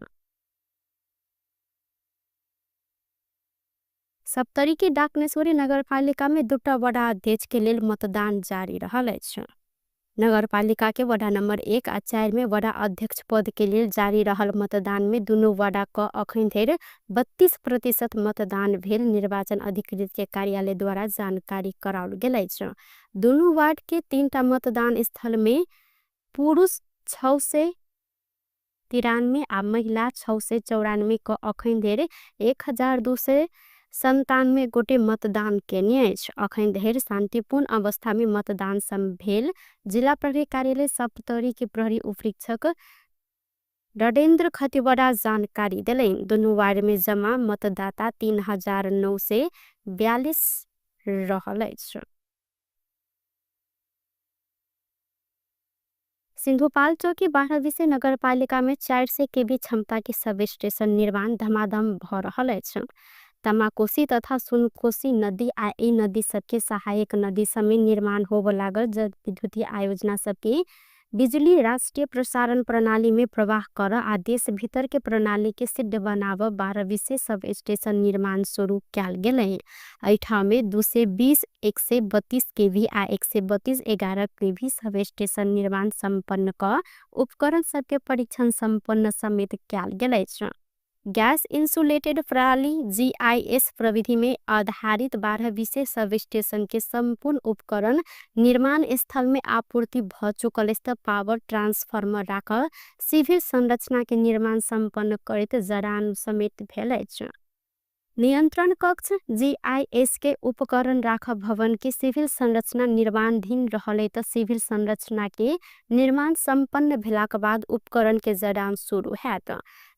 सप्तरी के डाकनेश्वरी नगरपालिका में 2टा वडा अध्यक्ष के लेल मतदान जारी रहल अछि। नगरपालिका के वडा नंबर 1 आ 4 में वडा अध्यक्ष पद के लेल जारी रहल मतदान में दुनू वडा क अखन धरि 32% मतदान भेल निर्वाचन अधिकृत के कार्यालय द्वारा जानकारी कराओल गेल अछि। दुनू वार्ड के 3टा मतदान स्थल में पुरुष 693 आ महिला 694 क अखन धरि 1297 गोटे मतदान केने अछि। अखन धरि शांतिपूर्ण अवस्था में मतदान भेल जिला प्रहरी कार्यालय सप्तरी के प्रहरी उपरीक्षक रणेन्द्र खतिवड़ा जानकारी देलनि। दुनू वार्ड में जमा मतदाता 3942 रहल अछि। सिंधुपाल्चोक 12 विषय नगरपालिका में 400 केवी क्षमता के सब स्टेशन निर्माण धमाधम भ रहल अछि। तमाकोसी तथा सुनकोसी नदी आ ई नदी सबके सहायक नदी समेत निर्माण होब लागल जल विद्युतीय आयोजना सबके बिजुली राष्ट्रीय प्रसारण प्रणाली में प्रवाह कर आ देश भीतर के प्रणाली के सिद्ध बनाव 12 विषय सब स्टेशन निर्माण शुरू कयल गेलै। एहि ठाम में 220, 132 केवी आ 132 11 केवी सब स्टेशन निर्माण संपन्न क उपकरण सबके परीक्षण संपन्न समेत कयल गेल अछि। गैस इंसुलेटेड प्रणाली GIS प्रविधि में आधारित 12 विशेष सब स्टेशन के संपूर्ण उपकरण निर्माण स्थल में आपूर्ति भ चुकल अछि। पावर ट्रांसफार्मर राख सिविल संरचना के निर्माण संपन्न करैत जड़ान समेत भेल अछि। नियंत्रण कक्ष GIS के उपकरण राख भवन के सिविल संरचना निर्माणाधीन रहले त सिविल संरचना के निर्माण संपन्न भेलाक बाद उपकरण के जड़ान शुरू हैत।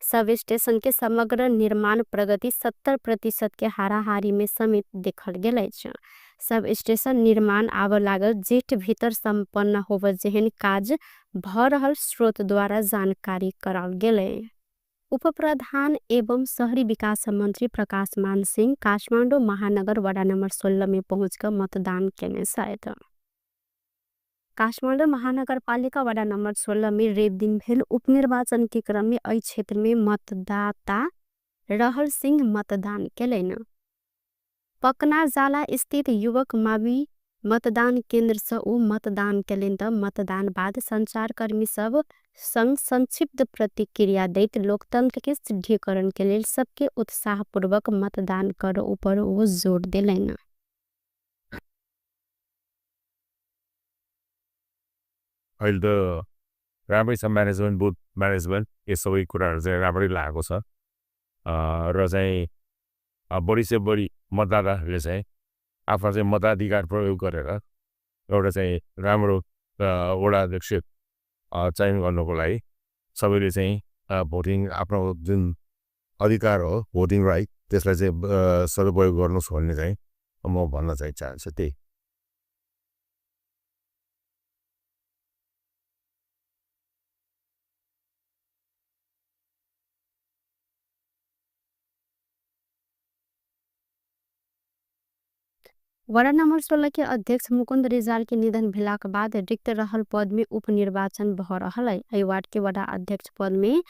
सब स्टेशन के समग्र निर्माण प्रगति 70% के हाराहारी में समेत देखल गेल अछि। सब स्टेशन निर्माण आब लागल जेठ भीतर संपन्न होब जेहन काज भ रहल स्रोत द्वारा जानकारी कराओल गेलै। उपप्रधान एवं शहरी विकास मन्त्री प्रकाश मान सिंह काठमाडौँ महानगर वडा नम्बर 16 में पहुँच कर मतदान केने छथि। काठमाडौँ महानगरपालिका वडा नम्बर 16 में रवि दिन भेल उपनिर्वाचन के क्रम में एहि क्षेत्र में मतदाता रहल सिंह मतदान केलनि। पकनाजाला स्थित युवक मावि मतदान केन्द्र से ओ मतदान केलनि त मतदान बाद संचारकर्मी सब संग संक्षिप्त प्रतिक्रिया दैत लोकतंत्र के सुदृढ़ीकरण के लेल सबके उत्साहपूर्वक मतदान कर ऊपर ओ जोर देलनि। अहिले त राम्रै छ म्यानेजमेन्ट, बुथ म्यानेजमेन्ट यो सबै कुराहरु चाहिँ राम्रै लागेको छ र चाहिँ बढी से बढी मतदाताहरूले चाहिँ आफ्नो चाहिँ मताधिकार प्रयोग गरेर एउटा चाहिँ राम्रो वडा अध्यक्ष चयन गर्नुको लागि सबैले चाहिँ भोटिङ आफ्नो जुन अधिकार हो भोटिङ राइट त्यसलाई चाहिँ सदुपयोग गर्नुहोस् भन्ने चाहिँ म भन्न चाहिँ चाहन्छु त्यही। वडा नम्बर 16 के अध्यक्ष मुकुन्द रिजाल के निधन भेलाक बाद रिक्त रहल पद में उपनिर्वाचन भ रहल है। एहि वार्ड के वडा अध्यक्ष पद में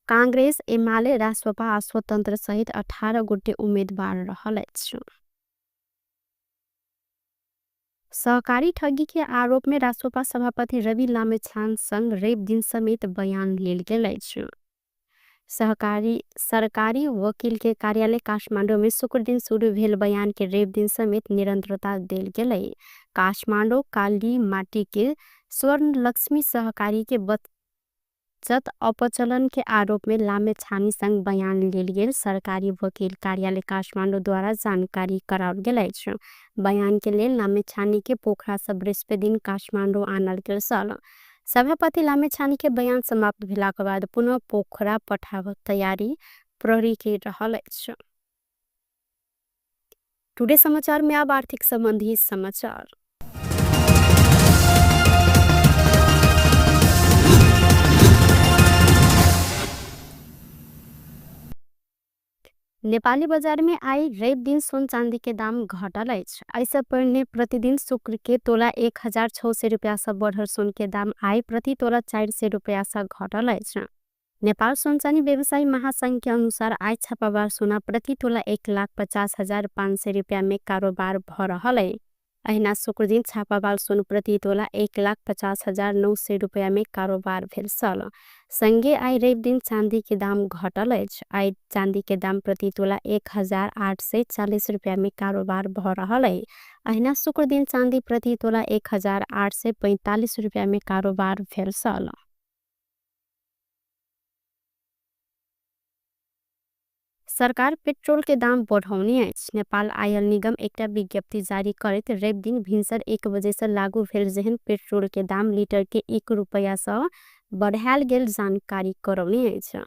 कांग्रेस, एमाले, रासोपा आ स्वतंत्र सहित 18 गोटे उम्मीदवार रहल अछि। सहकारी ठगी के आरोप में रासोपा सभापति रवि लामिछाने संग रवि दिन समेत बयान लेल गेल अछि। सरकारी वकील के कार्यालय काठमाडौँ में शुक्र दिन शुरू भेल बयान के रवि दिन समेत निरंतरता देल गेलै। काठमाडौँ काली माटी के स्वर्ण लक्ष्मी सहकारी के बचत अपचलन के आरोप में लामिछाने संग बयान लेल गेल सरकारी वकील कार्यालय काठमाडौँ द्वारा जानकारी कराओल गेल अछि। बयान के लेल लामिछाने के पोखरा से बृहस्पति दिन काठमाडौँ आनल गेल छल। सभापति लामिछाने के बयान समाप्त भेला के बाद पुनः पोखरा पठाव तैयारी प्रहरी के रहल अछि। टुडे समाचार में अब आर्थिक संबंधी समाचार। नेपाली बाजार में आई रवि दिन सोन चांदी के दाम घटल अछि। ऐसे पहले प्रतिदिन शुक्र के तोला 1600 रुपया से बढ़ल सोन के दाम आई प्रति तोला 400 रुपया से घटल अछि। नेपाल सोन चांदी व्यवसायी महासंघ के अनुसार आई छापाबार सोना प्रति तोला 1,50,500 रुपया में कारोबार भ रहल है। अहिना शुक्र दिन छापाबार सोन प्रति तोला 1,50,900 रुपया में कारोबार भेल छल। संगे आई रवि दिन चांदी के दाम घटल अछि। आई चांदी के दाम प्रति तोला 1840 रुपया में कारोबार भ रहल है। अहिना शुक्र दिन चांदी प्रति तोला 1845 रुपया में कारोबार भेल छल। सरकार पेट्रोल के दाम बढ़ौने अछि। नेपाल आयल निगम एकटा विज्ञप्ति जारी करैत रवि दिन भिनसर 1 बजे से लागू भेल जेहन पेट्रोल के दाम लीटर के 1 रुपया से बढ़ायल गेल जानकारी करौने अछि।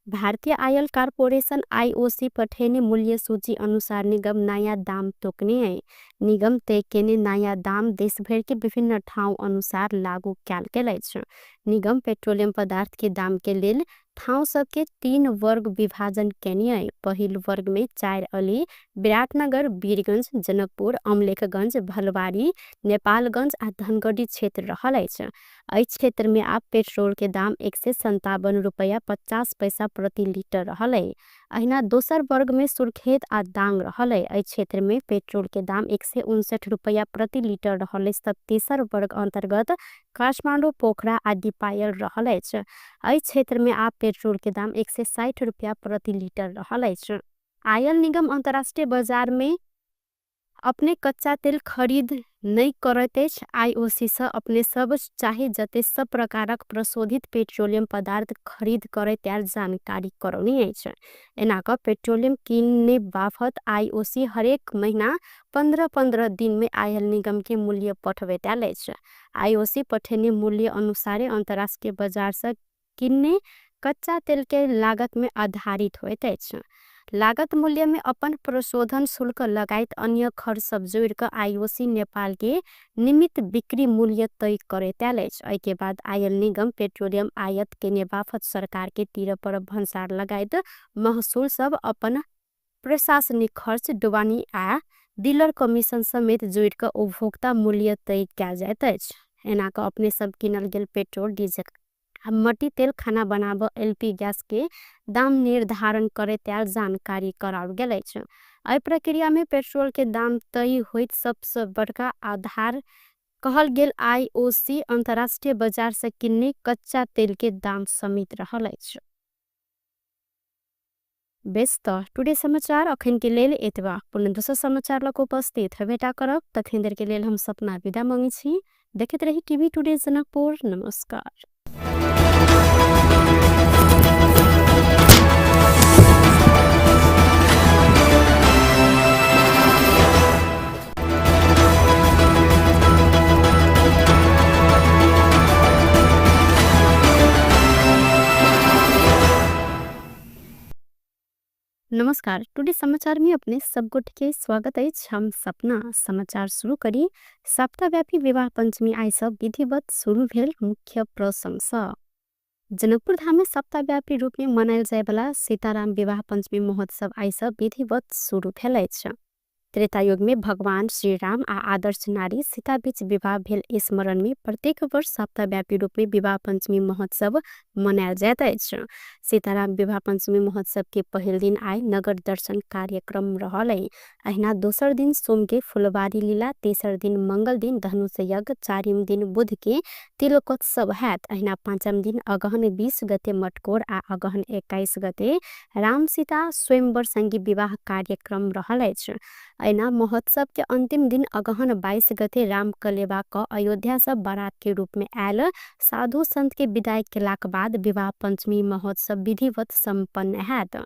भारतीय आयल कारपोरेशन आईओसी पठेने मूल्य सूची अनुसार निगम नया दाम तोकने है। निगम तय केने नया दाम देशभर के विभिन्न ठाउँ अनुसार लागू कयल गेल अछि। निगम पेट्रोलियम पदार्थ के दाम के लेल ठाउँ सबके 3 वर्ग विभाजन केने है। पहिल वर्ग में 4 अली, विराटनगर, वीरगंज, जनकपुर, अमलेखगंज, भलवारी, नेपालगंज आ धनगढ़ी क्षेत्र रहल अछि। एहि क्षेत्र में आप पेट्रोल के दाम 157 रुपया 50 पैसा प्रति लीटर रहल है। अहिना दोसर वर्ग में सुर्खेत आ दांग रहल है। एहि क्षेत्र में पेट्रोल के दाम 159 रुपया प्रति लीटर रहल है। तब तेसर वर्ग अंतर्गत काठमाडौँ, पोखरा आ दीपायल रहल अछि। एहि क्षेत्र में आप पेट्रोल के दाम 160 रुपया प्रति लीटर रहल अछि। आयल निगम अंतर्राष्ट्रीय बाजार में अपने कच्चा तेल खरीद नहीं करैत अछि। आईओसी से अपने सब चाहे जते सब प्रकारक प्रशोधित पेट्रोलियम पदार्थ खरीद करे त्यार जानकारी करौने अछि। एना क पेट्रोलियम किनने बाफत आईओसी हरेक महीना 15-15 दिन में आयल निगम के मूल्य पठबैत आयल अछि। आईओसी पठेने मूल्य अनुसारे अंतर्राष्ट्रीय बाजार से किनने कच्चा तेल के लागत में आधारित होइत अछि। लागत मूल्य में अपन प्रशोधन शुल्क लगायत अन्य खर्च सब जोड़ के आईओसी नेपाल के निमित्त बिक्री मूल्य तय करैत आयल अछि। एहि के बाद आयल निगम पेट्रोलियम आयात केने बापत सरकार के तीर पर भन्सार लगायत महसूल सब अपन प्रशासनिक खर्च ढुवानी आ डीलर कमीशन समेत जोड़ के उपभोक्ता मूल्य तय कयल जाइत अछि। एना क अपने सब किनल गेल पेट्रोल डीजल मट्टी तेल खाना बनाब एलपी गैस के दाम निर्धारण करैत आयल जानकारी कराओल गेल अछि। एहि प्रक्रिया में पेट्रोल के दाम तय होइत सबसे बड़का आधार कहल गेल आईओसी अंतर्राष्ट्रीय बाजार से किन्ने कच्चा तेल के दाम समेत रहल अछि। बेस त टुडे समाचार अखन के लेल एतबा। पुनः दोसर समाचार लक उपस्थित हेबेटा करब, तखन देर के लेल हम सपना विदा मांगै छी। देखैत रही टीवी टुडे जनकपुर। नमस्कार। नमस्कार, टुडे समाचार में अपने सब गोटे के स्वागत अछि। हम सपना समाचार शुरू करी। सप्ताहव्यापी विवाह पंचमी आइ सब विधिवत शुरू भेल। मुख्य प्रसंग सँ जनकपुर धाम में सप्ताहव्यापी रूप में मनायल जायवला सीताराम विवाह पंचमी महोत्सव आइ सब विधिवत शुरू भेल अछि। त्रेतायुग में भगवान श्री राम आ आदर्श नारी सीता बीच विवाह भेल स्मरण में प्रत्येक वर्ष सप्ताहव्यापी रूप में विवाह पंचमी महोत्सव मनायल जाइत अछि। सीताराम विवाह पंचमी महोत्सव के पहिल दिन आइ नगर दर्शन कार्यक्रम रहल अछि। अहिना दोसर दिन सोम के फुलबारी लीला, तेसर दिन मंगल दिन धनुष यज्ञ, चारिम दिन बुध के तिलोकोत्सव हैत। अहिना पाँचम दिन अगहन 20 गते मटकोर आ अगहन 21 गते राम सीता स्वयंवर संगी विवाह कार्यक्रम रहल अछि। अहिना महोत्सव के अंतिम दिन अगहन 22 गते राम कलेवा क अयोध्या से बारात के रूप में आयल साधु संत के विदाई केलाक बाद विवाह पंचमी महोत्सव विधिवत संपन्न हैत।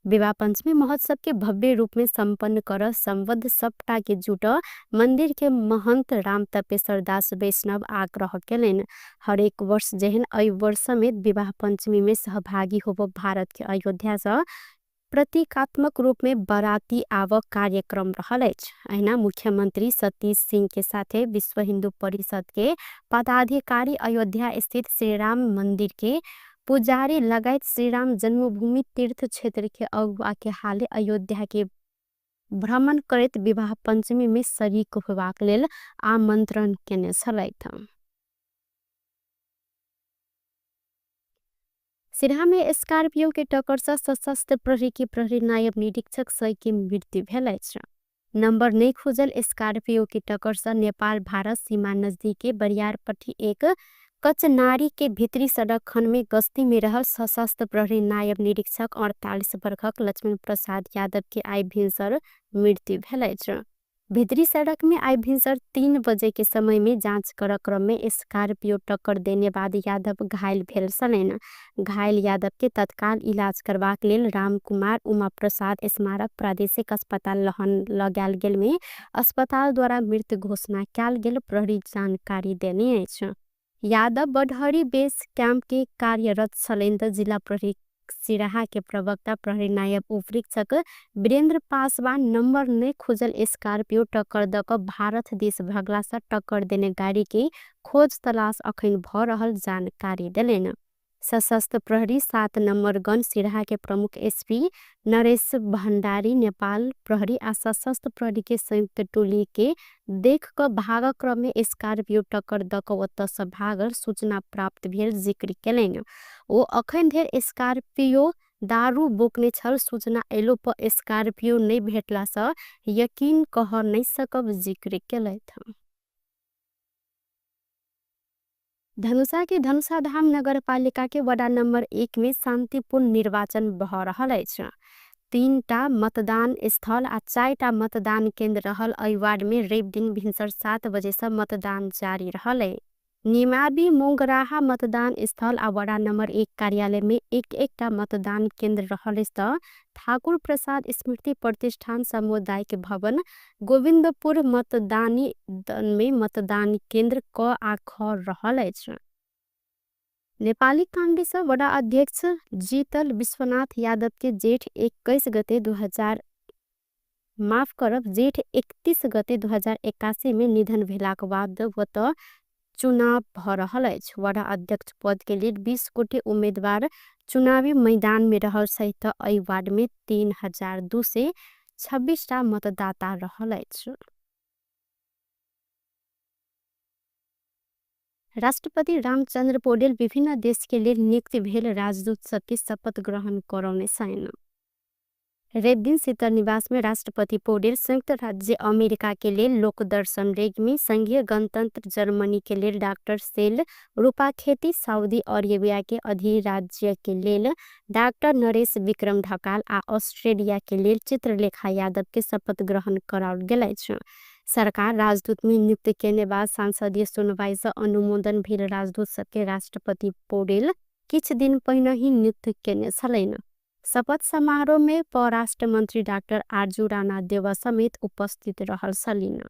विवाह पंचमी महोत्सव के भव्य रूप में संपन्न कर संबद्ध सबटा के जुट मंदिर के महंत राम तपेश्वर दास वैष्णव आग्रह केलनि। हरेक वर्ष जेहन एहि वर्ष समेत विवाह पंचमी में सहभागी होब भारत के अयोध्या से प्रतीकात्मक रूप में बाराती आवक कार्यक्रम रहल अछि। अहिना मुख्यमंत्री सतीश सिंह के साथे विश्व हिंदू परिषद के पदाधिकारी अयोध्या स्थित श्री राम मंदिर के पुजारी लगायत श्री राम जन्मभूमि तीर्थ क्षेत्र के अगुआ के हाले अयोध्या के भ्रमण करैत विवाह पंचमी में शरीक होबाक लेल आमंत्रण केने छलथि। सिरहा में स्कॉर्पियो के टक्कर से सशस्त्र प्रहरी के प्रहरी नायब निरीक्षक सही के मृत्यु भेल अछि। नंबर नहीं खोजल स्कॉर्पियो के टक्कर से नेपाल भारत सीमा नजदीक के बरियारपट्टी एक कचनारी के भीतरी सड़क खंड में गश्ती में रहल सशस्त्र प्रहरी नायब निरीक्षक 48 वर्षक लक्ष्मण प्रसाद यादव के आइ भिनसर मृत्यु भेल अछि। भीतरी सड़क में आइ भिनसर 3 बजे के समय में जांच कर क्रम में स्कॉर्पियो टक्कर देने बाद यादव घायल भेल छलनि। घायल यादव के तत्काल इलाज करबाक लेल रामकुमार उमा प्रसाद स्मारक प्रादेशिक अस्पताल लहन लगायल गेल में अस्पताल द्वारा मृत घोषणा कयल गेल प्रहरी जानकारी देने अछि। यादव बडहरी बेस कैंप के कार्यरत छलनि त जिला प्रहरी सिराहा के प्रवक्ता प्रहरी नायब उपरीक्षक वीरेंद्र पासवान नंबर नहीं खोजल स्कॉर्पियो टक्कर द क भारत देश भगला से टक्कर देने गाड़ी के खोज तलाश अखन भ रहल जानकारी देलनि। सशस्त्र प्रहरी 7 नंबर गन सिराहा के प्रमुख एसपी नरेश भंडारी नेपाल प्रहरी आ सशस्त्र प्रहरी के संयुक्त टोली के देख क भाग क्रम में स्कॉर्पियो टक्कर द क ओतऽ से भागल सूचना प्राप्त भेल जिक्र केलनि। ओ अखन धरि स्कॉर्पियो दारू बोकने छल सूचना एलो पर स्कॉर्पियो नहीं भेटला से यकीन कह नहीं सकब जिक्र केलथि। धनुषा के धनुषाधाम नगरपालिका के वडा नंबर 1 में शांतिपूर्ण निर्वाचन भ रहल अछि। 3टा मतदान स्थल आ 4टा मतदान केंद्र रहल एहि वार्ड में रवि दिन भिनसर 7 बजे से मतदान जारी रहल अछि। निमाबी मोंगराहा मतदान स्थल आ वडा नंबर 1 कार्यालय में एक एकटा मतदान केंद्र रहल अछि त ठाकुर प्रसाद स्मृति प्रतिष्ठान सामुदायिक भवन गोविंदपुर मतदानी में मतदान केंद्र क आ ख रहल अछि। नेपाली कांग्रेस वडा अध्यक्ष जीतल विश्वनाथ यादव के जेठ 21 गते 2000 माफ करब जेठ 31 गते 2081 में निधन भेलाक बाद वत चुनाव भ रहल अछि। वडा अध्यक्ष पद के लेल 20 गोटे उम्मेदवार चुनावी मैदान में रहल सहित एहि वार्ड में 3226 टा मतदाता रहल अछि। राष्ट्रपति रामचंद्र पौडेल विभिन्न देश के लेल नियुक्त भेल राजदूत सबके शपथ ग्रहण करौने छनि। रविदिन शीतल निवास में राष्ट्रपति पौडेल संयुक्त राज्य अमेरिका के लेल लोकदर्शन रेग्मी, संघीय गणतंत्र जर्मनी के लेल डाक्टर सेल रूपाखेती, सऊदी अरेबिया के अधिराज्य के लेल डाक्टर नरेश विक्रम ढकाल आ ऑस्ट्रेलिया के लेल चित्रलेखा यादव के शपथ ग्रहण कराओल गेल अछि। सरकार राजदूत में नियुक्त केने बाद संसदीय सुनवाई से अनुमोदन भेल राजदूत सबके राष्ट्रपति पौडेल किछ दिन पहिने ही नियुक्त केने छलनि। शपथ समारोह में परराष्ट्र मंत्री डाक्टर आरजू राणा देवा समेत उपस्थित रहल छलिन।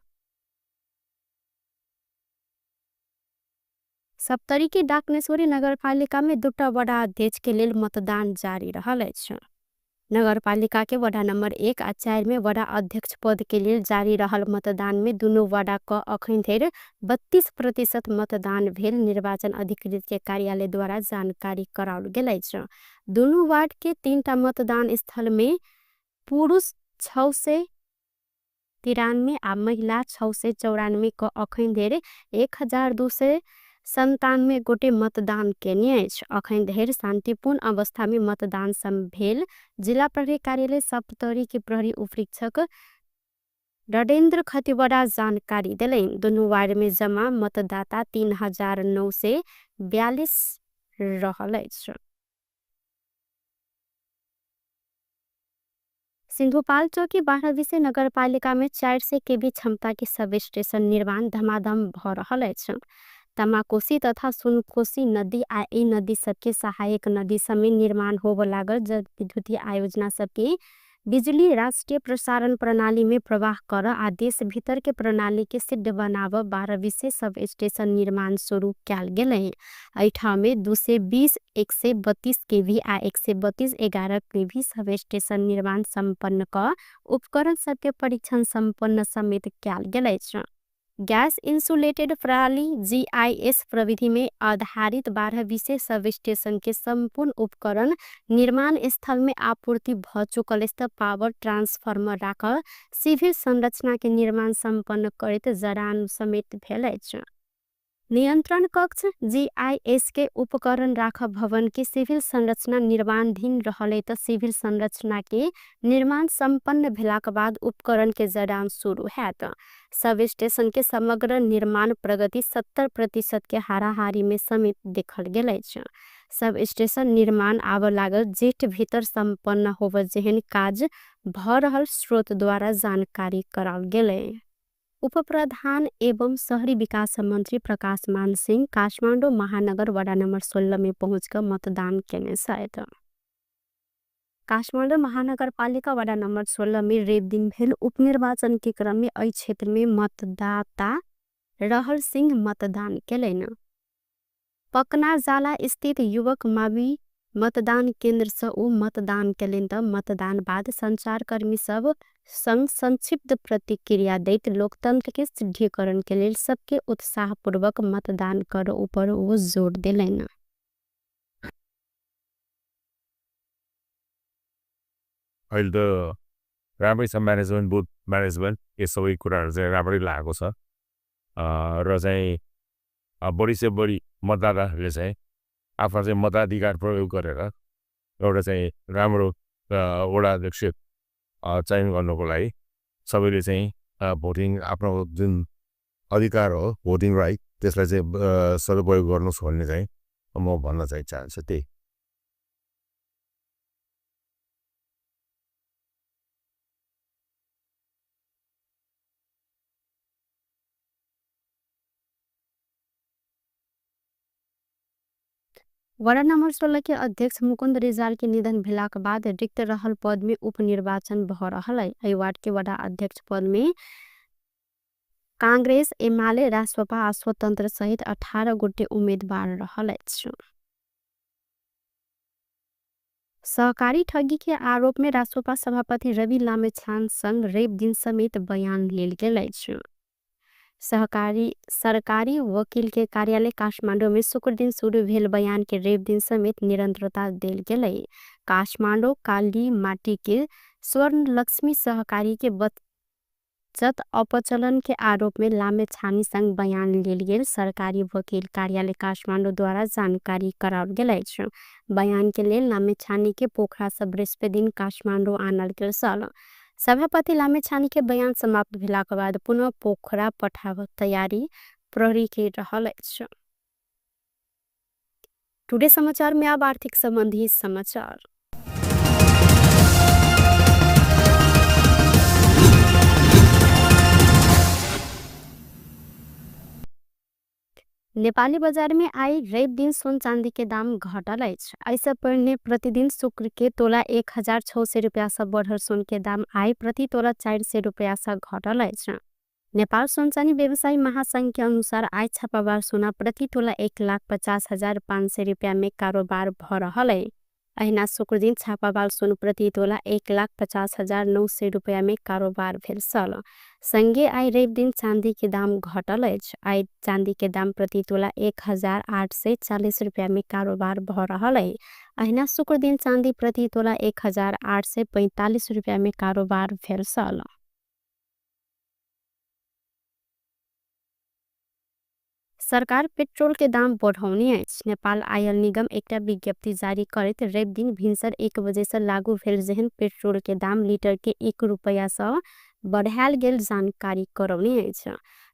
सप्तरी के डाकनेश्वरी नगरपालिका में दुटा वडा अध्यक्ष के लेल मतदान जारी रहल अछि। नगरपालिका के वडा नंबर 1 आ 4 में वडा अध्यक्ष पद के लेल जारी रहल मतदान में दुनू वडा क अखन धरि 32% मतदान भेल निर्वाचन अधिकृत के कार्यालय द्वारा जानकारी कराओल गेल अछि। दुनू वार्ड के 3टा मतदान स्थल में पुरुष 693 आ महिला 694 क अखन धरि 1297 गोटे मतदान केने अछि। अखन धरि शांतिपूर्ण अवस्था में मतदान भेल जिला प्रहरी कार्यालय सप्तरी के प्रहरी उपरीक्षक रणेन्द्र खतिवड़ा जानकारी देलनि। दुनू वार्ड में जमा मतदाता 3942 रहल अछि। सिंधुपाल्चोक 12 विषय नगरपालिका में 400 केवी क्षमता के सब स्टेशन निर्माण धमाधम भ रहल अछि। तमाकोसी तथा सुनकोसी नदी आ ई नदी सबके सहायक नदी समेत निर्माण होब लागल जलविद्युतीय आयोजना सबके बिजुली राष्ट्रीय प्रसारण प्रणाली में प्रवाह कर आ देश भीतर के प्रणाली के सिद्ध बनाव 12 विषय सब स्टेशन निर्माण शुरू कयल गेलै। एहि ठाम में 220, 132 केवी आ 132 11 केवी सब स्टेशन निर्माण संपन्न क उपकरण सबके परीक्षण संपन्न समेत कयल गेल अछि। गैस इंसुलेटेड प्रणाली GIS प्रविधि में आधारित 12 विषय सब स्टेशन के संपूर्ण उपकरण निर्माण स्थल में आपूर्ति भ चुकल अछि। पावर ट्रांसफार्मर राख सिविल संरचना के निर्माण संपन्न करैत जड़ान समेत भेल अछि। नियंत्रण कक्ष GIS के उपकरण राख भवन के सिविल संरचना निर्माणाधीन रहले त सिविल संरचना के निर्माण संपन्न भेलाक बाद उपकरण के जड़ान शुरू हैत। सब स्टेशन के समग्र निर्माण प्रगति 70% के हाराहारी में समेत देखल गेल अछि। सब स्टेशन निर्माण आब लागल जेठ भीतर संपन्न होब जेहन काज भ रहल स्रोत द्वारा जानकारी कराओल गेलै। उपप्रधान एवं शहरी विकास मंत्री प्रकाश मान सिंह काठमाडौँ महानगर वडा नंबर 16 में पहुँच कर मतदान केने छथि। काठमाडौँ महानगरपालिका वडा नंबर 16 में रवि दिन भेल उपनिर्वाचन के क्रम में एहि क्षेत्र में मतदाता रहल सिंह मतदान केलनि। पकनाजाला स्थित युवक मावि मतदान केंद्र से ओ मतदान केलनि त मतदान बाद संचारकर्मी सब संग संक्षिप्त प्रतिक्रिया दैत लोकतंत्र के सिद्धिकरण के लेल सबके उत्साहपूर्वक मतदान कर ऊपर ओ जोर देलनि। अहिले त राम्रै छ म्यानेजमेन्ट, बुथ म्यानेजमेन्ट यो सबै कुराहरु चाहिँ राम्रै लागेको छ। र चाहिँ बढी से बढी मतदाताहरूले चाहिँ आफ्नो चाहिँ मताधिकार प्रयोग गरेर एउटा चाहिँ राम्रो वडा अध्यक्ष चयन गर्नुको लागि सबैले चाहिँ भोटिङ आफ्नो जुन अधिकार हो भोटिङ राइट त्यसलाई चाहिँ सदुपयोग गर्नुहोस् भन्ने चाहिँ म भन्न चाहिँ चाहन्छु। त्यही। वडा नंबर 16 के अध्यक्ष मुकुंद रिजाल के निधन भेलाक बाद रिक्त रहल पद में उपनिर्वाचन भ रहल है। एहि वार्ड के वडा अध्यक्ष पद में कांग्रेस, एमाले, रासोपा आ स्वतंत्र सहित 18 गोटे उम्मीदवार रहल अछि। सहकारी ठगी के आरोप में रासोपा सभापति रवि लामिछाने संग रवि दिन समेत बयान लेल गेल अछि। सहकारी सरकारी वकील के कार्यालय काठमाडौँ में शुक्र दिन शुरू भेल बयान के रवि दिन समेत निरंतरता देल गेलै। काठमाडौँ काली माटी के स्वर्ण लक्ष्मी सहकारी के बचत अपचलन के आरोप में लामिछाने संग बयान लेल गेल सरकारी वकील कार्यालय काठमाडौँ द्वारा जानकारी कराओल गेल अछि। बयान के लेल लामिछाने के पोखरा से बृहस्पति दिन काठमाडौँ आनल गेल छल। सभापति लामिछाने के बयान समाप्त भेला के बाद पुनः पोखरा पठाव तैयारी प्रहरी के रहल अछि। टुडे समाचार में अब आर्थिक संबंधी समाचार। नेपाली बजार में आई रवि दिन सोन चांदी के दाम घटल अछि। ऐसे पहिने प्रतिदिन शुक्र के तोला 1600 रुपया से बढ़ल सोन के दाम आई प्रति तोला 400 रुपया से घटल अछि। नेपाल सोन चांदी व्यवसायी महासंघ के अनुसार आई छापाबार सोना प्रति तोला 1,50,500 रुपया में कारोबार भ रहल है। अहिना शुक्र दिन छापाबार सोन प्रति तोला 1,50,900 रुपया में कारोबार भेल छल। संगे आई रवि दिन चांदी के दाम घटल अछि। आई चांदी के दाम प्रति तोला 1840 रुपया में कारोबार भ रहल है। अहिना शुक्र दिन चांदी प्रति तोला 1845 रुपया में कारोबार भेल छल। सरकार पेट्रोल के दाम बढ़ौने अछि। नेपाल आयल निगम एकटा विज्ञप्ति जारी करैत रवि दिन भिनसर 1 बजे से लागू भेल जेहन पेट्रोल के दाम लीटर के 1 रुपया से बढ़ायल गेल जानकारी करौने अछि।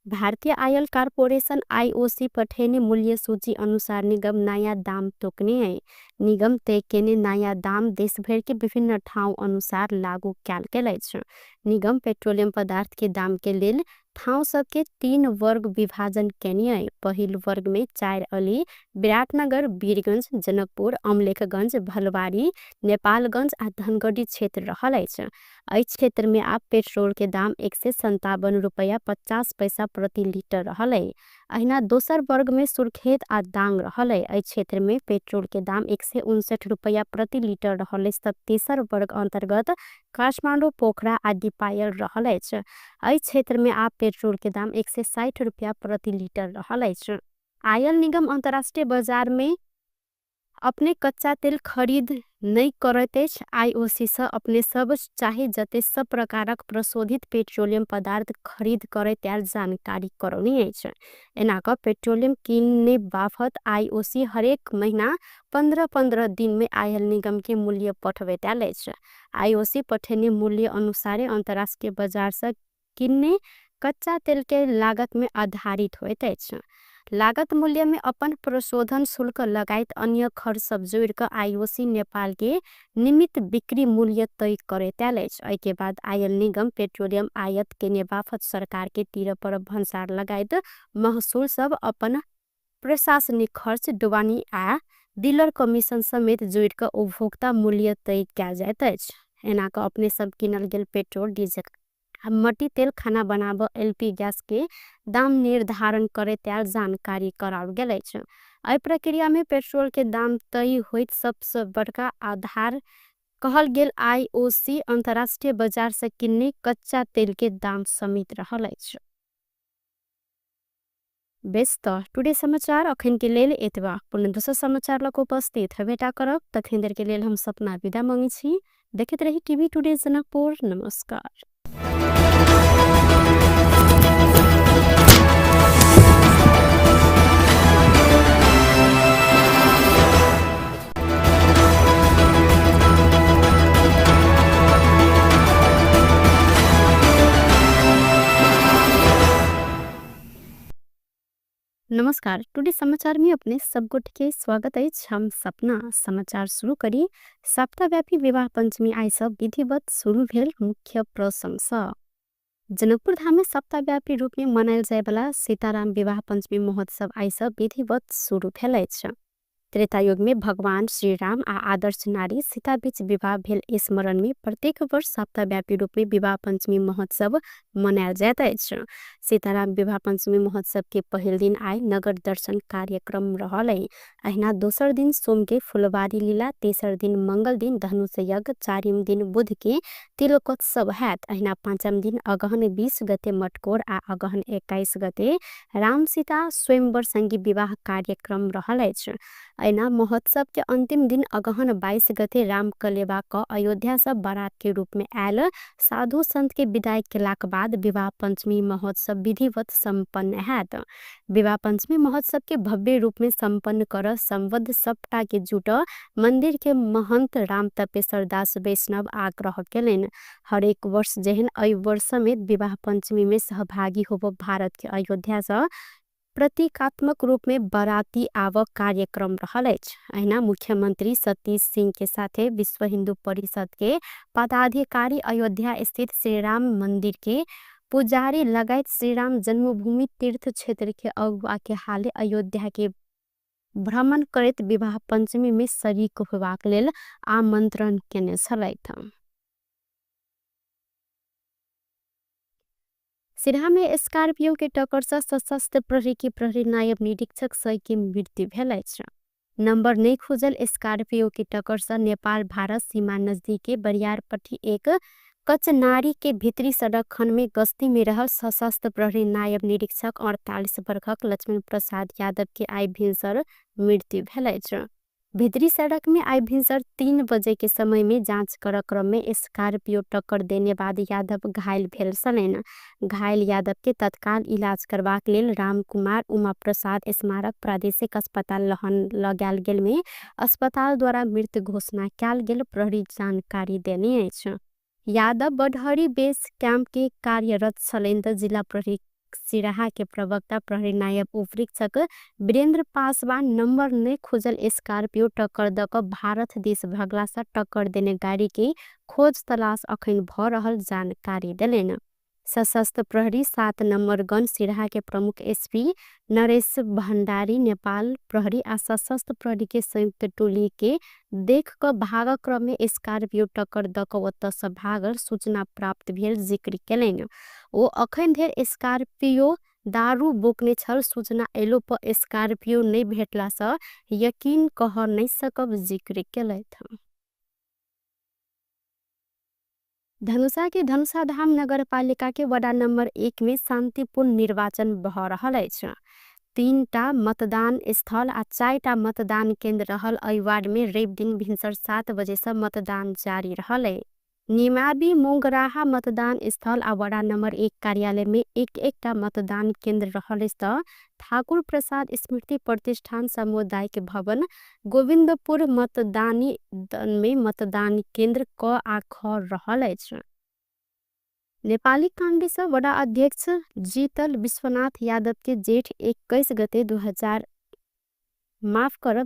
भारतीय आयल कारपोरेशन आईओसी पठेने मूल्य सूची अनुसार निगम नया दाम तोकने है। निगम तय केने नया दाम देशभर के विभिन्न ठाउँ अनुसार लागू कयल गेल अछि। निगम पेट्रोलियम पदार्थ के दाम के लेल ठाउँ सबके 3 वर्ग विभाजन केने है। पहिल वर्ग में 4 अली, विराटनगर, वीरगंज, जनकपुर, अमलेखगंज, भलवारी, नेपालगंज आ धनगढ़ी क्षेत्र रहल अछि। एहि क्षेत्र में आप पेट्रोल के दाम 157 रुपया 50 पैसा प्रति लीटर रहल है। अहिना दोसर वर्ग में सुर्खेत आ दांग रहल है। एहि क्षेत्र में पेट्रोल के दाम 159 रुपया प्रति लीटर रहल है। तेसर वर्ग अंतर्गत काठमाडौँ, पोखरा आ दीपायल रहल अछि। एहि क्षेत्र में आप पेट्रोल के दाम 160 रुपया प्रति लीटर रहल अछि। आयल निगम अंतर्राष्ट्रीय बाजार में अपने कच्चा तेल खरीद नहीं करैत अछि। आईओसी से अपने सब चाहे जते सब प्रकारक प्रशोधित पेट्रोलियम पदार्थ खरीद करैत आयल जानकारी करौने अछि। एना क पेट्रोलियम किनने बाफत आईओसी हरेक महीना 15-15 दिन में आयल निगम के मूल्य पठबैत आयल अछि। आईओसी पठेने मूल्य अनुसारे अंतर्राष्ट्रीय बाजार से किनने कच्चा तेल के लागत में आधारित होइत अछि। लागत मूल्य में अपन प्रशोधन शुल्क लगायत अन्य खर्च सब जोड़ क आईओसी नेपाल के निमित बिक्री मूल्य तय करैत आयल अछि। एहि के बाद आयल निगम पेट्रोलियम आयात केने बाफत सरकार के तीर पर भन्सार लगायत महसूल सब अपन प्रशासनिक खर्च, ढुवानी आ डीलर कमीशन समेत जोड़ क उपभोक्ता मूल्य तय कयल जाइत अछि। एना क अपने सब किनल गेल पेट्रोल, डीजल, मट्टी तेल, खाना बनाब, एलपी गैस के दाम निर्धारण करैत आयल जानकारी कराओल गेल अछि। एहि प्रक्रिया में पेट्रोल के दाम तय होइत सबसे बड़का आधार कहल गेल आईओसी अंतर्राष्ट्रीय बाजार से किन्ने कच्चा तेल के दाम समेत रहल अछि। बेस त टुडे समाचार अखन के लेल एतबा। पुनः दोसर समाचार लग उपस्थित हेबेटा करब। तखन देर के लेल हम सपना विदा मांगै छी। देखैत रही टीवी टुडे जनकपुर। नमस्कार। नमस्कार, टुडे समाचार में अपने सब गोटे के स्वागत अछि। हम सपना समाचार शुरू करी। सप्ताहव्यापी विवाह पंचमी आई सब विधिवत शुरू भेल मुख्य प्रसंग सँ। जनकपुर धाम में सप्ताहव्यापी रूप में मनायल जायवाला सीताराम विवाह पंचमी महोत्सव आई सब विधिवत शुरू भेल अछि। त्रेतायुग में भगवान श्री राम आ आदर्श नारी सीता बीच विवाह भेल स्मरण में प्रत्येक वर्ष सप्ताहव्यापी रूप में विवाह पंचमी महोत्सव मनायल जाइत अछि। सीताराम विवाह पंचमी महोत्सव के पहिल दिन आइ नगर दर्शन कार्यक्रम रहल अछि। अहिना दोसर दिन सोम के फुलबारी लीला, तेसर दिन मंगल दिन धनुष यज्ञ, चारिम दिन बुध के तिलकोत्सव हैत। अहिना पाँचम दिन अगहन 20 गते मटकोर आ अगहन 21 गते राम सीता स्वयंवर संगी विवाह कार्यक्रम रहल अछि। अहिना महोत्सव के अंतिम दिन अगहन 22 गते राम कलेवा क अयोध्या से बारात के रूप में आयल साधु संत के विदाई केलाक बाद विवाह पंचमी महोत्सव विधिवत संपन्न हैत। विवाह पंचमी महोत्सव के भव्य रूप में संपन्न कर संबद्ध सबटा के जुट मंदिर के महंत राम तपेश्वर दास वैष्णव आग्रह केलनि। हरेक वर्ष जेहन एहि वर्ष में विवाह पंचमी में सहभागी होब भारत के अयोध्या से प्रतीकात्मक रूप में बाराती आवक कार्यक्रम रहल अछि। अहिना मुख्यमंत्री सतीश सिंह के साथे विश्व हिंदू परिषद के पदाधिकारी अयोध्या स्थित श्री राम मंदिर के पुजारी लगायत श्री राम जन्मभूमि तीर्थ क्षेत्र के अगुआ के हाले अयोध्या के भ्रमण करैत विवाह पंचमी में शरीक होबाक लेल आमंत्रण केने छलथि। सिरहा में स्कॉर्पियो के टक्कर से सशस्त्र प्रहरी के प्रहरी नायब निरीक्षक सही के मृत्यु भेल अछि। नंबर नहीं खुजल स्कॉर्पियो के टक्कर से नेपाल भारत सीमा नजदीक के बरियारपट्टी एक कचनारी के भीतरी सड़क खंड में गश्ती में रहल सशस्त्र प्रहरी नायब निरीक्षक 48 वर्षक लक्ष्मण प्रसाद यादव के आइ भिनसर मृत्यु भेल अछि। भीतरी सड़क में आइ भिनसर 3 बजे के समय में जांच कर क्रम में स्कॉर्पियो टक्कर देने बाद यादव घायल भेल छलनि। घायल यादव के तत्काल इलाज करबाक लेल रामकुमार उमा प्रसाद स्मारक प्रादेशिक अस्पताल लहन लगायल गेल में अस्पताल द्वारा मृत घोषणा कयल गेल प्रहरी जानकारी देने अछि। यादव बडहरी बेस कैंप के कार्यरत छलनि त जिला प्रहरी सिराहा के प्रवक्ता प्रहरी नायब उपरीक्षक वीरेंद्र पासवान नंबर नहीं खोजल स्कॉर्पियो टक्कर द क भारत देश भगला से टक्कर देने गाड़ी के खोज तलाश अखन भ रहल जानकारी देलनि। सशस्त्र प्रहरी 7 नंबर गन सिराहा के प्रमुख एसपी नरेश भंडारी नेपाल प्रहरी आ सशस्त्र प्रहरी के संयुक्त टोली के देख क भाग क्रम में स्कॉर्पियो टक्कर द क ओतऽ से भागल सूचना प्राप्त भेल जिक्र केलनि। ओ अखन धरि स्कॉर्पियो दारू बोकने छल सूचना एलो पर स्कॉर्पियो नहीं भेटला से यकीन कह नहीं सकब जिक्र केलथि। धनुषा के धनुषाधाम नगरपालिका के वडा नंबर 1 में शांतिपूर्ण निर्वाचन भ रहल अछि। 3टा मतदान स्थल आ 4टा मतदान केंद्र रहल एहि वार्ड में रवि दिन भिनसर 7 बजे से मतदान जारी रहल अछि। निमाबी मोंगराहा मतदान स्थल आ वडा नंबर 1 कार्यालय में एक एकटा मतदान केंद्र रहल अछि त ठाकुर प्रसाद स्मृति प्रतिष्ठान सामुदायिक भवन गोविंदपुर मतदानी में मतदान केंद्र क आ ख रहल अछि। नेपाली कांग्रेस वडा अध्यक्ष जीतल विश्वनाथ यादव के जेठ 21 गते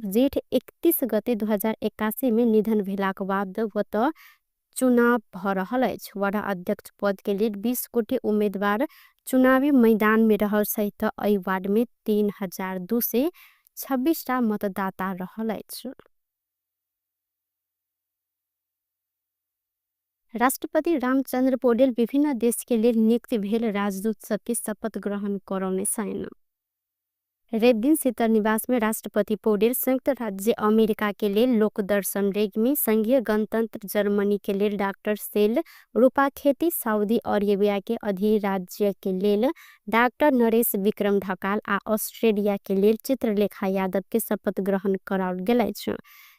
जेठ 31 गते 2081 में निधन भेलाक बाद ओतऽ चुनाव भ रहल अछि। वडा अध्यक्ष पद के लेल 20 गोटे उम्मीदवार चुनावी मैदान में रहल सहित एहि वार्ड में 3226 टा मतदाता रहल अछि। राष्ट्रपति रामचंद्र पौडेल विभिन्न देश के लेल नियुक्त भेल राजदूत सबके शपथ ग्रहण करौने छनि। रवि दिन शीतल निवास में राष्ट्रपति पौडेल संयुक्त राज्य अमेरिका के लेल लोकदर्शन रेग्मी, संघीय गणतंत्र जर्मनी के लेल डाक्टर सेल रूपाखेती, सऊदी अरेबिया के अधिराज्य के लेल डाक्टर नरेश विक्रम ढकाल आ ऑस्ट्रेलिया के लेल चित्रलेखा यादव के शपथ ग्रहण कराओल गेल अछि।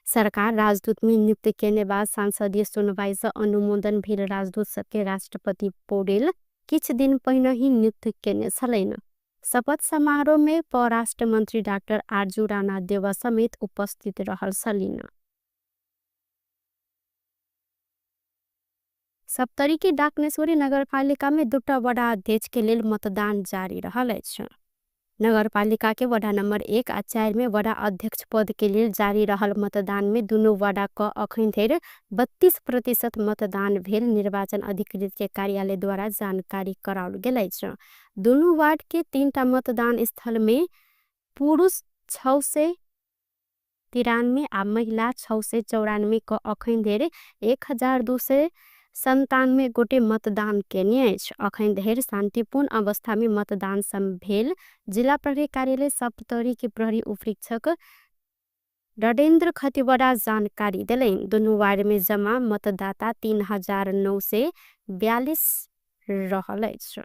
सरकार राजदूत में नियुक्त केने बाद संसदीय सुनवाई से अनुमोदन भेल राजदूत सबके राष्ट्रपति पौडेल किछ दिन पहिने ही नियुक्त केने छलनि। शपथ समारोह में परराष्ट्र मंत्री डाक्टर आरजू राणा देवा समेत उपस्थित रहल छलनि। सप्तरी के डाकनेश्वरी नगरपालिका में 2टा वडा अध्यक्ष के लेल मतदान जारी रहल अछि। नगरपालिका के वडा नंबर 1 आ 4 में वडा अध्यक्ष पद के लेल जारी रहल मतदान में दुनू वडा क अखन धरि 32% मतदान भेल निर्वाचन अधिकृत के कार्यालय द्वारा जानकारी कराओल गेल अछि। दुनू वार्ड के 3टा मतदान स्थल में पुरुष 93 आ महिला 694 क अखन धरि 1297 गोटे मतदान केने अछि। अखन धरि शान्तिपूर्ण अवस्था में मतदान भेल जिला प्रहरी कार्यालय सप्तरी के प्रहरी उपरीक्षक रणेन्द्र खतिवड़ा जानकारी देलनि। दुनू वार्ड में जमा मतदाता 3942 रहल अछि।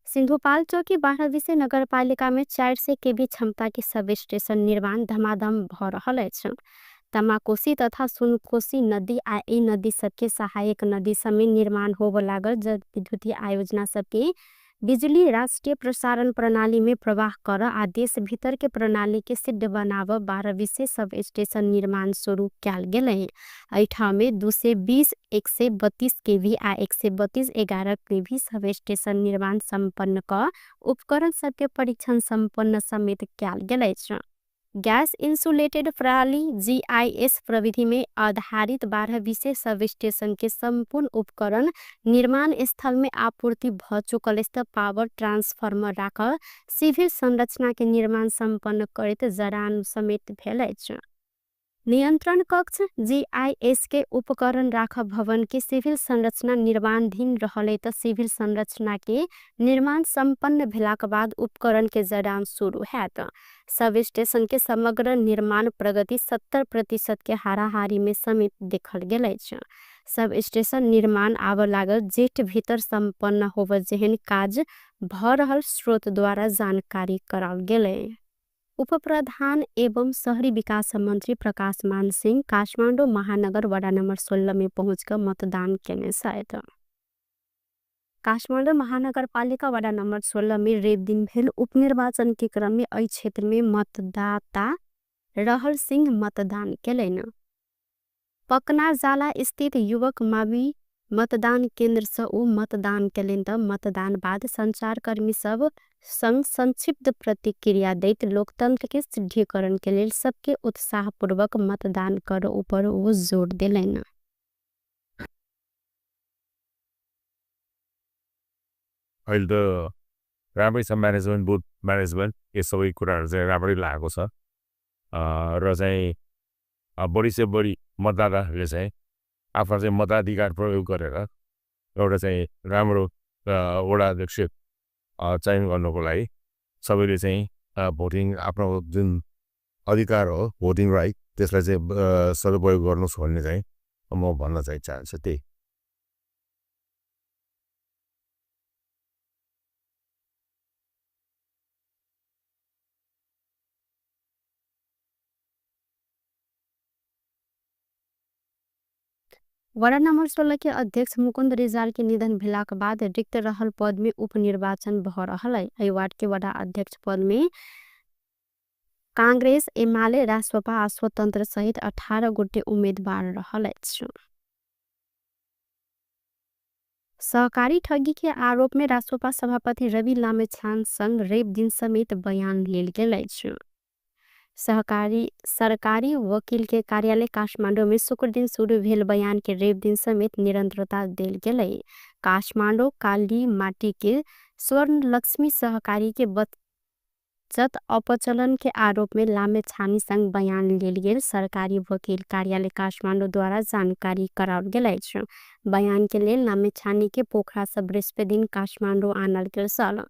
सिन्धुपाल्चोक 12 विसे नगरपालिका में 400 केवी क्षमता के सब स्टेशन निर्माण धमाधम भ रहल अछि। तमाकोसी तथा सुनकोसी नदी आ ई नदी सबके सहायक नदी समेत निर्माण होब लागल जलविद्युतीय आयोजना सबके बिजुली राष्ट्रिय प्रसारण प्रणाली में प्रवाह कर आ देश भीतर के प्रणाली के सिद्ध बनाव 12 विसे सब स्टेशन निर्माण शुरू कयल गेलै। एहि ठाम में 220 132 केवी आ 132 11 केवी सब स्टेशन निर्माण सम्पन्न क उपकरण सबके परीक्षण सम्पन्न समेत कयल गेल अछि। गैस इंसुलेटेड प्रणाली GIS प्रविधि में आधारित 12 विसे सब स्टेशन के सम्पूर्ण उपकरण निर्माण स्थल में आपूर्ति भ चुकल अछि। पावर ट्रांसफार्मर राख सिभिल संरचना के निर्माण सम्पन्न करैत जड़ान समेत भेल अछि। नियंत्रण कक्ष GIS के उपकरण राख भवन के सिभिल संरचना निर्माणाधीन रहले त सिभिल संरचना के निर्माण सम्पन्न भेलाक बाद उपकरण के जड़ान शुरू हैत। सब स्टेशन के समग्र निर्माण प्रगति 70% के हाराहारी में समेत देखल गेल अछि। सब स्टेशन निर्माण आब लागल जेठ भीतर सम्पन्न होब जेहन काज भ रहल स्रोत द्वारा जानकारी कराओल गेलै। उपप्रधान एवं शहरी विकास मंत्री प्रकाश मान सिंह काठमाडौँ महानगर वडा नंबर 16 में पहुँच कर मतदान केने छथि। काठमाडौँ महानगरपालिका वडा नंबर 16 में रवि दिन भेल उपनिर्वाचन के क्रम में एहि क्षेत्र में मतदाता रहल सिंह मतदान केलनि। पकनाजाला स्थित युवक मावि मतदान केंद्र से ओ मतदान केलनि त मतदान बाद संचारकर्मी सब संग संक्षिप्त प्रतिक्रिया दैत लोकतंत्र के सिद्धिकरण के लेल सबके उत्साहपूर्वक मतदान कर ऊपर ओ जोर देलनि। अहिले त राम्रै छ म्यानेजमेन्ट, बुथ म्यानेजमेन्ट यो सबै कुराहरु चाहिँ राम्रै लागेको छ र चाहिँ बढी से बढी मतदाताहरूले चाहिँ आफ्नो चाहिँ मताधिकार प्रयोग गरेर एउटा चाहिँ राम्रो वडा अध्यक्ष चयन गर्नुको लागि सबैले चाहिँ भोटिङ आफ्नो जुन अधिकार हो भोटिङ राइट त्यसलाई चाहिँ सदुपयोग गर्नुहोस् भन्ने चाहिँ म भन्न चाहिँ चाहन्छु त्यही। वडा नंबर 16 के अध्यक्ष मुकुंद रिजाल के निधन भेलाक बाद रिक्त रहल पद में उपनिर्वाचन भ रहल है। एहि वार्ड के वडा अध्यक्ष पद में कांग्रेस, एमाले, रासोपा आ स्वतंत्र सहित 18 गोटे उम्मीदवार रहल अछि। सहकारी ठगी के आरोप में रासोपा सभापति रवि लामिछाने संग रवि दिन समेत बयान लेल गेल अछि। सरकारी वकील के कार्यालय काठमाडौँ में शुक्र दिन शुरू भेल बयान के रवि दिन समेत निरंतरता देल गेलै। काठमाडौँ काली माटी के स्वर्ण लक्ष्मी सहकारी के बचत अपचलन के आरोप में लामिछाने संग बयान लेल गेल सरकारी वकील कार्यालय काठमाडौँ द्वारा जानकारी कराओल गेल अछि। बयान के लेल लामिछाने के पोखरा से बृहस्पति दिन काठमाडौँ आनल गेल छल।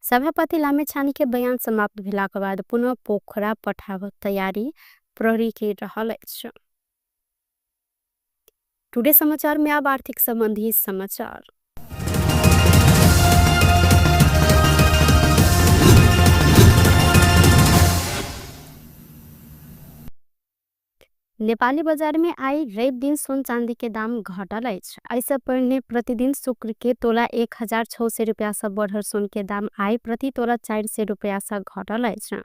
सभापति लामिछाने के बयान समाप्त भेलाक बाद पुनः पोखरा पठाव तैयारी प्रहरी के रहल अछि। टुडे समाचार में अब आर्थिक संबंधी समाचार। नेपाली बाजार में आई रवि दिन सोन चांदी के दाम घटल अछि। ऐसे पहिने प्रतिदिन शुक्र के तोला 1600 रुपया से बढ़ल सोन के दाम आई प्रति तोला 400 रुपया से घटल अछि।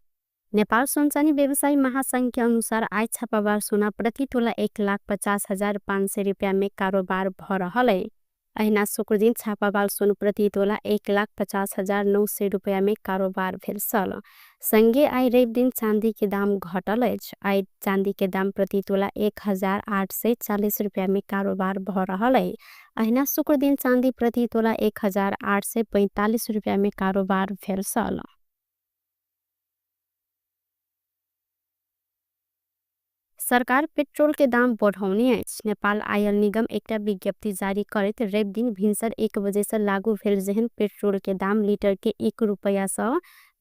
नेपाल सोन चांदी व्यवसायी महासंघ के अनुसार आई छापाबार सोना प्रति तोला 1,50,500 रुपया में कारोबार भ रहल है। अहिना शुक्र दिन छापाबार सोन प्रति तोला 1,50,900 रुपया में कारोबार भेल छल। संगे आई रवि दिन चांदी के दाम घटल अछि। आई चांदी के दाम प्रति तोला 1840 रुपया में कारोबार भ रहल है। अहिना शुक्र दिन चांदी प्रति तोला 1845 रुपया में कारोबार भेल छल। सरकार पेट्रोल के दाम बढ़ौने अछि। नेपाल आयल निगम एकटा विज्ञप्ति जारी करैत रवि दिन भिनसर 1 बजे से लागू भेल जेहन पेट्रोल के दाम लीटर के 1 रुपैया से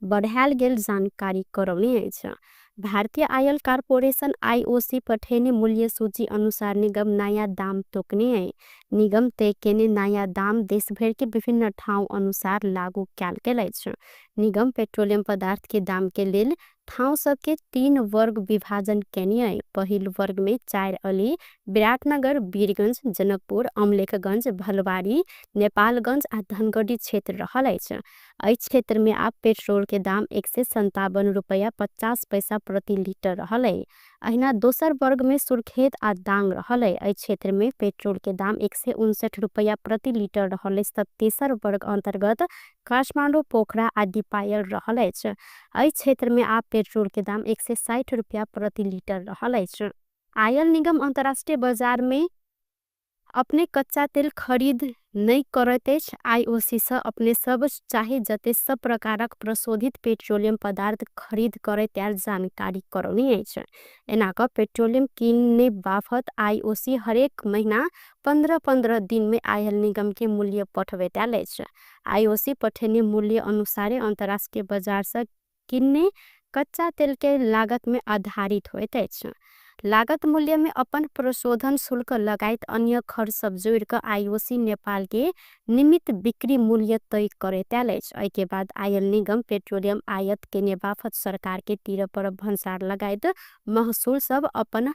बढ़ायल गेल जानकारी करौने अछि। भारतीय आयल कारपोरेशन आईओसी पठेने मूल्य सूची अनुसार निगम नया दाम तोकने है। निगम तय केने नया दाम देश भर के विभिन्न ठाउँ अनुसार लागू कयल गेल अछि। निगम पेट्रोलियम पदार्थ के दाम के लेल ठाउँ सबके 3 वर्ग विभाजन केने है। पहिल वर्ग में 4 अली, विराटनगर, वीरगंज, जनकपुर, अमलेखगंज, भलवारी, नेपालगंज आ धनगढ़ी क्षेत्र रहल अछि। एहि क्षेत्र में आप पेट्रोल के दाम 157 रुपैया 50 पैसा प्रति लीटर रहल है। अहिना दोसर वर्ग में सुर्खेत आ दांग रहल है। एहि क्षेत्र में पेट्रोल के दाम 159 रुपैया प्रति लीटर रहल है। तब तेसर वर्ग अंतर्गत काठमाडौँ, पोखरा आ दीपायल रहल अछि। एहि क्षेत्र में आप पेट्रोल के दाम 160 रुपैया प्रति लीटर रहल अछि। आयल निगम अंतर्राष्ट्रीय बाजार में अपने कच्चा तेल खरीद नहीं करैत अछि। आईओसी से अपने सब चाहे जते सब प्रकारक प्रशोधित पेट्रोलियम पदार्थ खरीद करैत आयल जानकारी करौने अछि। एना क पेट्रोलियम किनने बाफत आईओसी हरेक महीना 15-15 दिन में आयल निगम के मूल्य पठबैत आयल अछि। आईओसी पठेने मूल्य अनुसारे अंतर्राष्ट्रीय बाजार से किनने कच्चा तेल के लागत में आधारित होइत अछि। लागत मूल्य में अपन प्रशोधन शुल्क लगायत अन्य खर्च सब जोड़ क आईओसी नेपाल के निमित बिक्री मूल्य तय करैत आयल अछि। एहि के बाद आयल निगम पेट्रोलियम आयात केने बाफत सरकार के तीर पर भन्सार लगायत महसूल सब अपन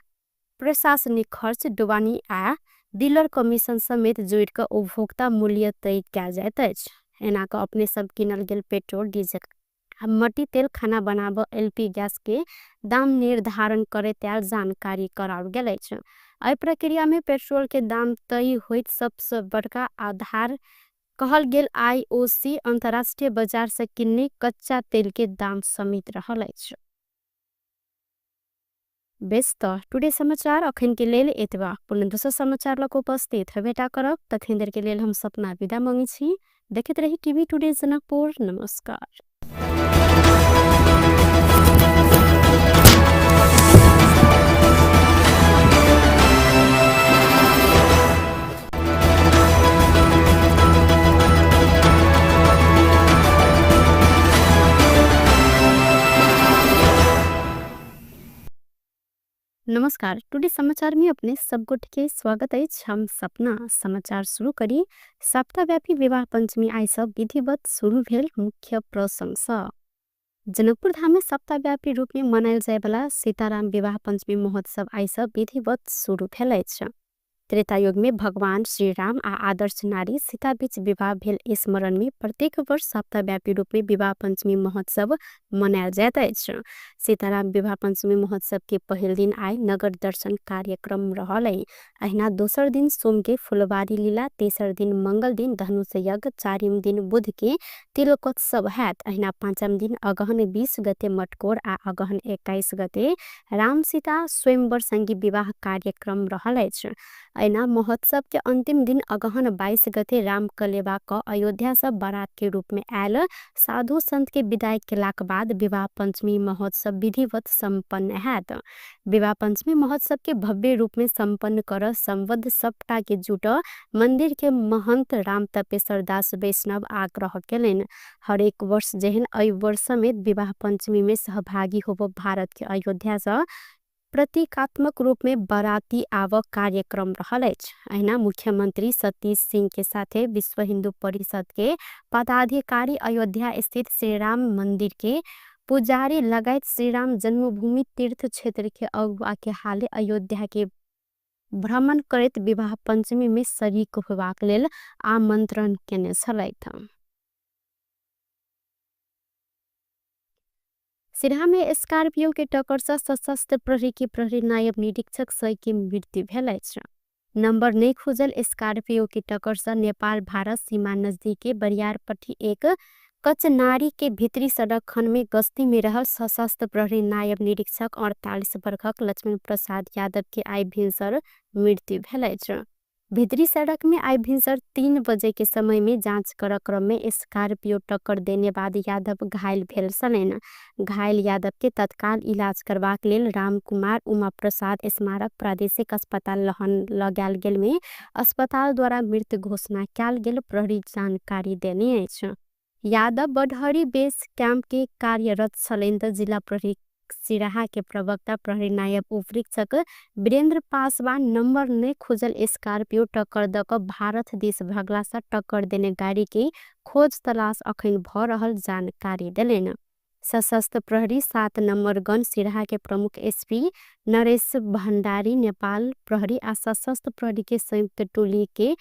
प्रशासनिक खर्च, ढुवानी आ डीलर कमीशन समेत जोड़ क उपभोक्ता मूल्य तय कयल जाइत अछि। एना क अपने सब किनल गेल पेट्रोल, डीजल, मट्टी तेल, खाना बनाब एलपी गैस के दाम निर्धारण करैत आयल जानकारी कराओल गेल अछि। एहि प्रक्रिया में पेट्रोल के दाम तय होइत सबसे बड़का आधार कहल गेल आईओसी अंतर्राष्ट्रीय बाजार से किन्ने कच्चा तेल के दाम समेत रहल अछि। बेस त टुडे समाचार अखन के लेल एतबा। पुनः दोसर समाचार लक उपस्थित हेबेटा करब। तखन देर के लेल हम सपना विदा मांगै छी। देखैत रही टीवी टुडे जनकपुर। नमस्कार। नमस्कार, टुडे समाचार में अपने सब गोटे के स्वागत अछि। हम सपना समाचार शुरू करी। सप्ताहव्यापी विवाह पंचमी आइ सब विधिवत शुरू भेल मुख्य प्रसंग सँ। जनकपुर धाम में सप्ताहव्यापी रूप में मनायल जायवला सीताराम विवाह पंचमी महोत्सव आइ सब विधिवत शुरू भेल अछि। त्रेतायुग में भगवान श्री राम आ आदर्श नारी सीता बीच विवाह भेल स्मरण में प्रत्येक वर्ष सप्ताहव्यापी रूप में विवाह पंचमी महोत्सव मनायल जाइत अछि। सीताराम विवाह पंचमी महोत्सव के पहिल दिन आइ नगर दर्शन कार्यक्रम रहल है। अहिना दोसर दिन सोम के फुलबारी लीला, तेसर दिन मंगल दिन धनुष यज्ञ, चारिम दिन बुध के तिलकोत्सव हैत। अहिना पाँचम दिन अगहन 20 गते मटकोर आ अगहन 21 गते राम सीता स्वयंवर संगी विवाह कार्यक्रम रहल अछि। अहिना महोत्सव के अंतिम दिन अगहन 22 गते राम कलेवा क अयोध्या से बारात के रूप में आयल साधु संत के विदाई केलाक बाद विवाह पंचमी महोत्सव विधिवत संपन्न हैत। विवाह पंचमी महोत्सव के भव्य रूप में संपन्न कर संबद्ध सबटा के जुट मंदिर के महंत राम तपेश्वर दास वैष्णव आग्रह केलनि। हरेक वर्ष जेहन एहि वर्ष में विवाह पंचमी में सहभागी होब भारत के अयोध्या से प्रतीकात्मक रूप में बाराती आवक कार्यक्रम रहल अछि। अहिना मुख्यमंत्री सतीश सिंह के साथे विश्व हिंदू परिषद के पदाधिकारी अयोध्या स्थित श्री राम मंदिर के पुजारी लगायत श्री राम जन्मभूमि तीर्थ क्षेत्र के अगुआ के हाले अयोध्या के भ्रमण करैत विवाह पंचमी में शरीक होबाक लेल आमंत्रण केने छलथि। सिरहा में स्कॉर्पियो के टक्कर से सशस्त्र प्रहरी के प्रहरी नायब निरीक्षक सही के मृत्यु भेल अछि। नंबर नहीं खुजल स्कॉर्पियो के टक्कर से नेपाल भारत सीमा नजदीक के बरियारपट्टी एक कचनारी के भीतरी सड़क खंड में गश्ती में रहल सशस्त्र प्रहरी नायब निरीक्षक 48 वर्षक लक्ष्मण प्रसाद यादव के आइ भिनसर मृत्यु भेल अछि। भित्री सड़क में आइ भिनसर 3 बजे के समय में जांच कर क्रम में स्कॉर्पियो टक्कर देने बाद यादव घायल भेल छलनि। घायल यादव के तत्काल इलाज करबाक लेल रामकुमार उमा प्रसाद स्मारक प्रादेशिक अस्पताल लहन लगायल गेल में अस्पताल द्वारा मृत घोषणा कयल गेल प्रहरी जानकारी देने अछि। यादव बडहरी बेस कैंप के कार्यरत छलनि त जिला प्रहरी सिराहा के प्रवक्ता प्रहरी नायब उपरीक्षक वीरेंद्र पासवान नंबर नहीं खोजल स्कॉर्पियो टक्कर दक भारत देश भगला सा टक्कर देने गाड़ी के खोज तलाश अखन भ रहल जानकारी देलनि। सशस्त्र प्रहरी 7 नंबर गन सिराहा के प्रमुख एसपी नरेश भंडारी नेपाल प्रहरी आ सशस्त्र प्रहरी के संयुक्त टोली के